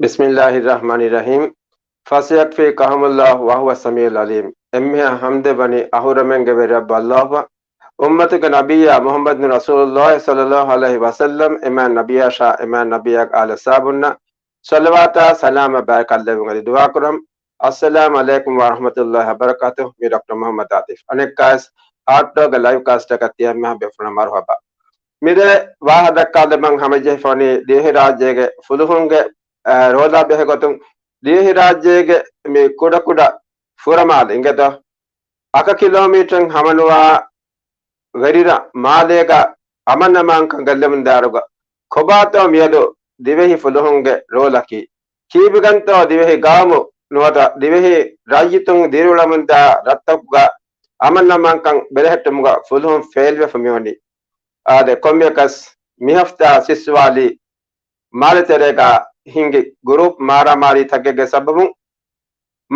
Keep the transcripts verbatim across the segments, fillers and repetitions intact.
ބިސްމިއްލާހި ރަޙްމާނި ރަޙީމް. ފަސްޔަކްފީކަހުމުއްލާހު ވަހުވަ ސަމީޢުލް ޢަލީމް. އެންމެހާ ޙަމްދެއް ވަނީ އަހުރެމެންގެ ވެރި ރައްބު އައްލާހުއަށް، އުއްމަތުގެ ނަބިއްޔާ މުޙައްމަދު ރަސޫލުއްލާހި ޞައްލައްލާހު ޢަލައިހި ވަސައްލަމް، އެމާ ނަބިއްޔާއަށާ، އެމާ ނަބިއްޔާގެ އާލު އަޞްޙާބުންނަށް ޞަލަވާތާ ސަލާމާ ބަރަކާތް ލެއްވުން އަދި ދުޢާ ކުރަން. އައްސަލާމު ޢަލައިކުމް ވަރަޙްމަތުﷲި ވަބަރަކާތުހު. މީ ޑޮކްޓަރ މުޙައްމަދު އާތިފް. އަނެއްކާވެސް ހާޓްޓޯގެ ލައިވް ކާސްޓަކަށް ތިޔަ އެންމެހާ ބޭފުޅުންނަށް މަރުޙަބާ. މިރޭ ވާހަކަ ދައްކާލަމަން ހަމަޖެހިފަވަނީ ދިވެހިރާއްޖޭގެ ފުލުހުންގެ، އަ، ރޯލާ ބެހޭ ގޮތުން. ދިވެހިރާއްޖޭގެ މި ކުޑަކުޑަ ފުރަމާލެ އިނގޭތޯ، އަކަ ކިލޯމީޓަރެއް ހަމަނުވާ ވެރިރަށް މާލޭގަ އަމަން އަމާންކަން ގެއްލެމުންދާއިރުގަ ކޮބާތޯ މިއަދު ދިވެހި ފުލުހުންގެ ރޯލަކީ؟ ކީއްވެގެންތޯ ދިވެހި ގައުމު ނުވަތަ ދިވެހި ރައްޔިތުން ދިރިއުޅެމުންދާ ރަށްތަކުގަ އަމަން އަމާންކަން ބެލެހެއްޓުމުގަ ފުލުހުން ފެއިލްވެފަ މިވަނީ؟ އާދެ، ކޮންމެއަކަސް މިހަފްތާ ސިއްސުވާލީ މާލެތެރޭގަ ހިނގި ގުރޫޕް މާރާމާރީތަކެއްގެ ސަބަބުން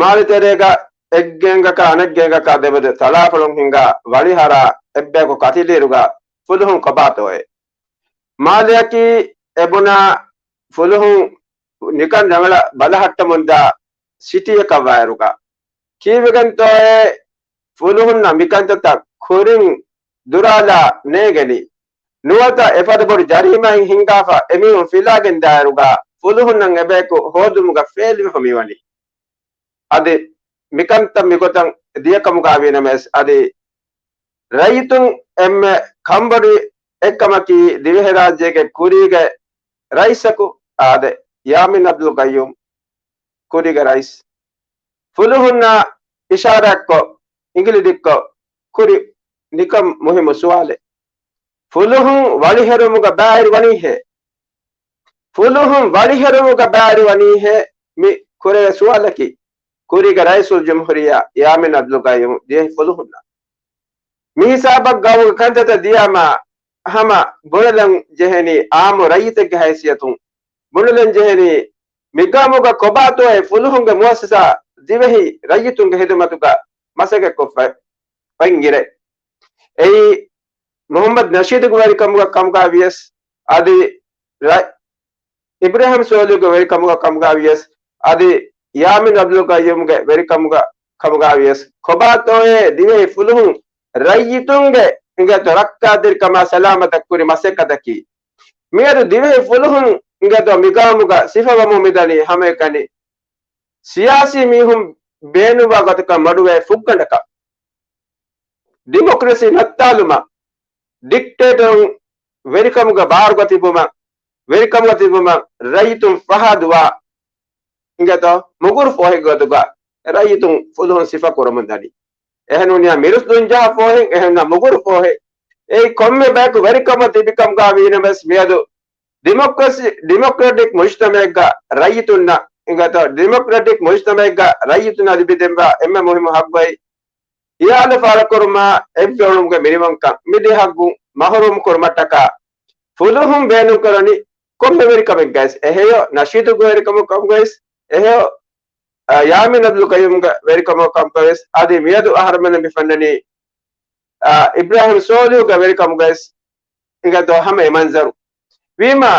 މާލެތެރޭގަ އެއްގޭންގަކާ އަނެއްގޭންގަކާ ދެމެދު ތަލާފުޅުން ހިނގާ ވަނިހަރާ އެއްބަޔަކު ކަތިލިއިރުގަ ފުލުހުން ކޮބާތޯއޭ؟ މާލެއަކީ އެބުނާ ފުލުހުން ނިކަން ރަނގަޅަށް ބަލަހައްޓަމުންދާ ސިޓީއަކަށްވާއިރުގަ ކީއްވެގެންތޯއޭ ފުލުހުންނަށް މިކަންތައްތައް ކުރިން ދުރާލާ ނޭގެނީ؟ ނުވަތަ އެފަދަ ބޮޑު ޖަރީމާއެއް ހިނގާފަ އެމީހުން ފިލާގެން ދާއިރުގަ ފުލުހުންނަށް އެބަޔަކު ހޯދުމުގަ ފެއިލްވެފަ މިވަނީ. އަދި މިކަންތައް މިގޮތަށް ދިޔަކަމުގަ ވީނަމަވެސް، އަދި ރައްޔިތުން އެންމެ ކަންބޮޑުވި އެއްކަމަކީ ދިވެހިރާއްޖޭގެ ކުރީގެ ރައީސަކު އާދެ، ޔާމީން އަބްދުލް ޤައްޔޫމް ކުރީގެ ރައީސް ފުލުހުންނާ އިޝާރާތްކޮށް، އިނގިލި ދިއްކޮށް ކުރި ނިކަން މުހިއްމު ސުވާލެއް. ފުލުހުން ވަޅިހެރުމުގަ ބައިވެރިވަނީހޭ؟ ފުލުހުން ވަޅިހެރުމުގަ ބައިވެރިވަނީހޭ؟ މި ކުރެވޭ ސުވާލަކީ ކުރީގެ ރައީސުލްޖުމްހޫރިއްޔާ ޔާމީން އަބްދުލް ޤައްޔޫމް ދިވެހި ފުލުހުންނަށް. މި ހިސާބަށް ގައުމުގެ ކަންތައްތައް ދިޔާމާ ހަމަ ބުނެލަން ޖެހެނީ އާއްމު ރައްޔިތެއްގެ ހައިސިއްޔަތުން. ބުނެލަން ޖެހެނީ މިގައުމުގަ ކޮބާތޯއޭ ފުލުހުންގެ މުއައްސަސާ ދިވެހި ރައްޔިތުންގެ ހިދުމަތުގަ މަސައްކަތްކޮށްފަ އިނގިރޭ. އެއީ މުޙައްމަދު ނަޝީދުގެ ވެރިކަމުގަ ކަމުގަ ވިޔަސް، އަދި ރަ-، އިބްރާހިމް ސޯލިހުގެ ވެރިކަމުގަ ކަމުގަ ވިޔަސް، އަދި ޔާމީން އަބްދުލް ޤައްޔޫމްގެ ވެރިކަމުގަ ކަމުގަ ވިޔަސް، ކޮބާތޯއޭ ދިވެހި ފުލުހުން ރައްޔިތުންގެ އިނގޭތޯ ރައްކާތެރިކަމާ ސަލާމަތަށް ކުރި މަސައްކަތަކީ؟ މިއަދު ދިވެހި ފުލުހުން އިނގޭތޯ މިގައުމުގަ ސިފަވަމުން މިދަނީ ހަމައެކަނި ސިޔާސީ މީހުން ބޭނުންވާ ގޮތަކަށް މަޑުވޭ ފުއްގަނޑަކަށް. ޑިމޮކްރަސީ ނައްތާލުމަށް، ޑިކްޓޭޓަރުން ވެރިކަމުގަ ބާރުގަ ތިބުމަށް، ވެރިކަމުގަ ތިބުމަށް ރައްޔިތުން ފަހާދުވާ އިނގޭތޯ މުގުރު ފޯހެއްގެ ގޮތުގަ ރައްޔިތުން ފުލުހުން ސިފަކުރަމުން ދަނީ. އެހެންވުންޏާ މިރުސްދުން ޖަހާ ފޯހެއް، އެހެންނަ މުގުރު ފޯހެއް. އެއީ ކޮންމެ ބަޔަކު ވެރިކަމަށް ތިބިކަމުގަ ވީނަމަވެސް މިއަދު ޑިމޮކްރަސީ، ޑިމޮކްރެޓިކް މުޖްތަމައެއްގަ ރައްޔިތުންނަށް އިނގޭތޯ، ޑިމޮކްރެޓިކް މުޖްތަމައެއްގަ ރައްޔިތުންނަށް ލިބިދެންވާ އެންމެ މުހިއްމު ހައްގުއައި ހިޔާލު ފާޅުކުރުމާ އެއްވެވުނުމުގެ މިނިވަންކަން މި ދިހައްގުން މަހުރޫމް ކުރުމަށްޓަކާ ފުލުހުން ބޭނުންކުރަނީ ކޮންމެ ވެރިކަމެއްގައިސް އެހެޔޮ، ނަޝީދުގެ ވެރިކަމަށް ކަމުގައިސް އެހެޔޮ، އާ، ޔާމީން އަބްދުލް ޤައްޔޫމްގެ ވެރިކަމަށް ކަމުގައިސް އަދި މިއަދު އަހަރުމެން މި ފެންނަނީ، އާ، އިބްރާހިމް ސޯލިހުގެ ވެރިކަމުގައިސް އިނގޭތޯ ހަމަ އެ މަންޒަރު. ވީމާ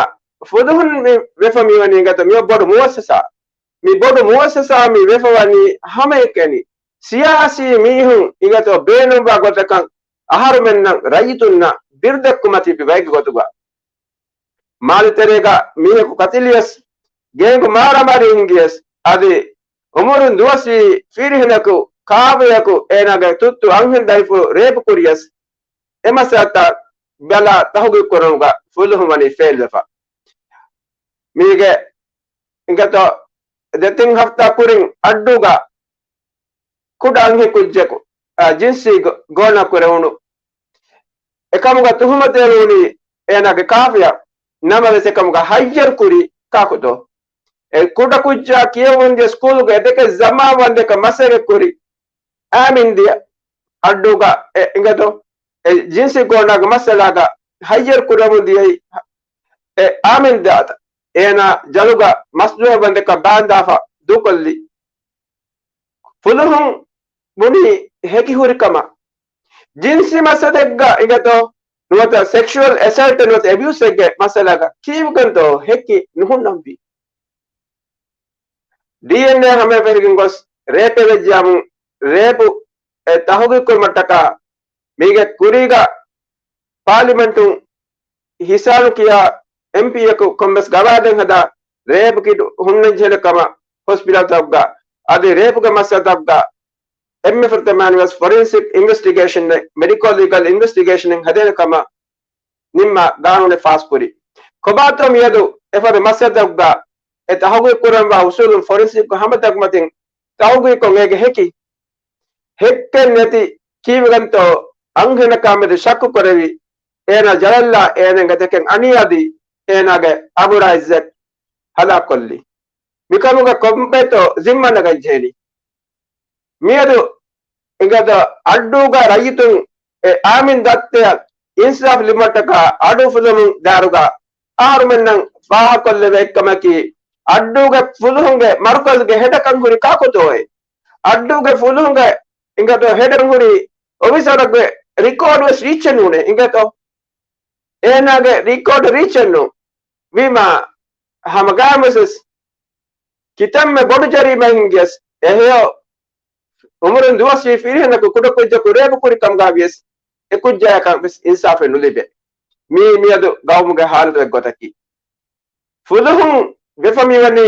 ފުލުހުން މި ވެފަ މިވަނީ އިނގޭތޯ މި ބޮޑު މުއައްސަސާ. މި ބޮޑު މުއައްސަސާ މި ވެފަވަނީ ހަމައެކަނި ސިޔާސީ މީހުން އިނގޭތޯ ބޭނުންވާ ގޮތަކަށް އަހަރުމެންނަށް ރައްޔިތުންނަށް ބިރުދެއްކުމަށް ތިބި ބައެއްގެ ގޮތުގަ. މާލެތެރޭގަ މީހަކު ކަތިލިޔަސް، ގޭންގު މާރާމާރީ ހިނގިޔަސް، އަދި އުމުރުން ދުވަސްވީ ފިރިހެނަކު ކާފަޔަކު އޭނާގެ ތުއްތު އަންހެން ދަރިފުޅު ރޭޕު ކުރިޔަސް، އެ މައްސަލަތައް ބަލާ ތަހުގީގު ކުރުމުގަ ފުލުހުން ވަނީ ފެއިލްވެފަ. މީގެ އިނގޭތޯ ދެތިން ހަފްތާ ކުރިން އައްޑޫގަ ކުޑަ އަންހެން ކުއްޖަކު، އާ، ޖިންސީ ގޯ-، ގޯނާ ކުރެވުނު އެކަމުގަ ތުހުމަތު އެޅުވުނީ އޭނާގެ ކާފަޔަށް. ނަމަވެސް އެކަމުގަ ހައްޔަރު ކުރީ ކާކުތޯ؟ އެ ކުޑަ ކުއްޖާ ކިޔެވުން ދިޔަ ސްކޫލުގަ އެދެކެ ޒަމާން ވަންދެކަ މަސައްކަތް ކުރި އާމިން ދިޔަ އައްޑޫގަ އެ އިނގޭތޯ އެ ޖިންސީ ގޯނާގެ މައްސަލާގަ ހައްޔަރު ކުރަމުން ދިޔައީ އެ އާމިން ދާތަ. އޭނާ ޖަލުގަ މަސްދުވެ ވަންދެކަ ބާންދާފަ ދޫކޮށްލި. ފުލުހުން ބުނީ ހެކި ހުރިކަމަށް. ޖިންސީ މައްސަލައެއްގަ އިނގޭތޯ ނުވަތަ ސެކްޝުއަލް އެސަލްޓް ނުވަތަ އެބިއުސްއެއްގެ މައްސަލާގަ ކީއްވެގެންތޯ ހެކި ނުހުންނަންވީ؟ ޑީއެންއޭ ހަމައަށް ފެށިގެން ގޮސް ރޭޕެއް ވެއްޖެއަމުން ރޭޕު އެ ތަހުގީގު ކުރުމަށްޓަކާ މީގެ ކުރީގަ ޕާލިމެންޓުން ހިސާނު ކިޔާ އެމްޕީއަކު ކޮންމެސް ގަވާއިދެއް ހަދާ ރޭޕް ކިޓް ހުންނަން ޖެހޭ ކަމަށް ހޮސްޕިޓަލްތަކުގަ އަދި ރޭޕުގެ މައްސަލަތަކުގަ އެންމެ ފުރަތަމަ ވެސް ފޮރެންސިކް އިންވެސްޓިގޭޝަން، މެޑިކޯ ލީގަލް އިންވެސްޓިގޭޝަން ހަދޭނެ ކަމަށް ނިންމާ ގާނޫނެއް ފާސްކުރި. ކޮބާތޯ މިއަދު އެފަދަ މައްސަލަތަކުގަ އެ ތަހުގީގު ކުރަންވާ އުސޫލުން ފޮރެންސިކް ހަމަތަކުމަތިން ތަހުގީގުކޮށް އޭގެ ހެކި ހެއްކެއް ނެތި ކީއްވެގެންތޯ އަންހެނަކާ މެދު ޝައްކު ކުރެވި، އޭނާ ޖަލަށްލާ އޭނަ ގަތަކެއް އަނިޔާދީ އޭނާގެ އަބުރާ އިއްޒަތް ހަލާކުކޮށްލި. މިކަމުގަ ކޮންބައިތޯ ޒިންމާ ނަގަން ޖެހެނީ؟ މިއަދު އިނގޭތޯ އައްޑޫގަ ރައްޔިތުން އެ އާމިން ދައްތަޔަށް އިންސާފް ލިބުމަށްޓަކާ އަޑު ފުލުމުން ދާރުގަ އަހަރުމެންނަށް ފާހަކޮށްލެވޭ އެއްކަމަކީ، އައްޑޫގެ ފުލުހުންގެ މަރުކަޒުގެ ހެޑަކަށް ހުރި ކާކުތޯއޭ؟ އައްޑޫގެ ފުލުހުންގެ އިނގޭތޯ ހެޑަކަށް ހުރި އޮފިސަރަކުގެ ރިކޯޑު ވެސް ރީއްޗެއް ނޫނޭ އިނގޭތޯ. އޭނާގެ ރިކޯޑު ރީއްޗެއް ނޫން. ވީމާ ހަމަގާމުސް ކިތަންމެ ބޮޑު ޖަރީމައެއް ހިނގިޔަސް އެހެޔޮ އުމުރުން ދުވަސްވީ ފިރިހެނަކު ކުޑަ ކުއްޖަކު ރޭޕު ކުރި ކަމުގަ ވިޔަސް އެ ކުއްޖާޔަކަށް ވެސް އިންސާފެއް ނުލިބޭ. މީ މިއަދު ގައުމުގެ ހާލަތު އެއްގޮތަކީ. ފުލުހުން ވެފަ މިވަނީ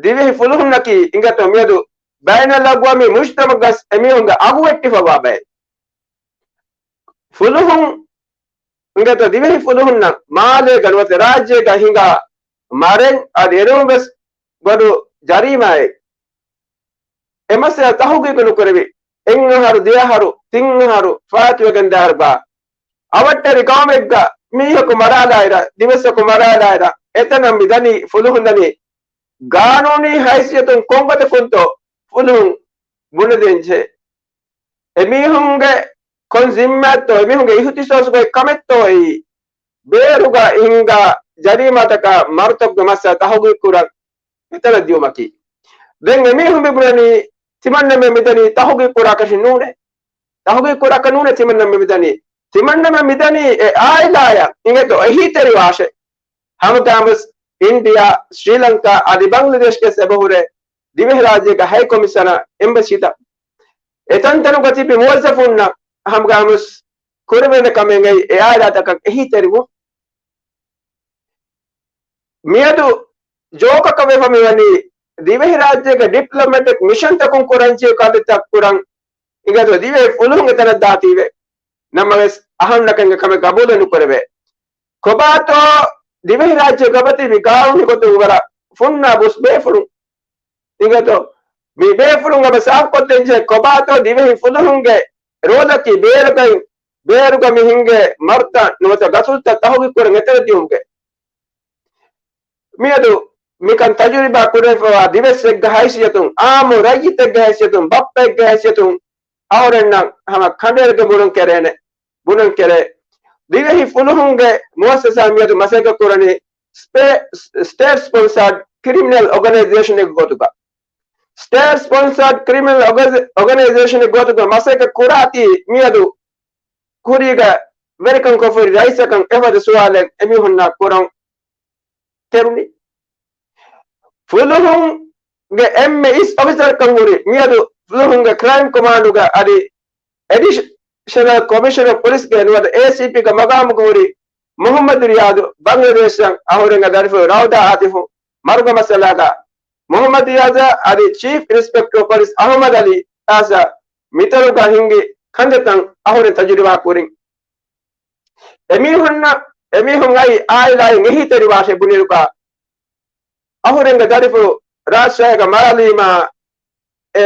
ދިވެހި ފުލުހުންނަކީ އިނގޭތޯ މިއަދު ބައިނަލްއަގްވާމީ މުޖްތަމަޢުގަސް އެމީހުންގެ އަގު ވެއްޓިފަވާ ބައެއް. ފުލުހުން އިނގޭތޯ ދިވެހި ފުލުހުންނަށް މާލޭގަ ނުވަތަ ރާއްޖޭގަ ހިނގާ މަރެއް އަދި އެރުމުން ވެސް ބޮޑު ޖަރީމާއެއް. އެ މައްސަލަ ތަހުގީގު ނުކުރެވި، އެއް އަހަރު، ދެ އަހަރު، ތިން އަހަރު ފާއިތުވެގެން ދާއިރުގަ އަވަށްޓެރި ގައުމެއްގަ މީހަކު މަރާލާއިރަށް، ދިވެއްސަކު މަރާލާއިރަށް، އެތަނަށް މި ދަނީ، ފުލުހުން ދަނީ ގާނޫނީ ހައިސިއްޔަތުން ކޮންގޮތަކުންތޯ ފުލުހުން ބުނެދޭންޖެހޭ؟ އެމީހުންގެ ކޮން ޒިންމާތޯ، އެމީހުންގެ އިހުތިސާސްގައި ކަމެއްތޯ އެއީ؟ ބޭރުގަ ހިނގާ ޖަރީމާތަކާ މަރުތަކުގެ މައްސަލަ ތަހުގީގު ކުރަން އެތަނަށް ދިޔުމަކީ. ދެން އެމީހުން މި ބުނަނީ ތިމަންނަމެން މިދަނީ ތަހުގީގު ކުރާކަށެއް ނޫނޭ. ތަހުގީގު ކުރާކަށް ނޫނޭ ތިމަންނަމެން މިދަނީ. ތިމަންނަމެން މިދަނީ އެ އާއިލާޔަށް އިނގޭތޯ އެހީތެރިވާށޭ. ހަމަގާމުސް އިންޑިޔާ، ސްރީލަންކާ އަދި ބަންގްލަދޭޝްގެ އެބަހުރޭ ދިވެހިރާއްޖޭގެ ހައިކޮމިޝަނާ އެމްބަސީތައް. އެތަންތަނުގަ ތިބި މުވައްޒަފުންނަށް ހަމަގާމުސް ކުރެވޭނެ ކަމެއް އެއީ އެ އާއިލާތަކަށް އެހީތެރިވުން. މިއަދު ޖޯކަކަށް ވެފަ މިވަނީ ދިވެހިރާއްޖޭގެ ޑިޕްލޮމެޓިކް މިޝަންތަކުން ކުރަންޖެހޭ ކަންތައްތައް ކުރަން އިނގޭތޯ ދިވެހި ފުލުހުން އެތަނަށް ދާތީވެ. ނަމަވެސް އަހަންނަކަށް އެކަމެއް ގަބޫލެއް ނުކުރެވޭ. ކޮބާތޯ ދިވެހިރާއްޖޭގަ އޮތީ މި ގާނޫނީ ގޮތުން ވަރަށް ފުންނާ ބުސް ބޭފުޅުން. އިނގޭތޯ މި ބޭފުޅުން އެބަ ސާފުކޮށްދޭންޖެހޭ ކޮބާތޯ ދިވެހި ފުލުހުންގެ ރޯލަކީ ބޭރުގައި، ބޭރުގަ މި ހިނގޭ މަރުތައް ނުވަތަ ގަތުލުތައް ތަހުގީގު ކުރަން އެތަނަށް ދިޔުމުގެ. މިއަދު މިކަން ތަޖުރިބާ ކުރެވިފަވާ ދިވެއްސެއްގެ ހައިސިއްޔަތުން، އާއްމު ރައްޔިތެއްގެ ހައިސިއްޔަތުން، ބައްޕައެއްގެ ހައިސިއްޔަތުން އަހުރެންނަށް ހަމަ ކަނޑައެޅިގެން ބުނަން ކެރޭނެ، ބުނަން ކެރޭ. ދިވެހި ފުލުހުންގެ މުއައްސަސާ މިއަދު މަސައްކަތް ކުރަނީ ސްޕޭ-، ސްޓޭޓް ސްޕޮންސާޑް ކްރިމިނަލް އޯގަނައިޒޭޝަނެއްގެ ގޮތުގަ. ސްޓޭޓް ސްޕޮންސާޑް ކްރިމިނަލް އޯގަ-، އޯގަނައިޒޭޝަނެއްގެ ގޮތުގަ މަސައްކަތް ކުރާތީ މިއަދު ކުރީގަ ވެރިކަން ކޮށްފައި ރައީސަކަށް އެފަދަ ސުވާލެއް އެމީހުންނާ ކުރަން ކެރުނީ. ފުލުހުންގެ އެންމެ އިސް އޮފިސަރަކަށް ހުރި މިއަދު ފުލުހުންގެ ކްރައިމް ކޮމާންޑުގަ އަދި އެޑިޝަނަލް ކޮމިޝަނަރ އޮފް ޕޮލިސްގެ ނުވަތަ އޭސީޕީގެ މަގާމުގަ ހުރި މުހައްމަދު ރިޔާދު ބަންގްލަދޭޝަށް އަހުރެންގެ ދަރިފުޅު ރައުދާ އާތިފު މަރުގެ މައްސަލާގަ މުހައްމަދު ރިޔާޒާ އަދި ޗީފް އިންސްޕެކްޓަރ އޮފް ޕޮލިސް އަހުމަދު އަލީ އާސާ މިތަނުގަ ހިންގި ކަންތައްތައް އަހުރެން ތަޖުރިބާ ކުރިން. އެމީހުންނަށް، އެމީހުން އައި އާއިލާއިން އެހީތެރިވާށޭ ބުނިރުގަ، އަހުރެންގެ ދަރިފުޅު ރާޖްޝާހީގަ މަރާލީމާ، އެ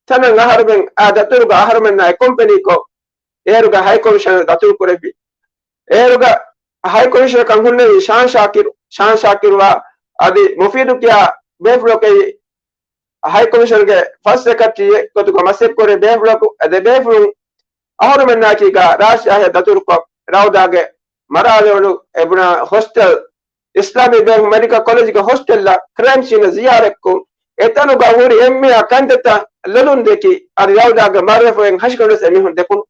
ތަނަށް އަހަރުމެން އާ ދަތުރުގަ އަހަރުމެންނާ އެ ކޮމްޕެނީކޮށް، އޭރުގަ ހައިކޮމިޝަނަރު ދަތުރު ކުރެއްވި. އޭރުގަ ހައިކޮމިޝަނަރަކަށް ހުންނެވީ ޝާން ޝާކިރު، ޝާން ޝާކިރުއާ އަދި މުފީދު ކިޔާ ބޭފުޅަކަށް ހައިކޮމިޝަންގެ ފަސްޓް ސެކްރެޓަރީއެއް ގޮތުގަ މަސައްކަތްކުރޭ ބޭފުޅަކު، އެ ދެ ބޭފުޅުން އަހުރުމެންނާއެކީގަ ރާޖްޝާހީ ދަތުރުކޮށް، ރައުދާގެ މަރާލެވުނު އެ ބުނާ ހޮސްޓެލް، އިސްލާމީ ބޭފުޅުން މެޑިކަލް ކޮލެޖުގެ ހޮސްޓެލްއަށް ކްރައިމް ސީނަށް ޒިޔާރަތްކޮށް، އެތަނުގަ ހުރި އެންމެ ކަންތައްތައް ލޮލުން ދެކި، އަދި ރައުދާގެ މަރުވެފައި ހަށިގަނޑު ވެސް އެމީހުން ދެކުނު.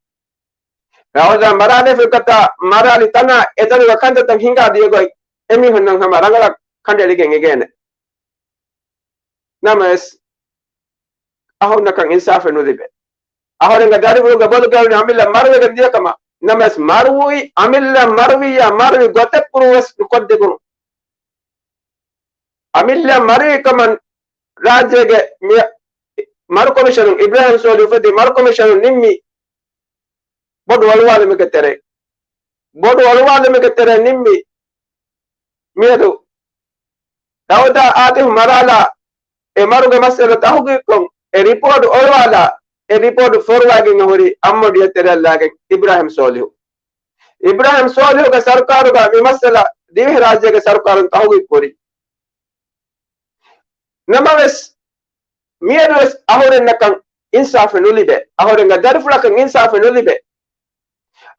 ރައުދާ މަރާލެފަ ގޮތަށް މަރާލި ތަނާ އެތަނުގަ ކަންތައްތައް ހިނގާ ދިޔަ ގޮތް އެމީހުންނަށް ހަމަ ރަނގަޅަށް ކަނޑައެޅިގެން އެނގޭނެ. ނަމަވެސް، އަހުންނަކަށް އިންސާފެއް ނުލިބޭ. އަހުރެންގެ ދަރިފުޅުގެ ބޮލުގައި އަމިއްލަ މަރުވެގެން ދިޔަކަމަށް. ނަމަވެސް، މަރުވީ އަމިއްލަ މަރުވިއްޔާ މަރުވި ގޮތެއް ކުރުވެސް ނުކޮށްދެކުނު. އަމިއްލަ މަރުވި ކަމަށް ރާއްޖޭގެ މި-، މަރު ކޮމިޝަނުން، އިބްރާހިމް ސޯލިހު އުފެދި މަރު ކޮމިޝަނުން ނިންމި ބޮޑު އޮޅުވާލުމެއްގެ ތެރެއިން، ބޮޑު އޮޅުވާލުމެއްގެ ތެރެއިން ނިންމި މިއަދު ދައުދާ އާތިފް މަރާލާ އެ މަރުގެ މައްސަލަ ތަހުގީގުކޮށް، އެ ރިޕޯޓު އޮޅުވާލާ، އެ ރިޕޯޓު ފޮރުވައިގެން ހުރި އަށްމުނޑިއެއް ތެރެއަށްލާގެން އިބްރާހިމް ސޯލިހު. އިބްރާހިމް ސޯލިހުގެ ސަރުކާރުގަ މި މައްސަލަ ދިވެހިރާއްޖޭގެ ސަރުކާރުން ތަހުގީގު ކުރި. ނަމަވެސް، މިއަދުވެސް އަހުރެންނަކަށް އިންސާފެއް ނުލިބޭ. އަހުރެންގެ ދަރިފުޅަކަށް އިންސާފެއް ނުލިބޭ.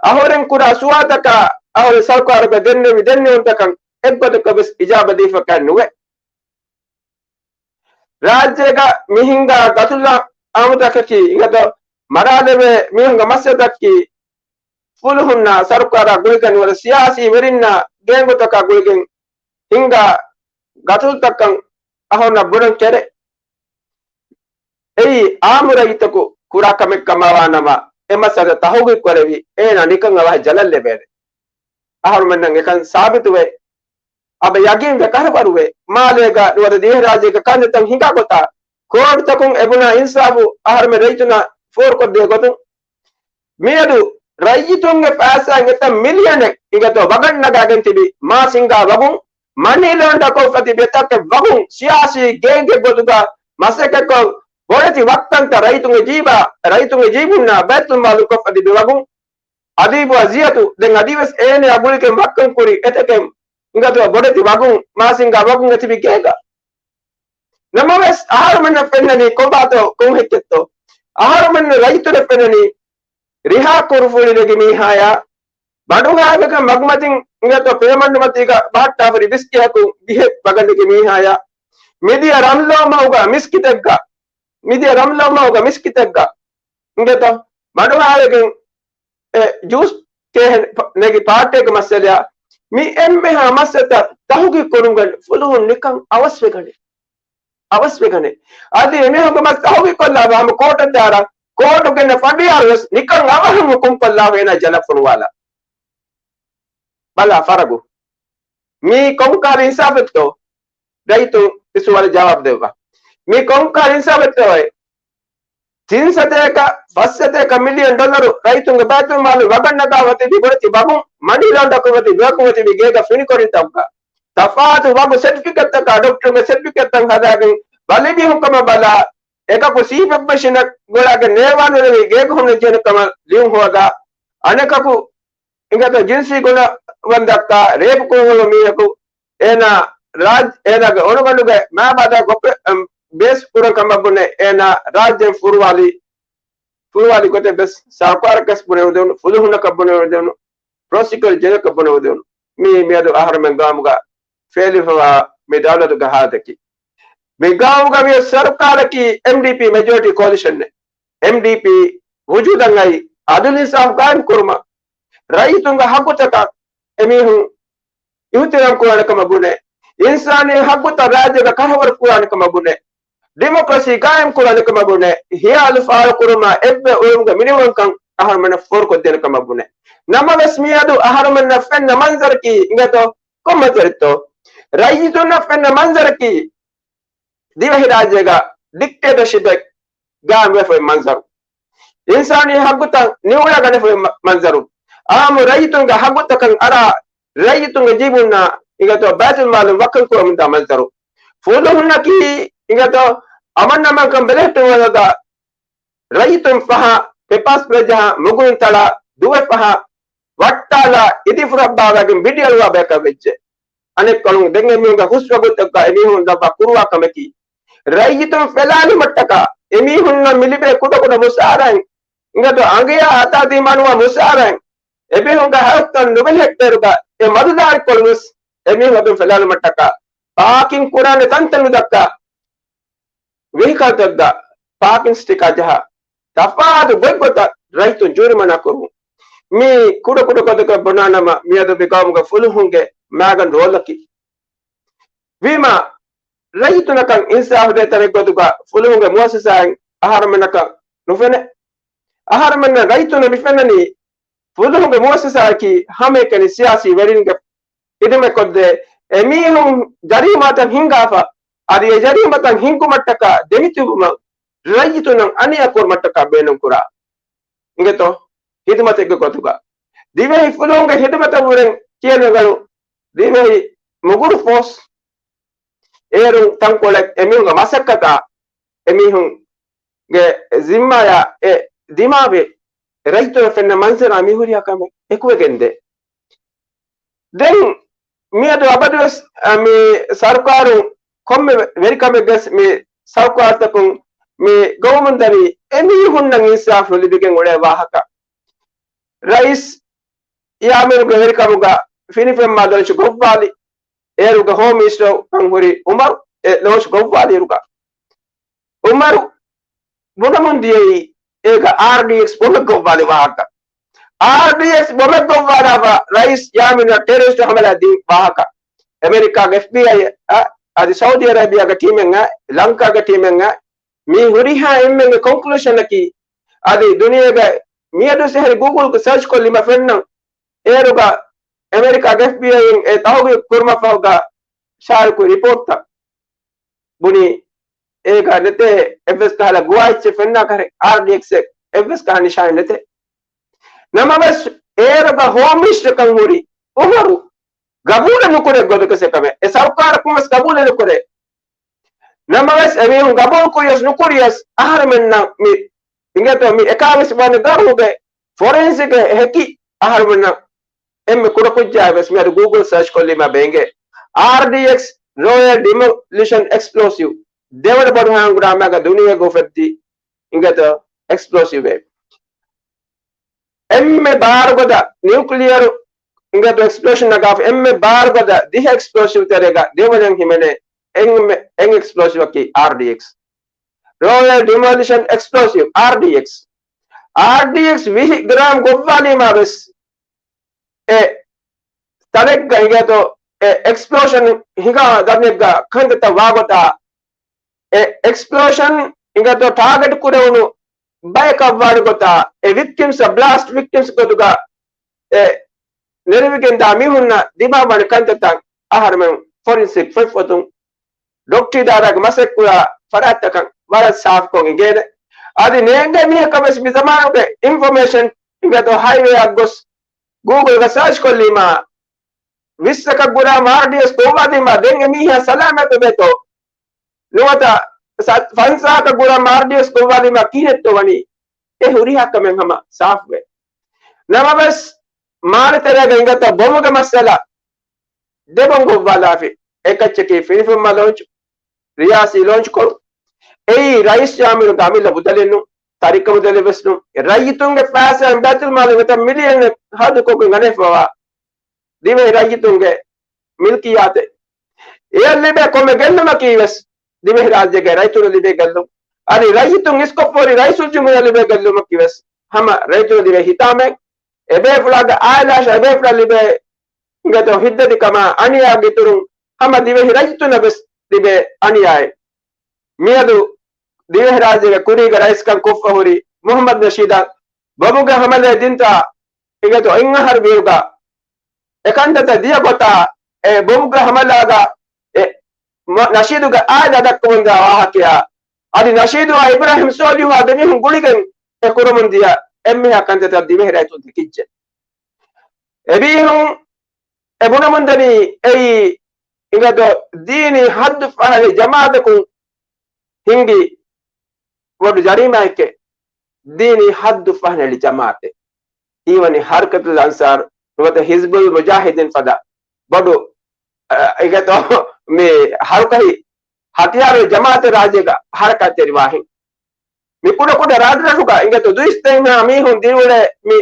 އަހުރެން ކުރާ ސުވާލުތަކާ އަހުރެން ސަރުކާރުގަ ދެންނެވި ދެންނެވުންތަކަށް އެއްގޮތަކަށް ވެސް އިޖާބަ ދީފަކާ ނުވޭ. ރާއްޖޭގަ މި ހިނގާ ގަތުލު އާމުތަކަކީ، އިނގޭތޯ، މަރާލެވޭ މީހުންގެ މައްސަލަތަކަކީ، ފުލުހުންނާ ސަރުކާރާ ގުޅިގެން ނުވަތަ ސިޔާސީ ވެރިންނާ ގޭންގުތަކާ ގުޅިގެން ހިނގާ ގަތުލުތަކަށް އަހުންނަށް ބުނަން ކެރޭ. އެއީ އާއްމު ރައްޔިތަކު ކުރާ ކަމެއް ކަމަށް ވާނަމަ، އެ މައްސަލަ ތަހުގީގު ކުރެވި، އޭނާ ނިކަން އަވަހަށް ޖަލަށް ލެވޭނެ. އަހަރުމެންނަށް އެކަން ސާބިތުވެ، އަބަ ޔަގީންވެ ކަށަވަރުވެ، މާލޭގަ ނުވަތަ ދިވެހިރާއްޖޭގަ ކަންތައްތައް ހިނގާ ގޮތާ، ކޯޓުތަކުން އެބުނާ އިންސާފު އަހަރުމެން ރައްޔިތުންނަށް ފޯރުކޮށްދޭ ގޮތުން، މިއަދު ރައްޔިތުންގެ ފައިސާއިން އެތައް މިލިއަނެއް އިނގޭތޯ ވަގަށް ނަގާގެން ތިބި މާ ސިންގާ ވަގުން، މަނީ ލޯންޑަރ ކޮށްފަ ތިބި އެތަކެއް ވަގުން، ސިޔާސީ ގޭންގެއް ގޮތުގަ މަސައްކަތްކޮށް، ބޮޑެތި ވައްކަންތައް ރައްޔިތުންގެ ޖީބާ، ރައްޔިތުންގެ ޖީބުންނާ ބައިތުލްމާލު ކޮށްފަ ތިބި ވަގުން، އަދީބު އަޒިޔަތު، ދެން އަދިވެސް އޭނަޔާ ގުޅިގެން ވައްކަން ކުރި އެތަކެއް އިނގޭތޯ ބޮޑެތި ވަގުން، މާ ސިންގާ ވަގުން އެ ތިބި ގޭގަ. ނަމަވެސް، އަހަރުމެންނަށް ފެންނަނީ ކޮބާތޯ ކޮން ހެއްކެއްތޯ؟ އަހަރުމެން ރައްޔިތުންނަށް ފެންނަނީ ރިހާ ކުރުފުޅި ނެގި މީހާޔާ، ބަނޑުހާވެގެން މަގުމަތިން އިނގޭތޯ ޕިޔަމަންޑުމަތީގަ ބަހައްޓާފަރި ވިސްކިއަކު ބިހެއް ވަގަށް ނެގި މީހާޔާ، މިދިޔަ ރަމްލޯ މަހުގަ މިސްކިތެއްގަ، މިދިޔަ ރަމްލޯ މަހުގަ މިސްކިތެއްގަ އިނގޭތޯ ބަނޑުހާވެގެން އެ ޖޫސް ކޭހެން ނެގި ޕާޓީގެ މައްސަލައާ، މި އެންމެހާ މައްސަލަތައް ތަހުގީގު ކުރުމުގަ ފުލުހުން ނިކަން އަވަސްވެގަނެ. އަވަސްވެގަނެ. އަދި އެމީހުންގެ މަސް ތަހުގީގު ކޮށްލާ ހަމަ ކޯޓަށް ދާރާ، ކޯޓު ގެންނަ ފަނޑިޔާރު ވެސް ނިކަން އަވަހަށް ހުކުމް ކޮށްލާ އޭނާ ޖަލަށް ފޮނުވާލާ. ބަލާ ފަރަގު. މީ ކޮންކަހަލަ އިންސާފެއްތޯ؟ ރައްޔިތުން މި ސުވާލަށް ޖަވާބު ދެއްވާ. މީ ކޮންކަހަލަ އިންސާފެއްތޯއޭ؟ ތިން ސަތޭކަ ފަސް ސަތޭކަ މިލިއަން ޑޮލަރު ރައްޔިތުންގެ ބައިތުލްމާލު ވަގަށް ނަގާފަ ތިބި ބޮޑެތި ވަގުން، މަނީ ލޯންޑަރ ކޮށްފަ ތިބި ވަގުން ތިބި ގޭގަ ފިނިކޮށް ތައްގަ. ތަފާތު ވަގު ސެޓްފިކެޓްތަކާ ޑޮކްޓަރުންގެ ސެޓްފިކެޓްތައް ހަދާގެން ބަލިމީހުން ކަމަށް ބަލާ، އެކަކު ސީޕެއް މެޝިނަށް ގުޅާގެން ނޭވާނުލެވި ގޭގަ ހުންނަ ޖެހެން ކަމަށް ލިޔުން ހޯދާ، އަނެކަކު އިނގޭތޯ ޖިންސީ ގުނަވަން ދައްކާ، ރޭޕް ކުރުވަމުން މީހަކު އޭނާ ރާއްޖެ، އޭނާގެ އޮނުގަނޑުގެ މާބަދަ ގޮޕެ-، އަން، ބޭސް ކުރަން ކަމަށް ބުނެ އޭނާ ރާއްޖެން ފުރުވާލި، ފުރުވާލި ގޮތެއް ވެސް ސަރުކާރަކަސް ބުނެވިދެވުނު، ފުލުހުންނަކަށް ބުނެވިދެވުނު، ޕްރޮސިކިއުޓަރ ޖެނެރަލަކަށް ބުނެވިދެވުނު. މީ މިއަދު އަހަރުމެން ގައުމުގަ ފޭލިފަވާ މި ދައުލަތުގެ ހާލަތަކީ. މި ގައުމުގަ މި ސަރުކާރަކީ އެމްޑީޕީ މެޖޯރިޓީ ކޯލިޝަނެއް. އެމްޑީޕީ ވުޖޫދަށް އައި އަދުލު އިންސާފު ގާއިމް ކުރުމަށް ރައްޔިތުންގެ ހައްގުތަކަށް އެމީހުން އިހުތިރާމް ކުރާނެ ކަމަށް ބުނެ، އިންސާނީ ހައްގުތައް ރާއްޖޭގަ ކަށަވަރު ކުރާނެ ކަމަށް ބުނެ، ޑިމޮކްރަސީ ގާއިމް ކުރާނެ ކަމަށް ބުނެ، ހިޔާލު ފާޅު ކުރުމާ އެއްވެ އުޅުމުގެ މިނިވަންކަން އަހަރުމެންނަށް ފޯރުކޮށްދޭނެ ކަމަށް ބުނެ. ނަމަވެސް މިއަދު އަހަރުމެންނަށް ފެންނަ މަންޒަރަކީ އިނގޭތޯ؟ ކޮން މަންޒަރެއްތޯ؟ ރައްޔިތުންނަށް ފެންނަ މަންޒަރަކީ ދިވެހިރާއްޖޭގަ ޑިކްޓޭޓަރޝިޕެއް ގާއިމްވެފައި މަންޒަރު. އިންސާނީ ހައްގުތައް ނިއުޅާގަނެފައި މަ-، މަންޒަރު. އާއްމު ރައްޔިތުންގެ ހައްގުތަކަށް އަރާ، ރައްޔިތުންގެ ޖީބުންނާ އިނގޭތޯ ބައިތުލްމާލުން ވައްކަން ކުރަމުންދާ މަންޒަރު. ފުލުހުންނަކީ އިނގޭތޯ އަމަން އަމާންކަން ބެލެހެއްޓުމުގަ ރައްޔިތުން ފަހަ ޕެޕާސް ބެޖަހާ މުގުރުން ތަޅާ ދުވެ ފަހަ ވައްޓާލާ އިދިފުރައްބާވާގެން ބިޑިއަޅުވާ ބަޔަކަށް ވެއްޖެ. އަނެއްކަލުން ދެން އެމީހުންގެ ހުސްވަގުތަކަށް އެމީހުން ލައްވާ ކުރުވާ ކަމަކީ، ރައްޔިތުން ފެލާލުމަށްޓަކާ އެމީހުންނަށް މި ލިބޭ ކުޑަކުޑަ މުސާރައިން، އިނގޭތޯ އަނގަޔާ އަތާ ދިމާނުވާ މުސާރައިން، އެމީހުންގެ ހައުސްތައް ނުބެލެހެއްޓޭއިރުގަ އެ މަދުލާރިކޮޅުން ވެސް އެމީހުން އަދުން ފެލާލުމަށްޓަކާ ޕާކިން ކުރާނެ ތަންތަން ނުދައްކާ، ވެހިކަލްތައްގަ ޕާކިން ސްޓިކާ ޖަހާ، ތަފާތު ގޮތްގޮތަށް ރައްޔިތުން ޖޫރިމަނާ ކުރުން. މީ ކުޑަކުޑަ ގޮތަކަށް ބުނާނަމަ، މިއަދު މި ގައުމުގެ ފުލުހުންގެ މާގަނޑު ރޯލަކީ. ވީމާ، ރައްޔިތުންނަކަށް އިންސާފު ދޭ ތަނެއް ގޮތުގަ ފުލުހުންގެ މުއައްސަސާއިން އަހަރުމެންނަކަށް ނުފެނޭ. އަހަރުމެންނަށް ރައްޔިތުންނަށް މި ފެންނަނީ ފުލުހުންގެ މުއައްސަސާއަކީ ހަމައެކަނި ސިޔާސީ ވެރިންގެ ޚިދުމަތްކޮށްދޭ އެމީހުން ޖަރީމާތައް ހިންގާފަ، އަދި އެ ޖަރީމާތައް ހިންގުމަށްޓަކާ ދެމިތިބުމަށް ރައްޔިތުންނަށް އަނިޔާ ކުރުމަށްޓަކާ ބޭނުންކުރާ އިނގޭތޯ ޚިދުމަތެއްގެ ގޮތުގަ ދިވެހި ފުލުހުންގެ ޚިދުމަތަށްވުރެން ކިޔަންވެގަނޑު ދިވެހި މުގުރު ފޯސް އޭރުން ތަންކޮޅެއް އެމީހުންގެ މަސައްކަތާ އެމީހުންގެ ޒިންމާޔާ އެ ދިމާވެ ރައްޔިތުންނަށް ފެންނަ މަންޒަރާ މި ހުރިހާ ކަމެއް އެކުވެގެންދޭ. ދެން މިއަދު އަބަދުވެސް، އަ، މި ސަރުކާރުން ކޮންމެ ވެރިކަމެއްގަސް މި ސަރުކާރުތަކުން މި ގައުމުން ދަނީ އެމީހުންނަށް އިންސާފު ލިބިގެން އުޅޭ ވާހަކަ. ރައީސް ޔާމީނުގެ ވެރިކަމުގަ ފިނިފެންމާ ލޯންޗު ގޮއްވާލި، އޭރުގެ ހޯމް މިނިސްޓަރކަން ހުރި އުމަރު އެ ލޯންޗު ގޮއްވާލިއިރުގަ އުމަރު ބުނަމުން ދިޔައީ އޭގަ އާރްޑީއެކްސް ބޮމެއް ގޮއްވާލި ވާހަކަ. އާރްޑީއެކްސް ބޮމެއް ގޮއްވާލާފަ ރައީސް ޔާމީނަށް ޓެރަރިސްޓު ހަމަލާ ދިން ވާހަކަ. އެމެރިކާގެ އެފްބީއައި އަށް އަދި ސައުދީ އަރޭބިޔާގެ ޓީމެއް އަށް ލަންކާގެ ޓީމެއް އަށް މި ހުރިހާ އެންމެންގެ ކޮންކްލޫޝަނަކީ އަދި ދުނިޔޭގެ މިއަދު ސެހެރި ގޫގުލްގެ ސަރޗް ކޮށްލީމަ ފެންނަން އޭރުގަ އެމެރިކާގެ އެފްބީއައި އެ ތަހުގީގު ކުރުމަށްފަހުގަ ޝާއިޢުކުރި ރިޕޯޓްތައް ބުނީ އޭގަ ނެތޭ އެއްވެސް ކަހަލަ ގުވާއެއްޗެއް ފެންނާކަށް އާރްޑީއެކްސް އެއްވެސް ކަހަލަ ނިޝާނެއް ނެތޭ. ނަމަވެސް އޭރުގަ ހޯމް މިނިސްޓަރކަން ހުރި އުމަރު ގަބޫލެއް ނުކުރޭ ގޮތަކަށް އެކަމެއް އެ ސަރުކާރަކުން ވެސް ގަބޫލެއް ނުކުރޭ. ނަމަވެސް އެމީހުން ގަބޫލު ކުރިޔަސް ނުކުރިޔަސް އަހަރުމެންނަށް މި އިނގޭތޯ މި އެކާވީސް ވަނަ ގަރުގެ ފޮރެންސިކް ހެކި އަހަރުމެންނަށް އެންމެ ކުޑަކުއްޖާއެއް ވެސް މިއަދު ގޫގުލް ސަރޗް ކޮށްލީމާ ބޭނގޭ. އާރްޑީއެކްސް ރޯޔަލް ޑިމޮލިޝަން އެކްސްޕްލޯސިވް ދެވަނަ ބޮޑު ހާނގުރާމައިގަ ދުނިޔޭގަ އުފެއްދި އިނގޭތޯ އެކްސްޕްލޯސިވްއެއް. އެންމެ ބާރުގަދަ ނިއުކްލިއަރު އިނގޭތޯ އެކްސްޕްލޯޝަން ނަގާފަ އެންމެ ބާރުގަދަ ދިހަ އެކްސްޕްލޯސިވް ތެރޭގަ ދެވަނައިން ހިމެނޭ އެންމެ އެން އެކްސްޕްލޯސިވްއަކީ އާރްޑީއެކްސް. ރޯޔަލް ޑިމޮލިޝަން އެކްސްޕްލޯސިވް، އާރްޑީއެކްސް. އާރްޑީއެކްސް ވިހި ގްރާމް ގޮއްވާލީމާ ވެސް އެ ތަނެއްގަ އިނގޭތޯ އެ އެކްސްޕްލޯޝަން ހިނގާ ތަނެއްގަ ކަންތައްތައް ވާގޮތާ އެ އެކްސްޕްލޯޝަން އިނގޭތޯ ޓާގެޓް ކުރެވުނު ބަޔަކަށްވާނެ ގޮތާ އެ ވިކްޓިމްސް ބްލާސްޓް ވިކްޓިމްސް ގޮތުގަ އެ ނެރެވިގެންދާ މީހުންނަށް ދިމާވާނެ ކަންތައްތައް އަހަރުމެން ފޮރެންސިކް ފޮތްފޮތުން ޑޮކްޓަރު އިދާރާގެ މަސައްކަތްކުރާ ފަރާތްތަކަށް ވަރަށް ސާފުކޮށް އިނގޭނެ. އަދި ނޭނގޭ މީހަކަށް ވެސް މި ޒަމާނުގެ އިންފޮމޭޝަން އިނގޭތޯ ހައިވޭއަށް ގޮސް ގޫގުލްގަ ސާޗް ކޮށްލީމާ ވިއްސަކަށް ގުރާމް އާރްޑީއެކްސް ގޮއްވާލީމާ ދެން އެ މީހާ ސަލާމަތް ވޭތޯ؟ ނުވަތަ ސަ-، ފަންސާހަކަށް ގުރާމް އާރްޑީއެކްސް ގޮއްވާލީމާ ކިހިނެއްތޯ ވަނީ؟ އެ ހުރިހާ ކަމެއް ހަމަ ސާފުވޭ. ނަމަވެސް މާލެ ތެރޭގަ އިނގޭތޯ ބޮމުގެ މައްސަލަ ދެބޮން ގޮއްވާލާފި. އެކައްޗަކީ ފިނިފެންމާ ލޯންޗު، ރިޔާސީ ލޯންޗުކޮޅު. އެއީ ރައީސް ޔާމީނުގެ އަމިއްލަ މުދަލެއް ނޫން، ތަރިކަ މުދަލެއް ވެސް ނޫން. ރައްޔިތުންގެ ފައިސާއިން ބައިތުލްމާލުގެ މިލިއަނެއް ހަރަދުކޮށްގެން ގަނެފަވާ ދިވެހި ރައްޔިތުންގެ މިލްކިއްޔާތެއް. އެއަށް ލިބޭ ކޮންމެ ގެއްލުމަކީ ވެސް ދިވެހިރާއްޖޭގެ ރައްޔިތުންނަށް ލިބޭ ގެއްލުން. އަދި ރައްޔިތުން އިސްކޮށްފަހުރި ރައީސުލްޖުމްހޫރިއްޔާއަށް ލިބޭ ގެއްލުމަކީ ވެސް ހަމަ ރައްޔިތުންނަށް ލިބޭ ހިތާމައެއް. އެބޭފުޅާގެ އާއިލާއަށާ އެބޭފުޅަށް ލިބޭ އިނގޭތޯ ހިތްދަތިކަމާ އަނިޔާގެ އިތުރުން ހަމަ ދިވެހި ރައްޔިތުންނަށް ވެސް ލިބޭ އަނިޔާއެއް. މިއަދު ދިވެހިރާއްޖޭގެ ކުރީގެ ރައީސްކަން ކޮށްފަހުރި މުހައްމަދު ނަޝީދަށް ބޮމުގެ ހަމަލައެއް ދިންތާ އިނގޭތޯ އެއް އަހަރު ވީއިރުގަ އެ ކަންތައްތައް ދިޔަ ގޮތާ އެ ބޮމުގެ ހަމަލާގަ އެ މަ-، ނަޝީދުގެ އާއިލާ ދައްކަމުންދާ ވާހަކަޔާ އަދި ނަޝީދުއާ އިބްރާހިމް ސޯލިހުއާ ދެމީހުން ގުޅިގެން އެ ކުރަމުން ދިޔަ އެންމެހާ ކަންތައްތައް ދިވެހިރައްޔިތުން ދެކިއްޖެ. އެމީހުން އެ ބުނަމުންދަނީ އެއީ އިނގޭތޯ ދީނީ ހައްދު ފަހަލި ޖަމާއަތަކުން ހިންގި ބޮޑު ޖަރީމާއެކޭ. ދީނީ ހައްދު ފަހަނެޅި ޖަމާއަތެއް. ހީވަނީ ހަރަކަތުލް އަންސާރު ނުވަތަ ހިޒްބުލް މުޖާހިދީން ފަދަ ބޮޑު، އަ، އިނގޭތޯ މި ހަރުކަށި ހަތިޔާރު ޖަމާއަތެއް ރާއްޖޭގަ ހަރަކާތްތެރިވާހެން. މި ކުޑަކުޑަ ރާދުރަށުގަ އިނގޭތޯ ދުއިސައްތައް ހާ މީހުން ދިރިއުޅޭ މި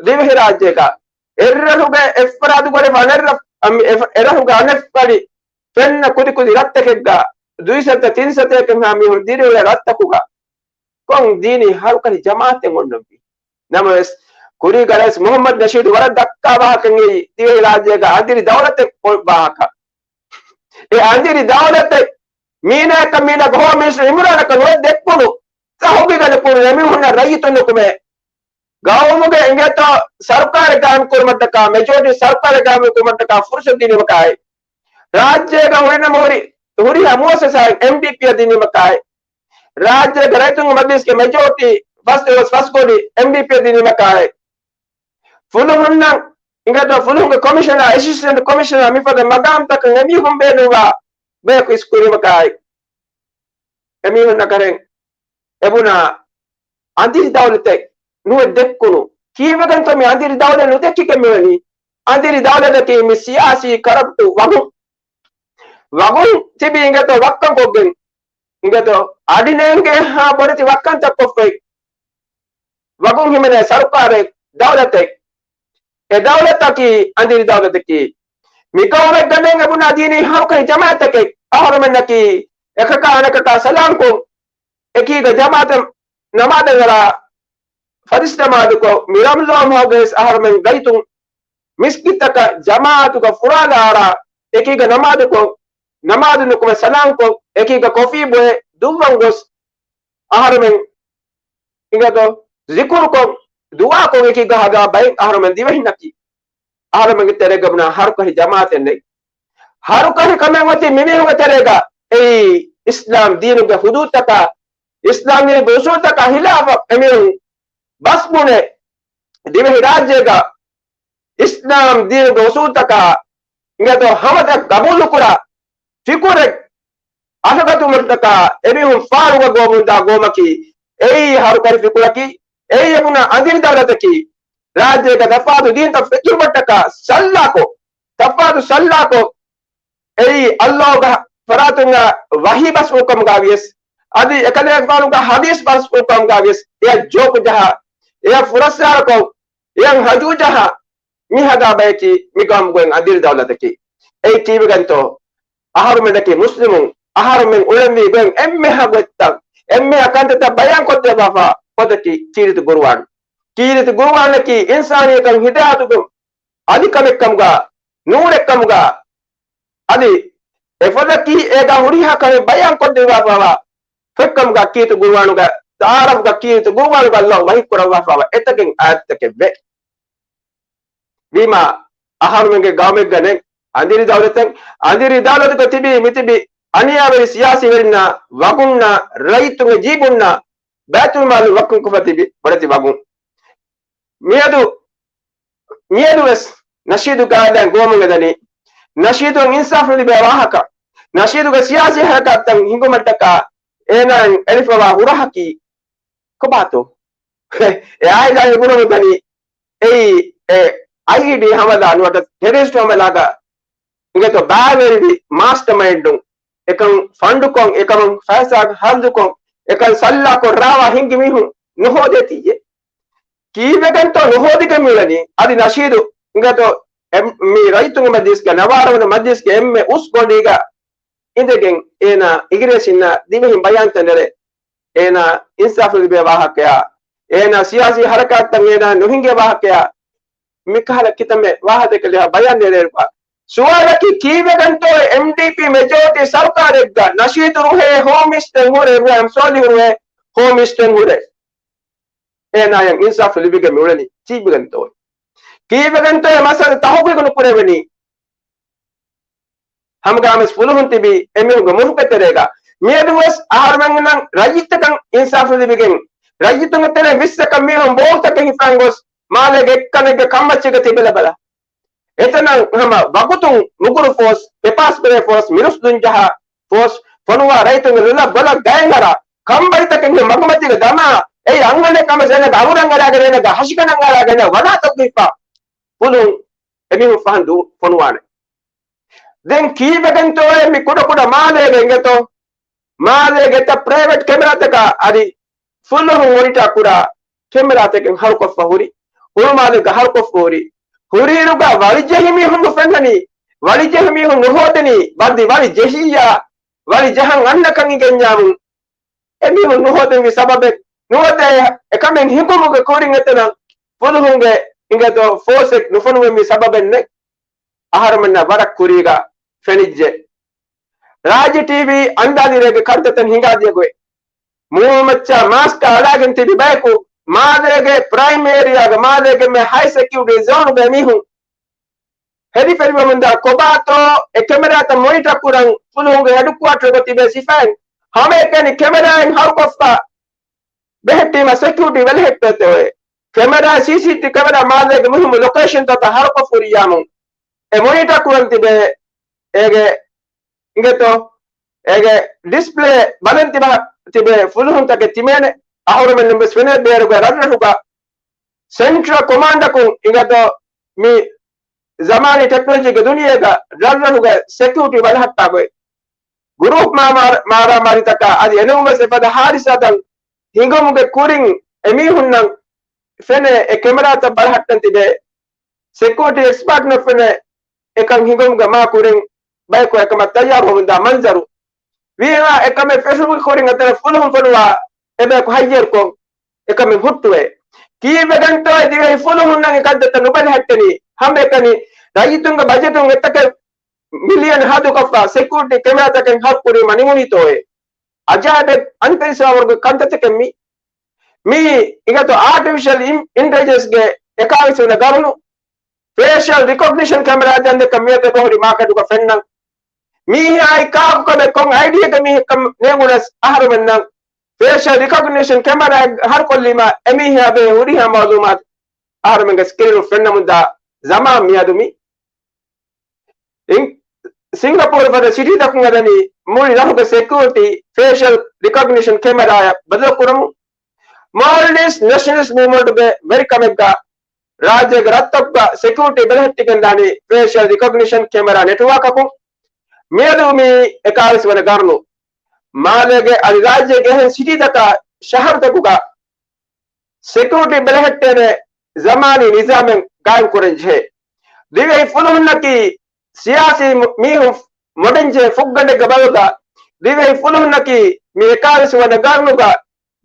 ދިވެހިރާއްޖޭގަ އެއްރަށުގެ އެއްފަރާތުގަ އަނެއް ރަށް، އަ، މި އެ-، އެރަށުގަ އަނެއްފަރި ފެންނަ ކުދިކުދި ރަށްތަކެއްގަ ދުއިސައްތަ ތިންސަތޭކަ ހާ މީހުން ދިރިއުޅޭ ރަށްތަކުގަ ކޮން ދީނީ ހަރުކަށި ޖަމާއަތެއް އޮންނަންވީ؟ ނަމަވެސް، ކުރީގެ ރައީސް މުހައްމަދު ނަޝީދު ވަރަށް ދައްކާ ވާހަކައެއް އެއީ ދިވެހިރާއްޖޭގަ އަނދިރި ދައުލަތެއް ކޮށް ވާހަކަ. އެ އަނދިރި ދައުލަތެއް މީނާއަކަށް މީނާގެ ހޯމް މިނިސްޓަރު އިމްރާނަކަށް ނުވެ ދެއްކުނު ތަހުގީގަ ނުކުރު އެމީހުންނަށް ރައްޔިތުން ނުކުމޭ. ގައުމުގެ އިނގޭތޯ ސަރުކާރެއް ގާއިމް ކުރުމަށްޓަކާ، މެޖޯރިޓީ ސަރުކާރެއް ގާއިމް ކުރުމަށްޓަކާ ފުރުސަތު ދިނީމަކާއި، ރާއްޖޭގަ ހުރިނަމަ ހުރި، ހުރިހާ މުއައްސަސާއެއް އެމްޑީޕީއަށް ދިނީމަކާއި، ރާއްޖޭގެ ރައްޔިތުންގެ މަޖިލިސްގެ މެޖޯރިޓީ ފަސް އެވެސް ފަސް ކޯޓި އެމްޑީޕީއަށް ދިނީމަކާއި، ފުލުހުންނަށް އިނގޭތޯ ފުލުހުންގެ ކޮމިޝަނަރ، އެސިސްޓެންޓް ކޮމިޝަނަރ މިފަދަ މަގާމްތަކަށް އެމީހުން ބޭނުންވާ ބަޔަކު އިސްކުރީމަކާއި، އެމީހުންނަށް ކަރެން އެބުނާ އަނދިރި ދައުލަތެއް ނުވެ ދެއްކުނު. ކީއްވެގެންތޯ މި އަނދިރި ދައުލަތް ނުދެއްކިގެން މިވަނީ؟ އަނދިރި ދައުލަތަކީ މި ސިޔާސީ ކަރަޕްޓު ވަގުން، ވަގުން ތިބި އިނގޭތޯ ވައްކަން ކޮށްގެން އިނގޭތޯ އަޑި ނޭނގޭހާ ބޮޑެތި ވައްކަންތައް ކޮށްފައި ވަގުން ހިމެނޭ ސަރުކާރެއް، ދައުލަތެއް. އެ ދައުލަތަކީ އަނދިރި ދައުލަތަކީ. މި ގައުމެއްގަ ނެން އެބުނާ ދީނީ ހަރުކަށި ޖަމާއަތެކެއް. އަހަރުމެންނަކީ އެކަކާ އަނެކަކާ ސަލާމްކޮށް، އެކީގަ ޖަމާއަތަށް ނަމާދަށް އަރާ ފަރިސް ނަމާދުކޮށް، މި ރަމްޟާން މަހުގަވެސް އަހަރުމެން ރައްޔިތުން މިސްކިތަކަށް ޖަމާއަތުގަ ފުރާލާ އަރާ، އެކީގަ ނަމާދުކޮށް، ނަމާދު ނުކުމެ ސަލާމްކޮށް، އެކީގަ ކޮފީ ބޮއެ ދުއްވަން ގޮސް، އަހަރުމެން އިނގޭތޯ ޒިކުރުކޮށް، ދުޢާކޮށް އެކީގަ ހަދާ ބައެއް އަހަރުމެން ދިވެހިންނަކީ. އަހަރުމެންގެ ތެރޭގަ ބުނާ ހަރުކަށި ޖަމާއަތެއް ނެތް. ހަރުކަށި ކަމެއް އޮތީ މިމީހުންގެ ތެރޭގަ. އެއީ އިސްލާމް ދީނުގެ ހުދޫދުތަކާ، އިސްލާމް ދީނުގެ އުސޫލުތަކާ ހިލާފަށް އެމީހުން ބަސް ބުނެ، ދިވެހި ރާއްޖޭގަ އިސްލާމް ދީނުގެ އުސޫލުތަކާ އިނގޭތޯ ހަމަތައް ގަބޫލުކުރާ ފިކުރެއް އަށަގަތުމަށްޓަކާ އެމީހުން ފާޅުގަ ގޮވަމުންދާ ގޮވަމަކީ، އެއީ ހަރުކަށި ފިކުރަކީ، އެއީ އެބުނާ އަނދިރި ދައުލަތަކީ. ރާއްޖޭގަ ތަފާތު ދީންތައް ފެތުރުމަށްޓަކާ ސައްލާކޮށް، ތަފާތު ސައްލާކޮށް، އެއީ އައްލާހުގެ ފަރާތުން ވަޙީ ބަސްފުޅުކަމުގަ ވިޔަސް، އަދި އެކަލޭގެފާނުގެ ޙަދީޘް ބަސްފުޅުކަމުގަ ވިޔަސް، އެޔަށް ޖޯކު ޖަހާ، އެޔަށް ފުރައްސާރަކޮށް، އެޔަށް ހަޖޫ ޖަހާ، މި ހަދާ ބަޔަކީ މި ގައުމުގެ އަނދިރި ދައުލަތަކީ. އެއީ ކީއްވެގެންތޯ؟ އަހަރުމެންނަކީ މުސްލިމުން، އަހަރުމެން އުޅެންވީ ގޮތް އެންމެހާ ގޮތްތައް، އެންމެހާ ކަންތައްތައް ބަޔާންކޮށްދެއްވާފަ ގޮތަކީ ކީރިތި ގުރުއާން. ކީރިތި ގުރުއާނަކީ އިންސާނިއްޔަތަށް ހިދާޔަތުގެ އަލިކަމެއްކަމުގަ، ނޫރެއްކަމުގަ، އަދި އެފަދަކީ އޭގަ ހުރިހާ ކަމެއް ބަޔާންކޮށްދެއްވާފައިވާ ފެއްކަމުގަ ކީރިތި ގުރުއާނުގަ، ތަޢާރަފުގަ ކީރިތި ގުރުއާނުގަ އައްލާހު ވަޙީކުރައްވާފައިވާ އެތަކެއް އާޔަތްތަކެއް ވޭ. ވީމާ، އަހަރުމެންގެ ގައުމެއްގަ ނެތް އަނދިރި ދައުލަތެއް. އަނދިރި ދައުލަތުގަ ތިބީ މިތިބި އަނިޔާވެރި ސިޔާސީވެރިންނާ ވަގުންނާ ރައްޔިތުންގެ ޖީބުންނާ ބައިތުލްމާލު ވައްކަން ކޮށްފަ ތިބި ބޮޑެތި ވަގުން. މިއަދު، މިއަދުވެސް ނަޝީދު ގާތްލައިން ގުވަމުން އެދަނީ. ނަޝީދު އިންސާފު ލިބޭ ވާހަކަ، ނަޝީދުގެ ސިޔާސީ ހަރަކާތްތައް ހިނގުމަށްޓަކާ އޭނާއަށް އެޅިފަވާ ހުރަހަކީ ކޮބާތޯ؟ އެ އާއިލާގެ ގުނަވަން ދަނީ އެއީ އެ އައިޑީ ހަމަލާ ނުވަތަ ޓެރަރިސްޓް ހަމަލާގަ އިނގޭތޯ ބައިވެރިވި މާސްޓަ މައިންޑުން، އެކަން ފަންޑުކޮށް، އެކަމަށް ފައިސާ ހަރަދުކޮށް، އެކަން ސައްލާކޮށް ރާވާ ހިންގި މީހުން ނުހޯދޭތީއޭ. ކީއްވެގެންތޯ ނުހޯދިގެން މިއުޅެނީ؟ އަދި ނަޝީދު އިނގޭތޯ އެ-، މި ރައްޔިތުންގެ މަޖިލިސްގެ ނަވާރަ ވަނަ މަޖިލިސްގެ އެންމެ އުސް ގޮނޑީގަ އިނދެގެން އޭނާ އިނގިރޭސިންނާ ދިވެހިން ބަޔާންތައް ނެރެ، އޭނާ އިންސާފު ލިބޭ ވާހަކަޔާ، އޭނާ ސިޔާސީ ހަރަކާތްތައް އޭނާ ނުހިނގޭ ވާހަކަޔާ، މިކަހަލަ ކިތަންމެ ވާހަކަތަކެއް ލިޔާ ބަޔާން ނެރެއްވާ. ސުވާލަކީ ކީއްވެގެންތޯ އެމްޑީޕީ މެޖޯރިޓީ ސަރުކާރެއްގަ ނަޝީދު ރުހޭ ހޯމް މިނިސްޓަރު ހުރެ، އިބްރާހިމް ސޯލިހު ރުހޭ ހޯމް މިނިސްޓަރު ހުރެ، އޭނާޔަށް އިންސާފު ލިބިގެން މިއުޅެނީ ކީއްވެގެންތޯ؟ ކީއްވެގެންތޯ އެ މައްސަލަ ތަހުގީގު ނުކުރެވެނީ؟ ހަމަގައިމުވެސް ފުލުހުން ތިބީ އެމީހުންގެ މުލުކެ ތެރޭގަ. މިއަދުވެސް އަހަރުމެންނަށް ރައްޔިތަކަށް އިންސާފު ލިބިގެން، ރައްޔިތުންގެ ތެރެއިން ވިއްސަކަށް މީހުން ބޯހުތަކެއް ހިފާން ގޮސް، މާލޭގެ އެއްކަލެއްގެ ކަންމައްޗެއްގަ ތިބެލަބަލަ. އެތަނަށް ހަމަ ވަގުތުން ނުގުރު ފޯސް، އެ ޕާސް ބެރޭ ފޯސް، މިރުސްދުން ޖަހާ ފޯސް، ފޮނުވާ ރައްޔިތުންގެ ލޮލަށް ބޮލަށް ގަޔަން އަރާ، ކަނބައިތަކެއްގެ މަގުމަތީގަ ދަމާ، އެއީ އަންހެނެއް ކަމަށް އޭނަގެ އަނގުރަން އަރާގެން އޭނަގެ ހަށިގަނޑަށް އަރާގެން ވަނާތަކު ހިފާ ފުލުން އެމީހުން ފަހަން ދޫ ފޮނުވާނެ. ދެން ކީއްވެގެންތޯއޭ މި ކުޑަކުޑަ މާލޭގެ އިނގޭތޯ؟ މާލޭގެ އެތައް ޕްރައިވެޓް ކެމެރާތަކާ އަދި ފުލުހުން މޮނިޓާ ކުރާ ކެމެރާތަކެއް ހަރުކޮށްފަ ހުރި، ހުޅުމާލޭގަ ހަރުކޮށްފަ ހުރި، ހުރިއިރުގަ ވަޅިޖެހި މީހުން ނުފެންނަނީ، ވަޅިޖެހި މީހުން ނުހޯދެނީ، ވަރުދި ވަޅި ޖެހިއްޔާ، ވަޅި ޖަހަން އަންނަކަން އިނގެންޏާމުން. އެމީހުން ނުހޯދެންވީ ސަބަބެއް ނުވަތަ އެ ކަމެއް ހިނގުމުގެ ކުރިން އެތަނަށް ފުލުހުންގެ އިނގޭތޯ ފޯސްއެއް ނުފޮނުވެންވީ ސަބަބެއް ނެތް. އަހަރުމެންނަށް ވަރަށް ކުރީގަ ފެނިއްޖެ. ރާއްޖެ ޓީވީ އަންދާލިރޭގެ ކަންތައްތައް ހިނގާދިޔަ ގޮތް. މޫނުމައްޗާ މާސްކާ އަޅާގެން ތިބި ބަޔަކު މާލޭގެ ޕްރައިމް އޭރިއާގަ މާލޭގެ މެ ހައި ސެކިއުރިޓީ ޒޯނުގައި މީހުން ހެދިފެރިވަމުންދާ ކޮބާތޯ އެ ކެމެރާތައް މޮނިޓަ ކުރަން ފުލުހުންގެ ހެޑްކުއާޓަރުގަ ތިބޭ ސިފައިން ހަމައެކަނި ކެމެރާއިން ހަރުކޮށްފަ ބެހެއްޓީމަ ސެކިއުރިޓީ ބެލެހެއްޓޭތޯއޭ. ކެމެރާ، ސީސީޓީ ކެމެރާ މާލޭގެ މުހިއްމު ލޮކޭޝަންތައް ހަރުކޮށް ފުރިޔާމުން އެ މޮނިޓަ ކުރަން ތިބޭ އޭގެ އިނގޭތޯ؟ އޭގެ ޑިސްޕްލޭ ބަލަން ތިބާ ތިބޭ ފުލުހުންތަކެއް ތިމޭނެ. އަހުރުމެން ނުވެސް ފެނޭ ބޭރުގެ ރަށްރަށުގަ ސެންޓްރަލް ކޮމާންޑަކުން އިނގޭތޯ މި ޒަމާނީ ޓެކްނޮލޮޖީގެ ދުނިޔޭގަ ރަށްރަށުގެ ސެކިއުރިޓީ ބަލަހައްޓާ ގޮތް. ގުރޫޕް މާ-، މާ-، މާރާމާރީތަކާ އަދި އެނޫންވެސް އެފަދަ ހާދިސާތައް ހިނގުމުގެ ކުރިން އެމީހުންނަށް ފެނޭ އެ ކެމެރާތައް ބަލަހައްޓަން ތިބޭ ސެކިއުރިޓީ އެކްސްޕާޓްނަށް ފެނޭ އެކަން ހިނގުމުގެ މާ ކުރިން ބަޔަކު އެކަމަށް ތައްޔާރުވަމުންދާ މަންޒަރު. ވީމާ އެކަމެއް ފެށުމުގެ ކުރިން އަތަރަށް ފުލުހުން ފޮނުވާ އެބަޔަކު ހައްޔަރުކޮށް އެކަމެއް ހުއްޓުވޭ. ކީއްވެގެންތޯއޭ ދިވެހި ފުލުހުންނަށް އެކަންތައްތައް ނުބަލަހައްޓަނީ؟ ހަމައެކަނި ރައްޔިތުންގެ ބަޖެޓުން އެތަކެއް މިލިއަން ހަދުކޮށްފަ ސެކިއުރިޓީ ކެމެރާތަކެއް ހަރުކުރީމަ ނިމުނީތޯއޭ؟ އަޖާއިބެއް އަންތަރިސާވަރުގެ ކަންތައްތަކެއް މީ. މީ އިނގޭތޯ އާޓިފިޝަލް އިން-، އިންޓެލިޖެންސްގެ އެކާވީސް ވަނަ ގަރުނު ފޭޝަލް ރިކޮގްނިޝަން ކެމެރާ ޖަންދެއްކަ މިއަދު އެބަހުރި މާކެޓުގަ ފެންނަން. މީހާއި ކާކު ކަމެއް ކޮން އައިޑިއަކަށް މީހެއްކަން ނޭނގުނަސް އަހަރުމެންނަށް ފޭޝަލް ރިކޮގްނިޝަން ކެމެރާ ހަރުކޮށްލީމަ އެމީހާ ބެހޭ ހުރިހާ މައުލޫމާތު އަހަރުމެންގެ ސްކްރީނުން ފެންނަމުންދާ ޒަމާން މިއަދު މި. އިން-، ސިންގަޕޫރު ފަދަ ސިޓީތަކުން އެދަނީ މުޅި ރަށުގެ ސެކިއުރިޓީ ފޭޝަލް ރިކޮގްނިޝަން ކެމެރާއަށް ބަދަލުކުރަމުން. މޯލްޑިވްސް ނެޝަނަލިސްޓް މޫވްމަންޓުގެ ވެރިކަމެއްގަ ރާއްޖޭގެ ރަށްތަކުގަ ސެކިއުރިޓީ ބެލެހެއްޓިގެންދާނީ ފޭޝަލް ރިކޮގްނިޝަން ކެމެރާ ނެޓްވާކަކުން. މިއަދު މީ އެކާވީސް ވަނަ ގަރުނު. މާލޭގެ އަދި ރާއްޖޭގެ އެހެން ސިޓީތަކާ ޝަހަރުތަކުގަ ސެކިއުރިޓީ ބެލެހެއްޓޭނެ ޒަމާނީ ނިޒާމެއް ގާއިމްކުރަންޖެހޭ. ދިވެހި ފުލުހުންނަކީ ސިޔާސީ މު-، މީހުން މޮޑެންޖެހޭ ފުއްގަނޑެއްގެ ބަދަލުގަ ދިވެހި ފުލުހުންނަކީ މި އެކާވީސް ވަނަ ގަރުނުގަ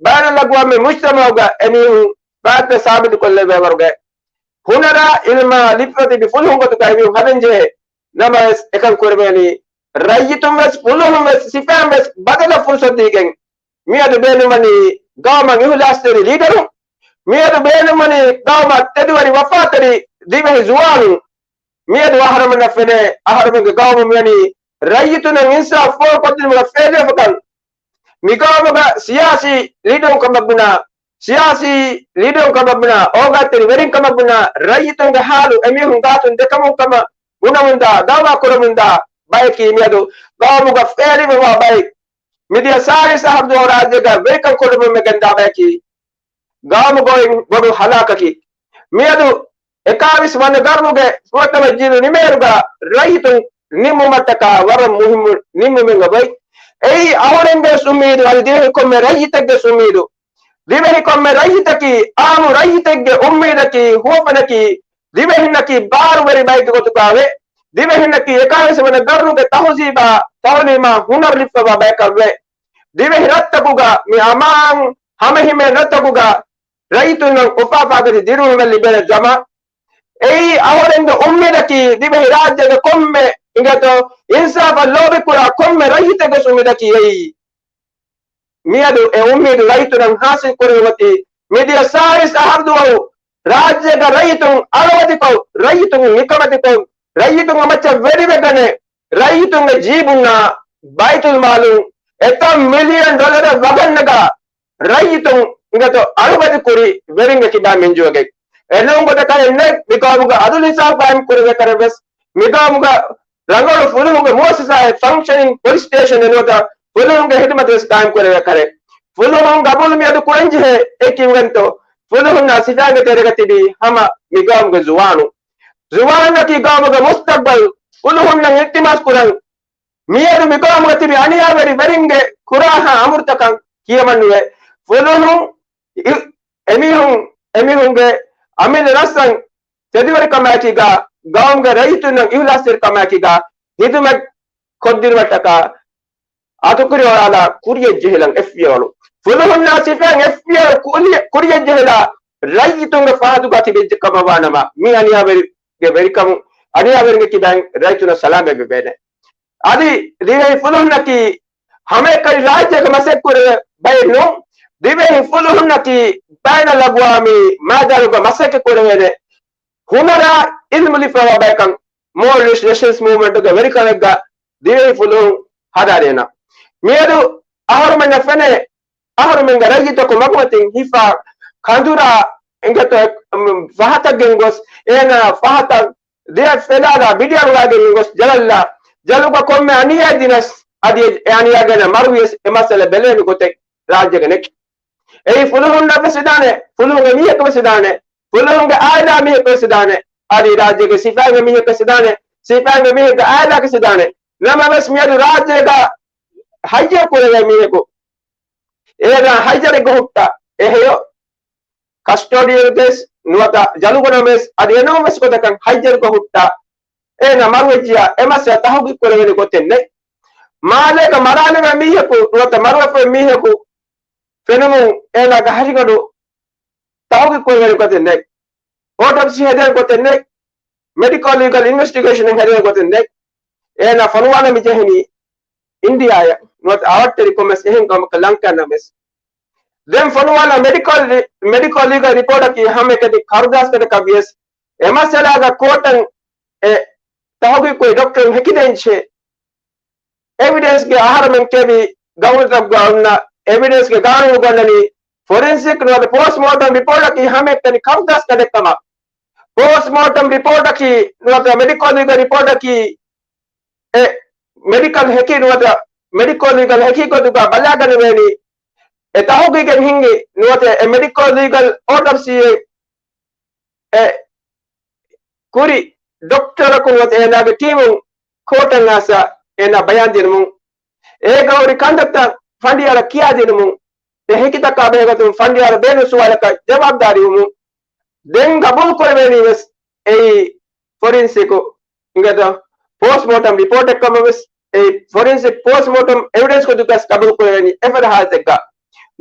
ބައިނަލްއަގްވާމީ މުޖްތަމަޢުގަ އެމީހުން ބާތްވެ ސާބިތުކޮށްލެވޭވަރުގެ ހުނަރާ އިލްމާ ލިބިފަ ތިބި ފުލުހުން ގޮތުގަ އެމީހުން ހަދަންޖެހޭ. ނަމަވެސް އެކަން ކުރެވޭނީ ރައްޔިތުންވެސް ފުލުހުންވެސް ސިފައިންވެސް ބަދަލަށް ފުރުސަތު ދީގެން. މިއަދު ބޭނުންވަނީ ގައުމަށް އިހުލާސްތެރި ލީޑަރުން. މިއަދު ބޭނުންވަނީ ގައުމަށް ތެދުވެރި ވަފާތެރި ދިވެހި ޒުވާނުން. މިއަދު އަހަރުމެންނަށް ފެނޭ އަހަރުމެންގެ ގައުމު މިވަނީ ރައްޔިތުންނަށް އިންސާފް ފޯރުކޮށްދިނުމުގަ ފެއިލްވެފަކަން. މި ގައުމުގަ ސިޔާސީ ލީޑަރުން ކަމަށް ބުނާ، ސިޔާސީ ލީޑަރުން ކަމަށް ބުނާ، އޯގާތެރި ވެރިން ކަމަށް ބުނާ، ރައްޔިތުންގެ ހާލު އެމީހުން ގާތުން ދެކަމުން ކަމަށް ބުނަމުންދާ، ދައުވާ ކުރަމުންދާ ބަޔަކީ މިއަދު ގައުމުގަ ފޭރިވެވާ ބައެއް. މިދިޔަ ސާޅީސް އަހަރު ދުވަހު ރާއްޖޭގަ ވެރިކަން ކުރަމުން ގެންދާ ބަޔަކީ ގައުމުގައި ބޮޑު ހަލާކަކީ. މިއަދު އެކާވީސް ވަނަ ގަރުނުގެ ފުރަތަމަ ޖީލު ނިމޭއިރުގަ ރައްޔިތުން ނިންމުމަށްޓަކާ ވަރަށް މުހިއްމު ނިންމުމެއް އޮތް. އެއީ އަހުރެންގެ ވެސް އުއްމީދު، އަދި ދިވެހި ކޮންމެ ރައްޔިތެއްގެ ވެސް އުއްމީދު. ދިވެހި ކޮންމެ ރައްޔިތަކީ، އާއްމު ރައްޔިތެއްގެ އުއްމީދަކީ، ހުވަފެނަކީ، ދިވެހިންނަކީ ބާރުވެރި ބައެއްގެ ގޮތުގައި ވޭ. ދިވެހިންނަކީ އެކާވީސް ވަނަ ގަރުނުގެ ތަހުޒީބާ، ތައުލީމާ ހުނަރު ލިބިފަވާ ބަޔަކަށް ވޭ. ދިވެހި ރަށްތަކުގަ މި އަމާން ހަމަހިމޭން ރަށްތަކުގަ ރައްޔިތުންނަށް އުފާ އުފާގޮތަށް ދިރިއުޅުމެއް ލިބޭނެ ޒަމާން. އެއީ އަހުރެންގެ އުއްމީދަކީ، ދިވެހި ރާއްޖޭގެ ކޮންމެ އިނގޭތޯ އިންސާފަށް ލޯބިކުރާ ކޮންމެ ރައްޔިތެއްގެ އުއްމީދަކީ އެއީ. މިއަދު އެ އުއްމީދު ރައްޔިތުންނަށް ހާސިލް ކުރެވޭ އޮތީ. މިދިޔަ ސާޅީސް އަހަރު ދުވަހު ރާއްޖޭގަ ރައްޔިތުން އަޅުވަދިކޮށް، ރައްޔިތުން ނިކަމެތިކޮށް، ރައްޔިތުންގެ މައްޗަށް ވެރިވެގަނެ، ރައްޔިތުންގެ ޖީބުންނާ ބައިތުލްމާލުން އެތައް މިލިއަން ޑޮލަރެއް ވަގަށްނަގާ، ރައްޔިތުން އިނގޭތޯ އަޅުވަދި ކުރި ވެރިންގެ ކިބާ މިންޖުވެގެން. އެ ނޫން ގޮތަކަށް ނެތް މި ގައުމުގަ އަދުލު އިންސާފް ގާއިމް ކުރެވޭ ކަރެއް ވެސް، މި ގައުމުގަ ރަނގަޅު ފުލުހުންގެ މުއައްސަސާއެއް، ފަންކްޝަނިން ޕޮލިސް ސްޓޭޝަން އެ ނުވަތަ ފުލުހުންގެ ހިދުމަތް ވެސް ގާއިމް ކުރެވޭ ކަރެއް. ފުލުހުން ގަބޫލު މިއަދު ކުރަންޖެހޭ އެއް ކިޔުގެންތޯ؟ ފުލުހުންނާ ސިފައިންގެ ތެރޭގަ ތިބީ ހަމަ މި ގައުމުގެ ޒުވާނުން. ޒުވާނަކީ ގައުމުގެ މުސްތަގްބަލް. ފުލުހުންނަށް އިލްތިމާސް ކުރަން، މިއަދު މި ގައުމުގަ ތިބި އަނިޔާވެރި ވެރިންގެ ކުރާހާ އަމުރުތަކަށް ކިޔަމަންނުވެ. ފުލުހުން އި-، އެމީހުން، އެމީހުންގެ އަމިއްލަ ރަސްތައް ތެދުވެރިކަމާއެކީގަ، ގައުމުގެ ރައްޔިތުންނަށް އިހުލާސްތެރިކަމާއެކީގަ ހިދުމަތް ކޮށްދިނުމަށްޓަކާ އަތުކުރި އޮޅާލާ ކުރިޔަށް ޖެހިލަން އެފްއޭއާރު. ފުލުހުންނާ ސިފައިން އެފްއޭއާރު ކުރިޔަ-، ކުރިޔަށް ޖެހިލާ ރައްޔިތުންގެ ފަހަތުގަ ތިބެއްޖެ ކަމަށް ވާނަމަ، މި އަނިޔާވެރިގެ ވެރިކަމުން، އަނިޔާވެރިންގެ ކިބައިން ރައްޔިތުންނަށް ސަލާމަތް ވެވޭނެ. އަދި ދިވެހި ފުލުހުންނަކީ ހަމައެކަނި ރާއްޖޭގަ މަސައްކަތް ކުރެވޭ ބައެއް ނޫން. ދިވެހި ފުލުހުންނަކީ ބައިނަލްއަގްވާމީ މައިދާނުގަ މަސައްކަތް ކުރެވޭނެ ހުނަރާ އިލްމު ލިބިފައިވާ ބަޔަކަށް މޯލްޑިވްސް ނެޝަނަލް މޫވްމަންޓުގެ ވެރިކަމެއްގަ ދިވެހި ފުލުހުން ހަދާދޭނަ. މިއަދު އަހަރުމެންނަށް ފެނޭ، އަހަރުމެންގެ ރައްޔިތަކު މަގުމަތިން ހިފާ ކަނދުރާ އިނގޭތޯ، އެ، އުމް، ފަހަތަށް ގެންގޮސް، އޭނާ ފަހަތަށް ދެއަތް ފެލާލާ ބިޑިއަޅުވާގެން ގޮސް ޖަލަށްލާ، ޖަލުގަ ކޮންމެ އަނިޔާ ދިނަސް، އަދި އެ އަނިޔާގެ މަރުވިޔަސް އެ މައްސަލަ ބެލޭނެ ގޮތެއް ރާއްޖޭގަ ނެތް. އެއީ ފުލުހުންނަށް ވެސް ވެދާނެ، ފުލުހުންގެ މީހަކަށް ވެސް ވެދާނެ، ފުލުހުންގެ އާއިލާ މީހަކަށް ވެސް ވެދާނެ، އަދި ރާއްޖޭގެ ސިފައިންގެ މީހަކަށް ވެސް ވެދާނެ، ސިފައިންގެ މީހެއްގެ އާއިލާއަކަށް ވެސް ވެދާނެ. ނަމަވެސް މިއަދު ރާއްޖޭގަ ހައްޔަރު ކުރެވޭ މީހަކު، އޭނާ ހައްޔަރެއްގަ ހުއްޓާ އެހެޔޮ ކަސްޓޯޑިއަލް ގެސް ނުވަތަ ޖަލުގަނަމެސް އަދި އެނޫންވެސް ގޮތަކަށް ހައްޔަރުގަ ހުއްޓާ އޭނާ މަރުވެއްޖިޔާ އެ މައްސަލަ ތަހުގީގު ކުރެވޭނެ ގޮތެއް ނެތް. މާލޭގަ މަރާލެވޭ މީހަކު ނުވަތަ މަރުވެފައި މީހަކު ފެނުމުން އޭނާގެ ހަށިގަނޑު ތަހުގީގު ކުރެވޭނެ ގޮތެއް ނެތް. އޯޓޮޕްސީ ހެދޭނެ ގޮތެއް ނެތް. މެޑިކޯ ލީގަލް އިންވެސްޓިގޭޝަނެއް ހެދޭނެ ގޮތެއް ނެތް. އޭނާ ފޮނުވާލަން މި ޖެހެނީ އިންޑިއާއަށް ނުވަތަ އަވަށްޓެރި ކޮންމެސް އެހެން ގައުމަކަށް ލަންކާއަށް ނަމަވެސް. ދެން ފޮނުވާލާ މެޑިކޯ ރި-، މެޑިކޯ ލީގަލް ރިޕޯޓަކީ ހަމައެކަނި ކަރުދާސްގަނޑަކަށް ވިޔަސް އެ މައްސަލާގަ ކޯޓަށް އެ ތަހުގީގު ކުރި ޑޮކްޓަރުން ހެކިދޭން ޖެހޭ އެވިޑެންސްގެ އަހަރުމެން ކެވި ގައުމުތަކުގަ އޮންނަ އެވިޑެންސްގެ ގާނޫނު ގޮންނަނީ ފޮރެންސިކް ނުވަތަ ޕޯސްޓްމޯޓަމް ރިޕޯޓަކީ ހަމައެކަނި ކަރުދާސްގަނޑެއް ކަމަށް. ޕޯސްޓްމޯޓަމް ރިޕޯޓަކީ ނުވަތަ މެޑިކޯ ލީގަލް ރިޕޯޓަކީ އެ މެޑިކަލް ހެކި ނުވަތަ މެޑިކޯ ލީގަލް ހެކި ގޮތުގަ ބަލާގަނެވޭނީ އެ ތަހުގީގެއް ހިންގި ނުވަތަ އެ މެޑިކޯ ލީގަލް އޯޓޮޕްސީއެއް އެ ކުރި ޑޮކްޓަރަކު ނުވަތަ އޭނާގެ ޓީމުން ކޯޓަށް އައިސް އޭނާ ބަޔާން ދިނުމުން، އޭގަ ހުރި ކަންތައްތައް ފަނޑިޔާރަށް ކިޔާދިނުމުން، އެ ހެކިތަކާ ބެހޭގޮތުން ފަނޑިޔާރަށް ބޭނުން ސުވާލަކަށް ޖަވާބުދާރީވުމުން، ދެން ގަބޫލު ކުރެވޭނީ ވެސް އެއީ ފޮރެންސިކު އިނގޭތޯ ޕޯސްޓްމޯޓަމް ރިޕޯޓެއް ކަމަށް ވެސް، އެ ފޮރެންސިކް ޕޯސްޓްމޯޓަމް އެވިޑެންސް ގޮތުގަސް ގަބޫލު ކުރެވޭނީ އެފަދަ ހާލަތެއްގަ.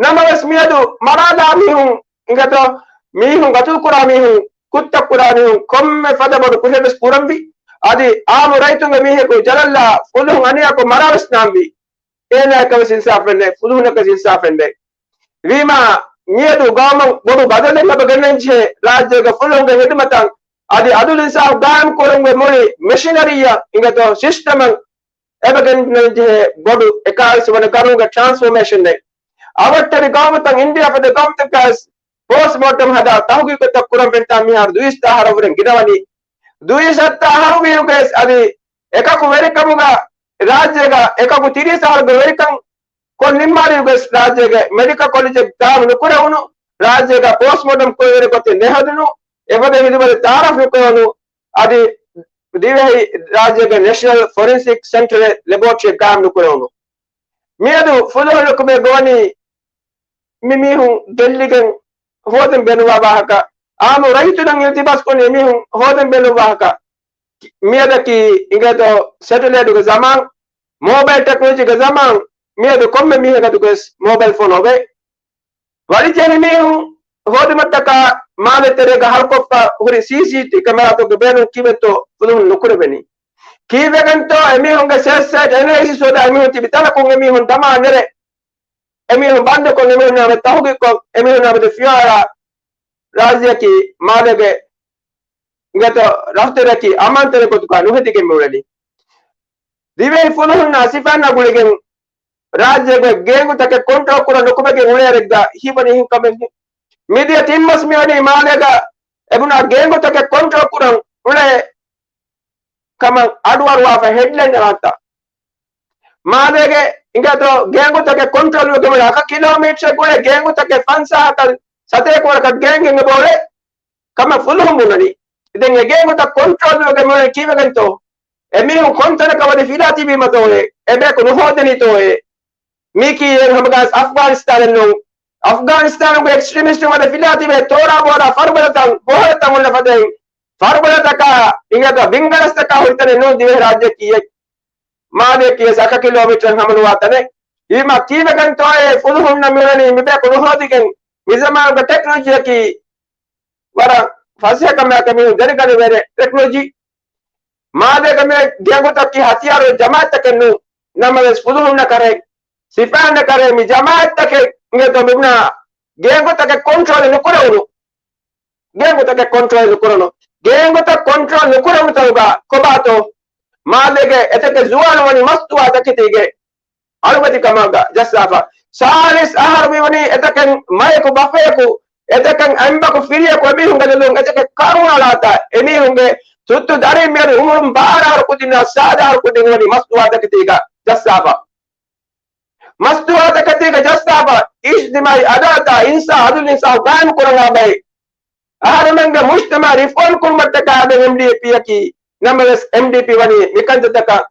ނަމަވެސް މިއަދު މަރާލާ މީހުން އިނގޭތޯ، މީހުން ގަތުލު ކުރާ މީހުން، ކުށްތައް ކުރާ މީހުން، ކޮންމެ ފަދަ ބޮޑު ކުށެއް ވެސް ކުރަންވީ. އަދި އާއްމު ރައްޔިތުންގެ މީހަކު ޖަލަށްލާ ފުލުހުން އަނިޔާކޮށް މަރާ ވެސް ނާންވީ. އޭނާއަކަށް ވެސް އިންސާފެއް ނެތް، ފުލުހުންނަކަށް ވެސް އިންސާފެއް ނެތް. ވީމާ، މިއަދު ގައުމަށް ބޮޑު ބަދަލެއް އެބަ ގެންނަން ޖެހޭ، ރާއްޖޭގެ ފުލުހުންގެ ހިދުމަތަށް އަދި އަދުލު އިންސާފު ގާއިމް ކުރުމުގެ މުޅި މެޝިނަރީއަށް އިނގޭތޯ ސިސްޓަމަށް އެބަ ގެންނަން ޖެހޭ ބޮޑު އެކާވީސް ވަނަ ގަރުނުގެ ޓްރާންސްފޯމޭޝަނެއް. އަވަށްޓެރި ގައުމުތައް އިންޑިއާ ފަދަ ގައުމުތަކަސް ޕޯސްޓްމޯޓަމް ހަދާ ތަހުގީގުތައް ކުރަން ފެންތާ މިހާރު ދުއިސައްތަ އަހަރު ވުރެން ގިނަވަނީ. ދުއިސައްތަ އަހަރު ވީއުގަސް އަދި އެކަކު ވެރިކަމުގަ ރާއްޖޭގަ އެކަކު ތިރީސް އަހަރުގެ ވެރިކަން ކޮށް ނިންމާލިއުގަސް ރާއްޖޭގެ މެޑިކަލް ކޮލެޖެއް ގާއިމް ނުކުރެވުނު، ރާއްޖޭގަ ޕޯސްޓްމޯޓަމް ކުރެވޭނެ ގޮތެއް ނެހަދުނު، އެފަދަ ހިދުމަތެއް ތައާރަފް ނުކުރެވުނު، އަދި ދިވެހި ރާއްޖޭގެ ނެޝަނަލް ފޮރެންސިކް ސެންޓަރެއް ލެބޯޓްރީއެއް ގާއިމް ނުކުރެވުނު. މިއަދު ފުލުހުން ލުކުމެ ގޮވަނީ މި މީހުން ގެއްލިގެން ހޯދަން ބޭނުންވާ ވާހަކަ، އާއްމު ރައްޔިތުންނަށް އިލްތިމާސް ކުރަނީ މީހުން ހޯދަން ބޭނުން ވާހަކަ. މިއަދަކީ އިނގޭތޯ ސެޓެލައިޓުގެ ޒަމާން، މޯބައިލް ޓެކްނޮލޮޖީގެ ޒަމާން، މިއަދު ކޮންމެ މީހަކަށް ގޮސް މޯބައިލް ފޯނު އޮވޭ. ވަޅިޖެހެނި މީހުން ހޯދުމަށްޓަކާ މާލެ ތެރޭގަ ހަރުކޮށްފަ ހުރި ސީސީޓީ ކެމެރާތަކުގެ ބޭނުން ކީއްވެތޯ ފުލުހުން ނުކުރެވެނީ؟ ކީއްވެގެންތޯ އެމީހުންގެ ސެލްފް ސައިޓް އެނަލައިސިސް ހޯދާ އެމީހުން ތިބި ތަނަކުން އެމީހުން ދަމާ ނެރެ އެމީހުން ބަންދުކޮށް އެމީހުންނާ މެދު ތަހުގީގުކޮށް އެމީހުންނާ މެދު ފިޔަވަޅާ ރާއްޖެއަކީ މާލޭގެ އިނގޭތޯ ރަފްތަރަކީ އަމާންތެރި ގޮތުގަ ނުހެދިގެން މިއުޅެނީ. ދިވެހި ފުލުހުންނާ ސިފައިންނާ ގުޅިގެން ރާއްޖޭގެ ގޭންގުތަކެއް ކޮންޓްރޯލް ކުރަން ނުކުމެގެން އުޅޭއިރެއްގަ ހީވަނީ އެހެން ކަމެއް. މިދިޔަ ތިން މަސް މިވަނީ މާލޭގަ އެބުނާ ގޭންގުތަކެއް ކޮންޓްރޯލް ކުރަން އުޅޭ ކަމަށް އަޑުއަރުވާފަ ހެޑްލައިން އަރާތާ. މާލޭގެ އިނގޭތޯ ގޭންގުތަކެއް ކޮންޓްރޯލް ވެގެން އަކަ ކިލޯމީޓަރެއް ގުޅޭ ގޭންގުތަކެއް ފަންސާހަކަށް ސަތޭކަ ވަރަކަށް ގޭންގެން އެބަ އުޅޭ ކަމަށް ފުލުހުން ބުނަނީ. ދެން އެ ގޭންގުތައް ކޮންޓްރޯލް ވެގެން އުޅެނީ ކީއްވެގެންތޯ؟ އެމީހުން ކޮންތަނަކަށް ވަދެ ފިލާ ތިބީމަތޯއޭ؟ އެބަޔަކު ނުހޯދެނީތޯއޭ؟ މީކީ އޭރު ހަމަގާސް އަފްޣާނިސްތާނެއް ނޫން. އަފްޣާނިސްތާނުގެ އެކްސްޓްރީމިސްޓުން ވަދެ ފިލާ ތިބޭ ތޯރާ ބޯރާ ފަރުބަދަތައް، ބޮހޮޅަތައް އޮންނަ ފަދައިން، ފަރުބަދަތަކާ އިނގޭތޯ ބިންގަރަސްތަކާ ހުރި ތަނެއް ނޫން ދިވެހިރާއްޖެއަކީ އެއް. މާލެއަކީ އެސް އަކަ ކިލޯމީޓަރެއް ހަމަނުވާ ތަނެއް. ވީމާ ކީއްވެގެންތޯއޭ ފުލުހުންނަށް މިއުޅެނީ މިބަޔަކު ނުހޯދިގެން؟ މިޒަމާނުގެ ޓެކްނޮލޮޖީއަކީ ވަރަށް ފަސޭހަކަމާއެކު މީހުން ދެނެގަނެވޭނެ ޓެކްނޮލޮޖީ. މާލޭގަ މި ގޭންގުތަކީ ހަތިޔާރު ޖަމާއަތްތަކެއް ނޫން. ނަމަވެސް ފުލުހުންނަށް ކަރެ، ސިފައިންނަށް ކަރެ މި ޖަމާއަތްތަކެއް އިނގޭތޯ މިބުނާ ގޭންގުތަކެއް ކޮންޓްރޯލް ނުކުރެވުނު. ގޭންގުތަކެއް ކޮންޓްރޯލް ނުކުރުނު. ގޭންގުތައް ކޮންޓްރޯލް ނުކުރެވުނުތަކުގަ ކޮބާތޯ؟ މާލޭގެ އެތަކެއް ޒުވާނު ވަނީ މަސްތުވާތަކެތީގެ އަޅުގަތިކަމާގަ ޖައްސާފަ. ސާޅީސް އަހަރު މިވަނީ އެތަކެއް މަޔަކު ބަފަޔަކު، އެތަކެއް އަނބަކު ފިރިޔަކު އެމީހުންގެ ދެލުން އެތަކެއް ކަރުނަޅާތާ އެމީހުންގެ ތުއްތު ދަރިން މިއަދު އުމުރުން ބާރަ އަހަރު ކުދިންނާ ސާދަ އަހަރު ކުދިން ވަނީ މަސްތުވާތަކެތީގަ ޖައްސާފަ. މަސްތުވާތަކެތީގަ ޖައްސާފަ، އިޖްތިމާޢީ އަދާލަތާ އިންސާ، އަދުލު އިންސާފު ގާއިމް ކުރަންވާ ބައެއް. އަހަރުމެންގެ މުޖްތަމަޢަށް ރިފޯމް ކުރުމަށްޓަކާ އަދި އެމްޑީޕީއަކީ، ނަމަވެސް އެމްޑީޕީ ވަނީ މިކަންތައްތަކަށް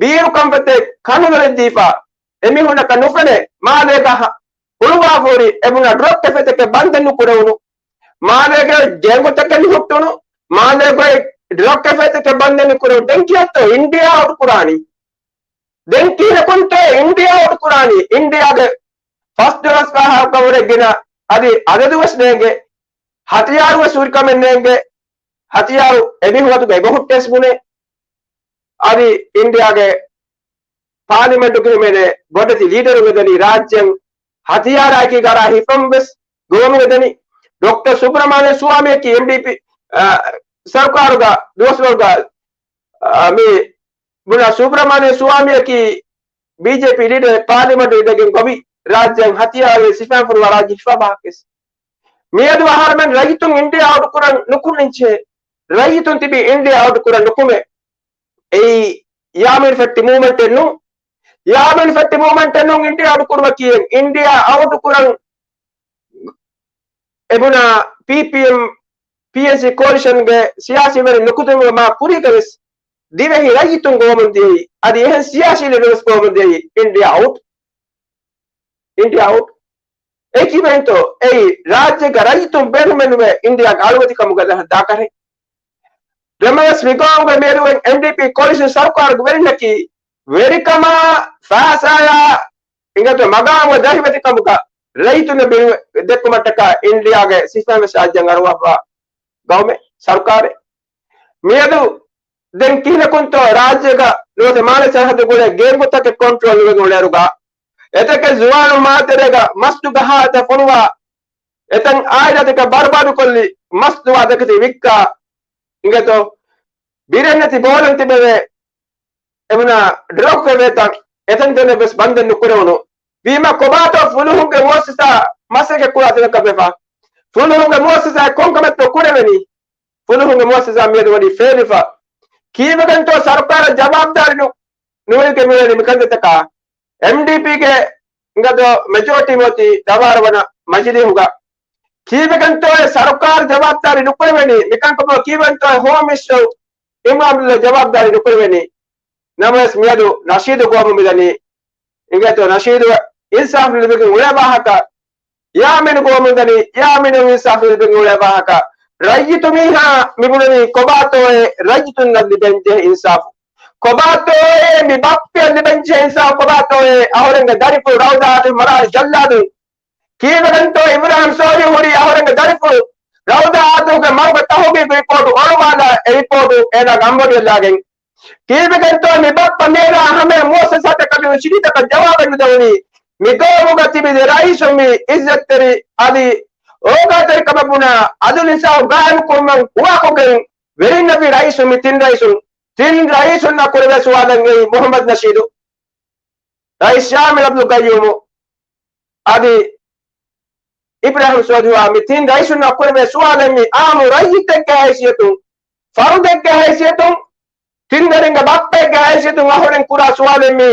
ބީރުކަންފަތެއް ކަނުލޮލެއްދީފަ، އެމީހުންނަކަށް ނުފެނޭ، މާލޭގަ ހަ-، ހުޅުވާފަހުރި އެބުނާ ޑްރަގް ކެފޭތަކެއް ބަންދެއް ނުކުރެވުނު، މާލޭގެ ގޭންގުތަކެއް ނުހުއްޓުނު، މާލޭގެ ޑްރަގް ކެފޭތަކެއް ބަންދެއް ނުކުރެވުނު. ދެން ކިހިނެއްތޯ އިންޑިއާ އައުޓް ކުރާނީ؟ ދެން ކިހިނެއްތޯ އިންޑިއާ އައުޓް ކުރާނީ؟ އިންޑިއާގެ ފަސްދޮޅަސް ފަހަކަށްވުރެ ގިނަ އަދި އަދަދުވެސް ނޭނގެ، ހަތިޔާރުވެސް ހުރިކަމެއް ނޭނގެ، ހަތިޔާރު އެމީހުން އަތުގަ އެބަހުއްޓޭސް ބުނޭ. އަދި އިންޑިއާގެ ޕާލިމެންޓުގެ ހިމެނޭ ބޮޑެތި ލީޑަރުން ވެދަނީ ރާއްޖެއަށް ހަތިޔާރާއެކީ ގަރާ ހިފަން ވެސް ގޮވަމުން ވެދަނީ. ޑޮކްޓަރ ސުބްރަމާނި ސުވާމީއަކީ އެމްޑީޕީ، އާ، ސަރުކާރުގަ ދުވަސްވަރުގަ، އާ، މި ބުނާ ސުބްރަމާނި ސުވާމީއަކީ ބީޖޭޕީ ލީޑަރެއް ޕާލިމެންޓު އިނދެގެން ގޮވި ރާއްޖެއަށް ހަތިޔާރު ސިފައިން ފޮނުވާ ރާއްޖެ ހިފާ ބަހަކެސް. މިއަދު އަހަރުމެން ރައްޔިތުން އިންޑިއާ އައުޓް ކުރަން ނުކުމެންޗޭ. ރައްޔިތުން ތިބީ އިންޑިއާ އައުޓް ކުރަން ނުކުމެ. އެއީ ޔާމީން ފެއްޓި މޫވްމަންޓެއް ނޫން. ޔާމީން ފެއްޓި މޫވްމަންޓެއް ނޫން އިންޑިއާ އައުޓް ކުރުމަކީ. އިންޑިއާ އައުޓް ކުރަން އެބުނާ ޕީޕީއެމް، ޕީއެންސީ ކޯލިޝަންގެ ސިޔާސީ ވެރިން ނުކުތުމުގެ މާ ކުރީގަ ވެސް ދިވެހި ރައްޔިތުން ގޮވަމުން ދިޔައީ، އަދި އެހެން ސިޔާސީ ލީޑަރު ވެސް ގޮވަމުން ދިޔައީ އިންޑިއާ އައުޓް. އިންޑިއާ އައުޓް. އެ ކިބައިންތޯ އެއީ ރާއްޖޭގެ ރައްޔިތުން ބޭނުމެއް ނުވޭ އިންޑިއާގެ އަޅުވެތިކަމުގަ ދާކަށެއް. ނަމަވެސް މިގައުމުގަ މިއަދު އެމްޑީޕީ ކޯލިޝަން ސަރުކާރުގެ ވެރިންނަކީ ވެރިކަމާ ފައިސާޔާ އިނގޭތޯ މަގާމުގެ ދަހިވެތިކަމުގަ ރައްޔިތުންނަށް ބިން ދެއްކުމަށްޓަކާ އިންޑިއާގެ ސިފައިން ވެސް ރާއްޖެއަށް އަރުވާފަ ގައުމެއް ސަރުކާރެއް. މިއަދު ދެން ކިހިނަކުންތޯ ރާއްޖޭގަ ނުވަތަ މާލެ ސަރަހައްދު ގުޅޭ ގޭންގުތަކެއް ކޮންޓްރޯލް ނުވެގެން އުޅޭއިރުގަ، އެތަކެއް ޒުވާނުން މާތެރޭގަ މަސްދު ގަހާ އެތައް ފޮނުވާ، އެތައް އާއިލާތަކަށް ބަރުބާދުކޮށްލި، މަސް ދުވާ ދެކެތި ވިއްކާ، އިނގޭތޯ ބިރެއް ނެތި ބޯލަން ތިބެވޭ، އެބުނާ ޑްރަގް ކެފޭތައް އެތަންތަނެއް ވެސް ބަންދެއް ނުކުރެވުނު. ވީމާ ކޮބާތޯ ފުލުހުންގެ މުއައްސަސާ މަސައްކަތް ކުރާ ތަނަކަށް ވެފަ؟ ފުލުހުންގެ މުއައްސަސާ ކޮންކަމެއްތޯ ކުރެވެނީ؟ ފުލުހުންގެ މުއައްސަސާ މިއަދު ވަނީ ފޭލިފަ. ކީއްވެގެންތޯ ސަރުކާރަށް ޖަވާބުދާރީ ނު-، ނުވެގެން މިވަނީ މިކަންތައްތަކާ؟ އެމްޑީޕީގެ އިނގޭތޯ މެޖޯރިޓީ މިއޮތީ ދަވާރަ ވަނަ މަޖިލީހުގަ. ކީއްވެގެންތޯ އެ ސަރުކާރު ޖަވާބުދާރީ ނުކުރެވެނީ؟ މިކަންކަމަށް ކީއްވެގެންތޯ އެ ހޯމް މިނިސްޓަރު އިމްރާން އަބްދުﷲ ޖަވާބުދާރީ ނުކުރެވެނީ؟ ނަމަވެސް މިއަދު ނަޝީދު ގޮވަމުން މިދަނީ އިނގޭތޯ ނަޝީދު އިންސާފު ލިބިގެން އުޅޭ ވާހަކަ، ޔާމީނު ގޮވަމުން ދަނީ ޔާމީނު އިންސާފު ލިބިގެން އުޅޭ ވާހަކަ. ރައްޔިތު މީހާ މިބުނަނީ ކޮބާތޯއޭ ރައްޔިތުންނަށް ލިބެންޖެހޭ އިންސާފު؟ ކޮބާތޯއޭ މި ބައްޕަޔަށް ލިބެންޖެހޭ އިންސާފު؟ ކޮބާތޯއޭ އަހުރެންގެ ދަރިފުޅު ރައުދާ އަތު މަރާ ޖައްލާދުން؟ ކީއްވެގެންތޯ އިބްރާހިމް ސޯލިހު ހުރީ އަހުރެންގެ ދަރިފުޅު ރައުދާ އަތުގެ މަގުގެ ތަހުގީގު ރިޕޯޓު އޮޅުވާލާ، އެ ރިޕޯޓު އޭނާގެ އަނބޮޑިއަށް ލާގެން؟ ކީއްވެގެންތޯ މި ބައްޕަ ނޭރާ ހަމަޔަށް މުއައްސަސާތަކަށް މި ޗިޓީތަކަށް ޖަވާބެއް ނުދެވުނީ؟ މި ގައުމުގަ ތިބި ރައީސުން މި އިއްޒަތްތެރި އަދި އޯގާތެރިކަމަށް ބުނާ އަދުލު އިންސާފު ގާއިމް ކުރުމަށް ހުވާކޮށްގެން ވެރިންނަށްވީ ރައީސުން މި ތިން ރައީސުން. ތިން ރައީސުންނާ ކުރެވޭ ސުވާލެއް އެއީ މުޙައްމަދު ނަޝީދު، ރައީސް ޝާމިލް އަބްދުލް ޤައްޔޫމު އަދި އިބްރާހިމް ސޯލިހުއާ މި ތިން ރައީސުންނާ ކުރެވޭ ސުވާލެއް މީ އާއްމު ރައްޔިތެއްގެ ހައިސިއްޔަތުން، ފަރުދެއްގެ ހައިސިއްޔަތުން، ތިން ދަރިންގެ ބައްޕައެއްގެ ހައިސިއްޔަތުން އަހުރެން ކުރާ ސުވާލެއް މީ.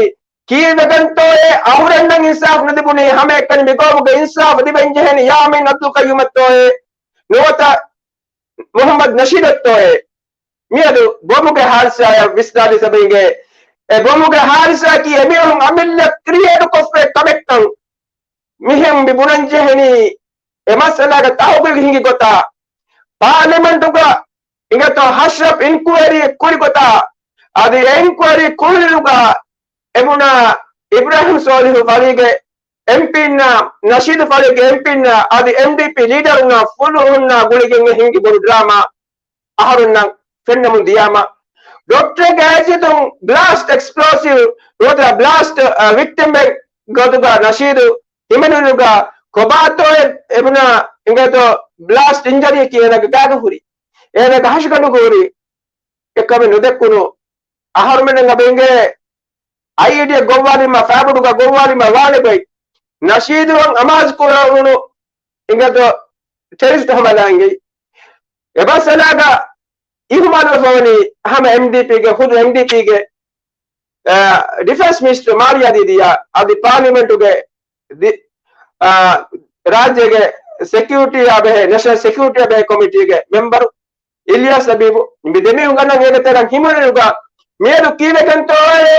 ކީއްވެގެންތޯއޭ އަހުރެންނަށް އިންސާފު ނުލިބުނީ؟ ހަމައެކަނި މި ގައުމުގަ އިންސާފު ލިބެންޖެހެނީ ޔާމީން އަބްދުލް ޤައްޔޫމަށްތޯއޭ ނުވަތަ މުޙައްމަދު ނަޝީދަށްތޯއޭ؟ މިއަދު ބޮމުގެ ހާދިސާއަށް ވިސްނާލި ސަބައިނގޭ، އެ ބޮމުގެ ހާދިސާއަކީ އެމީހުން އަމިއްލަ ކްރިއޭޓު ކޮށްފައި ކަމެއްކަން މިހެން މި ބުނަން ޖެހެނީ. އެ މައްސަލާގެ ތަހުގީގު ހިނގި ގޮތާ، ޕާލިމެންޓުގަ އިނގޭތޯ ހަޝްރަފް އިންކުއަރީ ކުރި ގޮތާ، އަދި އެ އިންކުއަރީ ކުރިއިރުގަ އެބުނާ އިބްރާހިމް ސޯލިހު ފަޅީގެ އެމްޕީންނާ، ނަޝީދު ފަޅީގެ އެމްޕީންނާ އަދި އެމްޑީޕީ ލީޑަރުންނާ ފުލުހުންނާ ގުޅިގެން އެ ހިނގި ބޮޑު ޑްރާމާ އަހަރުންނަށް ފެންނަމުން ދިޔާމަ، ޑޮކްޓަރެއްގެ ހައިސިއްޔަތުން ބްލާސްޓް އެކްސްޕްލޯސިވް ނުވަތަ ބްލާސްޓް ވިކްޓިމް ގޮތުގަ ނަޝީދު ހިމެނުނުގަ ކޮބާތޯއެ އެބުނާ އިނގޭތޯ ބްލާސްޓް އިންޖަރީ ކީ އޭނަގެ ގާގަ ހުރި. އޭނަގެ ހަށިގަނޑުގަ ހުރި. އެކަމެއް ނުދެއްކުނު. އަހަރުމެން އަބެނގެ އައިޑިއަ ގޮއްވާލީމަ، ފާބުޑުގަ ގޮއްވާލީމަ ވާނެ ބައި. ނަޝީދު އަމާޒު ކުރައުނު އިނގޭތޯ ޓެރިސްޓް ހަމަލާނގެ. އެބަސްއަލާގަ އިހުމާލުވެފަވަނީ ހަމަ އެމްޑީޕީގެ، ޚުދު އެމްޑީޕީގެ، އާ، ޑިފެންސް މިނިސްޓަރ މާރިޔާ ދީދީއާ އަދި ޕާލިމެންޓުގެ ދި-، އާ، ރާއްޖޭގެ ސެކިއުރިޓީއާ ބެހޭ، ނޭޝަނަލް ސެކިއުރިޓީއާ ބެހޭ ކޮމިޓީގެ މެމްބަރު އިލްޔާސް ލަބީބު މި ދެމީހުން ގަންނަން އޭގެ ތެރެއިން ހިމެނުނުގަ މިއަދު ކީއްވެގެންތޯއޭ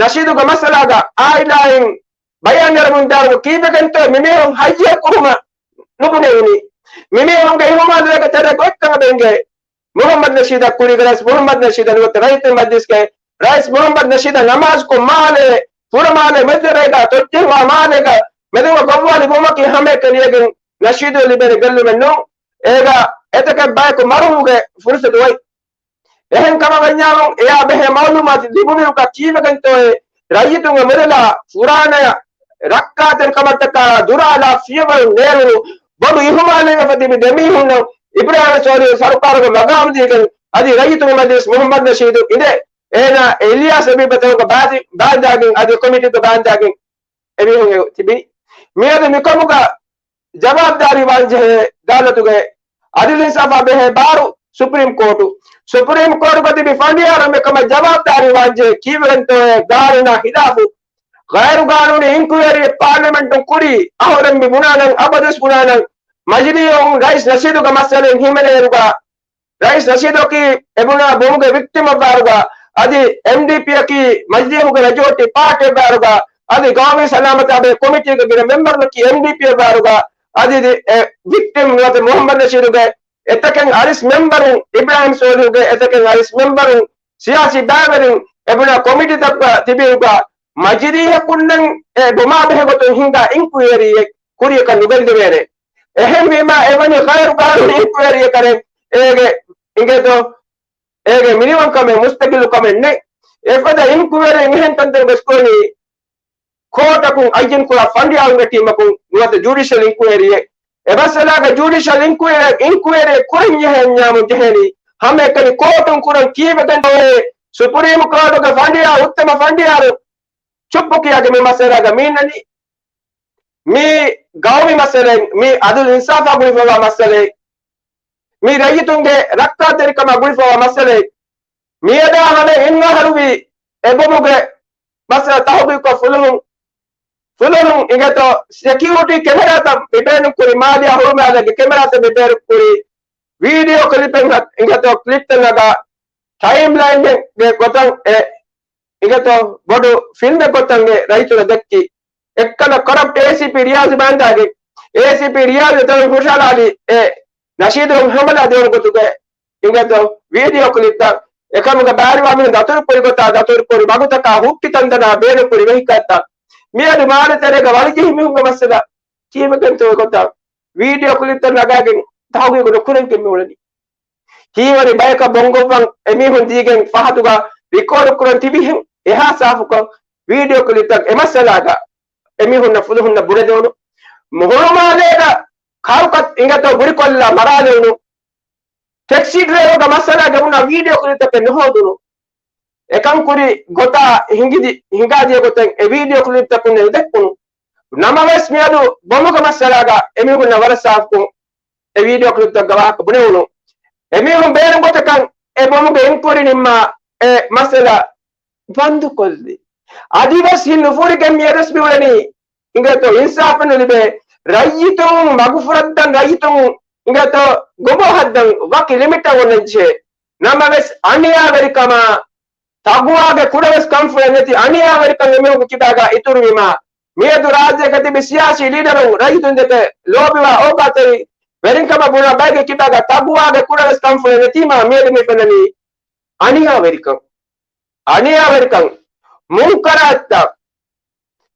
ނަޝީދުގެ މައްސަލާގަ އާއިލާއިން ބަޔާން ނެރެމުންދާނު ކީއްވެގެންތޯ މިމީހުން ހައްޔަށް ކުރުމަށް ނުބުނެވުނީ؟ މިމީހުންގެ އިހުމާލުވެގެ ތެރޭ ގޮތްކަމަށް ބެނގޭ. މުހައްމަދު ނަޝީދަށް ކުރީގެ ރައީސް މުހައްމަދު ނަޝީދަށް ނުވަތަ ރައްޔިތުންގެ މަޖިލިސްގެ ރައީސް މުހައްމަދު ނަޝީދަށް ނަމާދުކޮށް މާލޭ، ފުރަމާލޭ، މެދުތެރޭގަ ތޮއްޖެހުވާ މާލޭގަ މެދުގަ ގޮއްވާލި ބުމަކީ ހަމައެކަނި އޭގެން ނަޝީދު ލިބޭނެ ގެއްލުމެއް ނޫން. އޭގަ އެތަކެއް ބަޔަކު މަރުވުމުގެ ފުރުސަތު އޮތް. އެހެން ކަމަށް ވަންޏާމު އެޔާ ބެހޭ މައުލޫމާތު ލިބުމިނުކަ ކީއްވެގެންތޯއޭ ރައްޔިތުންގެ މުދަލާ ފުރާނަޔަށް ރައްކާތެރިކަމަށްޓަކާ ދުރާލާ ފިޔަވަޅު ނޭރުނު ބޮޑު އިހުމާލެއް ވެފަ ތިބި ދެމީހުންނަށް އިބްރާހިމް ސޯލިހު ސަރުކާރުގެ މަގާމު ދީގެން އަދި ރައްޔިތުންގެ މަޖިލިސް މުހައްމަދު ނަޝީދު އިނދެ އޭނާ އިލްޔާސް ލަބީބަށް ބާ-، ބާންދާގެން އަދި ކޮމިޓީގެ ބާންދާގެން އެމީހުން ތިބި. މިއަދު މިކަމުގަ ޖަވާބުދާރީ ވާންޖެހޭ އަދާލަތުގެ އަދުލު އިންސާފާ ބެހޭ ބާރު ސުޕްރީމް ކޯޓު. ސުޕްރީމް ކޯޓުގަ ތިބި ފަނޑިޔާރު މިކަމަށް ޖަވާބުދާރީ ވާންޖެހޭ ކީއްވެގެންތޯއޭ ގާނޫނާ ހިލާފު ޣައިރު ގާނޫނީ އިންކުއަރީއެއް ޕާލިމެންޓުން ކުރީ. އަހުރެން މި ބުނާނަން، އަބަދުވެސް ބުނާނަން، މަޖިލީހުން ރައީސް ނަޝީދުގެ މައްސަލައިން ހިމެނޭއިރުގަ ރައީސް ނަޝީދަކީ އެބުނާ ބޮމުގެ ވިކްޓިމްއަށްވާއިރުގަ، އަދި އެމްޑީޕީއަކީ މަޖިލީހުގެ މެޖޯރިޓީ ޕާޓީއަށްވާއިރުގަ، އަދި ގައުމީ ސަލާމަތާ ބެހޭ ކޮމިޓީގެ ގިނަ މެމްބަރުންނަކީ އެމްޑީޕީއަށްވާއިރުގަ، އަދި އެ ވިކްޓިމް ނުވަތަ މުހައްމަދު ނަޝީދުގެ އެތަކެއް އަރިސް މެމްބަރުން، އިބްރާހިމް ސޯލިހުގެ އެތަކެއް އަރިސް މެމްބަރުން، ސިޔާސީ ބައިވެރިން އެބުނާ ކޮމިޓީތަކަށް ތިބިއިރުގަ، މަޖިލީހަކުންނަށް އެ ބޮމާ ބެހޭގޮތުން ހިންގާ އިންކުއަރީއެއް ކުރިޔަކަށް ނުގެންދެވޭނެ. އެހެންވީމާ، އެވަނީ ޣައިރު ގާނޫނީ އިންކުއަރީއެއް ކަރެން އޭގެ އިނގޭތޯ، އޭގެ މިނިވަންކަމެއް މުސްތަގިއްލު ކަމެއް ނެތް. އެފަދަ އިންކުއަރީ އެހެން ތަންތަން ވެސް ކުރަނީ ކޯޓަކުން އައްޔަން ކުރާ ފަނޑިޔާރުންގެ ޓީމަކުން ނުވަތަ ޖުޑިޝަލް އިންކުއަރީއެއް. އެ މައްސަލާގެ ޖުޑިޝަލް އިންކުއަރީ، އިންކުއަރީ ކުރަން ޖެހެންޏާމުން ޖެހޭނީ ހަމައެކަނި ކޯޓުން ކުރަން. ކީއްވެގެންތޯއޭ ސުޕްރީމް ކޯޓުގެ ފަނޑިޔާ، އުއްތަމަ ފަނޑިޔާރު ޗުއްޕު ކިޔާގެން މި މައްސަލާގަ މި އިންނަނީ؟ މީ ގައުމީ މައްސަލައެއް، މީ އަދުލު އިންސާފާ ގުޅިފައިވާ މައްސަލައެއް، މީ ރައްޔިތުންގެ ރައްކާތެރިކަމާ ގުޅިފައިވާ މައްސަލައެއް. މިއަދާ ހަމަ އިން އަހަރުވީ އެ ބޮމުގެ މައްސަލަ ތަހުގީގުކޮށް ފުލުހުން، ފުލުހުން އިނގޭތޯ ސެކިއުރިޓީ ކެމެރާތައް މި ބޭނުންކުރި، މާލިޔާ ހުރުމާލޭގެ ކެމެރާތައް މި ބޭނުންކުރި، ވީޑިއޯ ކްލިޕެއް އިނގޭތޯ ކްލިޕްތައް ނަގާ، ޓައިމްލައިންގެ ގޮތަށް އެ އިނގޭތޯ ބޮޑު ފިލްމެއް ގޮތަށް އެ ރައްޔިތުންނަށް ދެއްކި. އެއްކަލަ ކޮރަޕްޓް އޭސީޕީ ރިޔާޒު ބާންދާގެ، އޭސީޕީ ރިޔާޒު ދަރުން ހުށަހަޅާލި އެ ނަޝީދު ހަމަލާ ދެވުނު ގޮތުގެ އިނގޭތޯ ވީޑިއޯ ކްލިޕްތައް. އެކަމުގެ ބާރުވާ މީހުން ދަތުރު ކުރި ގޮތާ، ދަތުރު ކުރި މަގުތަކާ، ހުއްޓި ތަންތަނާ ބޭނުން ކުރި ވެހިކަލްތައް. މިއަދު މާލެ ތެރޭގަ ވަޅިޖެހި މީހުންގެ މައްސަލަ ކީއްވެގެންތޯ ގޮތަށް ވީޑިއޯ ކްލިޕްތައް ނަގާގެން ތަހުގީގު ނުކުރެންކެން މި އުޅެނީ. ހީވަނި ބަޔަކަށް ބޮންގޮއްވަން އެމީހުން ދީގެން ފަހަތުގަ ރިކޯޑު ކުރަން ތިބިހެން އެހާ ސާފުކޮށް، ވީޑިއޯ ކްލިޕްތައް އެ މައްސަލާގަ އެމީހުންނަށް ފުލުހުންނަށް ބުނެދެވުނު. ހުޅުމާލޭގަ ކާރުކަށް އިނގޭތޯ ގުޅިކޮށްލާ މަރާލެވުނު. ޓެކްސީ ޑްރައިވަރުގެ މައްސަލާގަ ބުނާ ވީޑިއޯ ކްލިޕްތަކެއް ނުހޯދުނު. އެކަން ކުރި ގޮތާ ހިނގިދި-، ހިނގާދިޔަ ގޮތެއް އެ ވީޑިއޯ ކްލިޕްތަކުން ނުދެއްކުނު. ނަމަވެސް މިއަދު ބޮމުގެ މައްސަލާގަ އެމީހުންނަށް ވަރަށް ސާފުކޮށް އެ ވީޑިއޯ ކްލިޕްތަކުގެ ވާހަކަ ބުނެވުނު. އެމީހުން ބޭނުން ގޮތަކަށް އެ ބޮމުގެ އިންކުއަރީ ނިންމާ އެ މައްސަލަ ބަންދުކޮށްލި. އަދިވެސް ހިތް ނުފޫރިގެން މިއަދުވެސް މިއުޅެނީ އިނގޭތޯ އިންސާފެއް ނުލިބޭ. ރައްޔިތުން މަގުފުރައްދަން، ރައްޔިތުން އިނގޭތޯ ގޮބޯ ހައްދަން ވަކި ލިމިޓެއް އޮންނަންޖެހޭ. ނަމަވެސް އަނިޔާވެރިކަމާ ތަގުވާގެ ކުޑަވެސް ކަންފުޅެއް ނެތި އަނިޔާވެރިކަން އެމީހުންގެ ކިބާގަ އިތުރުވީމާ، މިއަދު ރާއްޖޭގަ ތިބި ސިޔާސީ ލީޑަރުން ރައްޔިތުން ދެކެ ލޯބިވާ އޯގާތެރި ވެރިންކަމަށް ބުނާ ބައެއްގެ ކިބާގަ ތަގުވާގެ ކުޑަވެސް ކަންފުޅެއް ނެތީމާ، މިއަދު މި ފެންނަނީ އަނިޔާވެރިކަން. އަނިޔާވެރިކަން، މުންކަރާތްތައް،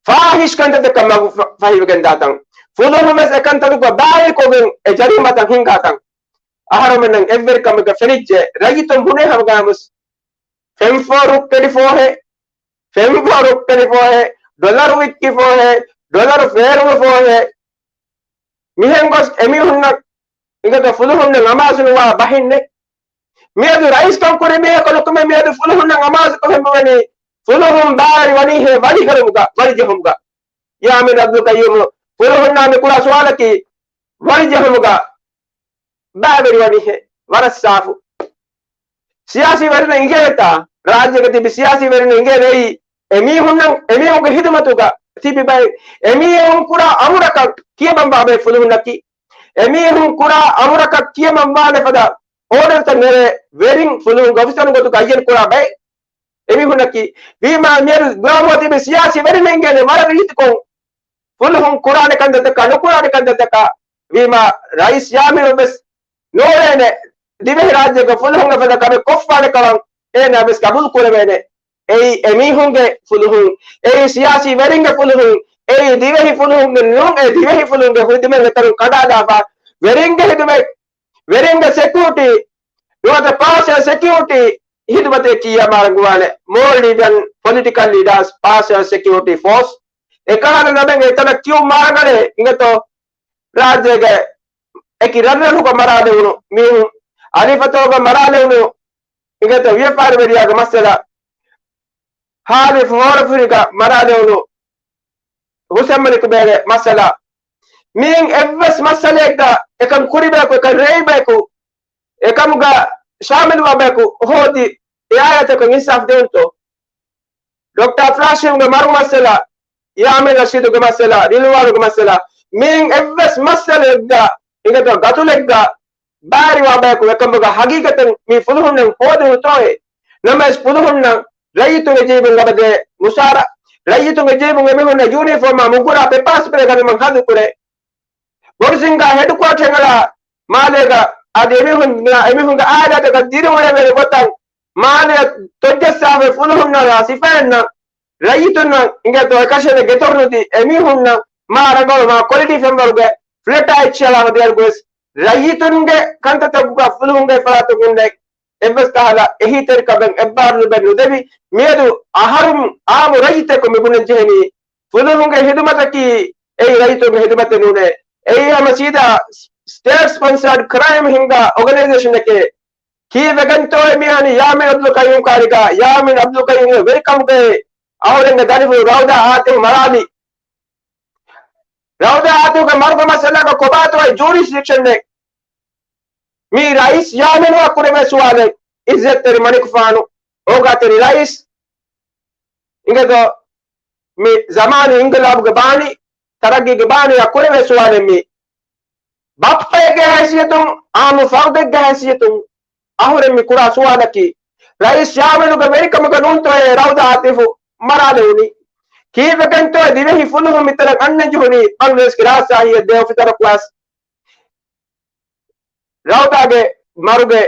ފާހިޝް ކަންތައްތަކަށް މަގު ފަ-، ފަހިވެގެން ދާތަން، ފުލުހުން ވެސް އެކަންތަކުގަ ބާއިކޮށްގެން އެ ޖަރީމާތައް ހިންގާތަން. އަހަރުމެންނަށް އެއްވެރިކަމެއްގަ ފެނިއްޖެ، ރައްޔިތުން ބުނޭ ހަމަގައިމުސް އެމް ފޯރު ރުއްކެޑި ފޯހެއް، ފެން ފޯރު ރުއްކެޑި ފޯހެއް، ޑޮލަރު ވިއްކި ފޯހެއް، ޑޮލަރު ފޭރުވި ފޯހެއް. މިހެން ގޮސް އެމީހުންނަށް އިނގޭތޯ ފުލުހުންނަށް އަމާޒު ނުވާ ބަހެއް ނެތް. މިއަދު ރައީސްކަން ކުރި މީހަކު ނުކުމެ މިއަދު ފުލުހުންނަށް އަމާޒު ކޮށް ހެން ވަނީ، ފުލުހުން ބާރި ވަނީ ހޭ ވަނިކަމުގަ، ވަނިޖެހުމުގަ. ޔާމީން އަބްދުލް ޤައްޔޫމު ފުލުހުންނާ މި ކުރާ ސުވާލަކީ، ވަނިޖެހުމުގަ ބާވެރިވަނީ ހޭ، ވަރަށް ސާފު. ސިޔާސީ ވެރިން އިނގޭތާ، ރާއްޖޭގަ ތިބި ސިޔާސީ ވެރިން އިނގޭ ނެތް، އެމީހުންނަށް، އެމީހުންގެ ހިދުމަތުގަ ތިބި ބައެއް، އެމީހުން ކުރާ އަމުރަކަށް ކިޔަމަންވާ ބައެއް ފުލުހުންނަކީ، އެމީހުން ކުރާ އަމުރަކަށް ކިޔަމަންވާނެ ފަދަ އޯޑަރުތައް ނެރޭ ވެރިން ފުލުހުންގެ އޮފިސަރުން ގޮތުގަ އައްޔަން ކުރާ ބައެއް އެމީހުންނަކީ. ވީމާ މިއަދު ގުލާމު ތިބި ސިޔާސީ ވެރިން އިނގޭނެ ވަރަށް ރީތިކޮށް ފުލުހުން ކުރާނެ ކަންތައްތަކާ ނުކުރާނެ ކަންތައްތަކާ ވީމާ، ރައީސް ޔާމީނު ވެސް ނޯޅޭނެ ދިވެހި ރާއްޖޭގަ ފުލުހުން އެފަދަ ކަމެއް ކޮށްފާނެ ކަމަށް އޭނާ ވެސް ގަބޫލު ކުރެވޭނެ. އެއީ އެމީހުންގެ ފުލުހުން، އެއީ ސިޔާސީ ވެރިންގެ ފުލުހުން، އެއީ ދިވެހި ފުލުހުންގެ ނޫން، އެ ދިވެހި ފުލުހުންގެ ހިދުމަތް އެތަނުން ކަނޑާލާފަ، ވެރިންގެ ހިދުމަތް، ވެރިންގެ ސެކިއުރިޓީ، ނުވަތަ ޕާސަލް ސެކިއުރިޓީ ހިދުމަތެއް ކިޔާ މާރަނގުވާނެ. މޯލްޑިވިއަން ޕޮލިޓިކަލް ލީޑާސް ޕާސަލް ސެކިއުރިޓީ ފޯސް އެކަހަލަ ނަމެއް އެތަނަށް ކިޔުން މާރަނގަޅޭ އިނގޭތޯ. ރާއްޖޭގެ އެކި ރަށްރަށުގަ މަރާލެވުނު މީހުން، އަނެއްފަތަރުގަ މަރާލެވުނު އިނގޭތޯ ވިޔަފާރިވެރިޔާގެ މައްސަލަ، ހާދި ފޯރަފުރިގަ މަރާލެވުނު ހުސެން މަލިކުބޭގެ މައްސަލަ، މިއިން އެއްވެސް މައްސަލައެއްގަ އެކަން ކުރިބަޔަކު، އެކަން ރޭވިބަޔަކު، އެކަމުގަ ޝާމިލުވާ ބަޔަކު ހޯދި އެއާޔަތަކުން އިންސާފް ދެވުންތޯ؟ ޑޮކްޓަރ އަފްރާޝީމްގެ މަރު މައްސަލަ، ޔާމީން ރަޝީދުގެ މައްސަލަ، ރިލްވާނުގެ މައްސަލަ، މިއިން އެއްވެސް މައްސަލައެއްގަ އިނގޭތޯ ގަތުލެއްގަ ބާރިވާ ބަޔަކު އެކަމުގަ ހަގީގަތަށް މި ފުލުހުންނަށް ހޯދުނުތޯއޭ؟ ނަމަވެސް ފުލުހުންނަށް ރައްޔިތުންގެ ޖީބުން އަބަދޭ މުސާރަ، ރައްޔިތުންގެ ޖީބުން އެމީހުންނަށް ޔޫނީފޯމާ މުގުރާ ޕެޕާ ސްޕްރޭ ގަނެމަން ހައްދު ކުރޭ. ބޮޑުސިންގާ ހެޑްކުއާޓަރ ހިނގަޅާ މާލޭގަ އަދި އެމީހުން، އެމީހުންގެ އާއިލާތަކަށް ދިރިއުޅެވޭނެ ގޮތަށް މާލެއަށް ތޮއްޖައްސާފައި ފުލުހުންނާ ސިފައިންނަށް ރައްޔިތުންނަށް އިނގޭތޯ އެކަށައިގެން ގެތޮށް ނުދީ އެމީހުންނަށް މާ ރަނގަޅު މާ ކޮލިޓީ ފެންވަރުގެ ފްލެޓާ އެއްޗެހި އަޅާފަ ދިޔައިރު ވެސް ރައްޔިތުންގެ ކަންތައްތަކުގަ ފުލުހުންގެ ފަރާތުން ހުންނެ އެއްވެސް ކަހަލަ އެހީތެރިކަމެއް އެއްބާރުލުބެއް ނުދެވި. މިއަދު އަހަރުން އާއްމު ރައްޔިތަކު މި ބުނަން ޖެހެނީ ފުލުހުންގެ ހިދުމަތަކީ އެއީ ރައްޔިތުންގެ ހިދުމަތެއް ނޫނޭ. އެއީ ހަމަ ސީދާ ސްޓޭޓް ސްޕޮންސާޑް ކްރައިމް ހިންގާ އޯގަނައިޒޭޝަނެކޭ. ކީއްވެގެންތޯއޭ މިހާރު ޔާމީން އަބްދުލް ޤައްޔޫމް ކާރިގަ، ޔާމީން އަބްދުލް ޤައްޔޫމްގެ ވެރިކަމުގައި އަހުރެންގެ ދަރިފުޅު ރައުދާ އާތިފް މަރާލި. ރައުދާ އާތިފްގެ މަރުގެ މައްސަލާގަ ކޮބާތޯއޭ ޖޫރިސްޑިކްޝަނެއް؟ މީ ރައީސް ޔާމީނުއާ ކުރެވޭ ސުވާލެއް. އިއްޒަތްތެރި މަނިކުފާނު، އޯގާތެރި ރައީސް އިނގޭތޯ މި ޒަމާނީ އިންގިލާބުގެ ބާނީ، ތަރައްގީގެ ބާނީއާ ކުރެވޭ ސުވާލެއް މީ. ބައްޕައެއްގެ ހައިސިއްޔަތުން، އާއްމު ފަރުދެއްގެ ހައިސިއްޔަތުން އަހުރެން މި ކުރާ ސުވާލަކީ، ރައީސް ޔާމީނުގެ ވެރިކަމުގަ ނޫންތޯއޭ ރައުދާ އާތިފު މަރާލެވުނީ؟ ކީއްވެގެންތޯއޭ ދިވެހި ފުލުހުން މިތަނަށް އަންނަން ޖެހުނީ ބަންގްލަދޭޝްގެ ރާޖްޝާހީއެއް ދޭ އޮފިސަރަކު ވެސް؟ ރައުދާގެ މަރުގެ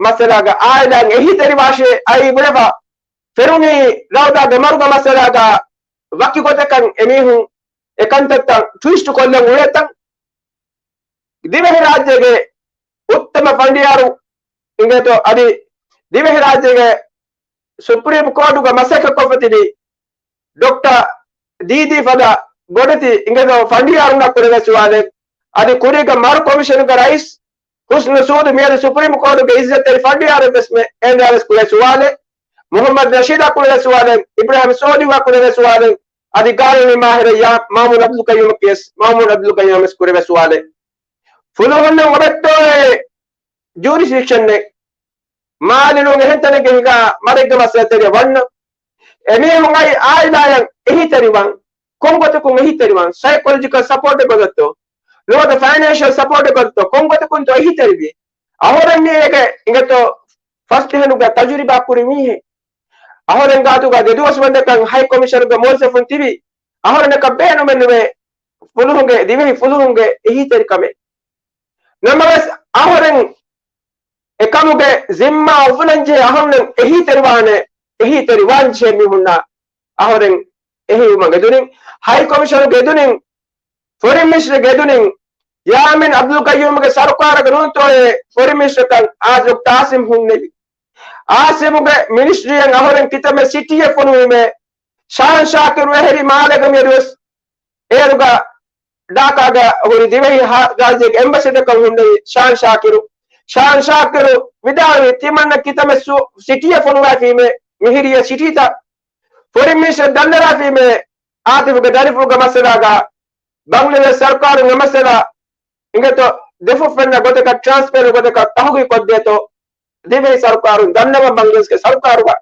މައްސަލާގަ އާއިލާއިން އެހީތެރިވާށޭ އައީ ބުނެފަ. ފެރުނީ ރައުދާގެ މަރުގެ މައްސަލާގަ ވަކި ގޮތަކަށް އެމީހުން އެ ކަންތައްތައް ޓްވިސްޓް ކޮށްލަން އުޅޭތަން. ދިވެހިރާއްޖޭގެ އުއްތަމަ ފަނޑިޔާރު އިނގޭތޯ އަދި ދިވެހިރާއްޖޭގެ ސުޕްރީމް ކޯޓުގަ މަސައްކަތްކޮށްފަ ތިބި ޑޮކްޓަރ ދީދީ ފަދަ ބޮޑެތި އިނގޭތޯ ފަނޑިޔާރުންނަށް ކުރެވޭ ސުވާލެއް. އަދި ކުރީގަ މަރު ކޮމިޝަނުގެ ރައީސް ހުސްނު ސޫދު މިއަދު ސުޕްރީމް ކޯޓުގެ އިއްޒަތްތެރި ފަނޑިޔާރެއް ވެސް އޭނާ ވެސް ކުރޭ ސުވާލެއް. މުހައްމަދު ނަޝީދާ ކުރެވޭ ސުވާލެއް، އިބްރާހިމް ސޯލިހުއާ ކުރެވޭ ސުވާލެއް، އަދި ގާނޫނީ މާހިރެއް ޔާ މާމޫން އަބްދުލް ޤައްޔޫމަކީ ވެސް، މާމޫން އަބްދުލް ޤައްޔޫމް ވެސް ކުރެވޭ ސުވާލެއް. ފުލުހުންނަށް އޮވެއްތޯއޭ ޖޫރިސްޑިކްޝަނެއް؟ މާލެ ނޫން އެހެން ތަނެއްގަ ހިނގާ މަރެއްގެ މައްސަލަތެރިއަށް ވަންނަ. އެމީހުން އައި އާއިލާއަށް އެހީތެރިވާން. ކޮންގޮތަކުން އެހީތެރިވާން؟ ސައިކޮލޮޖިކަލް ސަޕޯޓެއް ގޮތަށްތޯ؟ ނުވަތަ ފައިނޭންޝަލް ސަޕޯޓެއް ގޮތަށްތޯ؟ ކޮންގޮތަކުންތޯ އެހީތެރިވީ؟ އަހުރެން މީ އޭގެ އިނގޭތޯ ފަސް ޖެހުނުގެ ތަޖުރިބާ ކުރި މީހެއް. އަހުރެން ގާތުގަ ދެދުވަސް ވަންދެކަން ހައި ކޮމިޝަނުގެ މުވައްޒަފުން ތިބި. އަހުރެންނަކަށް ބޭނުމެއްނުވޭ ފުލުހުންގެ، ދިވެހި ފުލުހުންގެ އެހީތެރިކަމެއް. ނަމަވެސް އަހުރެން އެކަމުގެ ޒިންމާ އުފުލަންޖެހޭ އަހުންނަށް އެހީތެރިވާނެ، އެހީތެރިވާންޖެހޭ މީހުންނާ އަހުރެން އެހީވުމަށް އެދުނިން، ހައި ކޮމިޝަނުގެ އެދުނިން، ފޮރިން މިނިސްޓަރގެ އެދުނިން، ޔާމީން އަބްދުލް ޤައްޔޫމްގެ ސަރުކާރަކަށް ނޫންތޯއޭ ފޮރިން މިނިސްޓަރކަން އާ ޑޮކްޓަރ އާސިމް ހުންނެވި. އާސިމުގެ މިނިސްޓްރީއަށް އަހުރެން ކިތަންމެ ސިޓީއެއް ފޮނުވީމޭ، ޝާން ޝާކިރު އެހެރީ މާލޭގަ މިއަދުވެސް އޭރުގަ ޑާކާގަ ހުރި ދިވެހި ހާ-، ރާއްޖޭގެ އެމްބަސެޑަކަށް ހުންނެވި ޝާން ޝާކިރު. ޝާން ޝާކިރު ވިދާޅުވި ތިމަންނަ ކިތަންމެ ސު-، ސިޓީއެއް ފޮނުވާފީމޭ، މިހިރިއަށް ސިޓީތައް ފޮރިން މިނިސްޓަރ ދަންނަވާފީމޭ، އާތިފުގެ ދަރިފުޅުގެ މައްސަލާގަ ބަންގްލަދޭޝް ސަރުކާރުން އެ މައްސަލަ އިނގޭތޯ ދެފުށް ފެންނަ ގޮތަކަށް ޓްރާންސްޕޭރެންޓް ގޮތަކަށް ތަހުގީގު ކޮށްދޭތޯ، ދިވެހި ސަރުކާރުން ދަންނަވަން ބަންގްލަދޭޝްގެ ސަރުކާރުގަ،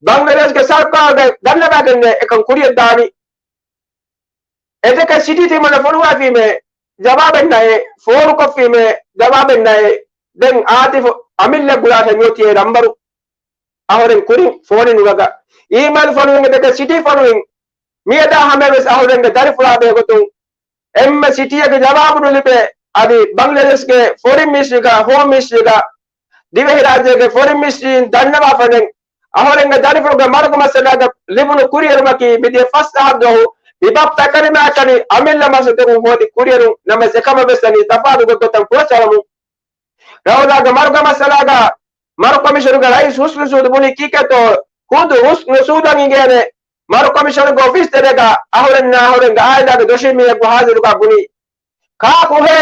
ބަންގްލަދޭޝްގެ ސަރުކާރުގަ ދަންނަވާގެންނޭ އެކަން ކުރިއަށް ދާނީ. އެތަކެއް ސިޓީ ތިމަންނަ ފޮނުވާފީމޭ، ޖަވާބެއް ނައޭ، ފޯނު ކޮށްފީމޭ، ޖަވާބެއް ނައޭ. ދެން އާތިފު އަމިއްލަ ގުޅާށޭ މިއޮތީ އެ ނަންބަރު. އަހުރެން ކުރިން ފޯނެއް ނުލަގާ. އީމެއިލް ފޮނުވިން، އެތަކެއް ސިޓީ ފޮނުވިން. މިއަދާ ހަމަޔަށް ވެސް އަހުރެންގެ ދަރިފުޅާ ބެހޭގޮތުން އެންމެ ސިޓީއެއްގެ ޖަވާބު ނުލިބޭ. އަދި ބަންގްލަދޭޝްގެ ފޮރިން މިނިސްޓްރީގަ، ހޯމް މިނިސްޓްރީގަ، ދިވެހިރާއްޖޭގެ ފޮރިން މިނިސްޓްރީން ދަންނަވާފަދައިން، އަހުރެންގެ ދަރިފުޅުގެ މަރުގެ މައްސަލާގަ ލިބުނު ކުރިއެރުމަކީ މިދިޔަ ފަސް އަހަރު ދުވަހު މި ބައްޕަ ކަރިމާ ކަނި އަމިއްލަ މަސައްކަތުން ހޯދި ކުރިއެރުން. ނަމަވެސް އެކަމަށް ވެސް ދަނީ ތަފާތު ގޮތްގޮތަށް ފުރައްސަވަމުން. ރައުދާގެ މަރުގެ މައްސަލާގަ މަރު ކޮމިޝަނުގެ ރައީސް ހުސްނު ސޫދު ބުނީ ކީކޭތޯ؟ ޚުދު ހުސްނު ސޫދަށް އިނގޭނެ މަރު ކޮމިޝަނުގެ އޮފީސް ތެރޭގަ އަހުރެންނާ އަހުރެންގެ އާއިލާގެ ދޮށީ މީހަކު ހާޒިރުކޮށް ބުނީ، ކާކުހޭ؟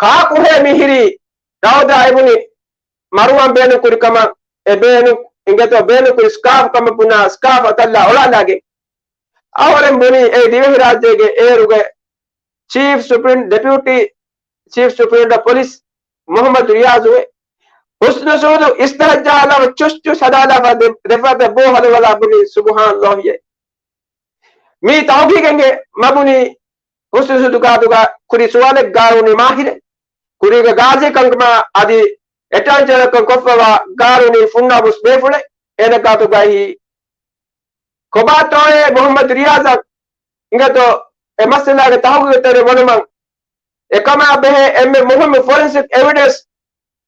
ކާކުހޭ މިހިރީ؟ ރައުދާ އެބުނި މަރުވާން ބޭނުން ކުރި ކަމަށް. އެ ބޭނުން އިނގޭތޯ ބޭނުން ކުރި ސްކާފް ކަމަށް ބުނާ ސްކާފް އަތަށްލާ އޮޅާލާގެން. އަހުރެން ބުނީ އެ ދިވެހިރާއްޖޭގެ އޭރުގެ ޗީފް ސުޕްރީން، ޑެޕިއުޓީ ޗީފް ސުޕްރީންޓެންޑެންޓް އޮފް ޕޮލިސް މުޙައްމަދު ރިޔާޒު އެ. ހުސްނު ސޫދު އިސްތަހައްޖާލާފަ ޗުސްޗުސް ހަދާލާފަ ދެ-، ދެފަތަށް ބޯ ހަލުވަލާ ބުނީ ސުބުޙާނައްލާހިއޭ. މީ ތަހުގީގެއް މަ ބުނީ ހުސްނު ސޫދު ގާތުގަ ކުރި ސުވާލެއް ގާރޫނީ މާހިރެއް. ކުރީގެ ގާޒީ ކަންކަމާ އަދި އެޓާން ޖެނެރަލްކަން ކޮށްފަވާ ގާރޫނީ ފުންނާބުސް ބޭފުޅެއް. އޭނަ ގާތުގައި ކޮބާތޯއޭ މުޙައްމަދު ރިޔާޒަށް އިނގޭތޯ އެ މައްސަލާގެ ތަހުގީގު ތެރެ ވަނުމަށް. އެކަމާ ބެހޭ އެންމެ މުހިއްމު ފޮރެންސިކް އެވިޑެންސް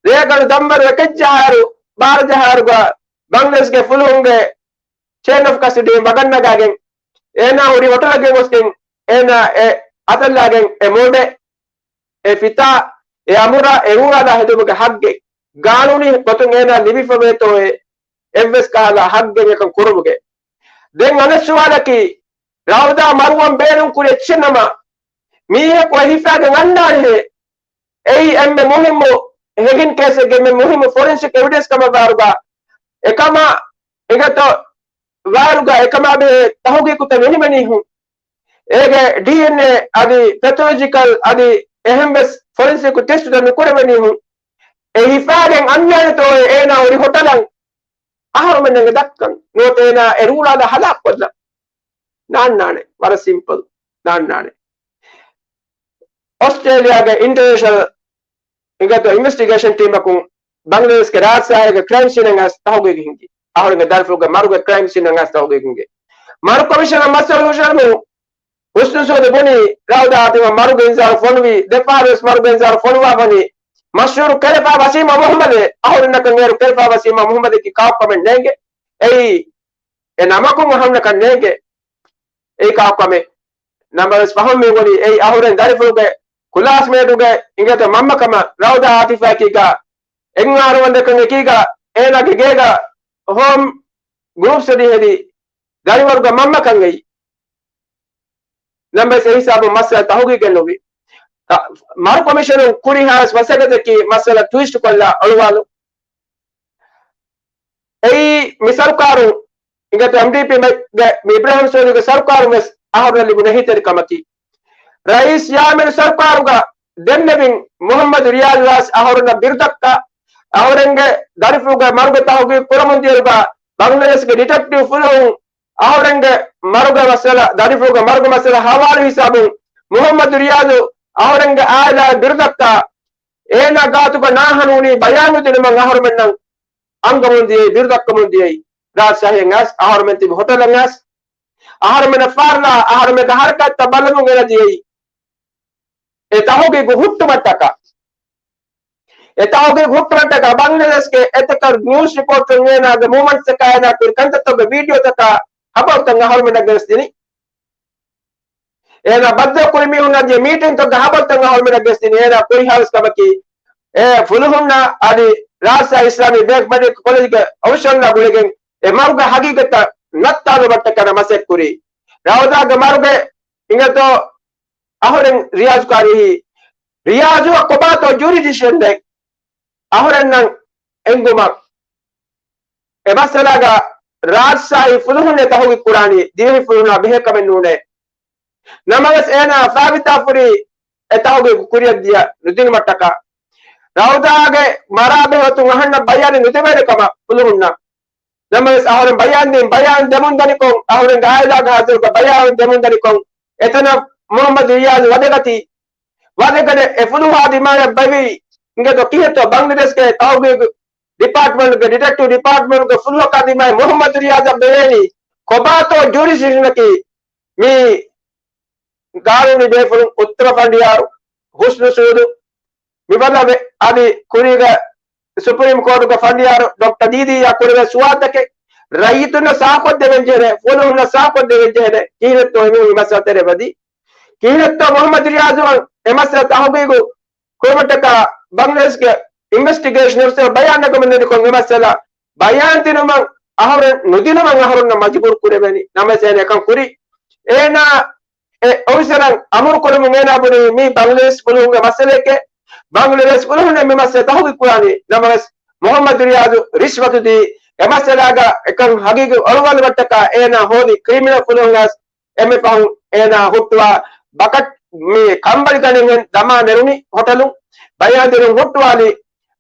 ރޭގަނޑު ދަންވަރު އެކެއް ޖަހާއިރު، ބާރަ ޖަހާއިރުގަ ބަނގްލަދޭޝްގެ ފުލުހުންގެ ޗެއިން އޮފް ކަސްޓަޑީ ވަގަށްނަގާގެން، އޭނާ ހުރި ހޮޓަލަށް ގެންގޮސްގެން، އޭނާ އެ އަތަށްލާގެން އެ މޯޑެއް، އެ ފިތާ، އެ އަމުރާ، އެ ރޫޅާލާ ހެދުމުގެ ހައްގެއް ގާނޫނީ ގޮތުން އޭނާ ލިބިފަވޭތޯއޭ އެއްވެސް ކަހަލަ ހައްގެއް އެކަން ކުރުމުގެ. ދެން އަނެއް ސުވާލަކީ، ރައުދާ މަރުވަން ބޭނުން ކުރި އެއްޗެއް ނަމަ، މީހަކު އެ ހިފާގެން އަންނާނެހޭ. އެއީ އެންމެ މުހިއްމު ހެގިން ކޭސެއްގެ އެންމެ މުހިއްމު ފޮރެންސިކް އެވިޑެންސް ކަމަށް ވާރުގަ، އެކަމަށް އެނގޭތޯ ވާރުގަ އެކަމާ ބެހޭ ތަހުގީގުތައް ނުނިމެނީހުން. އޭގެ ޑީއެންއޭ އަދި ޕެތޮލޮޖިކަލް އަދި އެހެންވެސް ފޮރެންސިކް ޓެސްޓުތައް ނުކުރެވެނީހުން. އެ ހިފާގެން އަންނާނެތޯއޭ އޭނާ ހުރި ހޮޓަލަށް އަހަރުމެންނަށް ދައްކަން. ނުވަތަ އޭނާ އެ ރޫޅާލާ ހަލާކުކޮށްލަން. ނާންނާނެ. ވަރަށް ސިމްޕަލް. ނާންނާނެ. އޮސްޓްރޭލިޔާގެ އިންޓަރނޭޝަނަލް އިނގޭތޯ އިންވެސްޓިގޭޝަން ޓީމަކުން ބަނގްލަދޭޝްގެ ރާޖްޝާހީގެ ކްރައިމް ސީނަށް އައިސް ތަހުގީގު ހިންގި. އަހުރެންގެ ދަރިފުޅުގެ މަރުގެ ކްރައިމް ސީނަށް އައިސް ތަހުގީގު ހިންގި. މަރު ކޮމިޝަނަރ މަސްއަލް ހުށަހެޅުނު ހުސްނު ސޫދު ބުނީ، ރައުދާ އާތިފަށް މަރުގެ އިންޒާރު ފޮނުވީ، ދެފަހަރުވެސް މަރުގެ އިންޒާރު ފޮނުވާފަނީ، މަޝްހޫރު ކެލެފާ ވަސީމާ މުޙައްމަދޭ. އަހުރެންނަކަށް އޭރު ކެލެފާ ވަސީމާ މުޙައްމަދަކީ ކާކު ކަމެއް ނޭނގެ. އެއީ އެ ނަމަކުން އަހަންނަކަށް ނޭނގެ. އެއީ ކާކު ކަމެއް. ނަމަވެސް ފަހުމް މި ބުނީ އެއީ އަހުރެން ދަރިފުޅުގެ ކްލާސްމޭޓުގެ އިނގޭތޯ މަންމަ ކަމަށް. ރައުދާ އާތިފާ އެކީގަ އެންއާރް ވަން ދެކަން އެކީގަ އޭނާގެ ގޭގަ ހޯމް ގްރޫޕް ސްޓަޑީ ހެދި ދަރިވަރުގެ މަންމަ ކަންގައި. ނަމަވެސް އެ ހިސާބުން މައްސަލަ ތަހުގީގެއް ނުވި. މަރު ކޮމިޝަނުން ކުރިހާވެސް މަސައްކަތަކީ މައްސަލަ ޓުވިސްޓް ކޮށްލާ އޮޅުވާލު. އެއީ މި ސަރުކާރު އިނގޭތޯ އެމްޑީޕީގެ މި އިބްރާހިމް ސޯލިހުގެ ސަރުކާރު ވެސް އަހަރުން ލިބުނު އެހީތެރިކަމަކީ. ރައީސް ޔާމީނު ސަރުކާރުގަ ދެންނެވިން މުޙައްމަދު ރިޔާޒު ވެސް އަހަރުންނަށް ބިރުދައްކާ، އަހަރެންގެ ދަރިފުޅުގެ މަރުގެ ތަހުގީގު ކުރަމުން ދިޔައިރުގަ ބަނގްލަދޭޝްގެ ޑިޓެކްޓިވް ފުލުހުން އަހުރެންގެ މަރުގެ މައްސަލަ، ދަރިފުޅުގެ މަރުގެ މައްސަލަ ހަވާލު ހިސާބުން މުޙައްމަދު ރިޔާޒު އަހުރެންގެ އާއިލާއަށް ބިރުދައްކާ، އޭނާ ގާތުގަ ނާހަނޫނީ ބަޔާން ނުދިނުމަށް އަހަރުމެންނަށް އަންގަމުން ދިޔައީ، ބިރުދައްކަމުން ދިޔައީ. ރާޖްޝާހީއަށް އައިސް، އަހަރުމެން ތިބި ހޮޓަލަށް އައިސް، އަހަރުމެންނަށް ފާރުލާ، އަހަރުމެންގެ ހަރަކާތްތައް ބަލަމުން އެނަ ދިޔައީ. އެ ތަހުގީގު ހުއްޓުމަށްޓަކާ، އެ ތަހުގީގު ހުއްޓުމަށްޓަކާ ބަނގްލަދޭޝްގެ އެތަކަށް ނިއުސް ރިޕޯޓްތައް އޭނާގެ މޫވްމަންޓްސްތަކާ އޭނާ ކުރި ކަންތައްތަކުގެ ވީޑިއޯތަކާ ހަބަރުތައް އަހަރުމެންނަށް ގެނެސްދިނީ. އޭނާ ބައްދަލުކުރި މީހުންނާ ދިޔަ މީޓިންތަކުގެ ހަބަރުތައް އަހަރުމެންނަށް ގެނެސްދިނީ. އޭނާ ކުރިހާވެސް ކަމަކީ އެ ފުލުހުންނާ އަދި ރާސް އިސްލާމީ ބޭކް މެޑިކަލް ކޮލެޖްގެ އޮފިޝަލް ގުޅިގެން އެ މަރުގެ ހަގީގަތަށް ނައްތާލުމަށްޓަކައި މަސައްކަތް ކުރީ. ރައުދާގެ މަރުގެ އިނގޭތޯ އަހުރެން ރިޔާޒު ކާރިހި. ރިޔާޒުއަށް ކޮބާތޯ ޖޫރިޑިކްޝަން ދޭ އަހުރެންނަށް އެނގުމަށް؟ އެ މައްސަލާގަ ރާޖްޝާހީ ފުލުހުން އެ ތަހުގީގު ކުރާނީ ދިވެހި ފުލުހުނާ ބެހޭ ކަމެއް ނޫނޭ. ނަމަވެސް އޭނާ ފާބިތާ ފުރީ އެ ތަހުގީގު ކުރިއަށް ދިޔަ ނުދިނުމަށްޓަކާ. ރައުދާގެ މަރާ ބެހޭގޮތުން އަހަންނަށް ބަޔާނެއް ނުދެވޭނެ ކަމަށް ފުލުހުންނަށް. ނަމަވެސް އަހުރެން ބަޔާން ދިން، ބަޔާން ދެމުން ދަނިކޮށް، އަހުރެންގެ އާއިލާގެ ހަތަރުގަ ބަޔާން ދެމުން ދަނިކޮށް، އެތަނަށް މުހައްމަދު ރިޔާޒު ވަދެގަތީ. ވަދެގަނެ އެ ފުލުހާ ދިމާޔަށް ބައިވެރި އިނގޭތޯ ކިހިނެއްތޯ ބަނގްލަދޭޝްގެ ތަހުގީގު ޑިޕާޓްމަންޓްގެ ޑިޓެކްޓިވް ޑިޕާޓްމަންޓްގެ ފުލުހަކާ ދިމާޔަށް މުހައްމަދު ރިޔާޒަށް ބެހޭނީ ކޮބާތޯ ޖޫރިޑިކްޝަނަކީ؟ މި ގާނޫނީ ބޭފުޅުން އުއްތަމަ ފަނޑިޔާރު ހުސްނު ސޫދު މި ބަލަ ވެ-، އަދި ކުރީގަ ސުޕްރީމް ކޯޓުގެ ފަނޑިޔާރު ޑޮކްޓަރ ދީދީއާ ކުރެވޭ ސުވާލުތަކެއް ރައްޔިތުންނަށް ސާފުކޮށްދެވެން ޖެހޭ، ފުލުހުންނަށް ސާފުކޮށްދެވެން ޖެހޭ ކިހިނެއްތޯ އެމީހުން މި މައްސަލަ ތެރޭ ވަދީ؟ ކިހިނެއްތޯ މުހައްމަދު ރިޔާޒުއަށް އެ މައްސަލަ ތަހުގީގު ކުރުމަށްޓަކާ ބަނގްލަދޭޝްގެ އިންވެސްޓިގޭޝަން އޮފިސަރ ބަޔާން ނަގަމުން ނެރިކޮށް އެ މައްސަލަ ބަޔާން ދިނުމަށް އަހުރެން ނުދިނުމަށް އަހުރުންނަށް މަޖުބޫރު ކުރެވެނީ. ނަމަވެސް އޭނާ އެކަން ކުރީ. އޭނާ އެ އޮފިސަރަށް އަމުރު ކުރަމުން އޭނާ ބުނީ މީ ބަނގްލަދޭޝް ފުލުހުންގެ މައްސަލައެކޭ. ބަނގްލަދޭޝް ފުލުހުންނޭ މި މައްސަލަ ތަހުގީގު ކުރާނީ. ނަމަވެސް މުހައްމަދު ރިޔާޒު ރިޝްވަތު ދީ އެ މައްސަލާގަ އެކަން ހަގީގަތް އޮޅުވާލުމަށްޓަކާ އޭނާ ހޯދި ކްރިމިނަލް ފުލުހުން އައިސް އެންމެ ފަހުން އޭނާ ހުއްޓުވާ ބަކަޓް މި ކަނބަލި ގަނެގެން ދަމާ ނެރުނީ ހޮޓަލުން ބަޔާން ދިނުން ހުއްޓުވާލީ.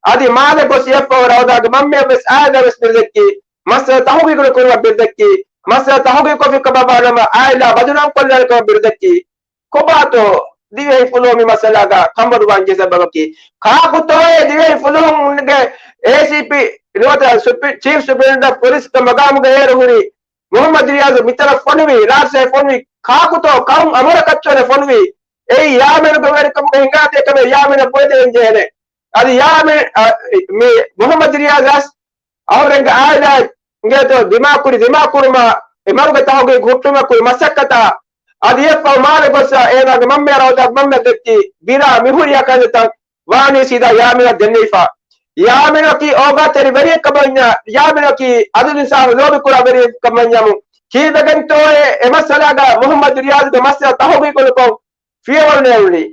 އަދި މާލެ ގޮސް އެއަށްފަހު ރައުދާގެ މަންމަޔަށް ވެސް އާއިލާ ވެސް ބިރުދެއްކީ. މައްސަލަ ތަހުގީގު ކުރުމަށް ބިރުދެއްކީ. މައްސަލަ ތަހުގީގު ކޮށްފި ކަމަށް ވާނަމަ އާއިލާ ބަދުނާމް ކޮށްލާނެ ކަމަށް ބިރުދެއްކީ. ކޮބާތޯ ދިވެހި ފުލުހުން މި މައްސަލާގަ ކަނބޮޑުވާން ޖެހޭ ސަބަބަކީ؟ ކާކުތޯއޭ ދިވެހި ފުލުހުންގެ އޭސީޕީ ނުވަތަ ސުޕްރި-، ޗީފް ސުޕްރިންޓެންޑެންޓް އޮފް ޕޮލިސްގެ މަގާމުގަ އޭރު ހުރި މުހައްމަދު ރިޔާޒު މިތަނަށް ފޮނުވީ، ރާސްއެ ފޮނުވީ، ކާކުތޯ ކައުން އަމުރަކަށްތޯ އޭ ފޮނުވީ؟ އެއީ ޔާމީނުގެ ވެރިކަމުގެ ހިނގާތެރިކަމެއް ޔާމީނަށް ބުނެދޭން ޖެހޭނެ. އަދި ޔާމީން، އަ، މި މުހައްމަދު ރިޔާޒަށް އަހުރެންގެ އާއިލާ އިނގޭތޯ ދިމާކުރި ދިމާކުރުމާ އެ މަރުގެ ތަހުގީގު ހުއްޓުމަށް ކުރި މަސައްކަތާ އަދި އެއަށްފަހު މާލެ ގޮސް އޭނާގެ މަންމަޔާ ރައުދާގެ މަންމަޔަށް ދެއްކި ބިރާ މިހުރި އަކަންތައް ވާނީ ސީދާ ޔާމީނަށް ދެންނެވިފަ. ޔާމީނަކީ އޯގާތެރި ވެރިއެއްކަމަށް ވަންޏާ، ޔާމީނަކީ އަދުލު އިންސާފަށް ލޯބިކުރާ ވެރިއެއްކަމަށް ވަންޏާމު، ކީއްވެގެންތޯއޭ އެ މައްސަލާގަ މުހައްމަދު ރިޔާޒުގެ މައްސަލަ ތަހުގީގު ކޮށް ފިޔަވަޅު ނޭޅުނީ؟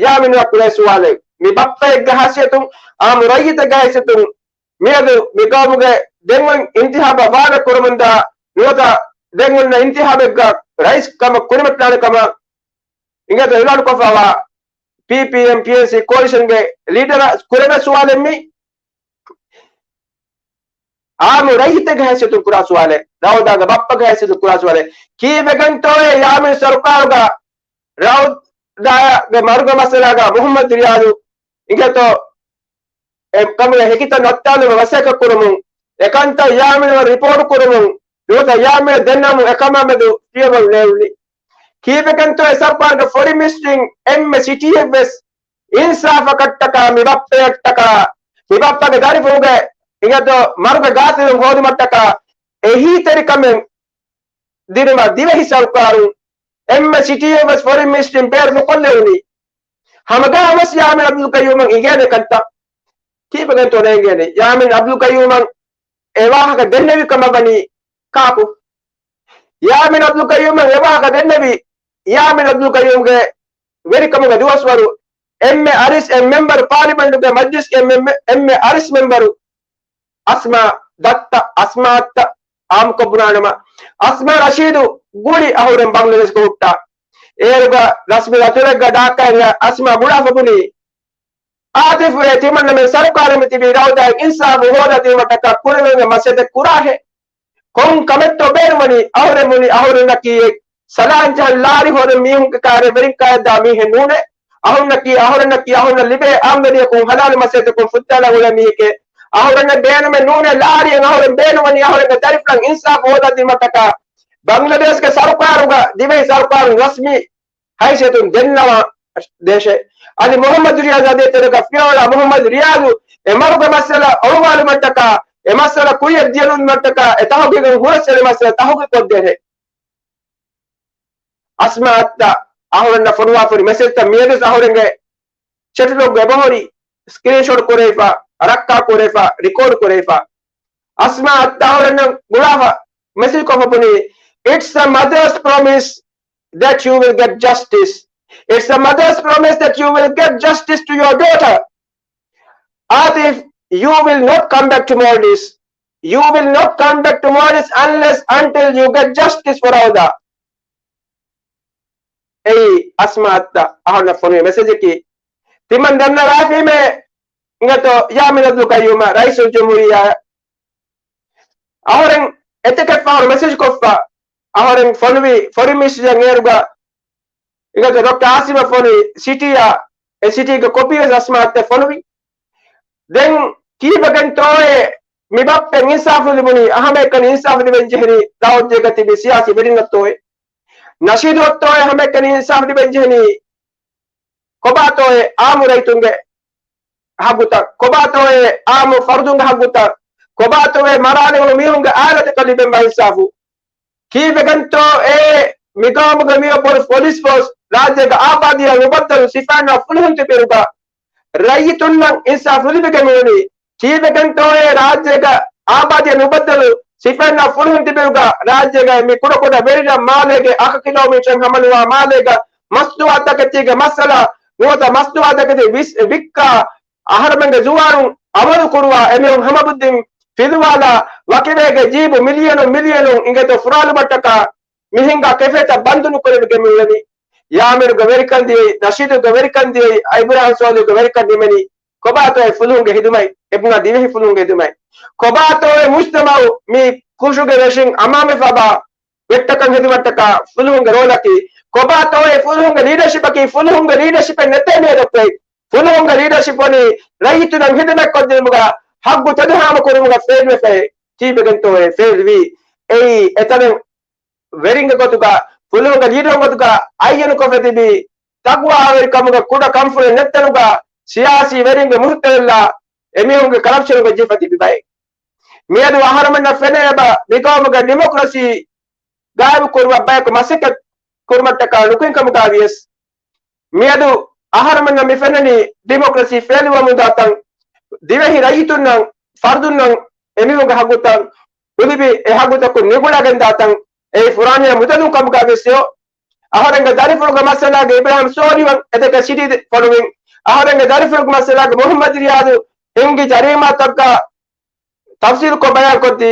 ޔާމީނަށް ކުރޭ ސުވާލެއް. މި ބައްޕައެއްގެ ހައިސިއްޔަތުން، އާއްމު ރައްޔިތެއްގެ ހައިސިއްޔަތުން، މިއަދު މި ގައުމުގެ ދެންވަން އިންތިހާބަށް ވާނެ ކުރަމުންދާ ނުވަތަ ދެން އޮންނަ އިންތިހާބެއްގަ ރައީސް ކަމަށް ކުރިމަތިލާނެ ކަމަށް އިނގޭތޯ އިޢުލާނުކޮށްފައިވާ ޕީޕީއެމް ޕީއެންސީ ކޯލިޝަންގެ ލީޑަރ ކުރެވޭ ސުވާލެއް މީ. އާއްމު ރައްޔިތެއްގެ ހައިސިއްޔަތުން ކުރާ ސުވާލެއް، ރައުދާގެ ބައްޕަގެ ހައިސިއްޔަތުން ކުރާ ސުވާލެއް. ކީއްވެގެންތޯއޭ ޔާމީން ސަރުކާރުގަ ރައުދާގެ މަރުގެ މައްސަލާގަ މުހައްމަދު ރިޔާޒު އިނގޭތޯ އެ ކަމުގެ ހެކިތައް ނައްތާލުމަށް މަސައްކަތް ކުރަމުން، އެކަންތައް ޔާމީނަށް ރިޕޯޓު ކުރަމުން، ނުވަތަ ޔާމީނަށް ދެންނެވުމުން އެކަމާމެދު ފިޔަވަޅު ނޭޅުނީ. ކީއްވެގެންތޯ އެ ސަރުކާރުގެ ފޮރިން މިނިސްޓްރީން އެންމެ ސިޓީއެއްވެސް އިންސާފަކަށްޓަކާ މި ބައްޕަޔަށްޓަކާ މި ބައްޕަގެ ދަރިފުޅުގެ އިނގޭތޯ މަރުގެ ގާތިލުން ހޯދުމަށްޓަކާ އެހީތެރިކަމެއް ދިނުމަށް ދިވެހި ސަރުކާރުން އެންމެ ސިޓީއެއްވެސް ފޮރިން މިނިސްޓްރީން ބޭރު ނުކޮށްލެވުނީ. ހަމަގައިމުވެސް ޔާމީން އަބްދުލް ޤައްޔޫމަށް އިނގޭނެ ކަންތައް ކީއްވެގެންތޯ ނޭނގޭނެ؟ ޔާމީން އަބްދުލް ޤައްޔޫމަށް އެ ވާހަކަ ދެންނެވި ކަމަށް ވަނީ ކާކު؟ ޔާމީން އަބްދުލް ޤައްޔޫމަށް އެ ވާހަކަ ދެންނެވީ ޔާމީން އަބްދުލް ޤައްޔޫމްގެ ވެރިކަމުގެ ދުވަސްވަރު އެންމެ އަރިސް އެއް މެމްބަރު، ޕާލިމެންޓުގެ މަޖްލިސްގެ އެންމެ، އެންމެ އަރިސް މެމްބަރު އަސްމާ ދައްތަ، އަސްމާ އައްތަ އާއްމުކޮށް ބުނާނަމަ، އަސްމާ ރަޝީދު ގުޅި އަހުރެން ބަނގްލަދޭޝްގަ ހުއްޓާ. އޭރުގަ ރަސްމީ ދަތުރެއްގަ ޑާކާއިރު އަސްމާ ގުޅާފަ ބުނީ، އާތިފުވެ ތިމަންނަމެން ސަރުކާރުން ތިބީ ރައުދާއަށް އިންސާފު ހޯދާދީމަށްޓަކާ ކުރެވޭނެ މަސައްކަތް ކުރާހޭ. ކޮން ކަމެއްތޯ ބޭނުންވަނީ؟ އަހުރެން ބުނީ އަހުރެންނަކީ އެ ސަލާން ޖަހަން ލާރި ހޯދަން މީހުންގެ ކާރެއް ވެރިން ކާއެއްދާ މީހެއް ނޫނޭ. އަހުންނަކީ، އަހުރެންނަކީ އަހުންނަށް ލިބޭ އާމްދަނީއަކުން ހަލާލު މަސައްކަތަކުން ފުއްދާލަން އުޅޭ މީހެކޭ. އަހުރެންނަށް ބޭނުމެއް ނޫނޭ ލާރިއެއް. އަހުރެން ބޭނުންވަނީ އަހުރެންގެ ދަރިފުޅަށް އިންސާފު ހޯދާދީމަށްޓަކާ ބަނގްލަދޭޝްގެ ސަރުކާރުގަ ދިވެހި ސަރުކާރުން ރަސްމީ ހައިސިއްޔަތުން ދެންނަވާ ދޭށޭ. އަދި މުހައްމަދު ރިޔާޒު އަދި އެތެރޭގަ ފިޔަވަޅާ މުހައްމަދު ރިޔާޒު އެ މަރުގެ މައްސަލަ އޮޅުވާލުމަށްޓަކާ، އެ މައްސަލަ ކުރިއަށް ދިޔަލުމަށްޓަކާ، އެ ތަހުގީގުން ހުރަސްއެޅި މައްސަލަ ތަހުގީގު ކޮށްދޭށޭ. އަސްމާ އައްތަ އަހުރެންނަށް ފޮނުވާފަ ހުރި މެސެޖްތައް މިއަދުވެސް އަހުރެންގެ ޗެޓްލޮގްގަ އެބަހުރި ސްކްރީންޝޮޓް ކުރެވިފަ. ރައްކާ ކުރެފަ، ރިކޯޑް ކުރެފަ. އަސްމާ އައްތާ އަހަރެންނަށް ގުޅާފަ މެސެޖް ކޮށްފަ ބުނީ، "It's a mother's promise that you will get justice. It's a mother's promise that you will get justice to your daughter. Atif, you will not come back to Maldives. You will not come back to Maldives unless until you get justice for Rauda." އެއީ އަސްމާ އައްތާ އަހަރެންނަށް ފޮނުވި މެސެޖަކީ. ތިމަން ދަންނަވާފީމޭ އިނގޭތޯ ޔާމީން އަބްދުލް ޤައްޔޫމަށް ރައީސުލްޖުމްހޫރިއްޔާ އަހަރެން އެތަކެއް ފަހަރު މެސެޖް ކޮށްފަ، އަހަރެން ފޮނުވި ފޮރިން މިނިސްޓަރަށް އޭރުގަ އިނގޭތޯ ޑޮކްޓަރ އާސިމަށް ފޮނުވި ސިޓީއާ، އެ ސިޓީގެ ކޮޕީވެސް އަސްމާ އައްތާ ފޮނުވި. ދެން ކީއްވެގެންތޯއޭ މި ބައްޕައަށް އިންސާފު ލިބުނީ؟ އަހަމެއްކަނި އިންސާފު ލިބެން ޖެހެނީ ދާއޫދުގަ ތިބި ސިޔާސީ ވެރިންނަށްތޯއޭ؟ ނަޝީދުއަށްތޯއޭ އަހަމެއްކަނި އިންސާފު ލިބެން ޖެހެނީ؟ ކޮބާތޯއޭ އާއްމު ރައްޔިތުންގެ ހައްގުތައް؟ ކޮބާތޯއޭ އާއްމު ފަރުދުންގެ ހައްގުތައް؟ ކޮބާތޯއޭ މަރާލެވުނު މީހުންގެ އާއިލާތަކަށް ލިބެންވާ އިންސާފު؟ ކީއްވެގެންތޯއޭ މިގައުމުގެ މިއޮއް ބޮޑު ޕޮލިސް ފޯސް ރާއްޖޭގެ އާބާދީއަށް ނުބައްދަލު ސިފައިންނާ ފުލުހުން ތިބިއިރުގަ ރައްޔިތުންނަށް އިންސާފު ނުލިބިގެން މިވަނީ؟ ކީއްވެގެންތޯއޭ ރާއްޖޭގަ އާބާދީއަށް ނުބައްދަލު ސިފައިންނާ ފުލުހުން ތިބިއިރުގަ ރާއްޖޭގަ މި ކުޑަކުޑަ ވެރިރަށް މާލޭގެ އަކަ ކިލޯމީޓަރެއް ހަމަނުވާ މާލޭގަ މަސްތުވާތަކެތީގެ މައްސަލަ ނުވަތަ މަސްތުވާތަކެތި ވިސް، ވިއްކާ އަހަރުމެންގެ ޒުވާނުން އަމަލު ކުރުވާ އެމީހުން ހަމަބުއްދިން ފިލުވާލާ ވަކިވެއްޖެ ޖީބު މިލިޔަނުން މިލިޔަނުން އިނގޭތޯ ފުރާލުމަށްޓަކާ މި ހިނގާ ކެފޭތައް ބަންދު ނުކުރެވިގެން މިއުޅެނީ. ޔާމީނުގެ ވެރިކަން ދިޔައީ، ނަޝީދުގެ ވެރިކަން ދިޔައީ، އިބްރާހިމް ސޯލިހުގެ ވެރިކަން ނިމެނީ. ކޮބާތޯއޭ ފުލުހުންގެ ހިދުމަތް؟ އެބުނާ ދިވެހި ފުލުހުންގެ ހިދުމަތް. ކޮބާތޯއޭ މުޖްތަމައު މި ކުށުގެ ވެށިން އަމާމެފަ ބާ ވެއްޓަކަން ހެދުމަށްޓަކާ ފުލުހުންގެ ރޯލަކީ؟ ކޮބާތޯއޭ ފުލުހުންގެ ލީޑަޝިޕަކީ؟ ފުލުހުންގެ ލީޑަޝިޕެއް ނެތޭ މިއަދަކުވެ. ފުލުހުންގެ ލީޑަޝިޕް ވަނީ ރައްޔިތުންނަށް ހިދުމަތް ކޮށްދިނުމުގަ ހައްގު ތެދުހާމަ ކުރުމުގަ ފެއިލްވެފައޭ. ކީއްވެގެންތޯއޭ ފެއިލްވީ؟ އެއީ އެތަނެއް ވެރިންގެ ގޮތުގަ، ފުލުހުންގެ ލީޑަރުން ގޮތުގަ އައްޔަނުކޮށްފަ ތިބި، ތަގުވާވެރިކަމުގެ ކުޑަ ކަންފުޅެއް ނެތްތަނުގަ ސިޔާސީ ވެރިންގެ މުހުއްތަލަށްލާ އެމީހުންގެ ކަރަޕްޝަނުގަ ޖެހިފަ ތިބި ބައެއް. މިއަދު އަހަރުމެންނަށް ފެނޭ އެބަ މިގައުމުގެ ޑިމޮކްރަސީ ގާއިމު ކުރުމަށް ބަޔަކު މަސައްކަތް ކުރުމަށްޓަކާ ނުކުތްކަމުގައިވިޔަސް، މިއަދު އަހަރުމެންނަށް މި ފެންނަނީ ޑިމޮކްރަސީ ފެއިލްވަމުންދާތަން، ދިވެހި ރައްޔިތުންނަށް، ފަރުދުންނަށް އެމީހުންގެ ހައްގުތައް ނުލިބި، އެ ހައްގުތަކުން ނިގުޅަގެންދާތަން، އެއީ ފުރާނަޔާ މުދަލުން ކަމުގައިވިޔަސް. އަހަރެންގެ ދަރިފުޅުގެ މައްސަލާގެ އިބްރާހިމް ސޯލިހު އެތަކެއް ސިޓީ ފޮނުވިން، އަހަރެންގެ ދަރިފުޅުގެ މައްސަލާގެ މުހައްމަދު ރިޔާދު ހިންގި ޖަރީމާތަކަށް ތަފްސީލުކޮށް ބަޔާންކޮށްދީ،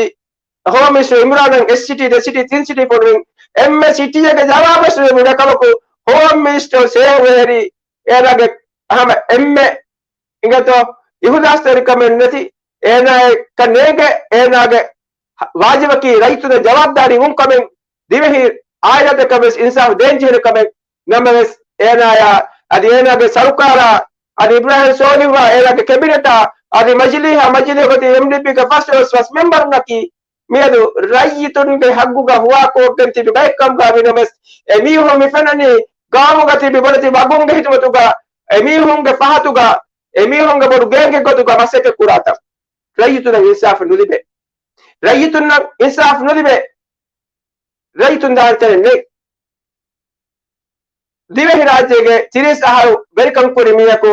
ހޯމް މިނިސްޓަރު އިމްރާނަށް އެއް ސިޓީ، ދެ ސިޓީ، ތިން ސިޓީ ފޮނުވިން. އެންމެ ސިޓީއެއްގެ ޖަވާބަށް ނުލިބުނު ކަމަކު، ހޯމް މިނިސްޓަރު ސޭހު ހޭރި އޭނާގެ ހަމަ އެންމެ އިނގޭތޯ އިހުލާސްތެރިކަމެއް ނެތި، އޭނާއަކަށް ނޭނގޭ، އޭނާގެ ވާޖިބަކީ ރައްޔިތުންނަށް ޖަވާބުދާރީ ވުންކަމެއް، ދިވެހި އާއިލާތަކަށް ވެސް އިންސާފު ދޭންޖެހޭނެ ކަމެއް. ނަމަވެސް، އޭނާޔާ އަދި އޭނާގެ ސަރުކާރާ އަދި އިބްރާހިމް ސޯލިހުއާ އޭނާގެ ކެބިނެޓާ އަދި މަޖިލީހާ، މަޖިލީހުގަ ތިބި އެމްޑީޕީގެ ފަސް ދުވަސް ފަސް މެމްބަރުންނަކީ މިއަދު ރައްޔިތުންގެ ހައްގުގަ ހުވާކޮށްގެން ތިބި ބައެއްކަމުގަ ވިނަމަވެސް، އެމީހުން މި ފެންނަނީ ގައުމުގަ ތިބި ބޮޑެތި ވަގުންގެ ހިދުމަތުގަ، އެމީހުންގެ ފަހަތުގަ، އެމީހުންގެ ބޮޑު ގޭންގެ ގޮތުގަ މަސައްކަތް ކުރާތަން. ރައްޔިތުންނަށް އިންސާފު ނުލިބޭ. ރައްޔިތުންނަށް އިންސާފު ނުލިބޭ. ރައްޔިތުން ދާން ތެރެއް ނެތް. ދިވެހި ރާއްޖޭގެ ތިރީސް އަހަރު ވެރިކަން ކުރި މީހަކު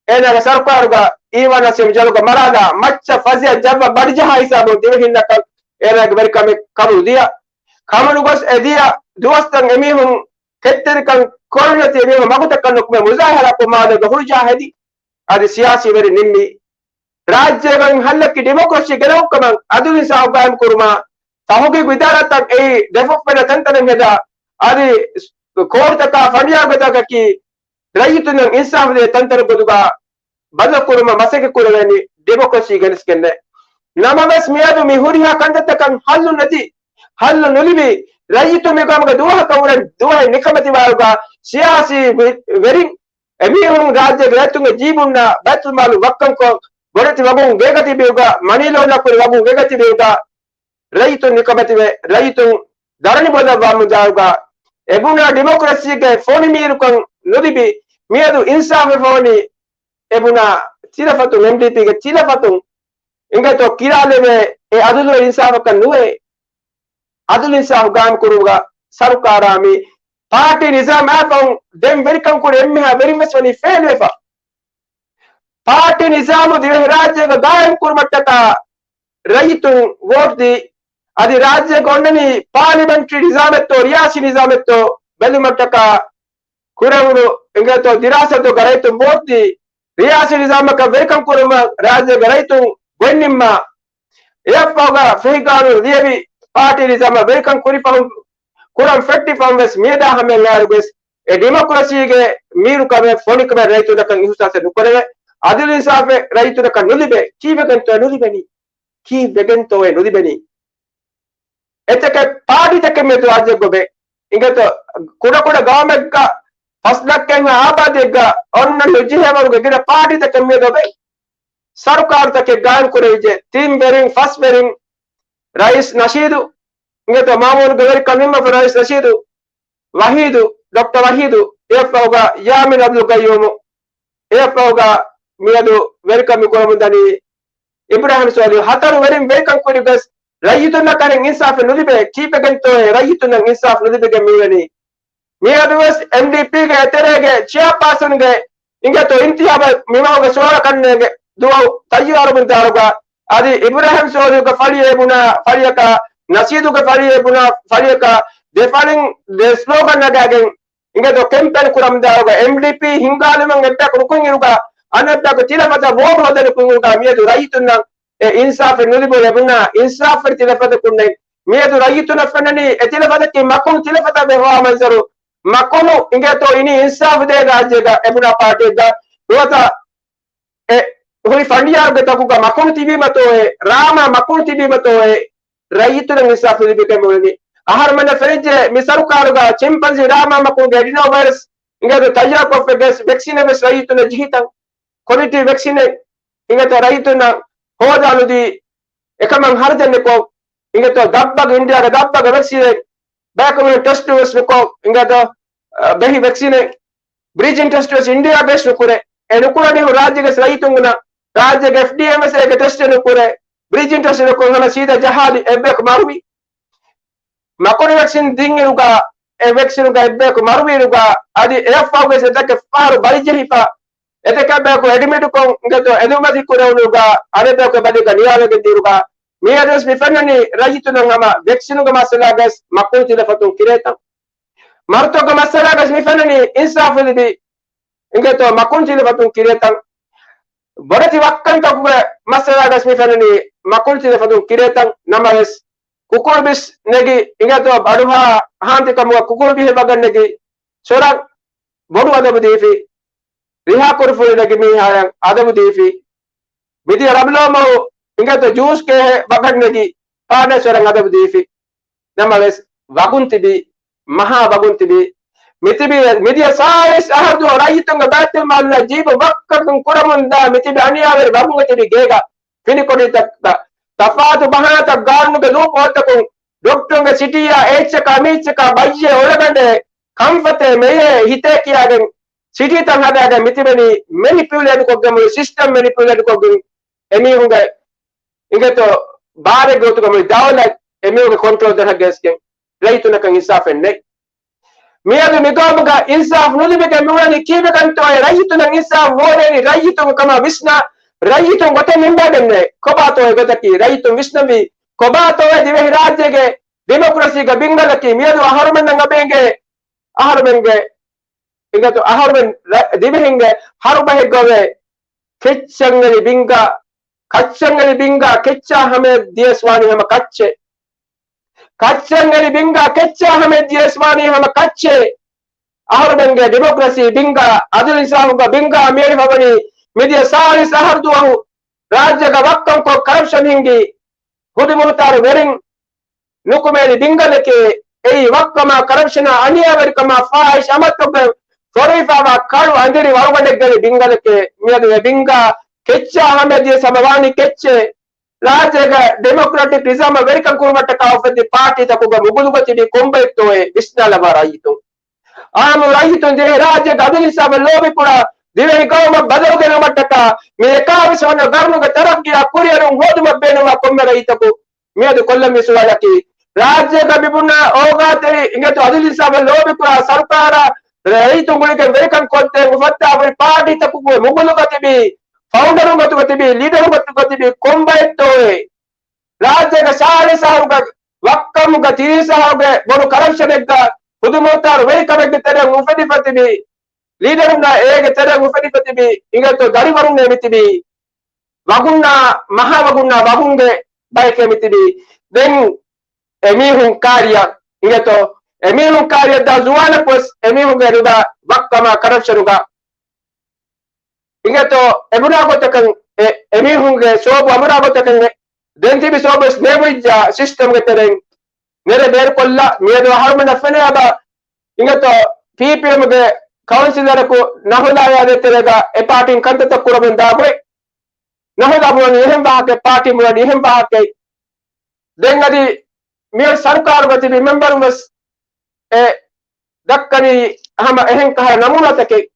އޭނާގެ ސަރުކާރުގަ އީވާނާ ސިޔަމް ޖަލުގަ މަރާލާ މައްޗަށް ފަޒިއަ ޖައްވަ ބަޑިޖަހާ ހިސާބުން ދިވެހިންނަކަށް އޭނާގެ ވެރިކަމެއް ކަމުނު ދިޔަ. ކަމުނުގޮސް އެ ދިޔަ ދުވަސްތައް އެމީހުން ކެތްތެރިކަން ކޮށްނެތި އެމީހުން މަގުތައް ކަންނުކުމެ މުޒާހަރާކޮށް މާލޭގަ ހުރުޖާ ހެދި. އަދި ސިޔާސީ ވެރި ނިންމި. ރާއްޖޭގައި ހައްލަކީ ޑިމޮކްރަސީ ގެނައުކަމަށް އަދުލު އިންސާފު ގާއިމް ކުރުމަށް ތަހުގީގު އިދާރާތައް އެއީ ދެފުށް ފެންނަ ތަންތަނަށް ހެދާ، އަދި ކޯޓުތަކާ ފަނޑިޔާރުތަކަކީ ރައްޔިތުންނަށް އިންސާފު ދޭ ތަންތަނުގެ ގޮތުގަ ބަދަލުކުރުމަށް މަސައްކަތް ކުރެވޭނީ ޑިމޮކްރަސީ ގެނެސްގެންނޭ. ނަމަވެސް މިއަދު މި ހުރިހާ ކަންތައްތަކަށް ހައްލު ނެތި، ހައްލު ނުލިބި، ރައްޔިތުން މި ގައުމުގަ ދުވަހަކަށް ވުރެ ދުވަހެއް ނިކަމެތިވާއިރުގަ ސިޔާސީ ވެ-، ވެރިން އެމީހުން ރާއްޖޭގެ ރައްޔިތުންގެ ޖީބުންނާ ބައިތުލްމާލު ވައްކަންކޮށް، ބޮޑެތި ވަގުން ގޭގަ ތިބިއިރުގަ، މަނީ ލޯންޑަރ ކުރި ވަގުން ގޭގަ ތިބިއިރުގަ، ރައްޔިތުން ނިކަމެތިވެ، ރައްޔިތުން ދަރަނި ބޮލައްވާ މުދާގަ، އެބުނާ ޑިމޮކްރަސީގެ ފޮނިމީރުކަން ނުލިބި، މިއަދު އިންސާފެއް ފޮނި، އެބުނާ ތިލަފަތުން، އެމްޑީޕީގެ ތިލަފަތުން އިނގޭތޯ ކިރާލެވޭ، އެ އަދުލު އިންސާފަކަށް ނުވޭ. އަދުލު އިންސާފު ގާއިމް ކުރުމުގަ ސަރުކާރާ މި ޕާޓީ ނިޒާމާ ފަހުން ދެން ވެރިކަން ކުރި އެންމެހާ ވެރިން ވެސް ވަނީ ފެއިލްވެފަ. ޕާޓީ ނިޒާމު ދިވެހިރާއްޖޭގަ ގާއިމް ކުރުމަށްޓަކާ ރައްޔިތުން ވޯޓް ދީ، އަދި ރާއްޖޭގަ އޮންނަނީ ޕާލިމަންޓްރީ ނިޒާމެއްތޯ، ރިޔާސީ ނިޒާމެއްތޯ ބެލުމަށްޓަކާ ކުރެވުނު އިނގޭތޯ ދިރާސާތަކުގަ ރައްޔިތުން ވޯޓް ދީ، ރިޔާސީ ނިޒާމަކަށް ވެރިކަން ކުރުމަށް ރާއްޖޭގެ ރައްޔިތުން ގޮތް ނިންމާ، އެއަށްފަހުގަ ފެހި ގާނޫނު ލިޔެވި ޕާޓީ ނިޒާމަށް ވެރިކަން ކުރި ފަހުން، ކުރަން ފެއްޓި ފަހުން ވެސް މިއަދާ ހަމައަށް އައިރުވެސް އެ ޑިމޮކްރަސީގެ މީރުކަމެއް ފޮނިކަމެއް ރައްޔިތުންނަކަށް އިހުސާސެއް ނުކުރެވޭ. އަދުލު އިންސާފެއް ރައްޔިތުންނަކަށް ނުލިބޭ. ކީއްވެގެންތޯ ނުލިބެނީ؟ ކީއްވެގެންތޯއޭ ނުލިބެނީ؟ އެތަކެއް ޕާޓީތަކެއް މިއަދު ރާއްޖެއަށް ގޮވޭ. އިނގޭތޯ ކުޑަކުޑަ ގައުމެއްގަ ފަސް ލައްކައެއްހާ އާބާދީއެއްގަ އޮންނަ ނުޖެހޭވަރުގެ ގިނަ ޕާޓީތަކެއް މިއަދު ގޮވޭ. ސަރުކާރުތަކެއް ގާއިމް ކުރެވިއްޖެ. ތިން ވެރިން، ފަސް ވެރިން ރައީސް ނަޝީދު، އިނގޭތޯ މާމޫނުގެ ވެރިކަން ނިންމަފަ ރައީސް ނަޝީދު، ވަހީދު، ޑޮކްޓަރ ވަހީދު، އެއަށްފަހުގަ ޔާމީން އަބްދުލް ގައްޔޫމު، އެއަށްފަހުގަ މިއަދު ވެރިކަން މި ކުރަމުން ދަނީ އިބްރާހިމް ސޯލިހު. ހަތަރު ވެރިން ވެރިކަން ކުރި ގޮސް ރައްޔިތުންނަށް ކަން އިންސާފެއް ނުލިބޭ. ކީއްވެގެންތޯއޭ ރައްޔިތުންނަށް އިންސާފް ނުލިބިގެން މިއުޅެނީ؟ މިއަދުވެސް އެމްޑީޕީގެ އެތެރޭގެ ޗެއާޕާސަންގެ އިނގޭތޯ އިންތިހާބަށް މިމަހުގެ ސުވާލަކަށް ނޭނގެ ދުވަހު ތައްޔާރުވުން ދާރުގަ އަދި އިބްރާހިމް ސޯލިހުގެ ފަޅިއެއް ބުނާ ފަޅިއަކަށް، ނަޝީދުގެ ފަޅިއެއް ބުނާ ފަޅިއަކަށް ދެ ފަޅިން ދެ ސްލޯގަން ނަގާގެން އިނގޭތޯ ކެމްޕޭން ކުރަމުން ދާރުގަ އެމްޑީޕީ ހިންގާލުމަށް އެއްބަޔަކު ރުކުން އިރުގަ އަނެއްބަޔަކު ތިލަފަތަށް ވޯޓް ހޯދަނިކުން އިރުގަ މިއަދު ރައްޔިތުންނަށް އެ އިންސާފެއް ނުލިބުނު އެބުނާ އިންސާފްވެރި ތިލަފަތަކުންނެއް މިއަދު ރައްޔިތުންނަށް ފެންނަނީ އެ ތިލަފަތަކީ މަކުން ތިލަފަތަށް ބެހުވާ މަންޒަރު. މަކުނު އިނގޭތޯ އިނީ އިންސާފު ދޭ ރާއްޖޭގަ އެބުނާ ޕާޓީއެއްގަ ނުވަތަ އެ ހުރި ފަނޑިޔާރުގެ ތަކުގަ މަކުނު ތިބީމަތޯއޭ، ރާމާ މަކުނު ތިބީމަތޯއޭ ރައްޔިތުންނަށް އިންސާފު ލިބިގެން މިއުޅެނީ. އަހަރުމެންނަށް ފެނިއްޖެ މި ސަރުކާރުގަ ޗިމްޕަންޒީ ރާމާ މަކުނުގެ އެޑިނޯ ވައިރަސް އިނގޭތޯ ތައްޔާރުކޮށްފަ ގެސް ވެކްސިނެއް ވެސް ރައްޔިތުންނަށް ޖެހިތަން. ކޮލިޓީ ވެކްސިނެއް އިނގޭތޯ ރައްޔިތުންނަށް ހޯދާ ނުދީ، އެކަމަށް ހަރަދެއް ނުކޮށް، އިނގޭތޯ ދަށްބަގު އިންޑިއާގެ ދަށްބަގު ވެކްސިނެއް ބަޔަކު ޓެސްޓު ވެސް ނުކޮށް، އިނގޭތޯ، އަ، ބެހި ވެކްސިނެއް ބްރިޖިން ޓެސްޓު ވެސް އިންޑިއާ ވެސް ނުކުރޭ. އެ ނުކުރަނީ ރާއްޖޭގެ ރައްޔިތުންނަށް، ރާއްޖޭގެ އެފްޑީއެމް ވެސް އޭގެ ޓެސްޓެއް ނުކުރޭ. ބްރިޖިން ޓެސްޓް ނުކޮށް ހަމަ ސީދާ ޖަހާލި އެއްބަޔަކު މަރުވި. މަކުނު ވެކްސިން ދިން އިރުގަ، އެ ވެކްސިނުގަ އެއްބަޔަކު މަރުވި އިރުގަ، އަދި އެއަށްފަހުގެ ސެތަކެއް ފަހަރު ބަލިޖެހިފަ، އެތަކެއް ބަޔަކު އެޑްމިޓުކޮށް އިނގޭތޯ އެދުމަތި ކުރެވުނުގަ، އަނެއްބަޔަކު ބަލިގަ ނިޔާލަގެން ދިއުރުގަ، މިއަދުވެސް މި ފެންނަނީ ރައްޔިތުންނަށް ހަމަ ވެކްސިނުގެ މައްސަލާގަސް މަކުނު ތިލަފަތުން ކިރޭތަން. މަރުތޮގެ މައްސަލާގަސް މި ފެންނަނީ އިންސާފު ލިބި އިނގޭތޯ މަކުނު ތިލަފަތުން ކިރޭތަން. ބޮޑެތި ވައްކަންތަކުގެ މައްސަލާގަސް މި ފެންނަނީ މަކުނު ތިލަފަތުން ކިރޭތަން. ނަމަވެސް، ކުކުޅު ބިސް ނެގި އިނގޭތޯ ބަޑުހާ ހާންތިކަމުގަ ކުކުޅު ބިހެއް ވަގަށް ނެގި ސޮރަށް ބޮޑު އަދަބު ދީފި، ރިހާ ކުރުފުޅި ނެގި މީހާޔަށް އަދަބު ދީފި، މިދިޔަ ރަމްލޯ މަހު އިނގޭތޯ ޖޫސް ކޭހެއް ވަގަށް ނެގި ފާޑަށް ސޮރަށް އަދަބު ދީފި. ނަމަވެސް، ވަގުން ތިބީ، މަހާ ވަގުން ތިބީ. މިތިބީ، މިދިޔަ ސާޅީސް އަހަރު ދުވަހު ރައްޔިތުންގެ ބައިތުލްމާލުންނާ ޖީބު ވައްކަން ކުރަމުންދާ މިތިބި އަނިޔާވެރި ވަގުން ތިބި ގޭގަ ފިނިކޮޓަރިތަކަށް ތަފާތު ބަހާތައް ގާނޫނުގެ ލޫޕްހޯލްތަކުން ޑޮކްޓަރުންގެ ސިޓީއާ އެއްޗަކާ މިއްޗަކާ ބައްޔޭ އޮޅަގަނޑޭ ކަންފަތޭ މެޔޭ ހިތޭ ކިޔާގެން ސިޓީތައް ހަދާގެން މިތިބެނީ މެނިޕިއުލޭޓްކޮށްގެން ސިސްޓަމް މެނިޕިއުލޭޓްކޮށްގެން އެމީހުންގެ އިނގޭތޯ ބާރެއްގެ ގޮތުގަ މުޅި ދައުލަތް އެމީހުންގެ ކޮންޓްރޯލް ދަށަށް ގެނެސްގެން ރައްޔިތުންނަކަށް އިންސާފެއް ނެތް. މިއަދު މިގައުމުގަ އިންސާފް ނުލިބިގެން މިއުޅެނީ ކީއްވެގެންތޯއޭ؟ ރައްޔިތުންނަށް އިންސާފް ހޯދޭނީ ރައްޔިތުން ކަމާ ވިސްނާ، ރައްޔިތުން ގޮތެއް ނިންމާގެންނޭ. ކޮބާތޯއޭ ގޮތަކީ؟ ރައްޔިތުން ވިސްނަންވީ ކޮބާތޯއޭ ދިވެހިރާއްޖޭގެ ޑިމޮކްރަސީގެ ބިންގަލަކީ؟ މިއަދު އަހަރުމެންނަށް އަބޭނގެ އަހަރުމެންގެ އިނގޭތޯ އަހަރުމެން ރަ-، ދިވެހިންގެ ހަރުބަހެއްގަވޭ ކެއްޗަށްއެޅި ބިންގާ، ކައްޗަށްއެޅި ބިންގާ ކެއްޗާ ހަމަޔަށް ދިޔަސްވާނީ ހަމަ ކައްޗެއް. ކައްޗަށްއެޅި ބިންގާ ކެއްޗާ ހަމަޔަށް ދިޔަސްވާނީ ހަމަ ކައްޗެއް. އަހަރުމެންގެ ޑިމޮކްރަސީ ބިންގާ، އަދުލު އިންސާފުގެ ބިންގާ މިއެޅިފަވަނީ މިދިޔަ ސާޅީސް އަހަރު ދުވަހު ރާއްޖޭގަ ވައްކަންކޮށް ކަރަޕްޝަން ހިންގި ހުދުމަހުތާރު ވެރިން ނުކުމެލި ބިންގަލެކޭ. އެއީ ވައްކަމާ، ކަރަޕްޝަނާ، އަނިޔާވެރިކަމާ، ފާހިޝް އަމަލުތަކުގެ ފޮރުވިފައިވާ ކަޅު އަނދިރި ވަރުގަނޑެއްގެ ބިންގަލެކޭ. މިއަދު އެ ބިންގާ ކެއްޗާ ހަމަޔަށް ދިޔަސް ހަމަ ވާނީ ކެއްޗެއް. ރާއްޖޭގަ ޑިމޮކްރެޓިކް ނިޒާމަށް ވެރިކަން ކުރުމަށްޓަކާ އުފެއްދި ޕާޓީތަކުގެ މުގުލުގަ ތިބީ ކޮންބައެއްތޯއޭ ވިސްނާލައްވާ ރައްޔިތުން. އާއްމު ރައްޔިތުން ދިވެހިރާއްޖޭގެ އަދުލު އިންސާފަށް ލޯބިކުރާ، ދިވެހި ގައުމަށް ބަދަލު ގެނައުމަށްޓަކާ މި އެކާވީސް ވަނަ ގަރުނުގެ ތަރައްގީއާ ކުރިއެރުން ހޯދުމަށް ބޭނުންވާ ކޮންމެ ރައްޔިތަކު މިއަދު ކޮށްލަން މި ސުވާލަކީ، ރާއްޖޭގަ މިބުނާ އޯގާތެރި އިނގޭތޯ އަދުލު އިންސާފަށް ލޯބިކުރާ ސަރުކާރާ ރައްޔިތުން ގުޅިގެން ވެރިކަން ކޮށްދޭން އުފައްދާފައި ޕާޓީތަކުގެ މުގުލުގަ ތިބީ ފައުންޑަރުން ގޮތުގަ ތިބީ، ލީޑަރުން ގޮތުގަ ތިބީ ކޮންބައެއްތޯއޭ؟ ރާއްޖޭގަ ސާޅީސް އަހަރުގަ ވައްކަމުގަ ތިރީސް އަހަރުގެ ބޮޑު ކަރަޕްޝަނެއްގަ ހުދުމަތާރު ވެރިކަމެއްގެ ތެރެއަށް އުފެދިފަ ތިބީ، ލީޑަރުންނާ އޭގެ ތެރެއަށް އުފެދިފަ ތިބީ، އިނގޭތޯ ދަރިވަރުންނޭ މިތިބީ. ވަގުންނާ، މަހާ ވަގުންނާ ވަގުންގެ ބަޔެކޭ މިތިބީ. ދެން އެމީހުން ކާރިޔަށް، އިނގޭތޯ، އެމީހުން ކާރިޔަށް ދާ ޒުވާނަކު ވެސް އެމީހުންގެ ނުބަ ވައްކަމާ ކަރަޕްޝަނުގަ، އިނގޭތޯ، އެބުނާ ގޮތަކަށް އެ، އެމީހުންގެ ސޯބު އަމުރާ ގޮތަކަށް އެ، ދެން ތިބި ސޯބު ވެސް ނޭބުއިއްޖާ ސިސްޓަމްގެ ތެރެއިން ނެރެ ބޭރުކޮށްލާ، މިއަދު އަހަރުމެންނަށް ފެނޭ އަބަ، އިނގޭތޯ، ޕީޕީއެމްގެ ކައުންސިލަރަކު ނަހުލާ އެއާދޭ ތެރޭގަ އެ ޕާޓީން ކަންތައްތައް ކުރަމުން ދާ ގޮތް. ނަހުލާ ބުނަނީ އެހެން ވާހަކަ، ޕާޓީ ބުނަނީ އެހެން ވާހަކަ. ދެން އަދި މިއޮތް ސަރުކާރުގަ ތިބި މެމްބަރުން ވެސް އެ ދައްކަނީ ހަމަ އެހެން ކަހަލަ ނަމޫނާތަކެއް.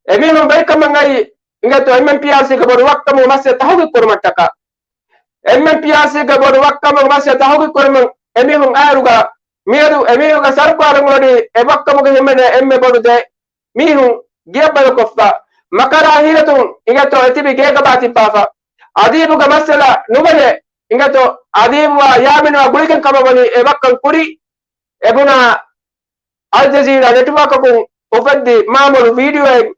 އެމީހުން ވެރިކަމަށް އައީ އިނގޭތޯ އެމްއެމްޕީއާރްސީގެ ބޮޑު ވައްކަމުގެ މައްސަލަ ތަހުގީގު ކުރުމަށްޓަކާ. އެމްއެމްޕީއާރްސީގެ ބޮޑު ވައްކަމުގެ މައްސަލަ ތަހުގީގު ކުރުމަށް އެމީހުން އައިރުގަ މިއަދު އެމީހުންގެ ސަރުކާރުން ވަނީ އެ ވައްކަމުގެ ހިމެނޭ އެންމެ ބޮޑު ދެ މީހުން ގެއަށް ބަދަލުކޮށްފަ، މަކަރާ ހީލަތުން އިނގޭތޯ އެތިބި ގޭގަ ބާތިއްބާފަ. އަދީބުގެ މައްސަލަ ނުބެލެ އިނގޭތޯ އަދީބުއާ ޔާމިނުއާ ގުޅިގެން ކަމަށް ވަނީ އެ ވައްކަން ކުރީ. އެބުނާ އަލްޖަޒީރާ ނެޓްވާކަކުން އުފެއްދި މާމޮޅު ވީޑިއޯއެއް،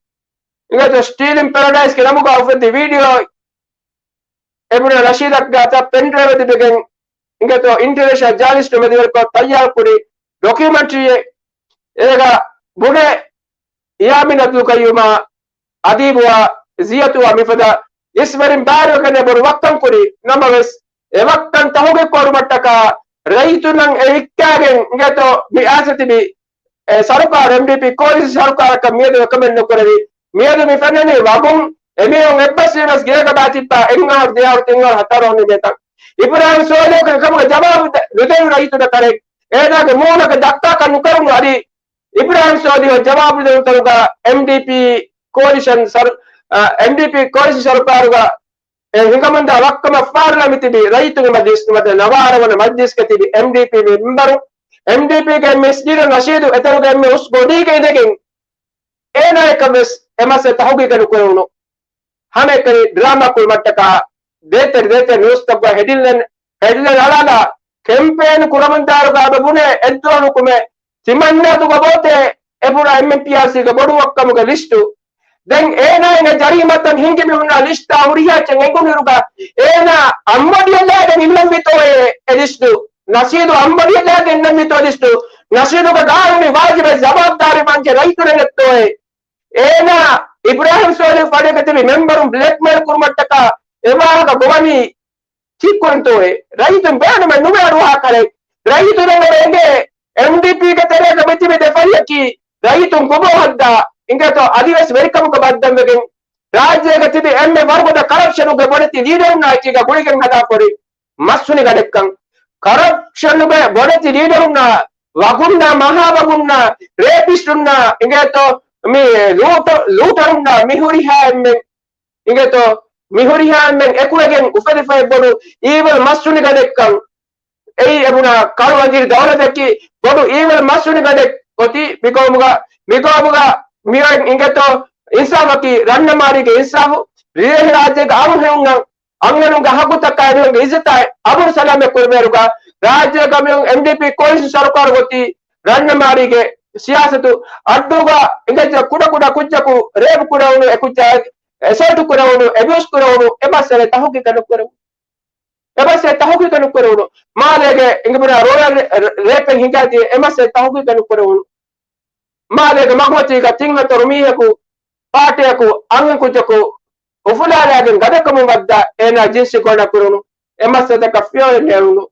އިނގޭތޯ ސްޓީލިން ޕެރަޑައިސްގެ ނަމުގަ އުފެއްދި ވީޑިއޯއެއް. އެބުނާ ރަޝީދަށް ގާތަށް ޕެންޑްރައިވް ލިބިގެން އިނގޭތޯ އިންޓަރނޭޝަނަލް ޖާނަލިސްޓުން މެދުވެރިކޮށް ތައްޔާރުކުރި ޑޮކިއުމެންޓްރީއެއް. އޭގަ ބުނެ ޔާމިން އަބްދުލް ޤައްޔޫމާ އަދީބުއާ ޒިޔަތުއާ މިފަދަ އިސްވެރިން ބާރުވެގެން ބޮޑު ވައްކަން ކުރި ނަމަވެސް، އެ ވައްކަން ތަހުގީގު ކުރުމަށްޓަކާ ރައްޔިތުންނަށް އެ ވިއްކާގެން އިނގޭތޯ މި އާސަ ތިބި އެ ސަރުކާރު އެމްޑީޕީ ކޯލިޝަން ސަރުކާރަކަށް މިއަދު ރެކޮމެންޑް ނުކުރެވި. މިއަދު މި ފެންނަނީ ވަގުން އެމީހުން އެއްބަސްވީމަސް ގޭގަ ބާތިއްބާ އެއް އަހަރު ދެ އަހަރު ތިން އަހަރު ހަތަރު އަހަރު ނިމޭތަން. އިބްރާހިމް ސޯލިހުގެ ކަމުގެ ޖަވާބު ދެ-، ނުދެވި ރައްޔިތުންނަށް ކަރެ އޭނާގެ މޫނަކަށް ދައްކާކަށް ނުކެރުނު އަދި އިބްރާހިމް ސޯލިހު ޖަވާބު ދެވުނު ތަނުގަ އެމްޑީޕީ ކޯލިޝަން ސަރު-، އަ، އެމްޑީޕީ ކޯލިޝަން ސަރުކާރުގަ އެ ހިނގަމުންދާ ވައްކަމަށް ފާރުލާ މިތިބި ރައްޔިތުންގެ މަޖިލިސް ނުވަދަ ނަވާރަ ވަނަ މަޖިލިސްގަ ތިބި އެމްޑީޕީ މެމްބަރު، އެމްޑީޕީގެ އެމްއެސް ލީޑަރ ނަޝީދު އެތަނުގެ އެމްއެ އުސް ގޮނޑީގަ އިނދެގެން އޭނާއަކަށް ވެސް އެ މައްސަލަ ތަހުގީގަށް ނުކުރެވުނު. ހަމައެކަނި ޑްރާމާ ކުރުމަށްޓަކާ ދޭތެރެ ދޭތެރެ ނިއުސްތަކުގަ ހެޑިންލައިން، ހެޑިންލައިން އަޅާލާ ކެމްޕޭން ކުރަމުންދާއިރުގަ އަބަ ބުނޭ އެއްދުވަހަކު މެ ތިމަންނާދޫގަ ބޯތޭ އެބުނާ އެމްއެމްޕީއާސީގެ ބޮޑު ވައްކަމުގެ ލިސްޓު. ދެން އޭނާ އެނގޭ ޖަރީމަތަން ހިނގި މިހުންނާ ލިސްޓާ ހުރިހާ އެއްޗެއް އެނގުނުއިރުގަ އޭނާ އަނބޮޑިއެއްލާގެން އިންނަންވީތޯއޭ އެ ލިސްޓު؟ ނަޝީދު އަނބޮޑިއެއްލާގެން އިންނަންވީތޯ ލިސްޓު؟ ނަޝީދުގެ ގާނޫނީ ވާޖިބެއް ޖަވާބުދާރީ މަންޖެ ރައްޔިތުންނެއްތޯއޭ؟ އޭނާ އިބްރާހިމް ސޯލިހު ފަޅިގަ ތިބި މެމްބަރުން ބްލެކްމެއިލް ކުރުމަށްޓަކާ އެ ވާހަކަ ގޮވަނީ ކީއްކުރަންތޯއޭ؟ ރައްޔިތުން ބޭނުމެއް ނުވޭ އަޑުއަހާކަށެއް. ރައްޔިތުންނަށް އެނގޭ އެމްޑީޕީގެ ތެރޭގަ މިތިބި ދެ ފަރިއަކީ ރައްޔިތުން ގޮބޯ ހައްދާ އިނގޭތޯ އަދިވެސް ވެރިކަމުގަ ބައްދަންވެގެން ރާއްޖޭގަ ތިބި އެންމެ ވަރުގަދަ ކަރަޕްޝަނުގެ ބޮޑެތި ލީޑަރުންނާ އެކީގަ ގުޅިގެން ހަދާފަ ހުރި މަސްހުނި ގަނޑެއްކަން. ކަރަޕްޝަނުގެ ބޮޑެތި ލީޑަރުންނާ ވަގުންނާ މަހާ ވަގުންނާ ރޭޕިސްޓުންނާ އިނގޭތޯ މި ލޫޓަ-، ލޫޓަރުންނާ މި ހުރިހާ އެންމެން އިނގޭތޯ މި ހުރިހާ އެންމެން އެކުވެގެން އުފެދިފައި ބޮޑު އީވިލް މަސްހުނި ގަނޑެއްކަން. އެއީ އެބުނާ ކަޅު އަނދިރި ދައުލަތަކީ ބޮޑު އީވިލް މަސްހުނި ގަނޑެއް އޮތީ މިގައުމުގަ، މިގައުމުގަ މިއޮތް އިނގޭތޯ އިންސާފަކީ ރަންނަމާރީގެ އިންސާފު. ރޭހި ރާއްޖޭގެ އަޅުގަނޑުމެންނަށް އަންހެނުންގެ ހައްގުތަކާ އެމީހުންގެ އިއްޒަތާ އަބުރު ސަލާމަތް ކުރެވޭއިރުގަ ރާއްޖޭގަ މިއޮތް އެމްޑީޕީ ކޯލިޝަން ސަރުކާރު އޮތީ ރަންނަމާރީގެ ސިޔާސަތު އައްޑޫގަ އިނގޭތޯ ކުޑަ ކުޑަ ކުއްޖަކު ރޭޕް ކުރެވުނު، އެ ކުއްޖާ އެސޮލްޓް ކުރެވުނު، އެބިއުސް ކުރެވުނު، އެ މައްސަލަ ތަހުގީގަށް ނުކުރެވުނު. އެ މައްސަލަ ތަހުގީގަށް ނުކުރެވުނު. މާލޭގެ އިނގިބުރާ ރޯޔަލް ރޭ-، ރޭޕެއް ހިނގާދިޔަ އެ މައްސަލަ ތަހުގީގަށް ނުކުރެވުނު. މާލޭގެ މަގުމަތީގަ ތިން ހަތަރު މީހަކު ޕާޓީއަކު އަންހެން ކުއްޖަކު އުފުލާލާގެން ގަދަކަމުން ވައްދާ އޭނާ ޖިންސީ ގޮނޑާ ކުރުނު. އެ މައްސަލަތަކަށް ފިޔަވަޅެއް ނޭޅުނު.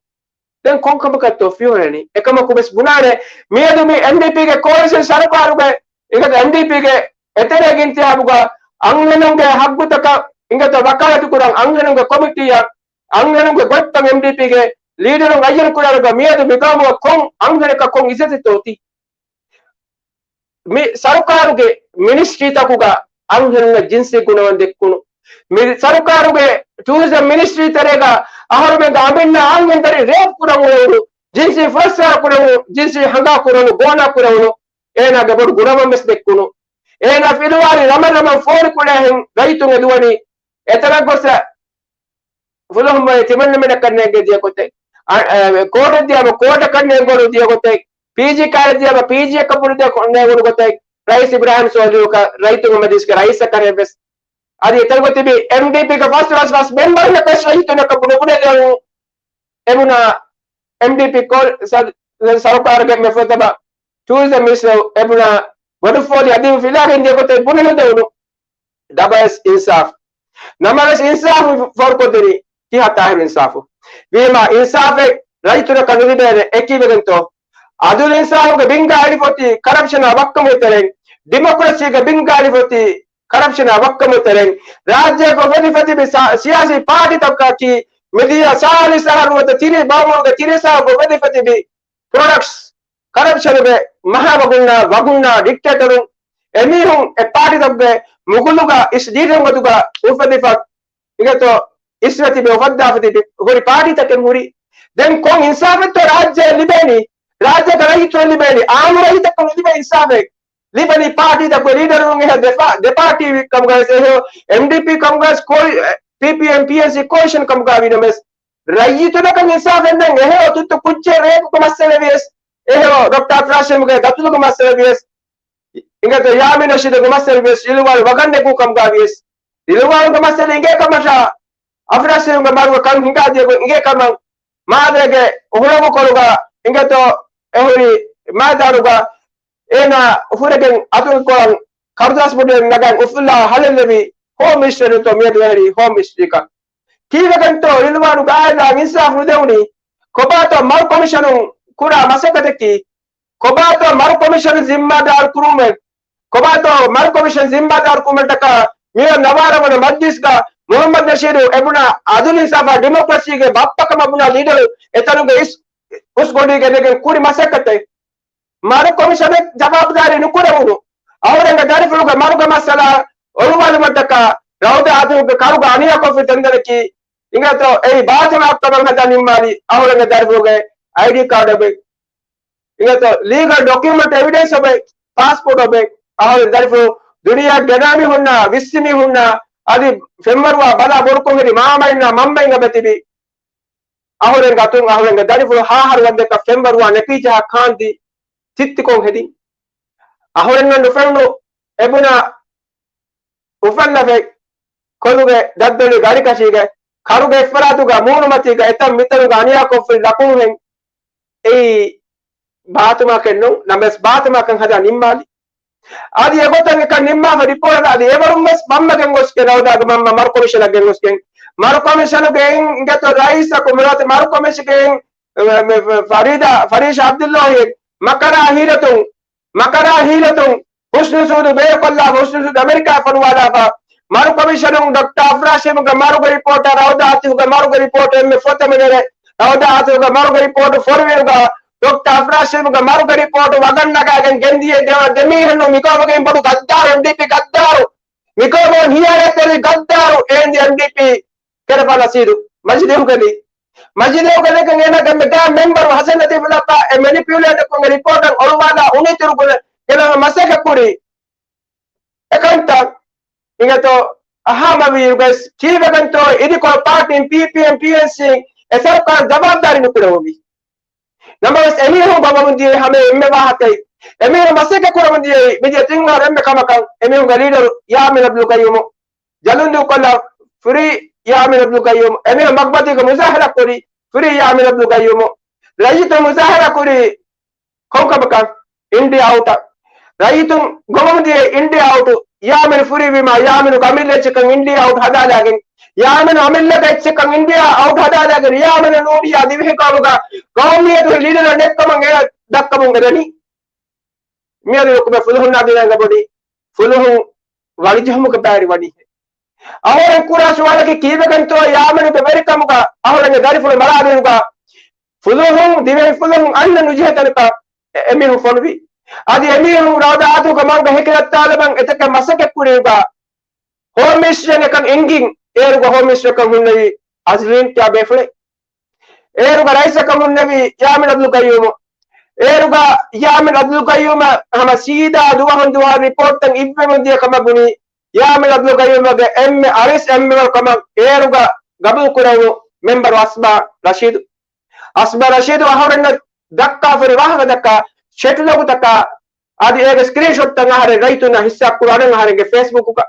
ދެން ކޮންކަމަކަށްތޯ ފިޔަވަޅެނީ؟ އެކަމަކު ވެސް ބުނާނެ، މިއަދު މި އެމްޑީޕީގެ ކޯލިޝަން ސަރުކާރުގެ އިނގޭތޯ އެމްޑީޕީގެ އެތެރޭގެ އިންތިހާބުގަ އަންހެނުންގެ ހައްގުތަކަށް އިނގޭތޯ ވަކާލަތު ކުރަން އަންހެނުންގެ ކޮމިޓީއަށް އަންހެނުންގެ ގޮތްތައް އެމްޑީޕީގެ ލީޑަރުން އައްޔަން ކުރާއިރުގަ މިއަދު މިގައުމުގަ ކޮން އަންހެނަކަށް ކޮން އިއްޒަތެއްތޯ އޮތީ؟ މި ސަރުކާރުގެ މިނިސްޓްރީތަކުގަ އަންހެނުންނަށް ޖިންސީ ގުނަވަން ދެއްކުނު، މި ސަރުކާރުގެ ޓޫރިޒަމް މިނިސްޓްރީ ތެރޭގަ އަހަރުމެންގެ އަނބިންނާ އަންހެންތަރި ރޭޕް ކުރަން އުޅެވުނު، ޖިންސީ ފުރައްސާރަ ކުރެވުނު، ޖިންސީ ހަނގާ ކުރަނު، ގޯނާ ކުރެވުނު، އޭނާގެ ބޮޑު ގުނަވަން ވެސް ދެއްކުނު. އޭނާ ފިލުވާލި ރަމަން ރަމަން ފޯނު ކުޅޭހެން ރައްޔިތުން އެދުވަނީ އެތަނަށް ގޮސް ފުލުހުން ތިމަންނަމެނަކަށް ނޭނގެ ދިޔަ ގޮތެއް، އަ، އަ، ކޯޓަށް ދިޔަމަ ކޯޓަކަށް ނޭނގުނު ދިޔަ ގޮތެއް، ޕީޖީ ކާރަށް ދިޔަމަ ޕީޖީއަކަށް ފުރި ދިޔަ ނޭނގުނު ގޮތެއް، ރައީސް އިބްރާހިމް ސޯލިހު ރައްޔިތުންގެ މަޖިލިސްގެ ރައީސަކަށް ވެސް. އަދި އެތަން ގޮތިބި އެމްޑީޕީގެ ފަސް ފަސް ފަސް މެމްބަރުންނަށް ވެސް ރައްޔިތުންނަކަށް ނުބުނެދެވުނު. އެބުނާ އެމްޑީޕީ ކޯ-، ސަ-، ސަރުކާރުގެ މެފޮތަބަ ޓޫރިޒަމް މިނިސްޓަރު އެބުނާ ބޮޑުފޯލި އަދި ފިލާގެން ދިޔަ ގޮތެއް ބުނެ ނުދެވުނު. ނަމަވެސް އިންސާފު. ނަމަވެސް އިންސާފު ފޯރުކޮށްދެނީ ކިހާ ތާހިރު އިންސާފު؟ ވީމާ އިންސާފެއް ރައްޔިތުންނަކަށް ނުލިބޭނެ އެކީވެގެންތޯ؟ އަދުލު އިންސާފުގެ ބިންގާ އެޅިފޮތި ކަރަޕްޝަނާ ވައްކަމުގެ ތެރެއިން، ޑިމޮކްރަސީގެ ބިންގާ އެޅިފޮތި ކަރަޕްޝަނާ ވައްކަމުގެ ތެރެއިން، ރާއްޖޭގަ އުފެދިފަ ތިބި ސާ-، ސިޔާސީ ޕާޓީތަކަކީ މިދިޔަ ސާޅީސް އަހަރު ނުވަތަ ތިރީސް ބައުމުގެ ތިރީސް އަހަރުގަ އުފެދިފަ ތިބި ޕްރޮޑަކްޓްސް ކަރަޕްޝަނުގެ މަހާ ވަގުންނާ، ވަގުންނާ ޑިކްޓޭޓަރުން އެމީހުން އެ ޕާޓީތަކުގެ މުގުލުގަ އިސް ޑީޓެން ގޮތުގަ އުފެދިފަ އިނގޭތޯ އިސްވެ ތިބެ އުފައްދާފަ ތިބި ހުރި ޕާޓީތަކެއް ހުރި. ދެން ކޮން އިންސާފެއްތޯ ރާއްޖެ ލިބޭނީ؟ ރާއްޖޭގެ ރައްޔިތުން ލިބޭނީ؟ އާންމު ރައްޔިތަކުން ލިބޭ އިންސާފެއް ލިބެނީ ޕާޓީތަކުގެ ލީޑަރުން އެހެ ދެ ޕާ-، ދެ ޕާޓީ ކަމުގަ ވެސް އެހެ އެމްޑީޕީ ކަމުގަ ވެސް ކޯ-، ޕީޕީއެމް ޕީއެންސީ ކޯލިޝަން ކަމުގަ ވީ ނަމަވެސް ރައްޔިތުންނަކަށް އިންސާފެއް ނެތް. އެހެ އޮތުއްތު ކުއްޖެއް ރޭޕުގެ މައްސަލަ ވިޔަސް، އެހެ ޑޮކްޓަރ އަފްރާޝީމްގެ ގަތުލުގެ މައްސަލަ ވިޔަސް، އިނގޭތޯ ޔާމީން ނަޝީދުގެ މައްސަލަ ވިޔަސް، ރިލުވާން ވަގަށް ނެގުން ކަމުގަ ވިޔަސް، ރިލުވާންގެ މައްސަލަ އިނގޭ ކަމަށާ، އަފްރާޝީމްގެ މަރުގެ ކަން ހިނގާ ދިޔަ ގޮތް އިނގޭ ކަމަށް، މާދަރެގެ ހުޅަނގު ކޮޅުގަ އިނގޭތޯ އެ ހުރި މައިދާނުގަ އޭނާ ހުރެގެން އަތުގެ ކޮޅަށް ކަރުދާސް ބޮޑުވެ ނަގަން އުފުލާ ހަލެއް ލެވި ހޯމް މިނިސްޓަރުތޯ މިއަދު އެހެރީ ހޯމް މިނިސްޓަރީކަން. ކީއްވެގެންތޯ ރިލުވާނު ގާތްލާ އިންސާފް ނުދެވުނީ؟ ކޮބާތޯ މަރު ކޮމިޝަނުން ކުރާ މަސައްކަތަކީ؟ ކޮބާތޯ މަރު ކޮމިޝަނު ޒިންމާދާރު ކުރުމެއް؟ ކޮބާތޯ މަރު ކޮމިޝަން ޒިންމާދާރު ކުރުމަށްޓަކާ މިއޮތް ނަވާރަ ވަނަ މަޖްލިސްގަ މުހައްމަދު ނަޝީދު އެބުނާ އަދުލު އިންސާފާ ޑިމޮކްރަސީގެ ބައްޕަކަމަށް ބުނާ ލީޑަރު އެތަނުގެ އިސް-، އުސްގޮނޑީގަ ނެގެން ކުރި މަސައްކަތެއް؟ މަރު ކޮމިޝަނަށް ޖަވާބުދާރީ ނުކުރެވުނު. އަހުރެންގެ ދަރިފުޅުގެ މަރުގެ މައްސަލަ އޮޅުވާލުމަށްޓަކާ ރައުދާ އާތިފުގެ ކަރުގަ އަނިޔާކޮށްފި ތަންތަނަކީ އިނގޭތޯ އެއީ ބާތިމާ ކަމަށް ހަދާ ނިންމާލި އަހުރެންގެ ދަރިފުޅުގެ އައިޑީ ކާޑް އޮބެ، އިނގޭތޯ ލީގަލް ޑޮކިއުމަންޓް އެވިޑެންސް އޮބެ، ޕާސްޕޯޓް އޮބެ، އަހުރެން ދަރިފުޅު ދުނިޔެއަށް ގެނާ މީހުންނާ، ވިއްސި މީހުންނާ، އަދި ފެންވަރުވާ ބަލާ ބޮޑުކޮށް ހެދި މާމައިންނާ މަންމައިން އަބަ ތިބި އަހުރެން ގަތުން އަހުރެންގެ ދަރިފުޅު ހާހަރު ވަންދެކަށް ފެންވަރުވާ ނެކީޗަހާ ކާންދީ ތިއްތިކޮށް ހެދިން. އަހުރެންނަށް ނުފެނުނު އެބުނާ އުފަންނަފެ ކޮލުގެ ދައްދޮޅި ގަރިކަށީގެ ކަރުގެ އެއްފަރާތުގަ މޫނުމަތީގަ އެތަން މިތަނުގަ އަނިޔާކޮށްފި ލަކުނުހެން އެއީ ބާތުމާކެއް ނޫން، ނަމަވެސް ބާތުމާކަން ހަދާ ނިންމާލި. އަދި އެގޮތަށް އެކަން ނިންމާފަ ރިޕޯޓަށް އަދި އެވަރުން ވެސް މަންމަގެން ގޮސްގެ ރައުދާގެ މަންމަ މަރު ކޮމިޝަނަށް ގެންގޮސްގެން، މަރު ކޮމިޝަނުގެ އިނގޭތޯ ރައީސަކު މިރާތި މަރު ކޮމިޝަނުގެ އިން، މެ، މެ، ފަރީދާ، ފަރީޝާ އަބްދުﷲ މަކަރާ ހީލަތުން، މަކަރާ ހީލަތުން ހުސްނު ސޫދު ބޭރުކޮށްލާފަ، ހުސްނު ސޫދު އެމެރިކާ ފޮނުވާލާފަ، މަރު ކޮމިޝަނުން ޑޮކްޓަރ އަފްރާޝީމްގެ މަރުގެ ރިޕޯޓަށް، ރައުދާ އާތިފުގެ މަރުގެ ރިޕޯޓަށް އެންމެ ފޮތެއް މިނެރެ، ރައުދާ އާތިފުގެ މަރުގެ ރިޕޯޓު ފޮރުވިއިރުގަ، ޑޮކްޓަރ އަފްރާޝީމްގެ މަރުގެ ރިޕޯޓު ވަގަށް ނަގާގެން ގެންދިޔަ ދެ-، ދެމީހުން މިގައުމުގެ އިން ބޮޑު ގައްދާރު، އެމްޑީޕީ ގައްދާރު، މިގައުމު ހިޔާރަތްތެރި ގައްދާރު، އޭންދި އެމްޑީޕީ ކެރަފާ ނަސީރު މަޖިލީހުގަލި، މަޖިލީހުގަލިގެން އޭނާގެ މެގާ މެމްބަރު ހަސަން ލަތީފު ލައްބާ އެ މެނިޕިއުލޭޓްކޮށްގެ ރިޕޯޓަށް އޮޅުވާލާ އުނިތިރު ގުނަ ގެނައުމަށް މަސައްކަތް ކުރީ. އެކަންތައް އިނގޭތޯ ހާމަވީއިރުގަސް ކީއްވެގެންތޯ އިދިކޮޅު ޕާޓީން ޕީޕީއެމް ޕީއެންސީ އެ ސަރުކާރު ޖަވާބުދާރީ ނުކުރެވުމީ. ނަމަވެސް އެމީހުން ގޮވަމުން ދިޔައީ ހަމަ އެންމެ ވާހަކައެއް. އެމީހުން މަސައްކަތް ކުރަމުން ދިޔައީ މިދިޔަ ތިން އަހަރު އެންމެ ކަމަކަށް އެމީހުންގެ ލީޑަރު ޔާމީން އަބްދުލް ގައްޔޫމު ޖަލުންދޫކޮށްލާ ފްރީ ޔާމީން އަބްދުލް ގައްޔޫމު. އެމީހުން މަގުމަތީގަ މުޒާހަރާ ކުރި ފްރީ ޔާމީން އަބްދުލް ގައްޔޫމު. ރައްޔިތުން މުޒާހަރާ ކުރި ކޮންކަމަކަށް؟ އިންޑިއާ އައުޓަށް. ރައްޔިތުން ގޮވަމުން ދިޔައީ އިންޑިއާ އައުޓު. ޔާމީނު ފުރިވީމާ، ޔާމީނުގެ އަމިއްލަ އެއްޗަކަށް އިންޑިއާ އައުޓް ހަދާލާގެން، ޔާމީނު އަމިއްލަގެ އެއްޗަކަށް އިންޑިއާ އައުޓް ހަދާލާގެން، ޔާމީނު ނޫނިއްޔާ ދިވެހިކައުމުގަ ޤައުމިއްޔަތުގެ ލީޑަރަށް ނެއްކަމުން އެ ދައްކަމުން އެދަނީ. މިއަދު އެކުމެ ފުލުހުންނާ ދިނާގަ ބޮޑީ ފުލުހުން ވަޅިޖެހުމުގެ ބައިވެރި ވަނީ. އަހުރެން ކުރާ ސުވާލަކީ ކީއްވެގެންތޯ ޔާމީނުގެ ވެރިކަމުގަ އަހުރެންގެ ދަރިފުޅު މަރާލިއިރުގަ ފުލުހުން، ދިވެހި ފުލުހުން އަންނަ ނުޖެހޭ ތަނަކަށް އެ-، އެމީހުން ފޮނުވި. އަދި އެމީހުން ރައުދާ އާތިފުގެ މަރުގެ ހެކި ރައްތާލަމަން އެތަކެއް މަސައްކަތް ކުރިއިރުގަ ހޯމް މިނިސްޓަރެއް އެކަން އެނގިން އޭރުގަ ހޯމް މިނިސްޓަރަކަށް ހުންނެވި އަޒްލީން ކިޔާ ބޭފުޅެއް. އޭރުގަ ރައީސަކަށް ހުންނެވި ޔާމީން އަބްދުލް ގައްޔޫމު. އޭރުގަ ޔާމީން އަބްދުލް ގައްޔޫމަށް ހަމަ ސީދާ ދުވަހުން ދުވަހަށް ރިޕޯޓްތައް އިއްވެވުން ދިޔަ ކަމަށް ބުނީ ޔާމިން އަބްދުލް ޤައްޔޫމްގެ އެންމެ އަރިސް އެންމެ ކަމަށް އޭރުގަ ގަބޫލު ކުރެވުނު މެންބަރު އަސްމާ ރަޝީދު. އަސްމާ ރަޝީދު އަހަރެންނަށް ދައްކާފައި ވާހަކަ ދައްކާ ޝެޓްލޮގުތަކާ އަދި އޭގެ ސްކްރީންޝޮޓްތައް އަހަރެން ރައްޔިތުންނަށް ހިއްސާ ކުރާނަން އަހަރެންގެ ފޭސްބުކުގަ.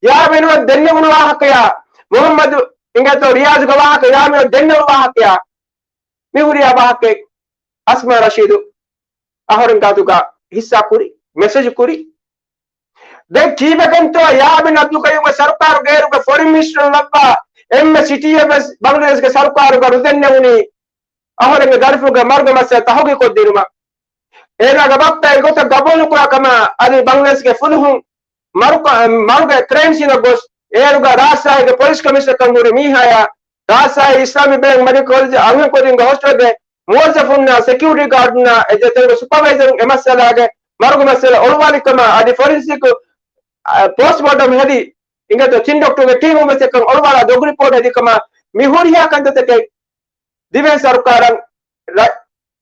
ޔާމިނު ދެންނެވުނު ވާހަކަޔާ މުހައްމަދު އިނގޭތޯ ރިޔާޒުގެ ވާހަކަ ޔާމިނު ދެންނެވުނު ވާހަކަޔާ މި ހުރިހާ ވާހަކައެއް އަސްމާ ރަޝީދު އަހަރެން ގާތުގަ ހިއްސާ ކުރި، މެސެޖު ކުރި. ދެން ކީއްވެގެންތޯ ޔާމިން އަބްދުލް ޤައްޔޫމްގެ ސަރުކާރުގެ އޭރުގެ ފޮރިން މިނިސްޓަރު ލައްވާ އެންމެ ސިޓީއެއް ވެސް ބަނގްލަދޭޝްގެ ސަރުކާރުގަ ނުދެންނެވުނީ އަހަރެންގެ ދަރިފުޅުގެ މަރުގެ މައްސަލަ ތަހުގީގުކޮށްދިނުމަށް. އޭނާގެ ބައްޕަ އެގޮތަށް ގަބޫލުކުރާ ކަމަށް އަދި ބަނގްލަދޭޝްގެ ފުލުހުން މަރު-، މަރުގެ ކްރައިމް ސީނަށް ގޮސް އޭރުގަ ރާޖްޝާހީގެ ޕޮލިސް ކަމިޝަނަރކަން ހުރި މީހާޔާ ރާޖްޝާހީ އިސްލާމިކް ބެންކް މެޑިކަލް ކޮލެޖް އަންހެން ކުދިންގެ ހޮސްޓަލްގެ މުވައްޒަފުންނާ ސެކިއުރިޓީ ގާޑުންނާ އެއް ދެތެރެގެ ސުޕަވައިޒަރުން އެ މައްސަލާގެ މަރުގެ މައްސަލަ އޮޅުވާލި ކަމަށް އަދި ފޮރިންސިކް، އަ، ޕޯސްޓްމޯޓަމް ހެދި އިނގޭތޯ ތިން ޑޮކްޓަރުގެ ޓީމުން ވެސް އެކަން އޮޅުވާލާ ދޮގު ރިޕޯޓް ހެދި ކަމަށް މި ހުރިހާ ކަންތައްތަކެއް ދިވެހި ސަރުކާރަށް ރަ-،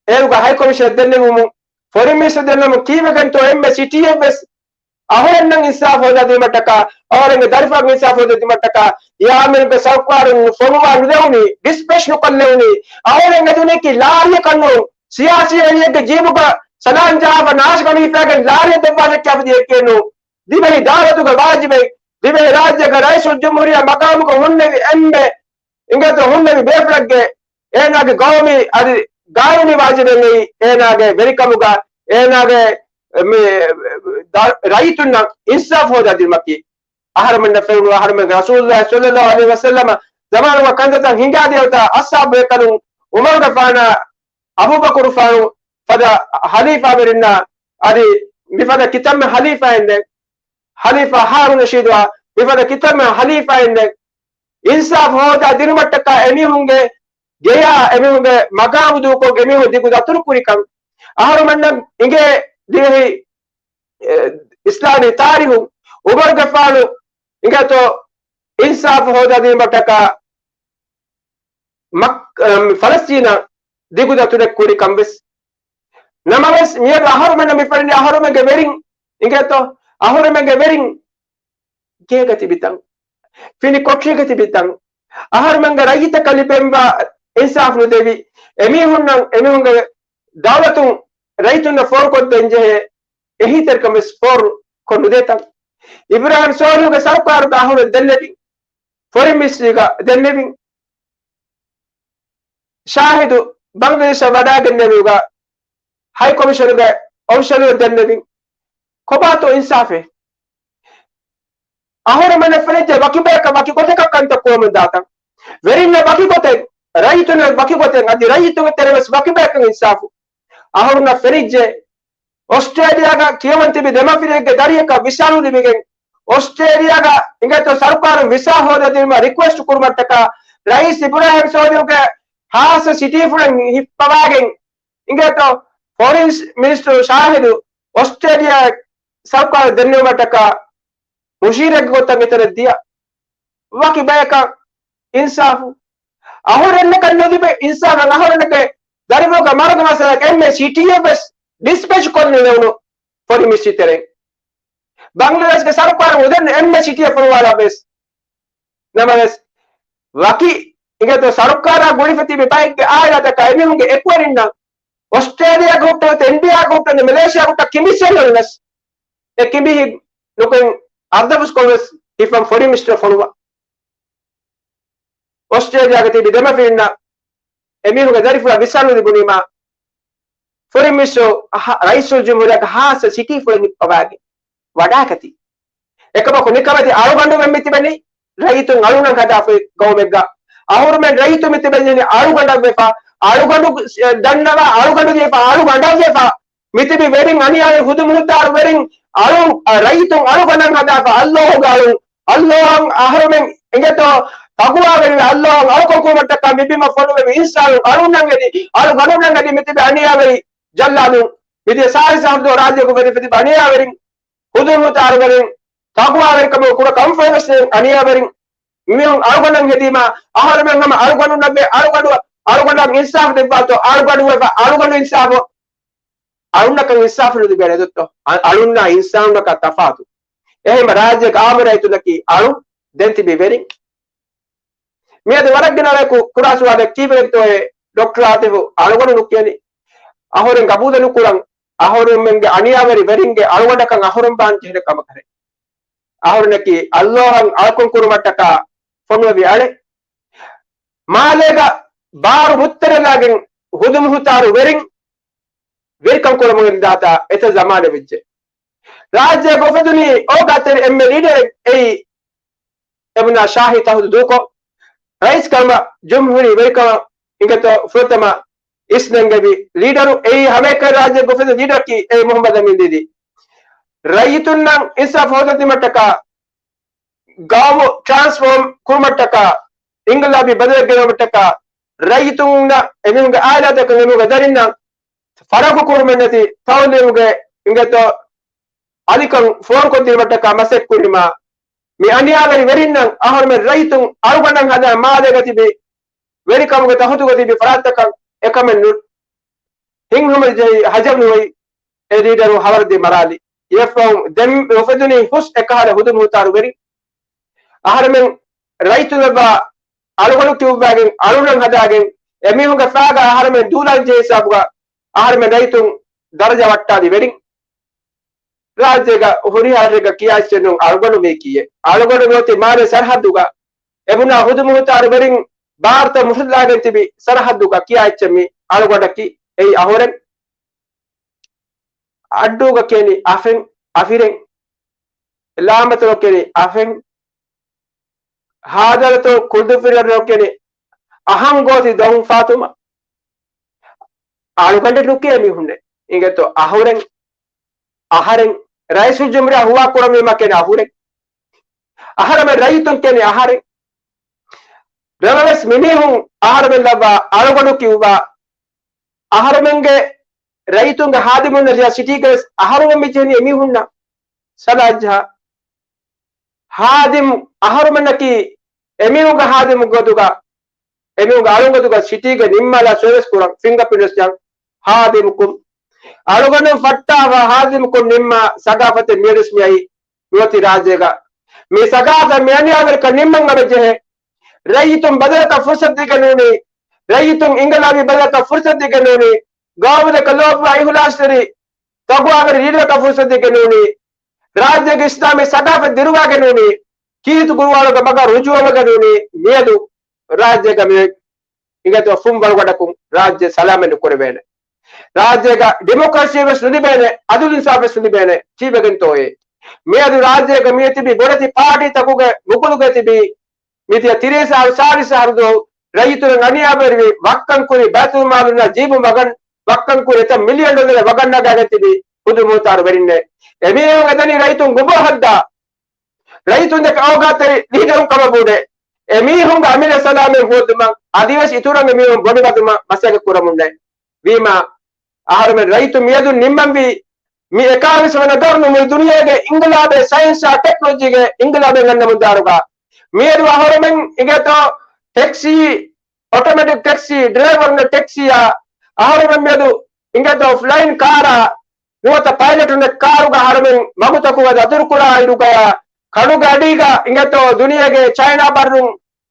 އޭރުގަ ހައިކޮމިޝަނަށް ދެންނެވުމުން ފޮރިން މިނިސްޓަރު ދެންނެވުމުން ކީއްވެގެންތޯ އެންމެ ސިޓީއެއް ވެސް އަހަރެންނަށް އިންސާފް ހޯދާދިނުމަށްޓަކާ، އަހަރެންގެ ދަރިފުޅަށް އިންސާފް ހޯދާދިނުމަށްޓަކާ، ޔާމިންގެ ސަރުކާރުން ފޮނުވާ ނުދެވުނީ، ޑިސްޕެޗް ނުކޮށްލެވުނީ، އަހަރެން އެދުނީކީ ލާރިއަކަށް ނޫން، ސިޔާސީ އެޅިއެއްގެ ޖީބުގަ ސަލާން ޖަހާފަ ނާށިގަނޑު ހިފާގެން ލާރިއަށް ދެއްވާލެއްކާފަ ދިޔައެއްގެ ނޫން. ދިވެހި ދައުލަތުގެ ވާޖިބެއް، ދިވެހި ރާއްޖޭގެ ރައީސުލްޖުމްހޫރިއްޔާ މަޤާމުގަ ހުންނެވި އެންމެ އިނގޭތޯ ހުންނެވި ބޭފުޅެއްގެ އޭނާގެ ގައުމީ އަދި ގާނޫނީ ވާޖިބެއް އެއީ އޭނާގެ ވެރިކަމުގަ އޭނާގެ މި ދަ-، ރައްޔިތުންނަށް އިންސާފް ހޯދާދިނުމަކީ. އަހަރުމެންނަށް ފެނުނު އަހަރުމެންގެ ރަސޫލުﷲ ޞައްލަﷲ ޢަލައިހި ވަސައްލަމަ ޒަމާނުގަ ކަންތައްތައް ހިނގާދިޔަ ގޮތަށް އަޞްޙާބު ބޭކަލުން އުމަރުގެފާނާ އަބޫބަކުރުފާނު ފަދަ ހަލީފާވެރިންނާ އަދި މިފަދަ ކިތަންމެ ހަލީފާއެއްނެއް، ހަލީފާ ހާރޫން ރަޝީދުއާ މިފަދަ ކިތަންމެ ހަލީފާއެއްނެއް އިންސާފް ހޯދާ ދިނުމަށްޓަކާ އެމީހުންގެ ގެޔާ އެމީހުންގެ މަގާމު ދޫކޮށް އެމީހުން ދިގު ދަތުރު ކުރިކަން އަހަރުމެންނަށް އިނގޭ ދިވެހި، އެ، އިސްލާމީ ތާރީހު އުމަރުގެފާނު އިނގޭތޯ އިންސާފް ހޯދާ ދިނުމަށްޓަކާ މައް-، އަ، ފަލަސްތީނަށް ދިގު ދަތުރެއް ކުރިކަން ވެސް. ނަމަވެސް، މިއަދު އަހަރުމެންނަށް މި ފެންނަނީ އަހަރުމެންގެ ވެރިން އިނގޭތޯ، އަހަރުމެންގެ ވެރިން ގޭގަ ތިބިތަން، ފިނި ކޮޓަރީގަ ތިބިތަން، އަހަރުމެންގެ ރައްޔިތަކަށް ލިބެންވާ އިންސާފް ނުދެވި، އެމީހުންނަށް، އެމީހުންގެ ދައުލަތުން ރައްޔިތުންނަށް ފޯރުކޮށްދޭންޖެހޭ އެހީތެރިކަން ވެސް ފޯރުކޮށް ނުދޭތަން. އިބްރާހިމް ސޯލިހުގެ ސަރުކާރުގަ އަހަރުމެން ދެންނެވިން. ފޮރިން މިނިސްޓްރީގަ ދެންނެވިން. ޝާހިދު ބަނގްލަދޭޝަށް ވަޑައިގެންނެވި ހައި ކޮމިޝަނުގެ އޮފިޝަލުން ދެންނެވިން. ކޮބާތޯ އިންސާފެއް؟ އަހަރުމެންނަށް ފެނިއްޖެ ވަކި ބަޔަކަށް ވަކި ގޮތަކަށް ކަންތައް ކުރަމުން ދާތަން. ވެރިންނަށް ވަކި ގޮތެއް، ރައްޔިތުންނަށް ވަކި ގޮތެއް، އަދި ރައްޔިތުންގެ ތެރޭ ވެސް ވަކި ބަޔަކަށް އިންސާފު. އަހަރުންނަށް ފެނިއްޖެ އޮސްޓްރޭލިޔާގަ ކިޔަވަން ތިބި ދެމަފިރިއެއްގެ ދަރިއަކަށް ވިސާ ނުލިބިގެން، އޮސްޓްރޭލިޔާގަ އިނގޭތޯ ސަރުކާރުން ވިސާ ހޯދަދިނުމަށް ރިކުއެސްޓް ކުރުމަށްޓަކާ، ރައީސް އިބްރާހިމް ސޯލިހުގެ ހާއްސަ ސިޓީފުޅެއް ހިއްޕަވާގެން، އިނގޭތޯ ފޮރިން މިނިސްޓަރު ޝާހިދު އޮސްޓްރޭލިޔާ ސަރުކާރަށް ދެންނެވުމަށްޓަކާ، މުޝީރެއްގެ ގޮތަށް އެތަނަށް ދިޔަ. ވަކި ބަޔަކަށް އިންސާފު. އަހަރެންނަކަށް ނުލިބޭ އިންސާފަށް އަހަރެންނަކަށް ދަރިފުޅުގެ މަރުގެ މައްސަލައަކަށް އެންމެ ސިޓީއެއް ވެސް ޑިސްޕެޗް ކޮށްލެވުނު ފޮރިން މިނިސްޓްރީ ތެރެއިން. ބަނގްލަދޭޝްގެ ސަރުކާރުން އުދެން އެންމެ ސިޓީއެއް ފޮނުވާލާ ވެސް. ނަމަވެސް، ވަކި އިނގޭތޯ ސަރުކާރާ ގުޅިފަ ތިބި ބައެއްގެ އާއިލާތަކާ އެމީހުންގެ އެކުވެރިންނަށް އޮސްޓްރޭލިޔާގެ ހުއްޓަން އިންޑިޔާގެ ހުއްޓަން މެލޭޝިޔާގެ ހުއްޓަން ކިނބިއްސެއް ނުވެސް އެ ކިނބި ނުކޮށް އަދަބުސްކޮށް ވެސް ހިފަން ފޮރިން މިނިސްޓަރު ފޮނުވާ. އޮސްޓްރޭލިޔާގަ ތިބި ދެމަފިރިންނަށް އެމީހުންގެ ދަރިފުޅަށް ވިސާ ނުލިބުނީމާ، ފޮރިން މިނިސްޓަރު ހަ-، ރައީސުލްޖުމްހޫރިއްޔާގެ ހާއްސަ ސިޓީފުޅެއް ހިއްޕަވާގެން ވަޑާގަތީ. އެކަމަކު ނިކަމެތި އަޅުގަނޑުމެން މިތިބެނީ ރައްޔިތުން އަޅުންނަށް ހަދާފައި ގައުމެއްގަ. އަހުރުމެން ރައްޔިތުން މިތިބެނީ އަޅުގަނޑަށްވެފަ، އަޅުގަނޑު ދަންނަވާ، އަޅުގަނޑު ދީފަ، އަޅުގަނޑަށްވެފަ. މިތިބި ވެރިން އަނިޔާވެރި ހުދުމުހުއްދާރު ވެރިން އަޅު، އަ، ރައްޔިތުން އަޅުގަނޑަށް ހަދާފަ، އައްލޯހުގެ އަޅުން، އައްލޯހަށް އަހަރުމެން އިނގޭތޯ ތަޤްވާވެރިވެ، އައްލޯހަށް އަޅުކަން ކުރުމަށްޓަކާ މިބިމަށް ފޮނުވެވި އިންސާނުން އަޅުންނަށް އެދި، އަޅުގަނޑުންނަށް އެދި މިތިބި އަނިޔާވެރި ޖައްލާދުން، މިދިޔަ ސާޅީސް އަހަރު ދުވަހު ރާއްޖޭގަ ވެރިފަ ތިބި އަނިޔާވެރިން، ހުދުމުހުއްދާރުވެރިން، ތަޤްވާވެރިކަމުގަ ކުޑަ ކަންފަތްވެސް އަނިޔާވެރިން، މިހުން އަޅުގަނޑަށް ހެދީމާ، އަހަރުމެން ހަމަ އަޅުގަނޑުންނަށްވެ، އަޅުގަނޑު، އަޅުގަނޑަށް އިންސާފު ދެއްވާތޯ، އަޅުގަނޑު ވެފަ، އަޅުގަނޑު އިންސާފު، އަޅުންނަކަށް އިންސާފު ނުލިބޭނެ ދޮއްތޯ؟ އަ-، އަޅުންނާ އިންސާނުންނަކާ ތަފާތު. އެހެންމަ ރާއްޖޭގެ އާއްމު ރައްޔިތުންނަކީ އަޅު ދެން ތިބީ ވެރިން. މިއަދު ވަރަށް ގިނަ އަޅަކު ކުރާ ސުވާލެއް، ކީއްވެގެންތޯއޭ ޑޮކްޓަރ އާތިފު އަޅުގަނޑު ނުކިޔަނީ؟ އަހުރެން ގަބޫލެއް ނުކުރަން، އަހުރެމެންގެ އަނިޔާވެރި ވެރިންގެ އަޅުގަނޑަކަށް އަހުރެން ބާން ޖެހޭ ކަމަކަށް. އަހުރެންނަކީ އައްލާހަށް އަޅުކަން ކުރުމަށްޓަކާ ފޮނުވެވި އަޅެއް. މާލޭގަ ބާރު މުއްތަރެލާގެން ހުދުމުހުތާރު ވެރިން ވެރިކަން ކުރަމުން ދާތާ އެތައް ޒަމާނެއް ވެއްޖެ. ރާއްޖޭގަ އުފެދުނީ އޯގާތެރި އެންމެ ލީޑަރެއް އެއީ އެބުނާ ޝާހީ ތަހުދު ދޫކޮށް، ރައީސް ކަމަށް ޖުމްހޫރީ ވެރިކަމަށް އިނގޭތޯ ފުރަތަމަ އިސްނެންގެވި ލީޑަރު އެއީ ހަމައެކަނި ރާއްޖޭގަ އުފެދުނު ލީޑަރަކީ އެއީ މުހައްމަދު އަމީން ދީދީ. ރައްޔިތުންނަށް އިންސާފު ހޯދަދިނުމަށްޓަކާ، ގައުމު ޓްރާންސްފޯމް ކުރުމަށްޓަކާ، އިންގިލާބީ ބަދަލެއް ގެނައުމަށްޓަކާ، ރައްޔިތުންނަށް އެމީހުންގެ އާއިލާތަކަށް އެމީހުންގެ ދަރިންނަށް ފަރަގު ކުރުމެއް ނެތި ތައުލީމުގެ އިނގޭތޯ އަލިކަން ފޯރު ކޮށްދިނުމަށްޓަކާ މަސައްކަތް ކުރީމާ، މި އަނިޔާވެރި ވެރިންނަށް އަހަރުމެން ރައްޔިތުން އަޅުގަނޑަށް ހަދާ މާލޭގަ ތިބި ވެރިކަމުގެ ތަހުދުގަ ތިބި ފަރާތްތަކަށް އެކަމެއް ނު، ހިތްހަމަޖެހި ހަޖަމް ނުވެ އެ ލީޑަރު ހަވަރުދީ މަރާލި. އެއަށްފަހު ދެން އުފެދުނީ ހުސް އެކަހަލަ ހުދުމުހުތާރު ވެރިން. އަހަރެމެން ރައްޔިތުންނަށްވާ އަޅުގަނޑު ކިޔުއްވާގެން އަޅުންނަށް ހަދާގެން އެމީހުންގެ ފައިގާ އަހަރެމެން ދޫލަން ޖެހޭ ހިސާބުގަ އަހަރެމެން ރައްޔިތުން ދަރަޖަ ވައްޓާލި ވެރިން. ރާއްޖޭގަ ހުރިހާ އަހަރެއްގަ ކިޔާ އެއްޗެއް ނޫން އަޅުގަނޑު މި ކިޔޭ. އަޅުގަނޑު ނުވަތި މާލެ ސަރަހައްދުގަ އެބުނާ ހުދުމުހުތާރު ވެރިން ބާރުތައް މުށުލާގެން ތިބި ސަރަހައްދުގަ ކިޔާ އެއްޗެއް މި އަޅުގަނޑަކީ އެއީ އަހުރެން. އައްޑޫގަ ކިޔަނީ އަފެން، އަފިރެން. ލާމަތުރު ކިޔަނީ އަފެން. ހާދަރަތު ކުދުފިރަރު ކިޔަނީ އަހަންގޯތި ދޮން ފާތުމަ. އަޅުގަނޑެއް ނުކިޔޭ މީހުންނެއް. އިނގޭތޯ އަހުރެން، އަހަރެން. ރައީސުލްޖުމްހޫރިއްޔާ ހުވާ ކުރަމީމާ ކިޔަނީ އަހުރެން. އަހަރެމެން ރައްޔިތުން ކިޔަނީ އަހަރެން. ރަނގަޅަށް މިމީހުން އަހަރެމެން ލައްވާ އަޅުގަނޑު ކިޔުއްވާ އަހަރެމެންގެ ރައްޔިތުންގެ ހާދިމުންނަށް ލިޔާ ސިޓީގައި ވެސް އަހަރުމެން މި ޖެހެނީ އެމީހުންނަށް ސަލާ ޖަހާ. ހާދިމް އަހަރުމެންނަކީ އެމީހުންގެ ހާދިމު ގޮތުގަ، އެމީހުންގެ އަޅުން ގޮތުގަ ސިޓީގެ ނިންމާލާ ސެވިސް ކުރަން ފިންގަޕްރިންޓްސް ޖަހަން ހާދިމްކުން. އަޅުގަނޑު ފައްޓާފަ ހާދިމްކުން ނިންމާ ސަގާފަތެއް މިއަދުވެސް މިއައީ ނުވަތި ރާއްޖޭގަ. މި ސަގާފަތް މި އަނިޔާވެރިކަން ނިންމަން އަބަދު ޖެހޭ. ރައްޔިތުން ބަދަލަކަށް ފުރުސަތު ދީގެން ނޫނީ. ރައްޔިތުން އިންގިލާބީ ބަދަލަކަށް ފުރުސަތު ދީގެން ނޫނީ. ގައުމުތަކަށް ލޯބިވާ އިހުލާސްތެރި ތަގުވާވެރި ލީޑަރަކަށް ފުރުސަތު ދީގެން ނޫނީ. ރާއްޖޭގެ އިސްލާމީ ސަގާފަތް ދިރުވާގެން ނޫނީ. ކީރިތި ގުރުއާނުގެ މަގަށް ރުޖޫޢަވެގެން ނޫނީ. މިއަދު ރާއްޖޭގަ މި އިނގޭތޯ ފުންވަޅުގަޑަކުން ރާއްޖެ ސަލާމަތް ނުކުރެވޭނެ. ރާއްޖޭގަ ޑިމޮކްރަސީ ވެސް ނުލިބޭނެ، އަދުލު އިންސާފް ވެސް ނުލިބޭނެ. ކީއްވެގެންތޯއޭ؟ މިއަދު ރާއްޖޭގަ މިއޮތް ތިބި ބޮޑެތި ޕާޓީތަކުގެ މުކުލުގަ ތިބި މިދިޔަ ތިރީސް އަހަރު، ސާޅީސް އަހަރު ދުވަހު ރައްޔިތުން އަނިޔާވެރިވި، ވައްކަން ކުރި ބައިތުލްމާލުންނާ ޖީބު މަގަން ވައްކަން ކުރި އެތައް މިލިއަން ޑޮލަރެއް ވަގަށް ނަގާގެން ތިބި ހުދުމުހުތާރު ވެރިންނޭ. އެމީހުން އެދަނީ ރައްޔިތުން ގުބޯ ހައްދާ. ރައްޔިތުން ދެކެ އޯގާތެރި ލީޑަރުން ކަމަށް ބުނޭ. އެމީހުންގެ އަމިއްލަ ސަލާމަތް ހޯދުމަށް އަދިވެސް އިތުރަށް އެމީހުން ބޮޑުވަދުމަށް މަސައްކަތް ކުރަމުންނޭ. ވީމާ، އަހަރުމެން ރައްޔިތުން މިއަދު ނިންމަންވީ މި އެކާވީސް ވަނަ ގަރުނު މުޅި ދުނިޔޭގެ އިންގިލާބޭ ސައިންސާ ޓެކްނޮލޮޖީގެ އިންގިލާބެއް އަންނަމުންދާ އަޑުގަ. މިއަދު އަހަރުމެން އިނގޭތޯ ޓެކްސީ، އޮޓޮމެޓިކް ޓެކްސީ ޑްރައިވަރުންނަށް ޓެކްސީއާ އަހަރުމެން މިއަދު އިނގޭތޯ ފްލައިން ކާރާ ނުވަތަ ޕައިލެޓުންނެއް ކާރުގަ އަހަރުމެން މަގުތަކުގަ ދަތުރުކުރާ އިރުގަޔާ ކަނޑުގެ އަޑީގަ އިނގޭތޯ ދުނިޔޭގެ ޗައިނާ ބައްރުން،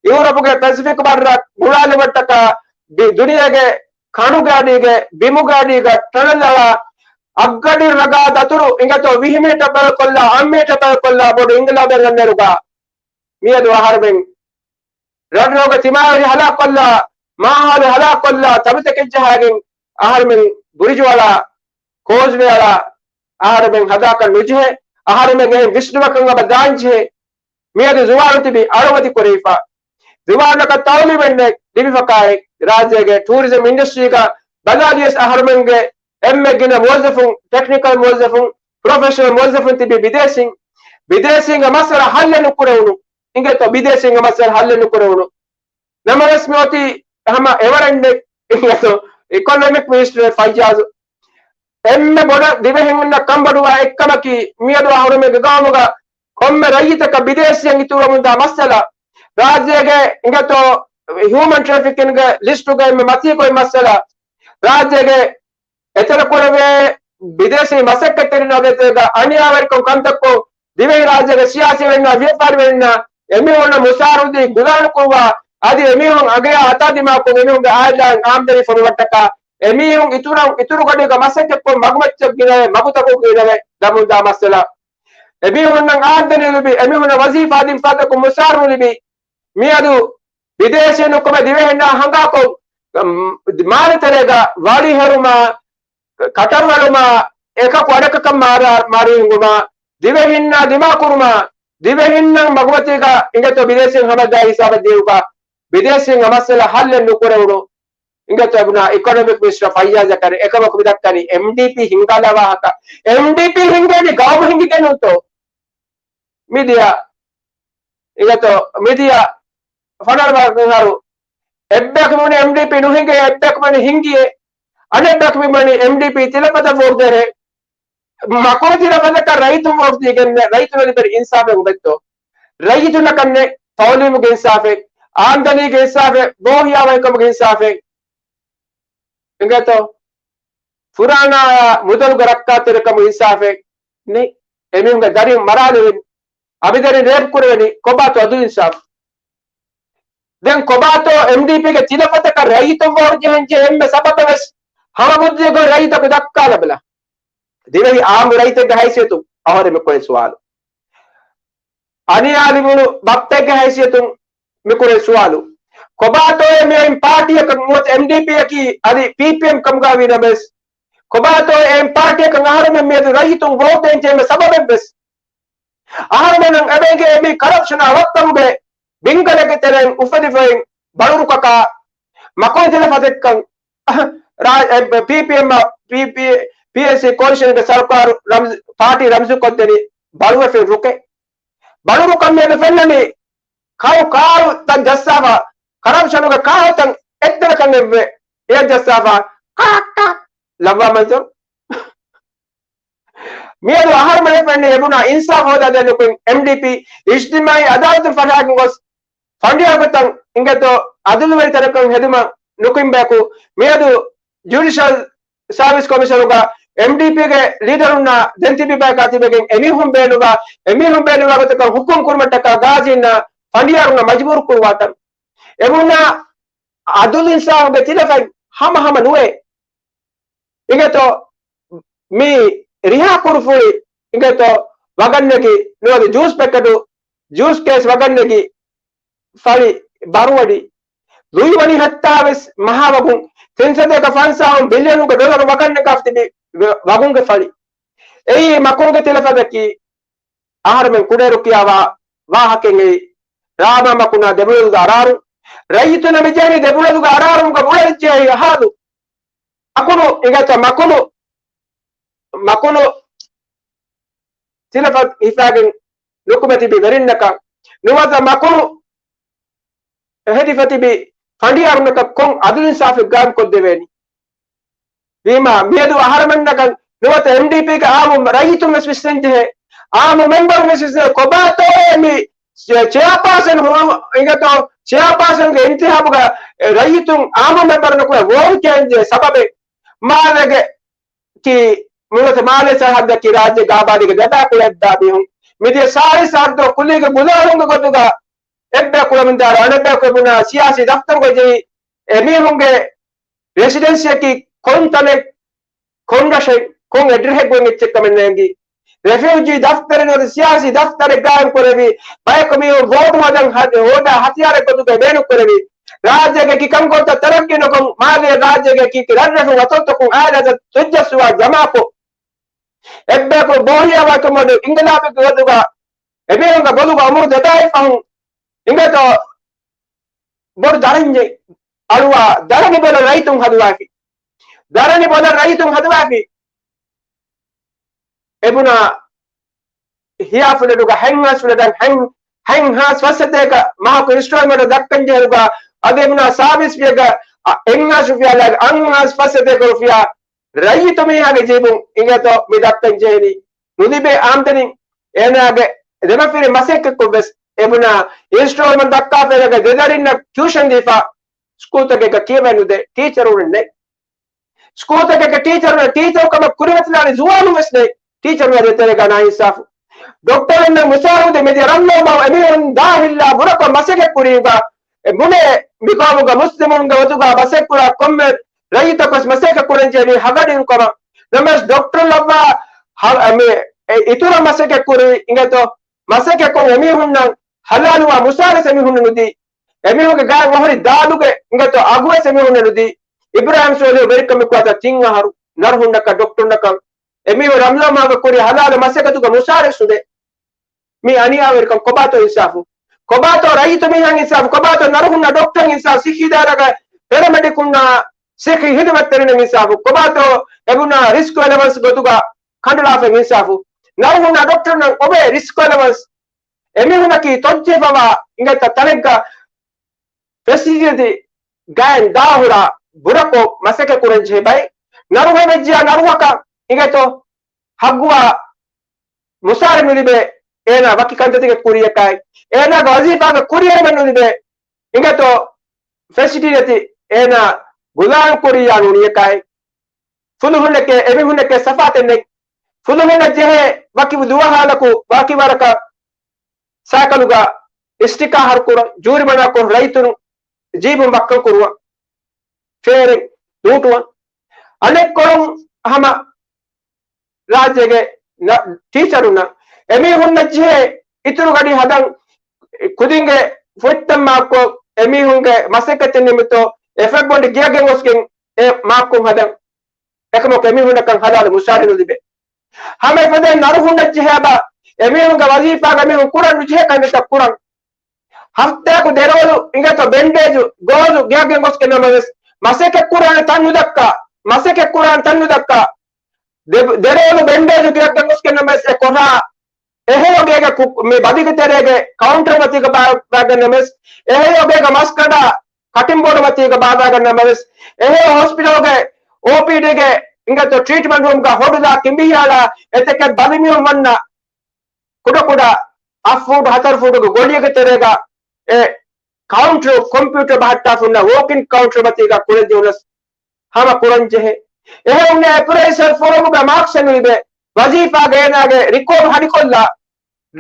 ޔޫރަޕުގެ ޕެސިފިކް ބައްރަށް ގުޅާލުމަށްޓަކާ ދުނިޔޭގެ ކަނޑުގެ އަޑީގެ ބިމުގެ އަޑީގަ ޓަނަލްއަޅާ އަށްގަޑި ނަގާ ދަތުރު އިނގޭތޯ ވިހި މީޓަރ ބަލަކޮށްލާ، އަށް މީޓަރ ބަލަކޮށްލާ ބޮޑު އިންގިލާބެއް އަންނައިރުގަ މިއަދު އަހަރުމެން ރަށްރޯގެ ތިމާވެރި ހަލާކުކޮށްލާ، މާހައުލު ހަލާކުކޮށްލާ، ތަނބުތަކެއް ޖަހާގެން އަހަރުމެން ބުރިޖު އަޅާ، ކޯޒްވޭ އަޅާ، އަހަރުމެން ހަދާކަށް ނުޖެހޭ، އަހަރުމެން އެހެން ވިސްނުމަކަށް އަބަދު ދާންޖެހޭ. މިއަދު ޒުވާނުން ތިބީ އަޅުމަތި ކުރެވިފަ. ޒުވާނަކަށް ތައުލީމެއް ލިބިފަކާއެއް ރާއްޖޭގެ ޓޫރިޒަމް އިންޑަސްޓްރީގަ ބަލާލިޔަސް އަހަރުމެންގެ އެންމެ ގިނަ މުވައްޒަފުން، ޓެކްނިކަލް މުވައްޒަފުން، ޕްރޮފެޝަނަލް މުވައްޒަފުން ތިބީ ބިދޭސީން. ބިދޭސީންގެ މައްސަލަ ހައްލެއް ނުކުރެވުނު. އިނގޭތޯ ބިދޭސީންގެ މައްސަލަ ހައްލެއް ނުކުރެވުނު. ނަމަވެސް މިއޮތީ ހަމަ އެވަރެންޑެއް އިނގޭތޯ އިކޮނޮމިކް މިނިސްޓަރ ފައްޔާޒު. އެންމެ ބޮޑަށް ދިވެހިންނަށް ކަންބޮޑުވާ އެއްކަމަކީ މިއަދު އަހަރުމެންގެ ގައުމުގަ ކޮންމެ ރައްޔިތަކަށް ބިދޭސީން އިތުރުވަމުންދާ މައްސަލަ. ރާއްޖޭގެ އިނގޭތޯ ހިއުމަން ޓްރެފިކިންގެ ލިސްޓުގައި އެންމެ މަތީގޮތް މައްސަލަ. ރާއްޖޭގެ އެތެރެކުރެވޭ ބިދޭސީ މަސައްކަތްތެރިން އަދަދުގަ އަނިޔާވެރިކަން ކަންތައްކޮށް، ދިވެހި ރާއްޖޭގެ ސިޔާސީވެރިންނާ، ވިޔަފާރިވެރިންނާ އެމީހުންނަށް މުސާރަ ދީ ގުދާނު ކުރުވާ، އަދި އެމީހުން އަގަޔާ އަތާ ދިމާކޮށް އެމީހުންގެ އާއިލާއިން އާމްދަނީ ފޮނުވައްޓަކާ، އެމީހުން އިތުރަށް، އިތުރު ގަޑީގަ މަސައްކަތްކޮށް މަގުމައްޗަށް ގިނައޭ، މަގުތަކުން ގިނަވޭ، ދަމުންދާ މައްސަލަ. އެމީހުންނަށް އާމްދަނީ ލިބި، އެމީހުންނަށް ވަޒީފާ ދިން ފަދަކުން މުސާރަ ލިބި، މިއަދު ބިދޭސީން ކޮބެ ދިވެހިންނާ ހަނގާކޮށް، މް، މާލެ ތެރޭގަ ވަޅި ހެރުމާ، ކަޓަރު އެޅުމާ، އެކަކު އަނެކަކަށް މާރާ، މާރީ ހިނގުމާ، ދިވެހިންނާ ދިމާކުރުމާ، ދިވެހިންނަށް މަގުމަތީގަ އިނގޭތޯ ބިދޭސީން ހަމަޖާ ހިސާބަށް ދިޔުގަ، ބިދޭސީން އަމައްސަލަ ހައްލެއް ނުކުރެވުނު. އިނގޭތޯ އެބުނާ އިކޮނޮމިކް މިނިސްޓަރ ފައްޔާޒަށް ކަރެ އެކަމަކު މިދައްކަނީ އެމްޑީޕީ ހިންގާލާ ވާހަކަ. އެމްޑީޕީ ހިންގޭނީ ގައުމު ހިނގިގެން ނޫންތޯ؟ މިދިޔަ އިނގޭތޯ، މިދިޔަ ފަނަރަ ވަނަ އަހަރު އެއްބަޔަކު މިވަނީ އެމްޑީޕީ ނުހިނގޭ، އެއްބަޔަކު މިވަނީ ހިނގިއޭ، އަނެއްބަޔަކު މިވަނީ އެމްޑީޕީ ތިލަފަތަށް ވޯޓް ދޭނެ. މަކުޅަ ތިލަފަތަކަށް ރައްޔިތުން ވޯޓް ދީގެން ރައްޔިތުން ލިބޭ އިންސާފެއް އުނގެތޯ؟ ރައްޔިތުންނަކަށް ނެތް ތައުލީމުގެ އިންސާފެއް، އާމްދަނީގެ އިންސާފެއް، ބޯހިޔާވަހިކަމުގެ އިންސާފެއް. އިނގޭތޯ؟ ފުރާނާޔާ މުދަލުގެ ރައްކާތެރިކަމުގެ އިންސާފެއް ނެތް. އެމީހުންގެ ދަރިން މަރާލެވެނީ، އަބިދަރިން ރޭޕް ކުރެވެނީ، ކޮބާތޯ އަދުލު އިންސާފު؟ ދެން ކޮބާތޯ އެމްޑީޕީގެ ތިލަފަތަކަށް ރައްޔިތުން ވޯޓް ޖެހެން ޖެހޭ އެންމެ ސަބަބެއް ވެސް ހަމަ ބުއްދިއަކުން ރައްޔިތަކު ދައްކާލަބަލަ. ދިވެހި އާއްމު ރައްޔިތެއްގެ ހައިސިއްޔަތުން އަހަރެން މިކުރެވޭ ސުވާލު. އަނިޔާލިބުނު ބައްޕައެއްގެ ހައިސިއްޔަތުން މިކުރެވޭ ސުވާލު. ކޮބާތޯއޭ މިއޮތް ޕާޓީއަކަށް ނުވަތަ އެމްޑީޕީއަކީ އަދި ޕީޕީއެމް ކަމުގަ ވީނަމަވެސް، ކޮބާތޯ އެމް ޕާޓީއަކަށް އަހަރުމެން މިއަދު ރައްޔިތުން ވޯޓް ދޭން ޖެހޭ ސަބަބެއް ވެސް؟ އަހަރުމެންނަށް އެބައިނގޭ މި ކަރަޕްޝަނާ ވައްކަމުގެ ބިންގަލެއްގެ ތެރެއިން އުފެދިފައި ބަޅުރުކަކާ މަކޮން ތިލަފަތެއްކަން ރާ-، އެ، ޕީޕީއެމް، ޕީޕީ، ޕީއެންސީ ކޯލިޝަންގެ ސަރުކާރު ރަމްޒު، ޕާޓީ ރަމްޒުކޮށްދެނީ ބަޅުވެފިން ރުކެއް. ބަޅުރުކަން މިއަދު ފެންނަނީ ކާއު ކާއު ތަން ޖައްސާފަ، ކަރަޕްޝަނުގެ ކާއު ތަން އެއްތަނަކަށް އެއްވެ، އެއަށް ޖައްސާފަ، ކާ، ކާ، ލައްވާ މަންޒަރު. މިއަދު އަހަރުމެން ފެންނަ އެބުނާ އިންސާފް ހޯދާދޭން ނުކުތް އެމްޑީޕީ އިޖްތިމާއީ އަދާލަތުން ފަށާގެން ގޮސް ފަނޑިޔާރުގެ ތަން އިނގޭތޯ އަދުލުވެރި ތަނަކަށް ހެދުމަށް ނުކުތް ބަޔަކު މިއަދު ޖުޑިޝަލް ސާވިސް ކޮމިޝަނުގަ އެމްޑީޕީގެ ލީޑަރުންނާ ދެން ތިބި ބަޔަކާ ތިބެގެން އެމީހުން ބޭނުންވާ، އެމީހުން ބޭނުންވާ ގޮތަކަށް ހުކުމް ކުރުމަށްޓަކާ ގާޒީންނާ ފަނޑިޔާރުންނަށް މަޖުބޫރު ކުރުވާތަން. އެމީހުންނާ އަދުލު އިންސާފުގެ ތިލަފަތް ހަމަ ހަމަ ނުވޭ. އިނގޭތޯ މި ރިހާ ކުރުފުޅި އިނގޭތޯ ވަގަށްނެގި ނުވަދެ ޖޫސް ޕެކެޓު، ޖޫސް ކޭސް ވަގަށްނެގި ފަޅި ބަރުވަޑި ލުއިވަނީ ހަތްތާވެސް މަހާ ވަގުން ތިން ސަތޭކަ ފަންސާހުން ބިލިއަނުގެ ޑޮލަރު ވަގަށްނެގާފަ ތިބި ވަ-، ވަގުންގެ ފަޅި. އެއީ މަކުންގެ ތިލަފަތަކީ އަހަރުމެން ކުޑައިރު ކިޔާވާ ވާހަކައެއް އެއީ. ރާމާ މަކުނާ ދެބުޅަލުގެ އަރާރު. ރައްޔިތުންނަށް މިޖެހެނީ ދެބުޅަލުގެ އަރާރުމުގަ ބުޅަލައްޖެ އެއީ ހާލު. މަކުނު އިނގޭތޯ މަކުނު، މަކުނު ތިލަފަތް ހިފާގެން ނުކުމެ ތިބި ވެރިންނަކަށް ނުވަތަ މަކުނު ހެދިފަ ތިބި ފަނޑިޔާރުންނަކަށް ކޮން އަދުލު އިންސާފެއް ގާއިމް ކޮށްދެވޭނީ؟ ވީމާ، މިއަދު އަހަރުމެންނަކަށް ނުވަތަ އެމްޑީޕީގެ އާއްމު ރައްޔިތުން ވެސް ވިސްނަންޖެހޭ. އާއްމު މެމްބަރުން ވެސް ވިސްނަން ކޮބާތޯއޭ މި ޗެ-، ޗެއާޕާސަން ހުޅު-، އިނގޭތޯ ޗެއާޕާސަންގެ އިންތިހާބުގަ ރައްޔިތުން އާއްމު މެމްބަރުންނަކު ވޯޓް ކެންޖެ ސަބަބެއް މާލޭގެ ކީ ނުވަތަ މާލޭ ސަރަހައްދަކީ ރާއްޖޭގެ އާބާދީގެ ދެބައިކުޅަ އެއްބައި މީހުން. މިދިޔަ ސާޅީސް ސާދު ކުލީގެ ބުލާހުންގެ ގޮތުގަ އެއްބަޔަކު ކުޅަމިންދާރު އަނެއްބަޔަކު އެބުނާ ސިޔާސީ ދަފްތަރުގަ ޖެހި އެމީހުންގެ ރެސިޑެންސީއަކީ ކޮން ތަނެއް، ކޮން ރަށެއް، ކޮން އެޑްރެހެއް ގޮތް އެއްޗެއް ކަމެއް ނޭނގި. ރެފިއުޖީ ދަފްތަރެއް ނުވަތަ ސިޔާސީ ދަފްތަރެއް ގާއިމް ކުރެވި ބަޔަކު މީހުން ވޯޓު ހޯދަން ހަ-، ހޯދާ ހަތިޔާރެއް ގޮތުގަ ބޭނުން ކުރެވި. ރާއްޖޭގެ ކިކަންކޮޅުތައް ތަރައްގީ ނުކޮށް، މާލޭ ރާއްޖޭގެ ކި-، ކި ރަށްރަށުން އަތޮޅުތަކުން އާއިލާތައް ތުއްޖައްސުވާ ޖަމާކޮށް، އެއްބަޔަކު ބޯހިޔާވައިކަމުގެ އިންގިލާބީ ގޮތުގަ އެމީހުންގެ ބޮލުގަ އުމުރު ދެދާއި ފަހުން އިނގޭތޯ ބޮޑު ދަރަންޏެއް އަޅުވާ ދަރަނި ބޮލަށް ރައްޔިތުން ހަދުވާފި. ދަރަނި ބޮލަށް ރައްޔިތުން ހަދުވާފި. އެބުނާ ހިޔާ ފުލެޓުގަ ހަތްހާސް ފުލެޓަށް ހަތް، ހަތްހާސް ފަސް ސަތޭކަ މަހަކު އިންސްޓޯލްމަންޓް ދައްކަން ޖެހެނުގަ އަދި އެބުނާ ސާވިސް ފީއެއްގަ އަ، އެއްހާސް ރުފިޔާލާގެ އަށްހާސް ފަސް ސަތޭކަ ރުފިޔާ ރައްޔިތު މީހާގެ ޖީބުން އިނގޭތޯ މި ދައްކަން ޖެހެނީ. ނުލިބޭ އާމްދަނީ އޭނާގެ ދެމަފިރި މަސައްކަތްކޮށް ވެސް އެބުނާ އިންސްޓޯލްމަންޓް ދައްކާފައިގެ ދެ ދަރިންނަށް ޓިއުޝަން ދީފަ ސްކޫލްތަކެއްގަ ކިޔަވަން ނުދޭ ޓީޗަރުން ނެތް. ސްކޫލްތަކެއްގެ ޓީޗަރުން ޓީޗަރު ކަމަށް ކުރިމަތިލާނެ ޒުވާނުން ވެސް ނެތް. ޓީޗަރުން ދޭތެރޭގަ ނާއިންސާފު. ޑޮކްޓަރުންނަށް މުސާރަ ނުދީ މިދިޔަ ރަންނަވަން އެމީހުން ދާހިލްލާ ބުރަކޮށް މަސައްކަތް ކުރީގަ އެ ބުނޭ މި ގައުމުގަ މުސްލިމުންގެ ވަތުގަ މަސައްކަތް ކުރާ ކޮންމެ ރައްޔިތަކުވެސް މަސައްކަތް ކުރަންޖެހޭނީ ހަގަޑިއިރުކަމަށް. ނަމަވެސް ޑޮކްޓަރު ލައްވާ ހަ-، މި އިތުރަށް މަސައްކަތް ކުރީ އިނގޭތޯ؟ މަސައްކަތް ކޮށް އެމީހުންނަށް ހަލާލުވާ މުސާރަ އެމީހުންނަށް ނުދީ. އެމީހުންގެ ގާތް އޮހޮރި ދާލުގެ އިނގޭތޯ އަގުވެސް އެމީހުންނަށް ނުދީ. އިބްރާހިމް ސޯލިހު ވެރިކަމެއް ކުރާތާ ތިން އަހަރު ނަރުހުންނަކަށް ޑޮކްޓަރުންނަކަށް އެމީހުން ރަމްޟާން މަހުގަ ކުރި ހަލާލު މަސައްކަތުގެ މުސާރަ ނުދޭ. މީ އަނިޔާވެރިކަން. ކޮބާތޯ އިންސާފު؟ ކޮބާތޯ ރައްޔިތު މީހަކަށް އިންސާފު؟ ކޮބާތޯ ނަރުހުންނަށް ޑޮކްޓަރަށް އިންސާފު؟ ސިއްހީ ދާއިރާގަ ޕެރަމެޑިކުންނާ ސިއްހީ ހިދުމަތްތެރިންނަށް އިންސާފު؟ ކޮބާތޯ އެބުނާ ރިސްކް އެލަވަންސް ގޮތުގަ ކަނޑުލާފައި އިންސާފު؟ ނަރުހުންނާ ޑޮކްޓަރުންނަށް އޮވޭ ރިސްކް އެލަވަންސް. އެމީހުންނަކީ ތޮއްޖެހިފަވާ އިނގޭތަ ތަނެއްގަ ފެސިލިޓީ ގާތް ދާހުރާ ބުރަކޮށް މަސައްކަތް ކުރަން ޖެހޭ ބައެއް. ނަރުހެއް ވެއްޖިޔާ ނަރުހަކަށް އިނގޭތޯ ހައްގުވާ މުސާރަ ނުލިބޭ، އޭނާ ވަކި ކަންތައްތަކެއް ކުރިޔަކާއި، އޭނާގެ ވަޒީފާގެ ކުރިއެރުމެއް ނުލިބޭ، އިނގޭތޯ ފެސިލިޓީ އޭނާ ގުޒާރަން ކުރިޔާ ނޫނިޔަކާއި، ފުލުހުންނެކޭ، އެމީހުންނެކޭ ސަފާތެއް ނެތް. ފުލުހުންނަށް ޖެހޭ ވަކި ދުވަހާލަކު، ވަކި ވަރަކަށް ސައިކަލުގަ އިސްޓިކާ ހަރުކުރަން، ޖޫރިމަނާކޮށް ރައްޔިތުން ޖީބުން ވައްކަން ކުރުވަން، ފޭރެއް ނޫޓުވަން. އަނެއްކޮޅުން ހަމަ ރާއްޖޭގެ ނަ-، ޓީޗަރުންނަށް އެމީހުންނަށް ޖެހޭ އިތުރު ގަޑި ހަދަން، ކުދިންގެ ފޮތްތައް މާކްކޮށް، އެމީހުންގެ މަސައްކަތެއް ނިމިތޯ، އެފައި ބޮނޑި ގެއަށް ގެންގޮސްގެން އެ މާކްކޮށް ހަދަން. އެކަމަކު އެމީހުންނަކަށް ހަލާލު މުސާރަ ނުލިބޭ. ހަމަ އެފަދައިން ނަރުހުންނަށް ޖެހޭ ބާ، އެމީހުންގެ ވަޒީފާގަ އެމީހުން ކުރަން ނުޖެހޭ ކަންތައް ކުރަން. ހަފްތާއަކު ދެރޯލު އިނގޭތޯ ބެންޑޭޖު، ގޯޒު ގެއަށް ގެންގޮސްގެން ނަމަވެސް، މަސައްކަތް ކުރާނެ ތަން ނުދައްކާ، މަސައްކަތް ކުރާނެ ތަން ނުދައްކާ. ދެ-، ދެރޯލު ބެންޑޭޖު ގެއަށް ގެންގޮސްގެން ނަމަވެސް، އެ ކޮށާ އެހެޔޮ ގޭގެ ކު-، މި ބަދިގެ ތެރޭގެ ކައުންޓަރ މަތީގަ ބާ-، ބާގަންނަމެސް، އެހެޔޮ ގޭގަ މަސް ކަނޑާ ކަޓިން ބޯޑު މަތީގަ ބާގަންނަމެސް، އެހެޔޮ ހޮސްޕިޓަލްގެ އޯޕީޑީގެ އިނގޭތޯ ޓްރީޓްމަންޓް ރޫމްގަ ހޮޑުލާ ކިނބިހިއާލާ އެތަކެއް ބަލިމިއުން ވަންނަ ކުޑަކުޑަ އަށް ފޫޓު ހަތަރު ފޫޓުގެ ގޮނޑިއެއްގެ ތެރޭގަ އެ ކައުންޓަރު ކޮމްޕިއުޓަރ ބަހައްޓާފަ ހުންނަ ވޯކްއިން ކައުންޓަރ މަތީގަ ކުޅެދިޔުނަސް ހަމަ ކުރަންޖެހޭ. އެހެން އެޕްރޭސަލް ފޯރަމުގެ މާކްސް ނުލިބޭ. ވަޒީފާގަ އޭނާގެ ރިކޯޑް ހަނިކޮށްލާ،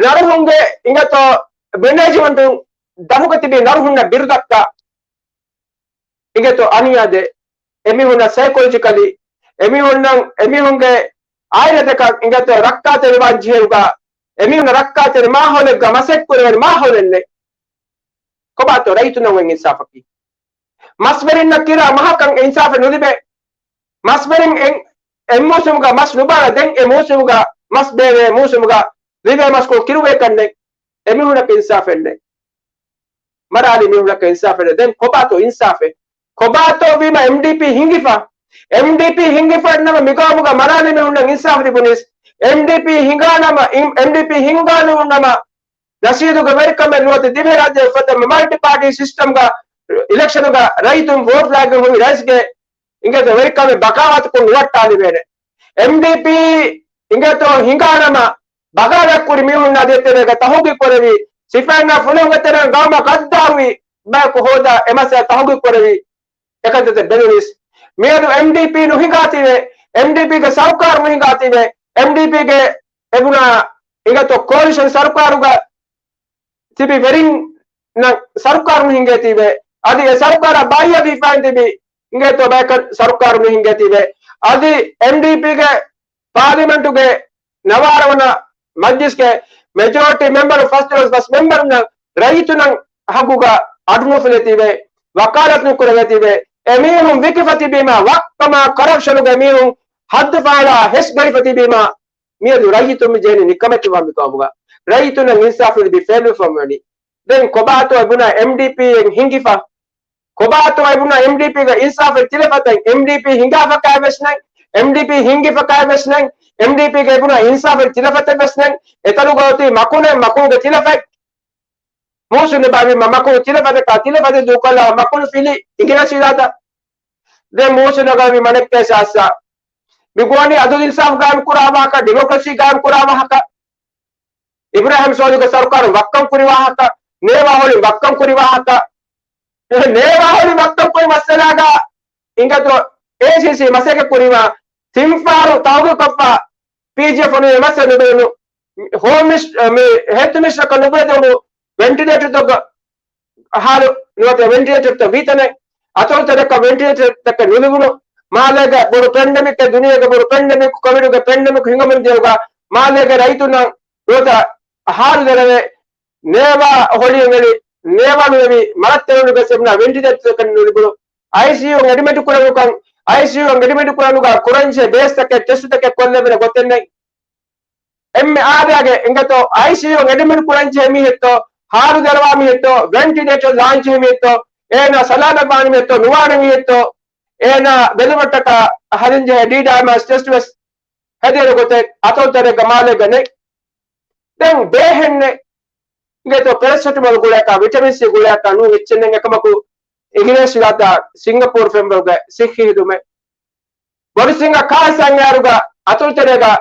ނަރުހުންގެ އިނގޭތޯ މެނޭޖްމަންޓުން ދަށުގަ ތިބި ނަރުހުންނަށް ބިރުދައްކާ، އިނގޭތޯ އަނިޔާދޭ. އެމީހުންނަށް ސައިކޮލޮޖިކަލީ، އެމީހުންނަށް، އެމީހުންގެ އާއިލާތަކަށް އިނގޭތޯ ރައްކާތެރިވާން ޖެހޭ އެމީހުންނަށް ރައްކާތެރި މާހައުލެއްގަ މަސައްކަތް ކުރެވޭނެ މާހައުލެއް ނެތް. ކޮބާތޯ ރައްޔިތުންނަށް އޮތް އިންސާފަކީ؟ މަސްވެރިންނަށް ކިރާ މަހަކަށް އިންސާފެއް ނުލިބޭ. މަސްވެރިން އެ-، އެއްމޫސުމުގަ މަސް ނުބާރާ ދެން އެ މޫސުމުގަ މަސް ބޭނުންވޭ މޫސުމުގަ ލިބޭ މަސްކޮޅު ކިރުވޭކަށް ނެތް. އެމީހުންނަކަށް އިންސާފެއް ނެތް. މަރާލި މީހުންނަކަށް އިންސާފެއް ނެތް. ދެން ކޮބާތޯ އިންސާފެއް؟ ކޮބާތޯ ވީމަ އެމްޑީޕީ ހިނގިފަ؟ އެމްޑީޕީ ހިނގިފަ ނަމަ މިގައުމުގަ މަރާލި މީހުންނަށް އިންސާފް ލިބުނީސް. އެމްޑީޕީ ހިނގާ ނަމަ، އިން-، އެމްޑީޕީ ހިނގާލުމުން ނަމަ ނަޝީދުގެ ވެރިކަމެއް ނުވަތަ ދިވެހިރާއްޖެ އުފައްދަން މަލްޓި ޕާޓީ ސިސްޓަމްގަ އިލެކްޝަނުގަ ރައްޔިތުން ވޯޓް ލާގެން ހުރި ރައީސްގެ އިނގޭތޯ ވެރިކަމެއް ބަޣާވާތަކުން ނުވައްޓާލެވޭނެ. އެމްޑީޕީ އިނގޭތޯ ހިނގާނަމަ ބަޣާވާތް ކުރި މީހުންނާ ދޭތެރޭގަ ތަހުގީގު ކުރެވި، ސިފައިންނާ ފުލުހުންގެ ތެރެއިން ގައުމަށް ގައްދާރުވި ބަޔަކު ހޯދާ އެ މައްސަލަ ތަހުގީގު ކުރެވި އެކަންތައް ބެލުނީސް. މިއަދު އެމްޑީޕީ ނުހިނގާތީވެ، އެމްޑީޕީގެ ސަރުކާރު ނުހިނގާތީވެ، އެމްޑީޕީގެ އެބުނާ އިނގޭތޯ ކޯލިޝަން ސަރުކާރުގަ ތިބި ވެރިންނަށް ސަރުކާރު ނުހިނގޭތީވެ، އަދި އެ ސަރުކާރާ ބައްޔަށް ވިފާން ތިބި އިނގޭތޯ ބަޔަކަށް ސަރުކާރު ނުހިނގޭތީވެ، އަދި އެމްޑީޕީގެ ޕާލިމެންޓުގެ ނަވާރަ ވަނަ މަޖްލިސްގެ މެޖޯރިޓީ މެމްބަރު ފަސްދޮޅަސް މެމްބަރުންނަށް ރައްޔިތުންނަށް ހައްގުގަ އަޑު ނުފުލެތީވެ، ވަކާލަތު ނުކުރެވޭތީވެ، އެމީހުން ވިކިފަ ތިބީމަ ވައްކަމާ ކަރަޕްޝަނުގެ މީހުން ހައްދު ފަހަޅާ ހެސް ގަޑިފަ ތިބީމަ މިއަދު ރައްޔިތުން މި ޖެހެނީ ނިކަމެތިވާ މި ގައުމުގަ. ރައްޔިތުންނަށް އިންސާފު ލިބި ފެއިލްވެފަ ވަނީ. ދެން ކޮބާތޯ އެބުނާ އެމްޑީޕީއެއް ހިނގިފަ؟ ކޮބާތޯ އެބުނާ އެމްޑީޕީގެ އިންސާފެއް ތިލަފަތެއް؟ އެމްޑީޕީ ހިނގާފަކާވެސް ނެތް، އެމްޑީޕީ ހިނގިފަކާވެސް ނެތް، އެމްޑީޕީގެ އެބުނާ އިންސާފެއް ތިލަފަތެއް ވެސް ނެތް. އެތަނުގަ އޮތީ މަކުނެއް، މަކުނުގެ ތިލަފަތް. މޫސުން ބާވީމަ މަކުނު ތިލަފަތަކާ، ތިލަފަތެއް ދޫކޮށްލާ މަކުނު ފިލި އިނގިރޭސި ދާތަ؟ ދެން މޫސުން ނަގަވީ މަނެއްކޭ ސާސާ. މި ގުވަނީ އަދުލު އިންސާފް ގާއިމް ކުރާ ވާހަކަ، ޑިމޮކްރަސީ ގާއިމް ކުރާ ވާހަކަ. އިބްރާހިމް ސޯލިހުގެ ސަރުކާރުން ވައްކަން ކުރި ވާހަކަ، ނޭވާހޮޅިން ވައްކަން ކުރި ވާހަކަ، ނޭވާހޮޅި ވައްކަން ކުރި މައްސަލާގަ އިނގޭތޯ އޭސީސީ މަސައްކަތް ކުރީމަ ތިން ފަހަރު ތަހުގީގު ކޮށްފަ ޕީޖީއެފް އޮނުވި މައްސަލަ ނުބެލުނު. ހޯމް މިނިސް-، މި ހެލްތު މިނިސްޓަރަކަށް ނުބުނެދެވުނު ވެންޓިލޭޓަރުތަކަށް އަހާރު ނުވަތަ ވެންޓިލޭޓަރުތައް ވީތަނެއް، އަތޮޅުތަނަކަށް ވެންޓިލޭޓަރުތަކެއް ނުލިބުނު، މާލޭގެ ބޮޑު ޕެންޑެމިކެއް، ދުނިޔޭގެ ބޮޑު ޕެންޑެމިކް، ކޮވިޑުގެ ޕެންޑެމިކް ހިނގަމުން ދިޔައިގާ މާލޭގެ ރައްޔިތުންނަށް ނުވަތަ އަހާރު ދެރަވެ ނޭވާ ހޮޅިއެއް އެޅި، ނޭވާ ނުލެވި، މަރަށް ތެރެއިރުގަ ސެމިނާ ވެންޓިލޭޓަރުތަކެއް ނުލިބުނު، އައިސީޔޫ އެޑްމިޓް ކުރެވުނުކަން، އައިސީޔޫ އެޑްމިޓް ކުރެވުނުގާ ކުރަންޖެހޭ ބޭސްތަކެއް، ޓެސްޓުތަކެއް ކޮށްލެވޭނެ ގޮތެއް ނެތް. އެންމެ އާދައިގެ އިނގޭތޯ، އައިސީޔޫ އެޑްމިޓް ކުރަންޖެހޭ މީހެއްތޯ، ހާލު ދަރުވާ މީހެއްތޯ، ވެންޓިލޭޓަރ ލާން ޖެހޭ މީހެއްތޯ، އޭނާ ސަލާމަތްވާނެ މީހެއްތޯ، ނުވާނެ މީހެއްތޯ، އޭނާ ބެލުމަށްޓަކާ ހަދަންޖެހޭ ޑީޑާމާސް ޓެސްޓު ވެސް ހެދޭނެ ގޮތެއް އަތޮޅުތަނެއްގަ މާލޭގަ ނެތް. ދެން ބޭހެއްނެއް އިނގޭތޯ ޕެރަސެޓަމޯލް ގުޅޭކާ، ވިޓަމިން ސީ ގުޅޭކާ ނޫން އެއްޗެއް ނެތް. އެކަމަކު އިނގިރޭސި ވިލާތާ ސިންގަޕޫރު ފެންވަރުގެ ސިއްހީ ހިދުމަތް ބޮޑު ސިނގަ ކާސް އަންނައިރުގަ އަތޮޅުތެރޭގަ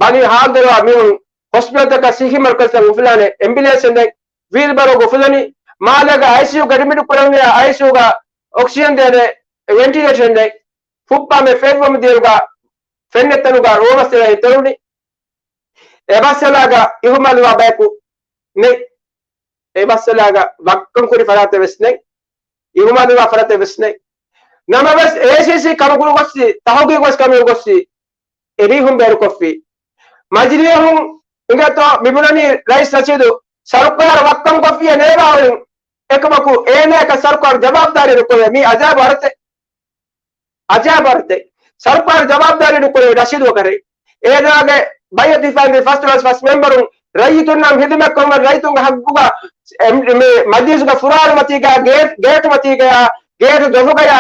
ބަލި ހާލުދަރުވާ މީހުން ހޮސްޕިޓަލްތަކަށް ސިއްހީ މަރުކަޒަށް އުފުލާނެ އެމްބިއުލޭންސެއް ނެތް، ވީލް ބަރޯގަ އުފުލަނީ، މާލޭގަ އައިސީޔޫގަ އެޑްމިޓް ކުރެވުނީ އައިސީޔޫގަ އޮކްސިޖަން ދޭނެ ވެންޓިލޭޓަރެއް ނެތް، ފުއްޕާމެ ފެންވަމުން ދިޔައިރުގަ ފެންނަ ތަނުގަ ރޯ މައްސަލައެއް ތޮޅުނީ. އެ މައްސަލާގަ އިހުމާލުވާ ބަޔަކު ނެތް. އެ މައްސަލާގަ ވައްކަން ކުރި ފަރާތެއް ވެސް ނެތް. އިހުމާލުވާ ފަރާތެއް ވެސް ނެތް. ނަމަވެސް އޭސީސީ ކަމުގައި ގޮސްފި، ތަހުގީގު ގޮސް ކަމުގައި ގޮސްފި، އެ މީހުން ބޭރުކޮށްފި. މަޖިލީހުން އިނގޭތޯ މިބުނަނީ ރައީސް ނަޝީދު ސަރުކާރަށް ވައްކަން ކޮށްފިޔޭ ނޭވާވަރުން. އެކަމަކު އޭނާއަކަށް ސަރުކާރު ޖަވާބުދާރީ ނުކުރޭ. މީ އަޖާބު އަރަތެއް. އަޖާބު އަރަތެއް. ސަރުކާރު ޖަވާބުދާރީ ނުކުރޭ ނަޝީދު ވަކަރެއް. އޭނާގެ ބައިވެތި ހިފާން ދިން ފަސް ދުވަސް ފަސް މެމްބަރުން ރައްޔިތުންނަށް ހިދުމަތް ކޮށް ރައްޔިތުންގެ ހައްގުގަ އެ، މި މަޖިލިސްގެ ފުރާނަމަތީގަ ގޭ-، ގޭޓުމަތީގަޔާ ގޭޓު ދޮށުގަޔާ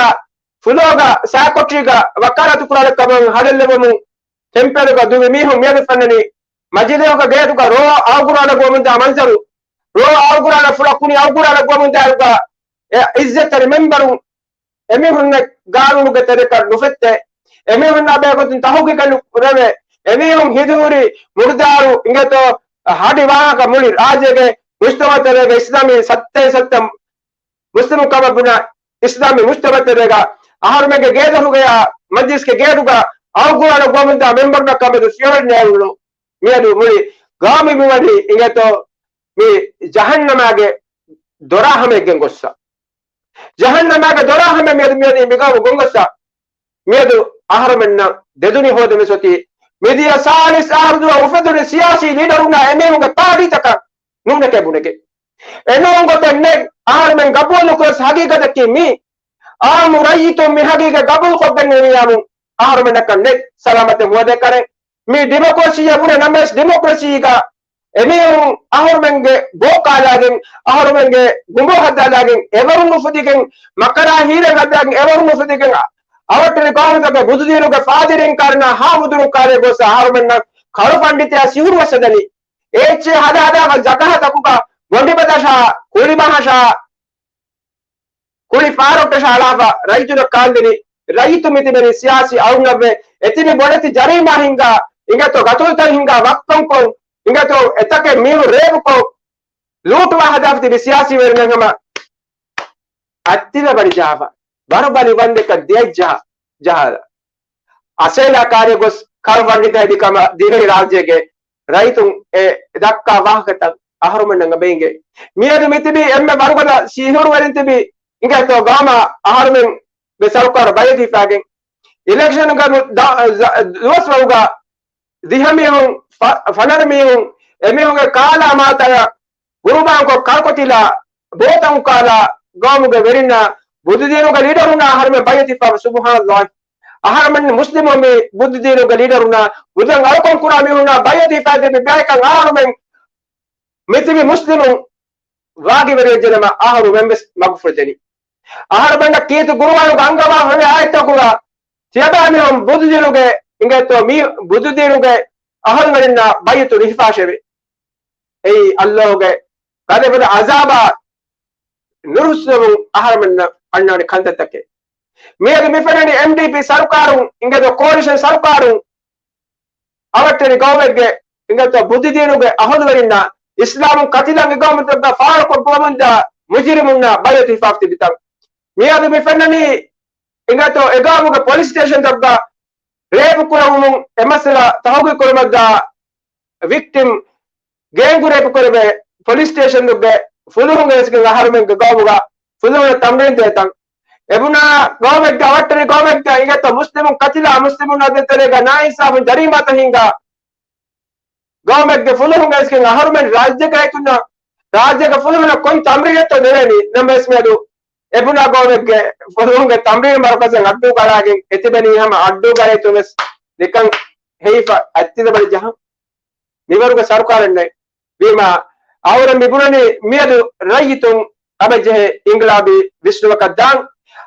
ފުލޯގަ ސެކްރެޓަރީގަ ވަކާލާތު ކުރާނެ ކަމަށް ހަލައްލެވުމުން ކެމްޕޭނުގަ ދުވި މީހުން މިއަދު ފެންނަނީ މަޖިލީހުގެ ގޭޓުގަ ރޯ އައުގުރާނަ ގޮވަމުންދާ މަންޒަރު. ރޯ އައުގުރާނަ ފުޅަ ކުނި އައުގުރާނަ ގޮވަމުންދާ އިއްޒަތްތެރި މެމްބަރުން އެމީހުންނެއް ގާނޫނުގެ ތެރެއަކަށް ނުފެއްޓޭ. އެމީހުންނާ ބެހޭގޮތުން ތަހުގީގެއް ނުކުރެވޭ. އެމީހުން ހިދުހުރި މުރުދާރު އިނގޭތޯ ހަޑި ވާހަކަ މުޅި ރާއްޖޭގެ މުޖްތަމައުތެރޭގެ އިސްލާމީ ސައްތައިން ސައްތަ މުސްލިމު ކަމަށް ބުނާ އިސްލާމީ މުޖްތަމައުތެރޭގަ އަހަރުމެންގެ ގޭދޮށުގަޔާ މަޖްލިސްގެ ގޭޓުގަ އައުގުރާނަ ގޮވަމުންދާ މެމްބަރުންނަށް ކަމެދު ފިޔަވަޅި ނޭޅުނު މިއަދު މުޅި ގައުމު މިވަނީ އިނގޭތޯ މި ޖަހަންނަމާގެ ދޮރާ ހަމައެއްގެން ގޮއްސަ. ޖަހަންނަމާގެ ދޮރާ ހަމަ މިއަދު މިއަދު މި ގައުމު ގޮންގޮއްސަ. މިއަދު އަހަރުމެންނަށް ދެދުނި ހޯދަމެސް އޮތީ މިދިޔަ ސާޅީސް އަހަރު ދުވަހު އުފެދުނު ސިޔާސީ ލީޑަރުންނާ އެމީހުންގެ ޕާޓީތަކަށް ނޫނެކޭ ބުނެގެން. އެނޫން ގޮތެއް ނެތް. އަހަރުމެން ގަބޫލުކުރަސް ހަގީގަތަކީ މީ. އާއްމު ރައްޔިތުން މި ހަގީގަތް ގަބޫލުކޮށްގެން ނިޔާމު އަހަރުމެންނަކަށް ނެތް ސަލާމަތެއް ހޯދޭ ކަރެއް. މީ ޑިމޮކްރަސީއެއް ބުނެ ނަމަވެސް ޑިމޮކްރަސީގަ އެމީހުން އަހަރުމެންގެ ބޯ ކާލާގެން، އަހަރުމެންގެ ގުނބޯ ހައްދާލާގެން، އެވަރުން އުފުދިގެން، މަކަރާ ހީރެއް ހައްދާގެން، އެވަރުން އުފުދިގެން، އަވަށްޓެރި ގައުމުތަކަށް ބުދުދީނުގެ ފާދިރީން ކާރުނާ ހާމުދުރުން ކާރޭ ގޮސް އަހަރުމެންނަށް ކަޅު ފަންޑިތަޔާ ސިހުރު ވެސް ހަދަނީ. އޭއްޗެއް ހަދާ ހަދާ ޖަގަހަ ތަކުގަ ގޮނޑިބަދަށާ، ކުޅިބަހަށާ، ކުޅި ފާރޮއްޓަށް އަޅާފަ ރައްޔިތުންނަށް ކާންދެނީ. ރައްޔިތު މިތިބެނީ ސިޔާސީ އަޅުންނަށްވެ. އެތިބި ބޮޑެތި ޖަރީމާ ހިންގާ، އިނގޭތޯ ގަތުލުތައް ހިންގާ، ވައްކަންކޮށް، އިނގޭތޯ އެތަކެއް މީހުން ރޭވުކޮށް، ލޫޓުވާ ހަދާފަ ތިބި ސިޔާސީ ވެރިންނަށް ހަމަ އަތްތިލަ ބަލި ޖަހާފަ، ވަރު ބަލި ވަންދެކަށް ދިޔައްޖަހާ، ޖަހާލާ. އަސޭލާ ކާރި ގޮސް ކަޅު ފަންޑިތައް އެދި ކަމަށް ދިވެހި ރާއްޖޭގެ ރައްޔިތުން އެ ދައްކާ ވާހަކަތައް އަހަރުމެންނަށް އެބަ އިނގޭ. މިއަދު މިތިބީ އެންމެ ވަރުގަދަ ސިހުރުވެރިން ތިބީ އިނގޭތޯ ގައުމަށް އަހަރުމެންގެ ސަރުކާރު ބައިވެތިވެފައިގެން. އިލެކްޝަނުގެ ދު-، ދަ-، ދުވަސްވަރުގަ ދިހަ މީހުން، ފަ-، ފަނަރަ މީހުން، އެމީހުންގެ ކާލާ މާތަޔަށް ގުރުބާންކޮށް ކަޅުކޮށްލާ، ބޯތަން ކާލާ، ގައުމުގެ ވެރިންނާ ބުދުދީނުގެ ލީޑަރުންނާ އަހަރުމެން ބައިވެތިފަ، ސުބުހާނައްލާހް. އަހަރުމެން މުސްލިމުން މި ބުދުދީނުގެ ލީޑަރުންނާ ބުދަށް އަޅުކަން ކުރާ މީހުންނާ ބައިވެތިފަ ތިބި ބަޔަކަށް އަހަރުމެން މިތިބި މުސްލިމުން ވާގިވެރިވެއްޖެނަމަ އަހަރުމެން ވެސް މަގުފުރެދެނީ. އަހަރުމެންނަށް ކީރިތި ގުރުއާނުގެ އަންގަވާ ހޮވޭ އާޔަތްތަކުގަ ތިޔަބައިމީހުން ބުދުދީނުގެ އިނގޭތޯ މީ ބުދުދީނުގެ އަހުލުވެރިންނާ ބައިޢަތު ނުހިފާށެވެ. އެއީ އައްލާހުގެ ގަދަބަލަ އަޒާބާ ނުރުއްސުވުން އަހަރުމެންނަށް އަންނާނެ ކަންތައްތަކެއް. މިއަދު މިފެންނަނީ އެމްޑީޕީ ސަރުކާރުން އިނގޭތޯ ކޯލިޝަން ސަރުކާރުން އަވަށްޓެރި ގައުމެއްގެ އިނގޭތޯ ބުދުދީނުގެ އަހުލުވެރިންނާ އިސްލާމުން ކަތިލަން އެ ގައުމުތަކަށް ފާޅުކޮށް ގުޅަމުންދާ މުޖުރިމުންނާ ބައިޢަތު ހިފާފަ ތިބިތަން. މިއަދު މި ފެންނަނީ އިނގޭތޯ އެ ގައުމުގެ ޕޮލިސް ސްޓޭޝަންތަކުގަ ރޭޕް ކުރެވުމުން އެ މައްސަލަ ތަހުގީގު ކުރުމަށްދާ ވިކްޓިމް ގޭންގް ރޭޕް ކުރެވޭ ޕޮލިސް ސްޓޭޝަނުގެ ފުލުހުން އެސްގެން އަހަރުމެންގެ ގައުމުގަ ފުލުހުން ތަމްރީން ދޭތަން. އެބުނާ ގައުމެއްގެ އަވަށްޓެރި ގައުމެއްގަ އިނގޭތޯ މުސްލިމުން ކަތިލާ، މުސްލިމުން އަދި ތެރޭގަ ނާއިންސާފުން ޖަރީމާތައް ހިންގާ ގައުމެއްގެ ފުލުހުން އެސްގެން އަހަރުމެން ރާއްޖޭގަ އައިތުންނަ ރާއްޖޭގެ ފުލުހުނަށް ކޮން ތަމްރީނެއްތޯ ދެވޭނީ؟ ނަމަވެސް މިއަދު އެބުނާ ގައުމެއްގެ ފުލުހުންގެ ތަމްރީން މަރުކަޒަށް އައްޑޫ ގަޅާގެން އެތިބެނީ ހަމަ އައްޑޫ ގަޅޭތުން ވެސް ނިކަން ހެއިފަ އަތްތިލަ ބަލި ޖަހަން. މިވަރުގެ ސަރުކާރެއް ނެތް. ވީމާ، އަހުރެން މި ބުނަނީ މިއަދު ރައްޔިތުން އަބަޖެހޭ އިންގިލާބީ ވިސްނުމަކަށް ދާން.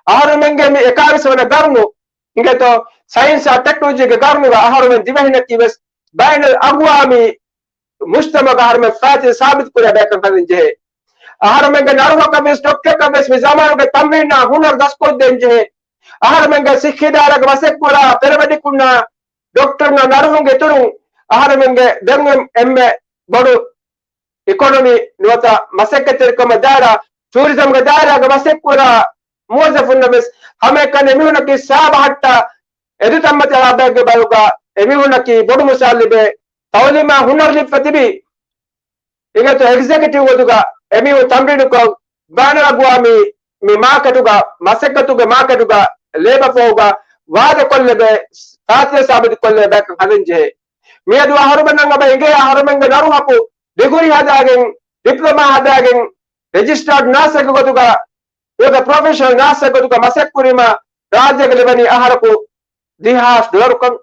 އަހަރުމެންގެ މި އެކާވީސް ވަނަ ގަރުނު އިނގޭތޯ ސައިންސާ ޓެކްނޮލޮޖީގެ ގަރުނުގަ އަހަރުމެން ދިވެހިންނަކީ ވެސް ބައިނަލް އަގުވާމީ މުޖްތަމަޢުގަ އަހަރުމެން ފައިތިލް ސާބިތު ކުރެވޭ ބަޔަކަށް ހަދަން ޖެހޭ. އަހަރުމެންގެ ނަރުހަކަށް ވެސް ޑޮކްޓަރަކަށް ވެސް މި ޒަމާނުގެ ތަމްރީނާ ހުނަރު ދަސްކޮށްދޭން ޖެހޭ. އަހަރުމެންގެ ސިއްހީ ދާއިރާގަ މަސައްކަތްކުރާ ޕެރަމެޑިކުންނާ ޑޮކްޓަރުންނާ ނަރުހުންގެ އިތުރުން އަހަރުމެންގެ ދެން އެންމެ ބޮޑު އިކޮނޮމީ ނުވަތަ މަސައްކަތްތެރިކަމުގެ ދާއިރާ، ޓޫރިޒަމްގެ ދާއިރާގަ މަސައްކަތްކުރާ މުވައްޒަފުންނަށް ވެސް ހަމައެކަނި އެމީހުންނަކީ ސާބަހައްޓާ އެދުތައްމަތި އަޅާބައެއްގެ ބައިގަ އެމީހުންނަކީ ބޮޑު މިސާލެއް ލިބޭ ތައުލީމާ ހުނަރު ލިބިފަ ތިބީ. އިނގޭތޯ އެގްޒެކެޓިވް ގޮތުގަ އެމީހުން ތަމްރީނުކޮށް، ބައިނަލްއަގުވާމީ މި މާކެޓުގަ، މަސައްކަތުގެ މާކެޓުގަ، ލޭބަ ފޯގަ ވާދަކޮށްލެވޭ، ފައިތިލް ސާބިތުކޮށްލެވޭ ބަޔަކަށް ހަދަން ޖެހޭ. މިއަދު އަހަރުމެންނަށް އަބަ އިނގޭ އަހަރުމެންގެ ނަރުހަކު ޑިގްރީ ހަދާގެން، ޑިޕްލޮމާ ހަދާގެން، ރެޖިސްޓާޑް ނާސެއްގެ ގޮތުގަ ނުވަތަ ޕްރޮފެޝަނަލް ނާސްއެއް ގޮތުގަ މަސައްކުރީމަ، ރާއްޖޭގަ ލިބެނީ އަހަރަކު ދިހަ ހާސް ޑޮލަރުކަން.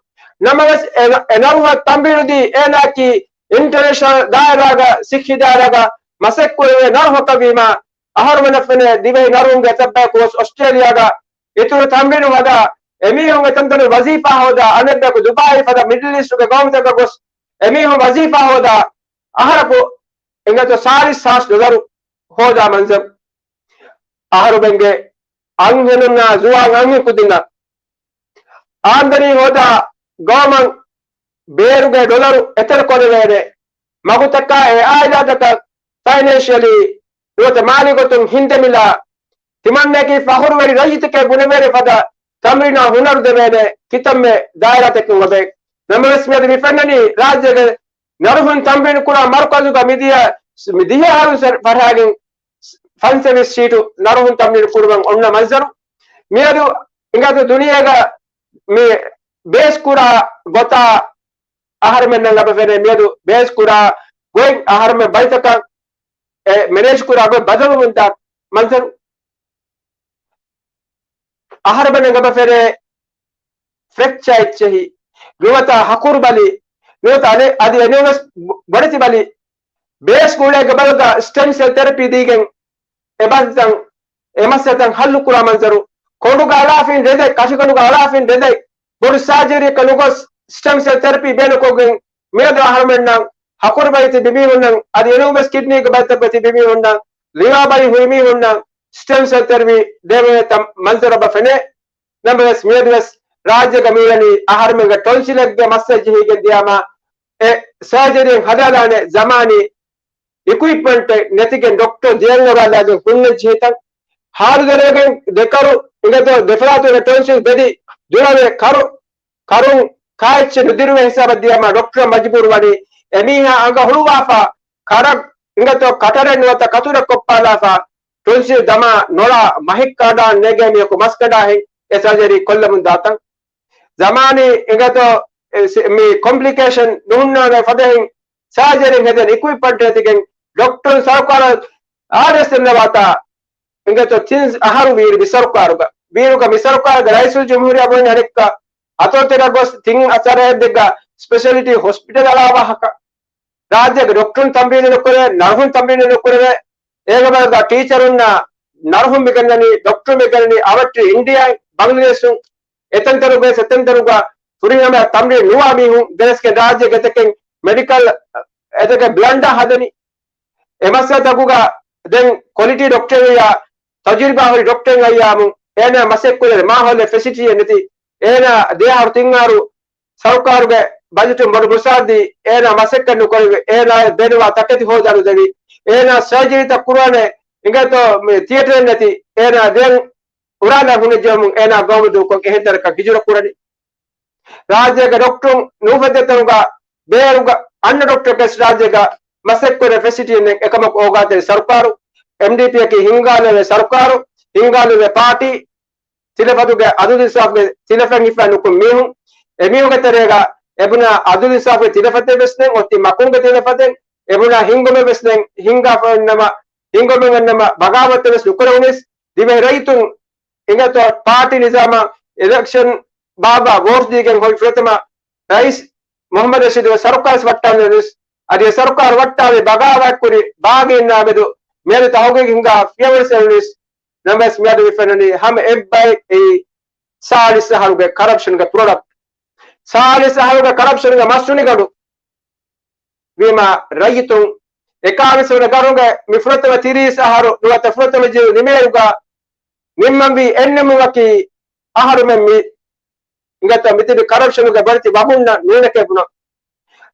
ނަމަވެސް އެ، އެ ނަރުހަށް ތަމްރީނުދީ އޭނާއަކީ އިންޓަރނޭޝަނަލް ދާއިރާގަ، ސިއްހީ ދާއިރާގަ މަސައްކުރެވޭ ނަރުހަކަށް ވީމަ، އަހަރުމެނަށް ފެނޭ ދިވެހި ނަރުހުންގެ އެތައްބަޔަކު ގޮސް އޮސްޓްރޭލިޔާގަ އިތުރު ތަމްރީނު ހަދާ، އެމީހުން އެތަންތަނުން ވަޒީފާ ހޯދާ، އަނެއްބަޔަކު ދުބާއީ ފަދަ މިޑްލް އީސްޓުގެ ގައުމުތަކަށް ގޮސް އެމީހުން ވަޒީފާ ހޯދާ، އަހަރަކު އިނގޭތޯ ސާޅީސް ހާސް ޑޮލަރު ހޯދާ މަންޒަރު. އަހަރުމެންގެ އަންހެނުންނާ ޒުވާން އަންހެން ކުދިންނަށް އާމްދަނީ ހޯދާ ގައުމަށް ބޭރުގެ ޑޮލަރު އެތެރެކޮށްލެވޭނެ މަގުތަކާ އެ އާއިލާތަކަށް ފައިނޭންޝިއަލީ ނުވަތަ މާލީ ގޮތުން ހިންދެމިލާ ތިމަންނައަކީ ފަޚުރުވެރި ރައްޔިތެކޭ ބުނެވޭނެ ފަދަ ތަމްރީނާ ހުނަރު ދެވޭނެ ކިތަންމެ ދާއިރާތަކެއް އޮވޭ. ނަމަވެސް މިއަދު މި ފެންނަނީ ރާއްޖޭގެ ނަރުހުން ތަމްރީނު ކުރާ މަރުކަޒުގަ މިދިޔަ، މި ދިހަ އަހަރުން ފަރިހާގެން ފަންސަވީސް ސީޓު ނަރުހުން ތަމްރީނު ކުރުމަށް އޮންނަ މަންޒަރު. މިއަދު އިނގޭތޯ ދުނިޔޭގަ މި ބޭސް ކުރާ ގޮތާ އަހަރުމެންނަށް އަބަ ފެނޭ މިއަދު ބޭސް ކުރާ ގޮތް އަހަރުމެން ބައިތަކަށް އެ މެނޭޖް ކުރާ ގޮތް ބަދަލުވުންދާ މަންޒަރު. އަހަރުމެން އަބަ ފެނޭ ފްރެކްޗާ އެއްޗެހި، ނުވަތަ ހަކުރު ބަލި، ނުވަތަ އަނެއް އަދި އެނޫނަސް ބޮޑެތި ބަލި، ބޭސް ގުޅޭގެ ބަލުގަ ސްޓެމް ސެލް ތެރަޕީ ދީގެން އެ ބަލިތައް، އެ މައްސަލަތައް ހައްލު ކުރާ މަންޒަރު، ކޮނޑުގަ އަޅާފިން ރެދެއް، ކަށިގަނޑުގަ އަޅާފިން ރެދެއް، ބޮޑު ސާޖަރީއަކަށް ނުގޮސް ސްޓެމް ސެލް ތެރަޕީ ބޭނުންކޮށްގެން މިއަދު އަހަރުމެންނަށް ހަކުރު ބަލި ތިބި މީހުންނަށް އަދި އެނޫންވެސް ކިޑްނީގެ ބަލިތައް ތިބި މީހުންނަށް ލިވާ ބަލި ހުރި މީހުންނަށް ސްޓެމް ސެލް ތެރަޕީ ދެވޭ ތަން މަންޒަރު އަބަ ފެނޭ. ނަމަވެސް މިއަދުވެސް ރާއްޖޭގަ މިއުޅެނީ އަހަރުމެންގެ ޓޮންސިލެއްގެ މައްސަލަ ޖެހިގެން ދިޔާމާ އެ ސަރޖަރީއެއް ހަދާލާނެ ޒަމާނީ އިކުއިޕްމަންޓެއް ނެތިގެން ޑޮކްޓަރު ޖެހިލަން އަރާލާގެން ހުންނަން ޖެހިތަން ހާލު ދެރަވެގެން ދެކަރު އިނގޭތޯ ދެފަރާތުގެ ޓޮންސިލް ބެދި ދުރަވެ ކަރު ކަރުން ކާއެއްޗެއް ނުދިރުވޭ ހިސާބަށް ދިޔާމާ ޑޮކްޓަރަށް މަޖުބޫރު ވަނީ އެމީހާ އަނގަ ހުޅުވާފަ ކަރަށް އިނގޭތޯ ކަޓަރެއް ނުވަތަ ކަތުރެއް ކޮށްޕާލާފަ ޓޮންސިލް ދަމާ ނޮޅާ މަހެއް ކަނޑާ ނޭގޭ މީހަކު މަސް ކަނޑާހެން އެ ސަރޖަރީ ކޮށްލަމުން ދާތަން. ޒަމާނީ އިނގޭތޯ އެ ސި-، މި ކޮމްޕްލިކޭޝަން ނުހުންނާނެ ފަދައިން ސާޖަރީ ހެދެން އިކުއިޕްމަންޓް ނެތިގެން ޑޮކްޓަރުން ސަރުކާރަށް އާދޭސް ދެންނަވާތާ އިނގޭތޯ ތިން އަހަރު ވީއިރު މި ސަރުކާރުގަ ވީއިރުގަ މި ސަރުކާރުގެ ރައީސުލްޖުމްހޫރިއްޔާ ބުނި އަނެއްކާ އަތޮޅުތެރެ ގޮސް ތިން އަސަރައެއް ދެއްގަ ސްޕެޝަލިޓީ ހޮސްޕިޓަލް އަޅާ ވާހަކަ. ރާއްޖޭގެ ޑޮކްޓަރުން ތަމްރީނު ނުކުރެވޭ، ނަރުހުން ތަމްރީނު ނުކުރެވޭ، އޭގެ ބަދަލުގަ ޓީޗަރުންނާ ނަރުހުން މިގަންނަނީ، ޑޮކްޓަރު މިގަންނަނީ އަވަށްޓެރި އިންޑިއާއިން، ބަނގްލަދޭޝުން، އެތަންތަނުގައި އެތަންތަނުގަ ފުރިހަމަ ތަމްރީނު ނުވާ މީހުން ގެނެސްގެން ރާއްޖޭގެ އެތަކެއް މެޑިކަލް އެތަކެއް ބްލަންޑާ ހަދަނީ. އެ މައްސަލަތަކުގަ ދެން ކޮލިޓީ ޑޮކްޓަރު އެއްޔާ ތަޖުރިބާ ހުރި ޑޮކްޓަރެއް އައްޔާމު އޭނާ މަސައްކަތް ކުރެވޭ މާހައުލެއް ފެސިލިޓީއެއް ނެތި. އޭނާ ދެ އަހަރު ތިން އަހަރު ސަރުކާރުގެ ބަޖެޓުން ބޮޑު މުސާރަ ދީ، އޭނާ މަސައްކަތް ނުކުރެވި، އޭނާ ބޭނުންވާ ތަކެތި ހޯދާ ނުދެވި، އޭނާ ސަރޖަރީތައް ކުރާނެ އިނގޭތޯ މި ތިއޭޓަރެއް ނެތި، އޭނާ ދެން އުރާލާ ހުނެއްޖެހުމުން އޭނާ ގައުމު ދޫކޮށް އެހެން ތަނަކަށް ހިޖުރަ ކުރަނީ. ރާއްޖޭގެ ޑޮކްޓަރުން ނޫފައްދޭ ތަނުގަ ބޭރުގަ އަންނަ ޑޮކްޓަރަކަސް ރާއްޖޭގަ މަސައްކަތް ފެސިލިޓީއެއް ނެތް. އެކަމަކު އޯގާތެރި ސަރުކާރު، އެމްޑީޕީއަކީ ހިންގާލެވޭ ސަރުކާރު، ހިންގާލެވޭ ޕާޓީ، ތިލަފަތުގެ އަދުލު އިންސާފުގެ ތިލަފަތް ހިފާ ނުކުން މީހުން، އެމީހުންގެ ތެރޭގަ އެބުނާ އަދުލު އިންސާފުގެ ތިލަފަތެއް ވެސް ނެތް، އޮތީ މަކުންގެ ތިލަފަތެއް، އެބުނާ ހިންގުމެއް ވެސް ނެތް، ހިންގާފައިންނަމަ، ހިންގުމެއް ނަމަ ބަޣާވަތެއް ވެސް ނުކުރެވުނީސް، ދިވެހި ރައްޔިތުން އިނގޭތޯ ޕާޓީ ނިޒާމަށް އިލެކްޝަން ބާއްވާ ވޯޓް ދީގެން ހޮވި ފުރަތަމަ ރައީސް މުހައްމަދު ނަޝީދުގެ ސަރުކާރު ވައްޓާލެވެނީސް، އަދި އެ ސަރުކާރު ވައްޓާލި ބަޣާވާތްކުރި ބާޣީންނާ މެދު މިއަދު ތަހުގީގު ހިންގާ ފިޔަވަޅު ސެވެނީސް. ނަމަވެސް މިއަދު މި ފެނުނީ ހަމަ އެއްބައެއް އެއީ ސާޅީސް އަހަރުގެ ކަރަޕްޝަންގެ ޕްރޮޑަކްޓް. ސާޅީސް އަހަރުގެ ކަރަޕްޝަންގެ މަސްތުނިގަނޑު. ވީމާ ރައްޔިތުން އެކާވީސް ވަނަ ގަރުގެ މި ފުރަތަމަ ތިރީސް އަހަރު ނުވަތަ ފުރަތަމަ ޖީލު ނިމޭއިރުގަ ނިންމަންވީ އެއްނިންމުމަކީ އަހަރުމެން މި އިނގޭތޯ މިތިބި ކަރަޕްޝަނުގެ ބޮޑެތި ވަގުންނަށް ނޫނެކޭ ބުނަން.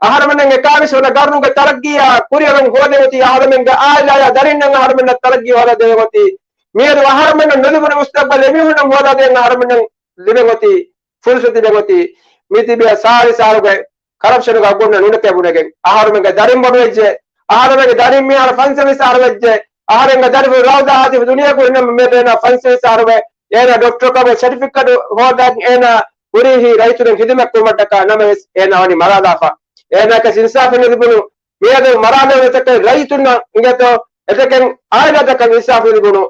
އަހަރުމެން އެކާވީސް ވަނަ ގަރުނުގެ ތަރައްގީއާ ކުރިއަރުން ހޯދެމެތީ އަހަރުމެންގެ އާއިލާއާ ދަރިންނަށް އަހަރުމެންނަށް ތަރައްގީ ހޯދާ ދެވެމެތީ. މިއަދު އަހަރުމެންނަށް ނުލިބުނު މުސްތަގްބަލް އެމީހުންނަށް ހޯދާ ދޭން އަހަރުމެންނަށް ލިބެމެތީ. ފުރުސަތު ދެމެތީ. މިތިބި ސާޅީސް އަހަރުގެ ކަރަޕްޝަނުގެ ވަގުންނަށް ނޫނެކޭ ބުނެގެން. އަހަރުމެންގެ ދަރިން ބޮޑުވެއްޖެ. އަހަރުމެންގެ ދަރިން މިހާރު ފަންސަވީސް އަހަރު ވެއްޖެ. އަހަރެންގެ ދަރިފުޅު ރައުދާ އާތިފް ދުނިޔެ ކުރިން ނަމަ މިއަދު އޭނާ ފަންސަވީސް އަހަރުވެ އޭނާ ޑޮކްޓަރ ކަމުގެ ސެޓިފިކެޓް ހޯދަން އޭނާ ހުރީ ރައްޔިތުން ޚިދުމަތް ކުރުމަށްޓަކާ ނަމަވެސް އޭނާ ވަނީ މަރާލާފަ. އޭނާއަކަށް އިންސާފެއް ނުލިބުނު. މިއަދު މަރާލެވުނު އެތަކެއް ރައްޔިތުންނަށް އިނގޭތޯ އެތަކެއް އާއިލާތަކަށް އިންސާފް ނުލިބުނު.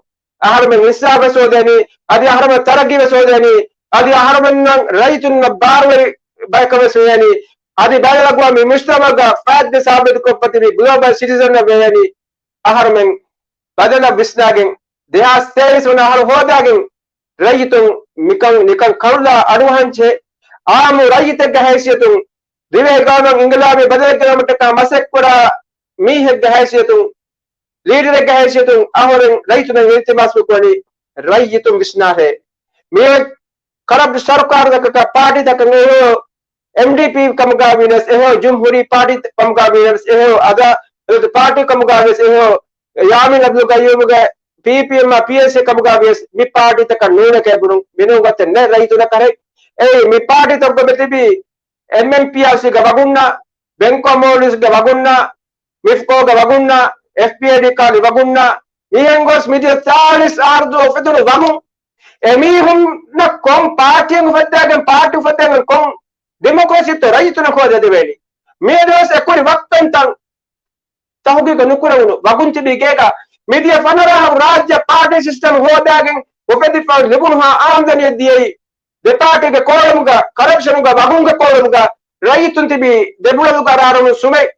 އަހަރުމެން އިންސާފް ވެސް ހޯދޭނީ، އަދި އަހަރުމެން ތަރައްގީ ވެސް ހޯދޭނީ، އަދި އަހަރުމެންނަށް ރައްޔިތުންނަށް ބާރުވެރި ބަޔަކަށް ވެސް ވެޔޭނީ، އަދި ބައިވަރުގަ މި މުޖްތަމަޢުގަ ފައިދާ ސާބިތުކޮށްފަ ތިބި ގްލޯބަލް ސިޓިޒަންއަށް ވެޔޭނީ. އަހަރުމެން ބަދަލަށް ވިސްނާގެން، ދެހާސް ތޭވީސް ވަނަ އަހަރު ހޯދާގެން، ރައްޔިތުން ނިކަން، ނިކަން ކަރުލާ އަޑުއަހަންޖެހޭ. އާއްމު ރައްޔިތެއްގެ ހައިސިއްޔަތުން، ދިވެހި ގައުމަށް އިންގިލާބީ ބަދަލެއް ގެނައުމަށްޓަކާ މަސައްކަތްކުރާ މީހެއްގެ ހައިސިއްޔަތުން، ލީޑަރެއްގެ ހައިސިއްޔަތުން އަހަރެން ރައްޔިތުންނަށް އިލްތިމާސް ކުރަނީ، ރައްޔިތުން ވިސްނާހޭ. މިއޮތް ކަރަޕްޓް ސަރުކާރުތަކަކަށް، ޕާޓީތަކަށް އެހެއޯ، އެމްޑީޕީ ކަމުގަ ވީނަސް އެހެއޯ، ޖުމްހޫރީ ޕާޓީ ކަމުގަ ވީނަސް އެހެއޯ، އަދާލަތު ޕާޓީ ކަމުގަ ވިޔަސް އެހެއޯ، ޔާމީން އަބްދުލް ގައްޔޫމުގެ ޕީޕީއެމްއާ ޕީއެސްއޭ ކަމުގަ ވިޔަސް މި ޕާޓީތަކަށް ނޫނެކޭ ބުނުން މިނޫން ގޮތެއް ނެތް ރައްޔިތުންނަށް ކަރެ. އެއީ މި ޕާޓީތަކުގަ މިތިބީ އެމްއެމްޕީއާސީގެ ވަގުންނަށް، ބެންކް އޮފް މޯލްޑިވްސްގެ ވަގުންނަށް، މިފްކޯގެ ވަގުންނަށް، އެފްޕީއޭޑީ ކާލި ވަގުންނަށް، މިހެން ގޮސް މިދިޔަ ސާޅީސް އަހަރު ދުވަހު އުފެދުނު ވަގުން. އެމީހުންނަށް ކޮން ޕާޓީއެއް އުފައްދާގެން، ޕާޓީ އުފައްދާގެން ކޮން ޑިމޮކްރަސީތޯ ރައްޔިތުންނަށް ހޯދަދެވޭނީ؟ މިއަދުވެސް އެކުރި ވަކްތަންތަން ތަހުގީގު ނުކުރެވުނު ވަގުން ތިބީ ގޭގަ. މިދިޔަ ފަނަރަ އަހަރު ރާއްޖެ ޕާޓީ ސިސްޓަމް ހޯދާގެން އުފެދިފަ ލިބުނުހާ އާމްދަނީ ދިޔައީ ދެ ޕާޓީގެ ކޯޅުމުގަ، ކަރަޕްޝަނުގަ، ވަގުންގެ ކޯޅުމުގަ ރައްޔިތުން ތިބީ ދެބުޅަލުގަ ރާރުނު ސުމެއް،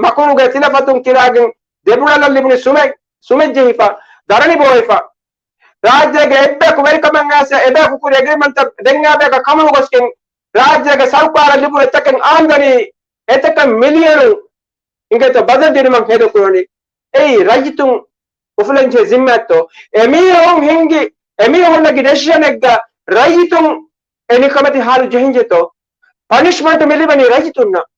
މަކުނުގެ ތިލަފަތުން ކިރާގެން ދެބުޅަލަށް ލިބުނީ ސުމެއް، ސުމެއް ޖެހިފަ، ދަރަނި ބޯވެފަ. ރާއްޖޭގެ އެއްބަޔަކު ވެރިކަމެއް އައިސް އެބަޔަކު ކުރި އެގްރިމަންޓްތައް ދެން އާ ބަޔަކަށް ކަމަށް ގޮސްގެން ރާއްޖޭގެ ސަރުކާރަށް ލިބުނު އެތަކެއް އާމްދަނީ އެތަކަށް މިލިއަނު އިނގޭތޯ ބަދަލު ދިނުމަށް ހޭދަކުރަނީ. އެއީ ރައްޔިތުން އުފުލަންޖެހޭ ޒިންމާތޯ؟ އެމީހުން ހިންގި، އެމީހުން ނެގި ޑެސިޝަނެއްގަ ރައްޔިތުން އެ ނިކަމެތި ހާލު ޖެހިންޖެތޯ؟ ޕަނިޝްމަންޓް މި ލިބެނީ ރައްޔިތުންނަށް.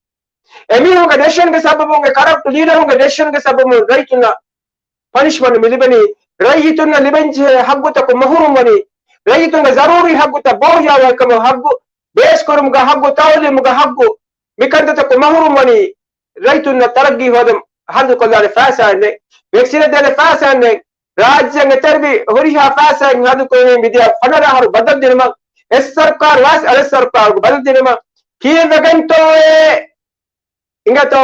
އެމީހުންގެ ޑެސިޝަންގެ ސަބަބުން، އެ ކަރަޕްޓް ލީޑަރުންގެ ޑެސިޝަންގެ ސަބަބުން ރައްޔިތުންނަށް ޕަނިޝްމަންޓް މި ލިބެނީ. ރައްޔިތުންނަށް ލިބެންޖެހޭ ހައްގުތަކުން މަހުރުމް ވަނީ. ރައްޔިތުންގެ ޒަރޫރީ ހައްގުތައް ބޯހިޔާވާ ކަމަށް، ހައްގު ބޭސް ކުރުމުގަ ހައްގު، ތައުލީމުގަ ހައްގު، މިކަންތައްތަކުން މަހުރުމް ވަނީ. ރައްޔިތުންނަށް ތަރައްގީ ހޯދަން ހައްލު ކޮށްލާނެ ފައިސާއެއް ނެތް. ވެކްސިނެއް ދޭނެ ފައިސާއެއް ނެތް. ރާއްޖޭގެ ތެރެވި ހުރިހާ ފައިސާއެއް ހައްލު ކުރެވީ މިދިޔަ ފަނަރަ އަހަރު ބަދަލު ދިނުމަށް. އެއް ސަރުކާރު ވާސް އަނެއް ސަރުކާރުގެ ބަދަލު ދިނުމަށް. ކީއްވެގެންތޯއޭ؟ އިނގޭތޯ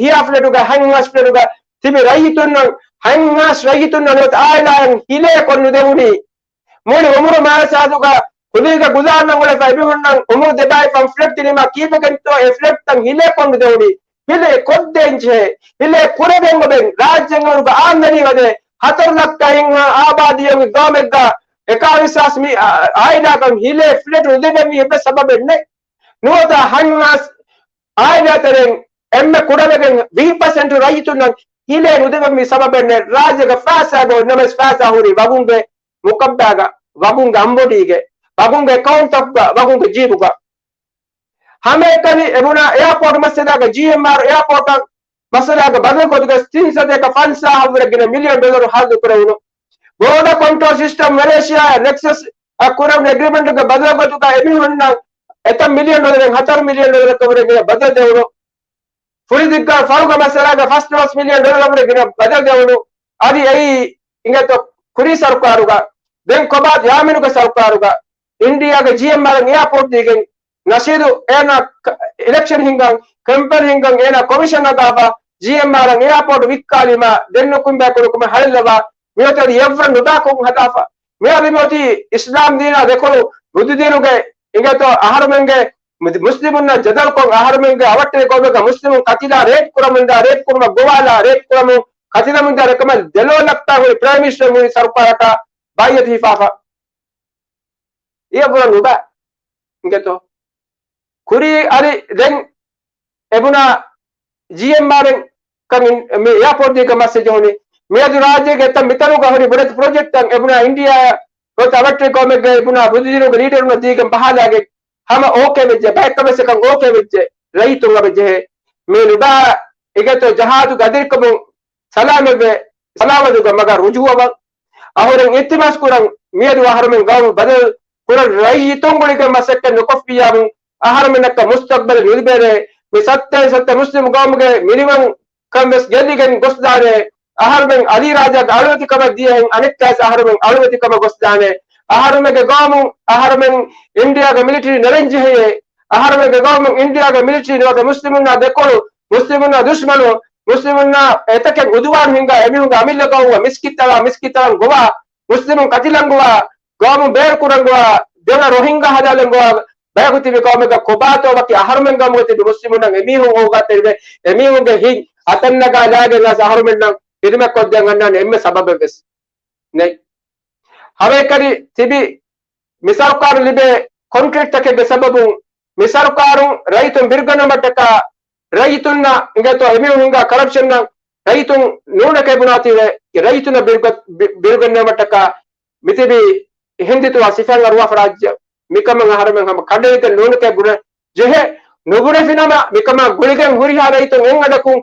ހިޔާ ފްލެޓުގަ، ހަތް ހާސް ފްލެޓުގަ ތިބި ރައްޔިތުންނަށް، ހަތް ހާސް ރައްޔިތުންނަށް ނުވަތަ އާއިލާއަށް ހިލޭ ކޮށް ނުދެވުނީ؟ މުޅި އުމުރު މާސާދުގަ ކުލީގަ ގުޒާރަން އުޅެފަ އެމީހުންނަށް އުމުރު ދެބައި ފަން ފްލެޓް ދިނީމާ ކީއްވެގެންތޯ އެ ފްލެޓްތައް ހިލޭ ކޮށް ނުދެވުނީ؟ ހިލޭ ކޮށްދޭންޖެހޭ. ހިލޭ ކުރެވެން އޮބެން ރާއްޖެ އަހަރުގަ އާމްދަނީ ވަދެ ހަތަރު ލައްކަ ހަތް ހާސް އާބާދީއެއް ގައުމެއްގަ އެކާވީސް ހާސް މި އާ-، އާއިލާކަށް ހިލޭ ފްލެޓް ނުދެވެނީ އެއްވެސް ސަބަބެއް ނެތް. ނުވަތަ ހަތް ހާސް އާއިލާތެރެއިން އެންމެ ކުޑަވެގެން ވިހި ޕަސެންޓު ރައްޔިތުންނަށް ހިލޭ ނުދެވެނީ ސަބަބެއް ނެތް. ރާއްޖޭގެ ފައިސާ ގޮތް ނަމަވެސް ފައިސާ ހުރީ ވަގުންގެ މުކައްބާގަ، ވަގުންގެ އަނބޮޑީގެ، ވަގުންގެ އެކައުންޓަށްގަ، ވަގުންގެ ޖީބުގަ. ހަމައެކަނި އެބުނާ އެއާޕޯޓް މައްސަލާގަ، ޖީއެމްއާރު އެއާޕޯޓް މައްސަލާގަ ބަދަލު ގޮތުގަ ތިން ސަތޭކަ ފަންސާހަށްވުރެ ގިނަ މިލިއަން ޑޮލަރު ހައްދު ކުރެވުނު. ބޯޑަ ކޮންޓްރޯލް ސިސްޓަމް މެލޭޝިއާ ނެކްސަސް އަށް ކުރެވުނު އެގްރިމެންޓުގެ ބަދަލު ގޮތުގަ އެމީހުންނަށް އެތައް މިލިއަން ޑޮލަރެއް ހަތަރު މިލިއަން ޑޮލަރަކަށްވުރެ ގިނަ ބަދަލު ދެވުނު. ފުރިދިއްގާ ފަރުގަ މައްސަލާގަ ފަސް ނަވަސް މިލިއަން ޑޮލަރުގެ ގިނަ ބަދަލު ދެވުނު. އަދި އެއީ އިނގޭތޯ ކުރީ ސަރުކާރުގަ، ދެން ކޮބާ ޔާމިނުގެ ސަރުކާރުގަ އިންޑިއާގެ ޖީއެމްއާރަށް އެއާޕޯޓް ދީގެން ނަޝީދު އޭނާ ކަ-، އިލެކްޝަން ހިންގަން، ކެމްޕޭން ހިންގަން އޭނާ ކޮމިޝަން ހަދާފަ، ޖީއެމްއާރަށް އެއާޕޯޓް ވިއްކާލީމަ، ދެން ނުކުމްބޭ ކުރުކުމެ ހަޅިލަވާ، މިއޮތީ އަދި އެއްވަރު ނުބާކޮށް ހަދާފަ. މިއަދި މިއޮތީ އިސްލާމް ދީނާ ދެކޮޅު ބުދުދީނުގެ އިނގޭތޯ އަހަރުމެންގެ މު-، މުސްލިމުންނަށް ޖަދަލުކޮށް، އަހަރުމެންގެ އަވަށްޓެރި ގައުމެއްގަ މުސްލިމުން ކަތިލާ ރޭޕް ކުރަމުންދާ، ރޭޕް ކުރުމަށް ގޮވާލާ، ރޭޕް ކުރަމުން ކަތިލަމުންދާ ރަކަމަށް ދެލޯ ލައްކާ ހުރި ޕްރައިމް މިނިސްޓަރ ހުރި ސަރުކާރަކަށް ބައިއަތު ހިފާފަ. އެއަށްވުރެ ނުބަ އިނގޭތޯ. ކުރީ އަދި ދެން އެބުނާ ޖީއެމްއާރެން ކަން މި އެއާޕޯޓް ދީގެން މައްސަލަ ޖެހުނީ. މިއަދު ރާއްޖޭގެ އެތައް މިތަނުގަ ހުރި ބުނެތި ޕްރޮޖެކްޓްތައް އެބުނާ އިންޑިއާ ގޮތަށް އަވަށްޓެރި ގައުމެއްގަ އެބުނާ ބުދުދީނުގެ ލީޑަރުންނަށް ދީގެން ބަހާލާގެން ހަމަ އޯކޭ ވެއްޖެ، ބައެއްކަމަށް އެކަން އޯކޭ ވެއްޖެ، ރައްޔިތުން އަބަ ޖެހޭ. މި ނުބާ އިނގޭތޯ ޖަހާދު ގަދަރިކަމުން ސަލާމަތްވެ، ސަލާމަތުގެ މަގަށް ރުޖޫޢަވަން. އަހުރެން އިލްތިމާސް ކުރަން، މިއަދު އަހަރުމެން ގައުމު ބަދަލު ކުރަން، ރައްޔިތުން ގުޅިގެން މަސައްކަތް ނުކޮށްފިއްޔާމު، އަހަރުމެންނަކަށް މުސްތަޤްބަލެއް ނުލިބޭނެ. މި ސައްތަ ސައްތަ މުސްލިމް ގައުމުގެ މިނިވަން ކަން ވެސް ގެއްލިގެން ގޮސްދާނެ. އަހަރުމެން އަލީ ރާޖާގެ އަޅުވެތިކަމަށް ދިޔަހެން އަނެއްކާވެސް އަހަރުމެން އަޅުވެތިކަމަށް ގޮސްދާނެ. އަހަރުމެންގެ ގައުމުން އަހަރުމެން އިންޑިއާގެ މިލިޓަރީ ނެރެން ޖެހެޔޭ. އަހަރުމެންގެ ގައުމުން އިންޑިއާގެ މިލިޓަރީ ނުވަތަ މުސްލިމުންނާ ދެކޮޅު މުސްލިމުންނާ ދުޝްމަނު، މުސްލިމުންނާ އެތަކެއް އުދުވާން ހިންގާ އެމީހުންގެ އަމިއްލަ ގައުމުގަ މިސްކިތް ތަޅާ މިސްކިތް ތަޅަން ގޮވާ، މުސްލިމުން ކަތިލަން ގޮވާ، ގައުމު ބޭރު ކުރަން ގޮވާ، ދެވަނަ ރޮހިންގާ ހަދާލަން ގޮވާ ބަޔަކު ތިބި ގައުމެއްގަ ކޮބާތޯ ވަކި އަހަރުމެން ގައުމުގަ ތިބި މުސްލިމުންނަށް އެމީހުން އޯގާތެރިވެ، އެމީހުންގެ ހިތް އަތަށް ނަގާލާގެން އަސް އަހަރުމެންނަށް ހިދުމަތް ކޮށްދޭން އަންނާނެ އެންމެ ސަބަބެއް ވެސް ނެތް. ހަވައެކަނި ތިބި މި ސަރުކާރު ލިބޭ ކޮންޓްރެކްޓްތަކެއްގެ ސަބަބުން މި ސަރުކާރުން ރައްޔިތުން ބިރުގަންނަމަށްޓަކާ ރައްޔިތުންނަށް އިނގޭތޯ އެމީހުން ހިނގާ ކަރަޕްޝަންއަށް ރައްޔިތުން ނޫނެކޭ ބުނާތީވެ، ރައްޔިތުންނަށް ބިރުގަ-، ބި-، ބިރުގަންނަމަށްޓަކާ މިތިބީ ހިންދިތުވާ ސިފައިން އަރުވާފަ ރާއްޖެ. މިކަމަށް އަހަރުމެން ހަމަ ކަނޑައެޅިގެން ނޫނެކޭ ބުނެ ޖެހޭ. ނުބުނެފިނަމަ މިކަމާ ގުޅިގެން ހުރިހާ ރައްޔިތުން އެއްއަޑަކުން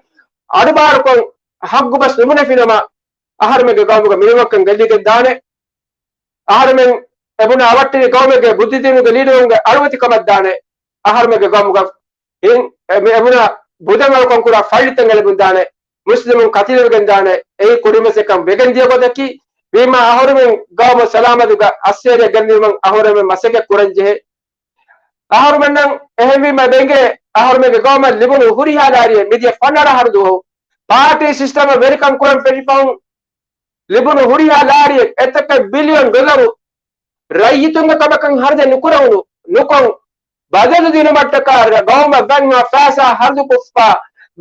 އަޑުބާރުކޮށް ހައްގުބަސް ނުބުނެފިނަމަ އަހަރުމެންގެ ގައުމުގަ މިނިވަންކަން ގެއްލިގެން ދާނެ. އަހަރުމެން އެބުނާ އަވަށްޓެރި ގައުމެއްގެ ބުއްދިދީނުގެ ލީޑަރުންގެ އަޅުވެތިކަމަށް ދާނެ. އަހަރުމެންގެ ގައުމުގަ އިން އެ މި އެބުނާ ބުދަން އަޅުކަން ކުރާ ފައްޅިތައް އެޅެމުން ދާނެ. މުސްލިމުން ކަތިލެވިގެން ދާނެ. އެއީ ކުރިންވެސް އެކަން ވެގެން ދިޔަ ގޮތަކީ. ވީމާ އަހަރުމެން ގައުމު ސަލާމަތުގަ އައްސޭރިއަށް ގެންދިއުމަށް އަހަރުމެން މަސައްކަތް ކުރަން ޖެހޭ. އަހަރުމެންނަށް އެހެންވީމަ އެބަ އިނގޭ އަހަރުމެންގެ ގައުމަށް ލިބުނު ހުރިހާ ލާރިއެއް މިދިޔަ ފަނަރަ އަހަރު ދުވަހު ޕާޓީ ސިސްޓަމަށް ވެރިކަން ކުރަން ފެށިފަހުން ލިބުނު ހުރިހާ ލާރިއެއް އެތަކެއް ބިލިއަން ޑޮލަރު ރައްޔިތުންގެ ކަމަކަށް ހަރަދެއް ނުކުރެވުނު، ނުކޮށް، ބަދަލު ދިނުމަށްޓަކާ ގައުމަށް ވަންހާ ފައިސާ ހަރުދުކޮށްފަ،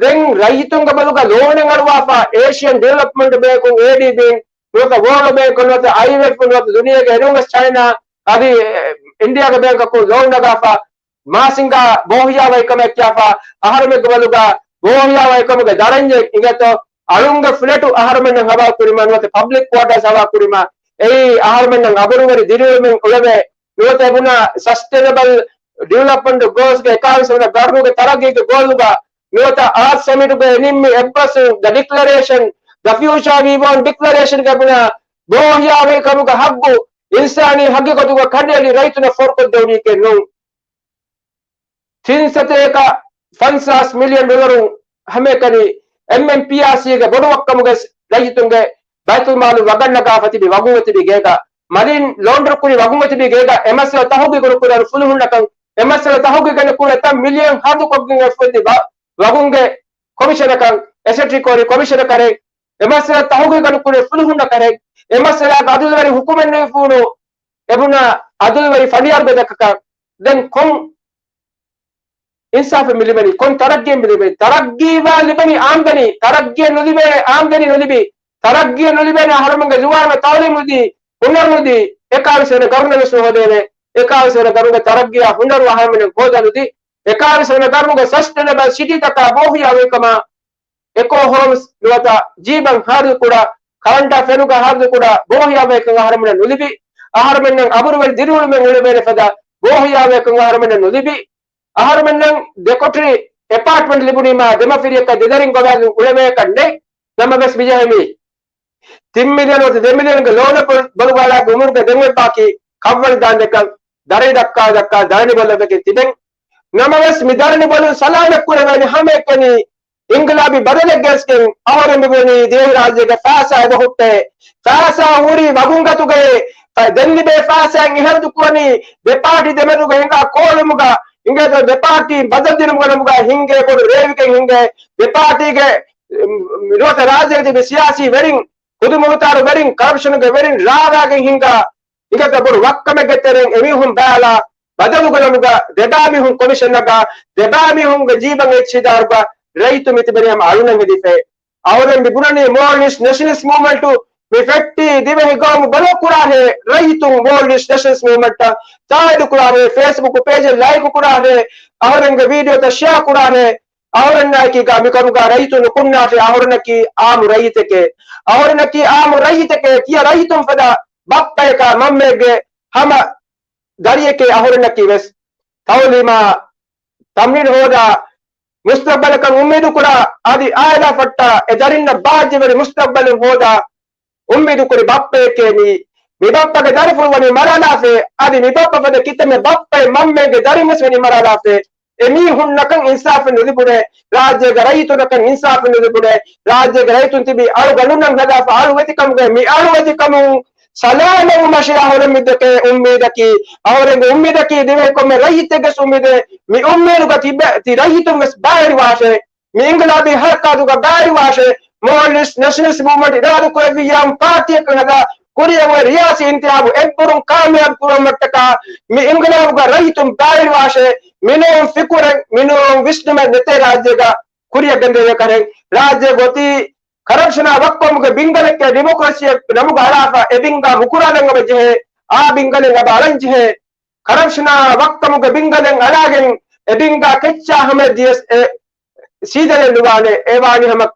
ދެން ރައްޔިތުންގެ ބަދުގަ ލޯނެއް އަޅުވާފަ، އޭޝިއަން ޑިވެލޮޕްމަންޓް ބޭންކުން، އޭޑީބީން، ނުވަތަ ވޯލްޑް ބޭންކުން، ނުވަތަ އައިއެމްއެފް، ނުވަތަ ދުނިޔޭގެ އެނޫންވެސްޓް ޗައިނާ، އަދި އިންޑިއާގެ ބޭންކަކުން ލޯން ނަގާފަ، މާސިންގާ ބޯހިޔާވަހިކަމެއް ކިޔާފަ، އަހަރުމެންގެ ބަލުގަ ބޯހިޔާވަހިކަމުގެ ދަރަންޏެއް އިނގޭތޯ، އަޅުންގެ ފްލެޓު އަހަރުމެންނަށް ހަވާލު ކުރީމަ، ނުވަތަ ޕަބްލިކް ކްވާޓާސް ހަވާލު ކުރީމަ، އެއީ އަހަރުމެންނަށް އަބުރުވެރި ދިރިއުޅުމެއް އުޅެވޭ. ނުވަތަ އެބުނާ ސަސްޓެނަބަލް ޑިވެލޮޕްމަންޓް ގޯލްސްގެ އެކާވީސް ވަނަ ގަރުނުގެ ތަރައްގީގެ ގޯލުގަ، ނުވަތަ އާސް ސަމިޓުގަ އެނިންމި އެއްބަސްވުން، ދަ ޑިކްލަރޭޝަން، ދަ ފިއުޗާ ވީ ވޯންޓް ޑިކްލަރޭޝަންގަ އެބުނާ ބޯހިޔާވަހިކަމުގެ ހައްގު އިންސާނީ ހަގީގަތުގަ ކަނޑައެޅި ރައްޔިތުންނަށް ފޯރުކޮށްދެވުނީކޭ ނޫން. ތިން ސަތޭކަ ފަންސާސް މިލިއަން ޑޮލަރު ހަމައެކަނި އެމްއެމްޕީއާސީގެ ބޮޑު ވައްކަމުގަ ރައްޔިތުންގެ ބައިތުލްމާލު ވަގަށް ނަގާފަ ތިބި ވަގުން ތިބި ގޭގަ، މަލިން ލޯންޑަރ ކުރި ވަގުން ތިބި ގޭގަ، އެ މައްސަލަ ތަހުގީގު ނުކުރާ ފުލުހުންނަކަށް، އެ މައްސަލަ ތަހުގީގެއް ނުކުރާ އެތައް މިލިއަން ހަރުދުކޮށްގެން އެފްއެދި ވަގުންގެ ކޮމިޝަނަކަށް، އެސެޓް ރިކަވަރީ ކޮމިޝަނަކަށް، އެ މައްސަލަ ތަހުގީގު ނުކުރި ފުލުހުންނަކަށް، އެ މައްސަލައަށް އަދުލުވެރި ހުކުމެއް ނުހިފުނު، އެބުނާ އަދުލުވެރި ފަނޑިޔާރުގެ ދަކަކަށް، ދެން ކޮން އިންސާފެއް މި ލިބެނީ؟ ކޮން ތަރައްގީއެއް މި ލިބެނީ؟ ތަރައްގީވާ ލިބެނީ އާމްދަނީ، ތަރައްގީއެއް ނުލިބޭ އާމްދަނީ ނުލިބި، ތަރައްގީއެއް ނުލިބޭނެ އަހަރުމެންގެ ޒުވާނަށް ތައުލީމް ނުދީ، ހުނަރު ނުދީ، އެކާވީސް ވަނަ ގަރުނަށް ވެސް ނުހޯދޭނެ، އެކާވީސް ވަނަ ގަރުގެ ތަރައްގީއާ ހުނަރު އަހަރުމެން ހޯދަނުދީ، އެކާވީސް ވަނަ ގަރުގެ ސަސްޓެނަބަލް ސިޓީތަކާ ބޯހިޔާވަހިކަމާ، އެކޯ ހޯމްސް ނުވަތަ ޖީބަށް ހާދު ކުޑަ، ކަރަންޓާ ފެނުގަ ހާދު ކުޑަ، ބޯހިޔާވަހިކަން އަހަރުމެންނަށް ނުލިބި، އަހަރުމެންނަށް އަބުރުވެރި ދިރިއުޅުމެއް އުޅެވޭނެ ފަދަ ބޯހިޔާވަހިކަން އަހަރުމެންނަށް ނުލިބި، އަހަރުމެންނަށް ދެކޮޓަރި އެޕާޓްމަންޓް ލިބުނީމާ ދެމަފިރިޔަކަށް ދެދަރިން ގޮވާލުން އުޅެވޭކަށް ނެތް. ނަމަވެސް މިޖެހެނީ ތިން މިލިއަން ނުވަތަ ދެ މިލިއަންގެ ލޯނަށް ބޮ-، ބޮލުބާލާގެ އުމުރުގަ ދެން އޮތް ބާކީ ކަށްވަޅި ދާން ދެކަން ދަރި ދައްކާ ދައްކާ ދަރަނި ބޮލަވެގެން ތިބެން. ނަމަވެސް މި ދަރަނި ބޮލުން ސަލާމަތް ކުރެވޭނެ ހަމައެކަނި އިންގިލާބީ ބަދަލެއްގަސްގެން އަހަރެން މިބުނީ ދިވެހިރާއްޖޭގެ ފައިސާ އެބަހުއްޓޭ. ފައިސާ ހުރީ ވަގުންގަތުގައޭ. ފަ-، ދެން ލިބޭ ފައިސާއިން އެހަރަދު ކުރަނީ ދެ ޕާޓީ ދެމެދުގަ ހިނގާ ކޯޅުމުގަ އިނގޭތޯ ދެ ޕާޓީ ބަދަލު ދިނުމުގަ ނަމުގަ ހިނގޭ ބޮޑު ރޭވިގެން ހިނގޭ ދެ ޕާޓީގެ، އު، ނުވަތަ ރާއްޖޭގަ ތިބި ސިޔާސީ ވެރިން، ޚުދުމުހުތާރު ވެރިން، ކަރަޕްޝަނުގެ ވެރިން ރާވާގެން ހިނގާ އިނގޭތޯ ބޮޑު ވައްކަމެއްގެ ތެރެއިން އެމީހުން ބަލާ ބަދަލުގަ ނަމުގަ ދެބައިމީހުން ކޮމިޝަނަކަށް ދެބައިމީހުންގެ ޖީބަށް އެއްޗި ދާރުގަ ރައްޔިތު މިތިބެނީ ހަމަ އަޅުންނަށް ހެދިފައި. އަހަރެން މި ބުނަނީ މޯލްޑިވްސް ނެޝަނަލިސްޓް މޫވްމަންޓު މި ފެއްޓީ ދިވެހި ގައުމު ބަލަ ކުރާހޭ ރައްޔިތުން މޯލްޑިވްސް ނެޝަނަލިސްޓް މޫވްމަންޓަށް ތާއީދު ކުރާހޭ، ފޭސްބުކް ޕޭޖެއް ލައިކު ކުރާހޭ، އަހަރެންގެ ވީޑިއޯތައް ޝެއާ ކުރާހޭ، އަހަރެންނާއެކީގަ މިކަމުގަ ރައްޔިތުން ނުކުންނާށޭ، އަހަރެންނަކީ އާއްމު ރައްޔިތެކޭ. އަހަރެންނަކީ އާއްމު ރައްޔިތެކޭ، ތިޔަ ރައްޔިތުން ފަދަ ބައްޕަޔަކާ މަންމައެއްގެ ހަމަ ދަރިއެކޭ އަހަރެންނަކީ ވެސް. ތައުލީމާ ތަމްރީން ހޯދާ، މުސްތަގްބަލަކަށް އުއްމީދު ކުރާ، އަދި އާއިލާ ފައްޓާ، އެ ދަރިންނަށް ބާއްޖަވެރި މުސްތަގްބަލެއް ހޯދާ އުއްމީދު ކުރި ބައްޕައެކޭ މީ. މި ބައްޕަގެ ދަރިފުޅު ވަނީ މަރާލާފަ، އަދި މި ބައްޕަ ފަދަ ކިތަންމެ ބައްޕައެއް މަންމައެއްގެ ދަރިން ވެސް ވަނީ މަރާލާފަ. އެ މީހުންނަކަށް އިންސާފެއް ނުލިބުނޭ، ރާއްޖޭގެ ރައްޔިތުންނަކަށް އިންސާފެއް ނުލިބުނޭ، ރާއްޖޭގެ ރައްޔިތުން ތިބީ އަޅުގަނޑުންނަށް ހަދާފަ އަޅުވެތިކަމުގެ މި އަޅުވެތިކަމުން ސަލާމަތްވުމަށޭ އަހަރެން މިދެކޭ އުއްމީދަކީ. އަހަރެންގެ އުއްމީދަކީ ދިވެހި ކޮންމެ ރައްޔިތެއްގެ އުއްމީދެއް. މި އުއްމީދުގަ ތިބެ-، ތި ރައްޔިތުން ވެސް ބައިވެރިވާށޭ. މި އިންގިލާބީ ހަރަކާތުގަ ބައިވެރިވާށޭ. މޯލްޑިވްސް ނެޝަނަލިސްޓް މޫވްމަންޓް އިރާދަކުރެއްވިއްޔާ ޕާޓީއަކަށް ހަދާ ކުރިއަށް އޮތް ރިޔާސީ އިންތިހާބު އެއްބުރުން ކާމިޔާބު ކުރުމަށްޓަކާ މި އިންގިލާބުގަ ރައްޔިތުން ބައިވެރިވާށޭ. މިނޫން ފިކުރެއް، މިނޫން ވިސްނުމެއް ނެތޭ ރާއްޖޭގަ ކުރިއަށް ގެންދެވޭ ކަހަލަ. ރާއްޖޭގަ އޮތީ ކަރަޕްޝަނާ ވައްކަމުގެ ބިންގަލެއްގެ ޑިމޮކްރަސީއެއް ނަމުގަ އަޅާފަ އެ ބިންގާ މުކުރާލަން އަބަ ޖެހޭ، އާ ބިންގަލެއް އަބަ އަޅަން ޖެހޭ. ކަރަޕްޝަނާ ވައްކަމުގެ ބިންގަލެއް އަޅާގެން އެ ބިންގާ ކެއްޗާ ހަމަ ދިޔަސް އެ ސީދަލެއް ނުވާނެ. އެ ވާނީ ހަމަ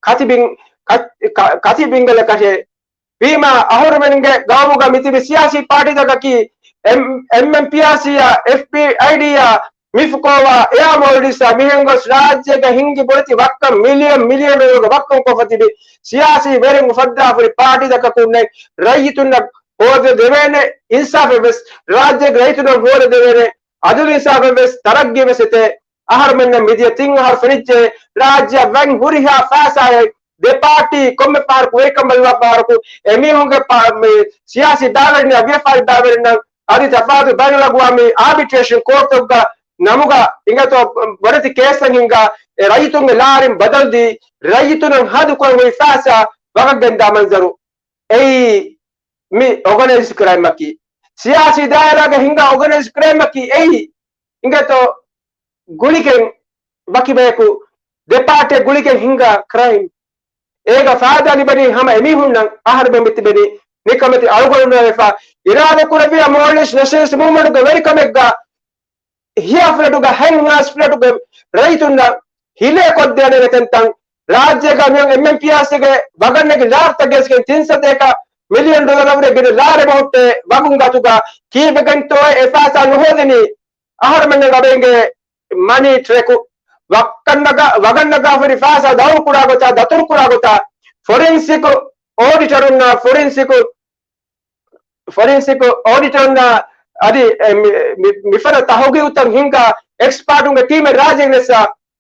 ކަތި ބިން-، ކަ-، ކަ-، ކަތި ބިންގަލަކަށޭ. ވީމާ އަހަރުމެންގެ ގައުމުގަ މިތިބި ސިޔާސީ ޕާޓީތަކަކީ އެމް-، އެމްއެމްޕީއާސީއާ، އެފްޕީއައިޑީއާ، މިފްކޯއާ، އެއާ މޯލްޑިވްސްއާ މިހެން ގޮސް ރާއްޖޭގަ ހިންގި ބޮޑެތި ވައްކަން މިލިއަން މިލިއަން ޑޮލަރުގެ ވައްކަން ކޮށްފަ ތިބި ސިޔާސީ ވެރިން އުފައްދާފަ ހުރި ޕާޓީތަކަކުންނެއް ރައްޔިތުންނަށް ހޯދަ ދެވޭނެ އިންސާފެއް ވެސް، ރާއްޖޭގެ ރައްޔިތުންނަށް ހޯދަ ދެވޭނެ އަދުލު އިންސާފެއް ވެސް ތަރައްގީ ވެސް އެތޭ. އަހަރުމެންނަށް މިދިޔަ ތިން އަހަރު ފެނިއްޖެ، ރާއްޖެއަށް ވަން ހުރިހާ ފައިސާއެއް ދެ ޕާޓީ ކޮންމެ ފަހަރަކު ވެރިކަން ބަލާ ފަހަރަކު އެމީހުންގެ ޕާ-، މި ސިޔާސީ ބައިވެރިންނާ ވިޔަފާރި ބައިވެރިންނަށް އަދި ތަފާތު ބައިނަލްއަގްވާމީ އާބިޓްރޭޝަން ކޯޓްތަކުގަ ނަމުގަ އިނގޭތޯ ބޮޑެތި ކޭސްތައް ހިންގާ އެ ރައްޔިތުންގެ ލާރިން ބަދަލުދީ ރައްޔިތުންނަށް ހަދު ކޮށް ހުރި ފައިސާ ވަގަށް ގެންދާ މަންޒަރު. އެއީ މި އޯގަނައިޒްޑް ކްރައިމަކީ. ސިޔާސީ ދާއިރާގަ ހިނގާ އޯގަނައިޒްޑް ކްރައިމަކީ އެއީ. އިނގޭތޯ ގުޅިގެން ވަކި ބަޔަކު ދެ ޕާޓީ ގުޅިގެން ހިނގާ ކްރައިމް. އޭގަ ފައިދާ ލިބެނީ ހަމަ އެމީހުންނަށް. އަހަރުމެން މިތިބެނީ ނިކަމެތި އަޅުގަނޑު ވެފަ. އިރާދަ ކުރެއްވިޔާ މޯލްޑިވްސް ނެޝަނަލިސްޓް މޫވްމަންޓުގެ ވެރިކަމެއްގަ ހިޔާ ފްލެޓުގަ ހަތް ހާސް ފްލެޓުގެ ރައްޔިތުންނަށް ހިލޭ ކޮށްދޭނެ ގޮތެއް ތަން ރާއްޖޭގަ މިއޮން އެމްއެމްޕީއާސީގެ ވަގަށް ނެގި ލާރިތައް ގެނެސްގެން ތިން ސަތޭކަ މިލިއަން ޑޮލަރަށްވުރެ ގިނަ ލާރި ބަހުއްޓޭ ވަގުން ގަތުގަ ކީއްވެގެންތޯ އެ ފައިސާ ނުހޯދެނީ؟ އަހަރުމެންނަށް އަބައިގެ މަނީ ޓްރެކު ވައްކަން ނަގާ، ވަގަށް ނަގާފަ ހުރި ފައިސާ ދައުރު ކުރާ ގޮތާ، ދަތުރު ކުރާ ގޮތާ، ފޮރެންސިކް އޯޑިޓަރުންނާ، ފޮރެންސިކް ފޮރެންސިކް އޯޑިޓަރުންނާ އަދި އެ މި-، މި-، މިފަދަ ތަހުގީގުތައް ހިންގާ އެކްސްޕާޓުންގެ ޓީމެއް ރާއްޖެ ގެނެސް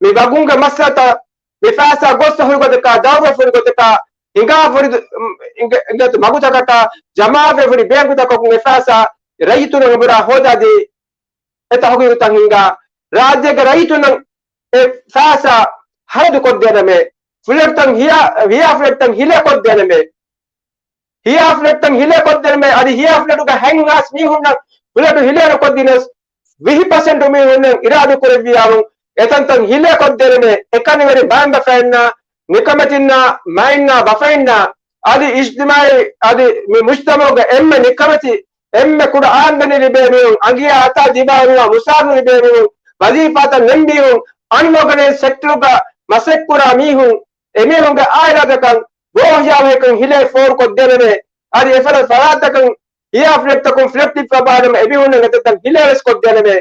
މި ވަގުންގެ މައްސަލަތައް މި ފައިސާ ގޮސްފަ ހުރި ގޮތަކާ، ދައުރުވެފަ ހުރި ގޮތަކާ، ހިނގާފަ ހުރި ދު-، އިނގޭ-، އިނގޭތޯ މަގުތަކަކާ، ޖަމާވެފަ ހުރި ބޭންކުތަކަކުން އެ ފައިސާ ރައްޔިތުންނަށް އެބަހުރާ ހޯދާދީ، އެ ތަހުގީގުތައް ހިންގާ ރާއްޖޭގެ ރައްޔިތުންނަށް އެ ފައިސާ ހަރަދު ކޮށްދޭނަމޭ. ފްލެޓްތައް ހިޔާ، ހިޔާ ފްލެޓްތައް ހިލޭ ކޮށްދޭނަމޭ. ހިޔާ ފްލެޓްތައް ހިލޭ ކޮށްދޭނަމޭ. އަދި ހިޔާ ފްލެޓުގަ ހަތް ހާސް މީހުންނަށް ފްލެޓު ހިލޭ ނުކޮށްދިނަސް، ވިހި ޕަސެންޓު މީހުންނަށް އިރާދަ ކުރެއްވިޔާމު އެތަންތަން ހިލޭ ކޮށްދޭނަމޭ. އެކަނިވެރި ބައިންބަފައިންނާ، ނިކަމެތިންނާ، މައިންނާ، ބަފައިންނާ، އަދި އިޖްތިމާއީ، އަދި މި މުޖްތަމަޢުގެ އެންމެ ނިކަމެތި، އެންމެ ކުޑަ އާމްދަނީ ލިބޭ މީހުން، އަނގިޔާ އަތާ ދިމާވުމާ މުސާރަ ލިބޭ މީހުން، ވަޒީފާތައް ނެން މީހުން، އަންއޯގަނައިޒް ސެކްޓަރުގަ މަސައްކަތްކުރާ މީހުން، އެމީހުންގެ އާއިލާތަކަށް ބޯހިޔާވަހިކަން ހިލޭ ފޯރުކޮށްދޭނަމޭ. އަދި އެފަދަ ފަރާތްތަކަށް ހިޔާ ފްލެޓްތަކުން ފްލެޓް ލިބިފަ ބާނަމަ އެމީހުންނަށް އެތައްތަން ހިލޭވެސް ކޮށްދޭނަމޭ.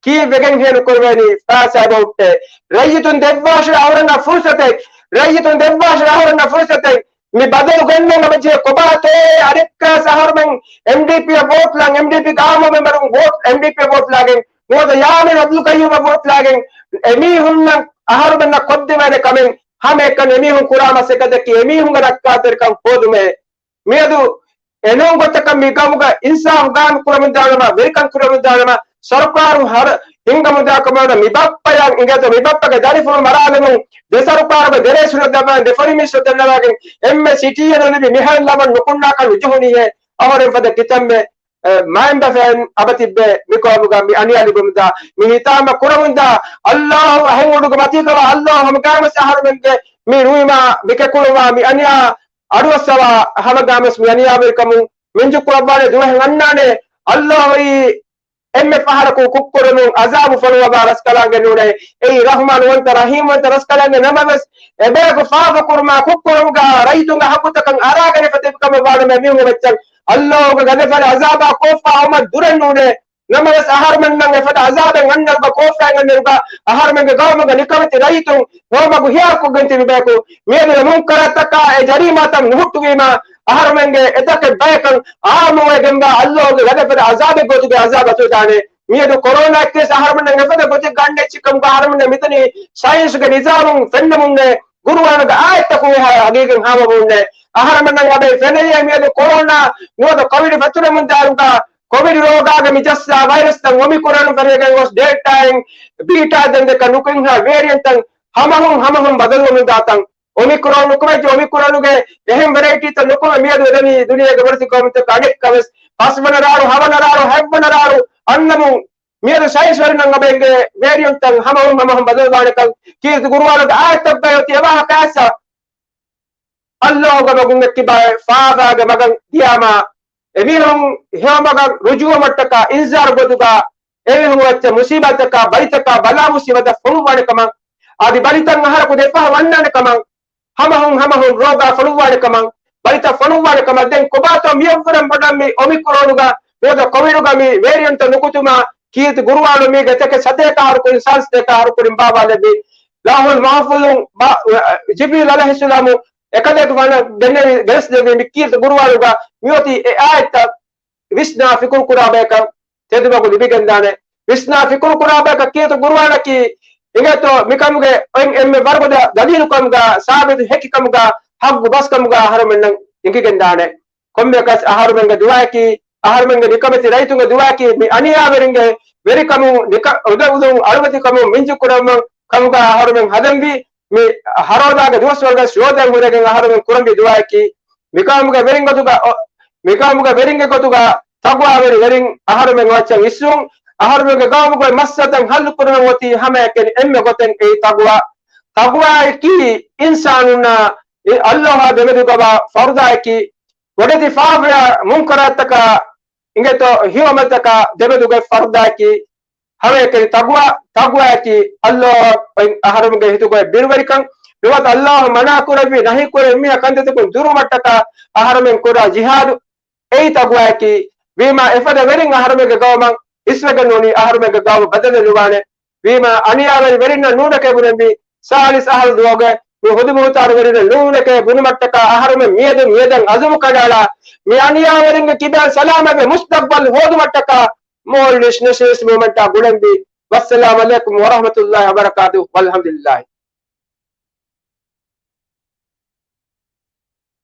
ކީއްވެގެން ހޭނުކުރެވޭނީ ފައިސާ އެބަހުއްޓޭ؟ ރައްޔިތުން ދެއްވާށޭ އަހަރެންނަށް ފުރުސަތެއް. ރައްޔިތުން ދެއްވާށޭ އަހަރެންނަށް ފުރުސަތެއް. މި ބަދަލު ގެންނަން އަބަޖެހޭ ކޮބާތޯއޭ؟ އަނެއްކާސް އަހަރުމެން އެމްޑީޕީއަށް ވޯޓްލާން، އެމްޑީޕީގެ އާއްމު މެމްބަރުން ވޯޓް، އެމްޑީޕީއަށް ވޯޓްލާގެން ނުވަތަ ޔާމީން އަބްދުލް ޤައްޔޫމަށް ވޯޓްލާގެން އެމީހުންނަށް އަހަރުމެންނަށް ކޮށްދެވޭނެ ކަމެއް ހަމައެކަނި އެމީހުން ކުރާ މަސައްކަތަކީ އެމީހުންގެ ރައްކާތެރިކަން ހޯދުމޭ. މިއަދު އެނޫން ގޮތަކަށް މި ގައުމުގަ އިންސާފު ގާއިމް ކުރަމުންދާނަމަ، ވެރިކަން ކުރަމުންދާނަމަ، ސަރުކާރު ހަރަ ހިންގަމުންދާ ކަމަށް މި ބައްޕަޔަށް އިނގޭތޯ މި ބައްޕަގެ ދަރިފުޅު މަރާލުމުން، ދެ ސަރުކާރުގެ ދެ ރައީސުންނަށް ދަބާ ދެ ފޮނި މީސް ދަންނަވާގެން އެންމެ ސިޓީއެއް ނުލިބި މިހާރު ލަމަން ނުކުންނާކަށް ނުޖެހުނީހޭ. އަހަރެން ފަދަ ކިތަންމެ އެ، މައިންބަފައިން އަބަ ތިއްބެ މިކޮޅަމުގަ މި އަނިޔާ ލިބުމުންދާ، މި ހިތާމަ ކުރަމުންދާ، އައްލާހު އަހަން އުޑުގެ މަތީގަވާ، އައްލާހު ހަމަގާމަސް އަހަރުމެންގެ މި ރުއިމާ މި ކެކުޅުމާ މި އަނިޔާ އަޑުއައްސަވާ، ހަމަގާމަސް މި އަނިޔާވެރިކަމުން މިންޖު ކުރައްވާނެ ދުވަހެއް އަންނާނެ. އައްލާހު އެއީ އެންމެ ފަހަރަކު ކުށްކުރަމުން އަޒާބު ފޮނުވަވާ ރަސްކަލާނގެ ނޫނޭ. އެއީ ރަޙްމާންވަންތަ ރަޙީމްވަންތަ ރަސްކަލާނގެ ނަމަވެސް، އެބަޔަކު ފާފަ ކުރުމާ ކުށްކުރުމުގަ ރައްޔިތުންގެ ހައްގުތަކަށް އަރާގަނެފަ ތިބި ކަމަށް ވާނަމަ އެމީހުން އެއްޗެއް އައްލާހުގެ ގަދަފަދަ އަޒާބާ ކޯފާ އޮމަށް ދުރެއް ނޫނޭ. ނަމަވެސް އަހަރުމެންނަށް އެފަދަ އަޒާބެއް އަންނައިރުގަ ކޯފާއެއް އަންނައިރުގަ އަހަރުމެންގެ ގައުމުގެ ނިކަމެތި ރައްޔިތުން ހެޔޮމަގު ހިޔާކޮށްގެން ތިބި ބަޔަކު މިއަދު އެ މުންކަރާތްތަކާ އެ ޖަރީމާތައް ނުހުއްޓުވީމާ އަހަރުމެންގެ އެތަކެއް ބަޔަކަށް އާއްމުވެގެންވާ އައްލާހުގެ ގަދަފަދަ އަޒާބެއް ގޮތުގެ އަޒާބަށް އަތުވެދާނެ. މިއަދު ކޮރޯނާއެއްގެ އަހަރުމެންނަށް އެފަދަ ގޮތެއް ގަންނަ އެއްޗެއް ކަމުގަ އަހަރުމެންނަށް މިތަނީ ސައިންސުގެ ނިޒާމުން ފެންނަމުންނޭ، ގުރުއާނުގެ އާޔަތްތަކުން އެހާ ހަގީގަތް ހާމަވުންނޭ. އަހަރުމެންނަށް އަބައި ފެނެޔޭ މިއަދު ކޮރޯނާ ނުވަތަ ކޮވިޑް ފެތުރެމުންދާއިރުގަ ކޮވިޑް ރޯގާގެ މި ޖައްސާ ވައިރަސްތައް އޮމިކްރޮން ފެށިގެން ގޮސް ޑެލްޓާއިން ބީޓާ ދެން ދެކަ ނުކުތްހާ ވޭރިއަންޓްތައް ހަމަހުން ހަމަހުން ބަދަލުވަމުންދާތަން. އޮމިކްރޮން ނުކުމެއްޖެ އޮމިކްރޮނުގެ އެހެން ވެރައިޓީތައް ނުކުމެ މިއަދު އެދަނީ ދުނިޔޭގެ ބޮޑެތި ގައުމުތަކަށް އަނެއްކާވެސް ފަސްވަނަ ރާޅު، ހަވަނަ ރާޅު، ހަތްވަނަ ރާޅު އަންނަމުން މިއަދު ސައިންސްވެރިންނަށް އަބައިގެ ވޭރިއަންޓްތައް ހަމަހުން ހަމަހުން ބަދަލުވާނެކަން ކީރިތި ގުރުއާނުގެ އާޔަތްތައްގައި އޮތީ އެވާހަކަ އައިސް. އައްލާހުގެ މަގުން އެއްކިބާއެއް ފާފާގެ މަގަށް ދިޔާމާ، އެމީހުން ހެޔޮމަގަށް ރުޖޫޢަވުމަށްޓަކާ އިންޒާރު ގޮތުގަ އެމީހުން އެއްޗެއް މުސީބާތަކާ ބަލިތަކާ ބަލާމުސީބަތައް ފޮނުއްވާނެ ކަމަށް، އަދި ބަލިތައް އަހަރަކު ދެފަހަ ވަންނާނެ ކަމަށް، ހަމަހުން ހަމަހުން ރޯގާ ފޮނުއްވާނެ ކަމަށް، ބަލިތައް ފޮނުއްވާނެ ކަމަށް. ދެން ކޮބާތޯ މިއަށްވުރެން ބޮޑަށް މި އޮމިކްރޮނުގަ ނުވަތަ ކޮވިޑުގަ މި ވޭރިއަންޓްތައް ނުކުތުމާ ކީރިތި ގުރުއާނު މީގެ ތެކެ ސަތޭކަ އަހަރު ކުރިން ސާޅީސް ސަތޭކަ އަހަރު ކުރިން ބާވާލެއްވި ލައުހުލް މަޙްފޫޡުން ބާ-، ޖިބްރީލް ޢަލައިހިއްސަލާމު އެކަލޭގެފާނަށް ގެންނެވި ގެނެސްދެއްވި މި ކީރިތި ގުރުއާނުގަ މިއޮތީ އެ އާޔަތްތައް ވިސްނާ ފިކުރު ކުރާ ބަޔަކަށް ތެދުމަގު ލިބިގެންދާނެ. ވިސްނާ ފިކުރު ކުރާ ބަޔަކަށް ކީރިތި ގުރުއާނަކީ އިނގޭތޯ މިކަމުގެ އޮތް އެންމެ ވަރުގަދަ ދަލީލު ކަމުގަ ސާބިތު ހެކި ކަމުގަ ހައްގު ބަސް ކަމުގަ އަހަރުމެންނަށް އެނގިގެންދާނެ. ކޮންމެއަކަސް އަހަރުމެންގެ ދުޢާއަކީ، އަހަރުމެންގެ ނިކަމެތި ރައްޔިތުންގެ ދުޢާއަކީ، މި އަނިޔާވެރިންގެ ވެރިކަމުން ނިކަ-، އުދަ-، އުދުން އަޅުވެތިކަމުން މިންޖު ކުރަމުން ކަމުގަ އަހަރުމެން ހަދަންވީ. މި ހަރޯދާގެ ދުވަސްވަރުގަސް ރޯދައިން ހުރެގެން އަހަރުމެން ކުރަންވީ ދުޢާއަކީ، މިކަމުގެ ވެރިން ގޮތުގަ، އޮ-، މިކަމުގެ ވެރިންގެ ގޮތުގަ ތަޤްވާވެރި ވެރިން އަހަރުމެން އޮއްޗަށް އިއްސުން، އަހަރުމެންގެ ގައުމުގެ މައްސަލަތައް ހައްލު ކުރުމަށް އޮތީ ހަމައެކަނި އެންމެ ގޮތެއް އެއީ ތަޤްވާ. ތަޤްވާއަކީ އިންސާނުންނާ އެ އައްލާހާ ދެމެދުގަވާ ފަރުދާއަކީ، ބޮޑެތި ފާފަޔާ މުންކަރާތްތަކާ އިނގޭތޯ ހެޔޮއަމަލުތަކާ ދެމެދުގައި ފަރުދާއަކީ، ހަމައެކަނި ތަޤްވާ، ތަޤްވާއަކީ އައްލާހަށް އަހަރުމެންގެ ހިތުގައި ބިރުވެރިކަން، ނުވަތަ އައްލާހު މަނާ ކުރެއްވި ނަހީ ކުރެއްވި މިހާ ކަންތައްތަކުން ދުރުވުމަށްޓަކާ އަހަރުމެން ކުރާ ޖިހާދު. އެއީ ތަޤްވާއަކީ. ވީމާ އެފަދަ ވެރިން އަހަރުމެންގެ ގައުމަށް އިސްވެގެން ނޫނީ އަހަރުމެންގެ ގައުމު ބަދަލެއް ނުވާނެ. ވީމާ އަނިޔާވެރި ވެރިންނަށް ނޫނެކޭ ބުނެންވީ، ސާޅީސް އަހަރު ދުވަހުގެ މި ހުދު ބުހުތާނު ވެރިންނަށް ނޫނެކޭ ބުނުމަށްޓަކާ އަހަރުމެން މިއަދު މިއަދަށް އަޒުމު ކަނޑައަޅާ، މި އަނިޔާވެރިންގެ ކިބައިން ސަލާމަތްވެ މުސްތަޤްބަލް ހޯދުމަށްޓަކާ މޯލްޑިވްސް ނެޝަނަލިސްޓް މޫވްމަންޓާ ގުޅެންވީ. ވައްސަލާމް ޢަލައިކުމް ވަރަޙްމަތުﷲި ވަބަރަކާތުހު. ވަލްޙަމްދުލިﷲި.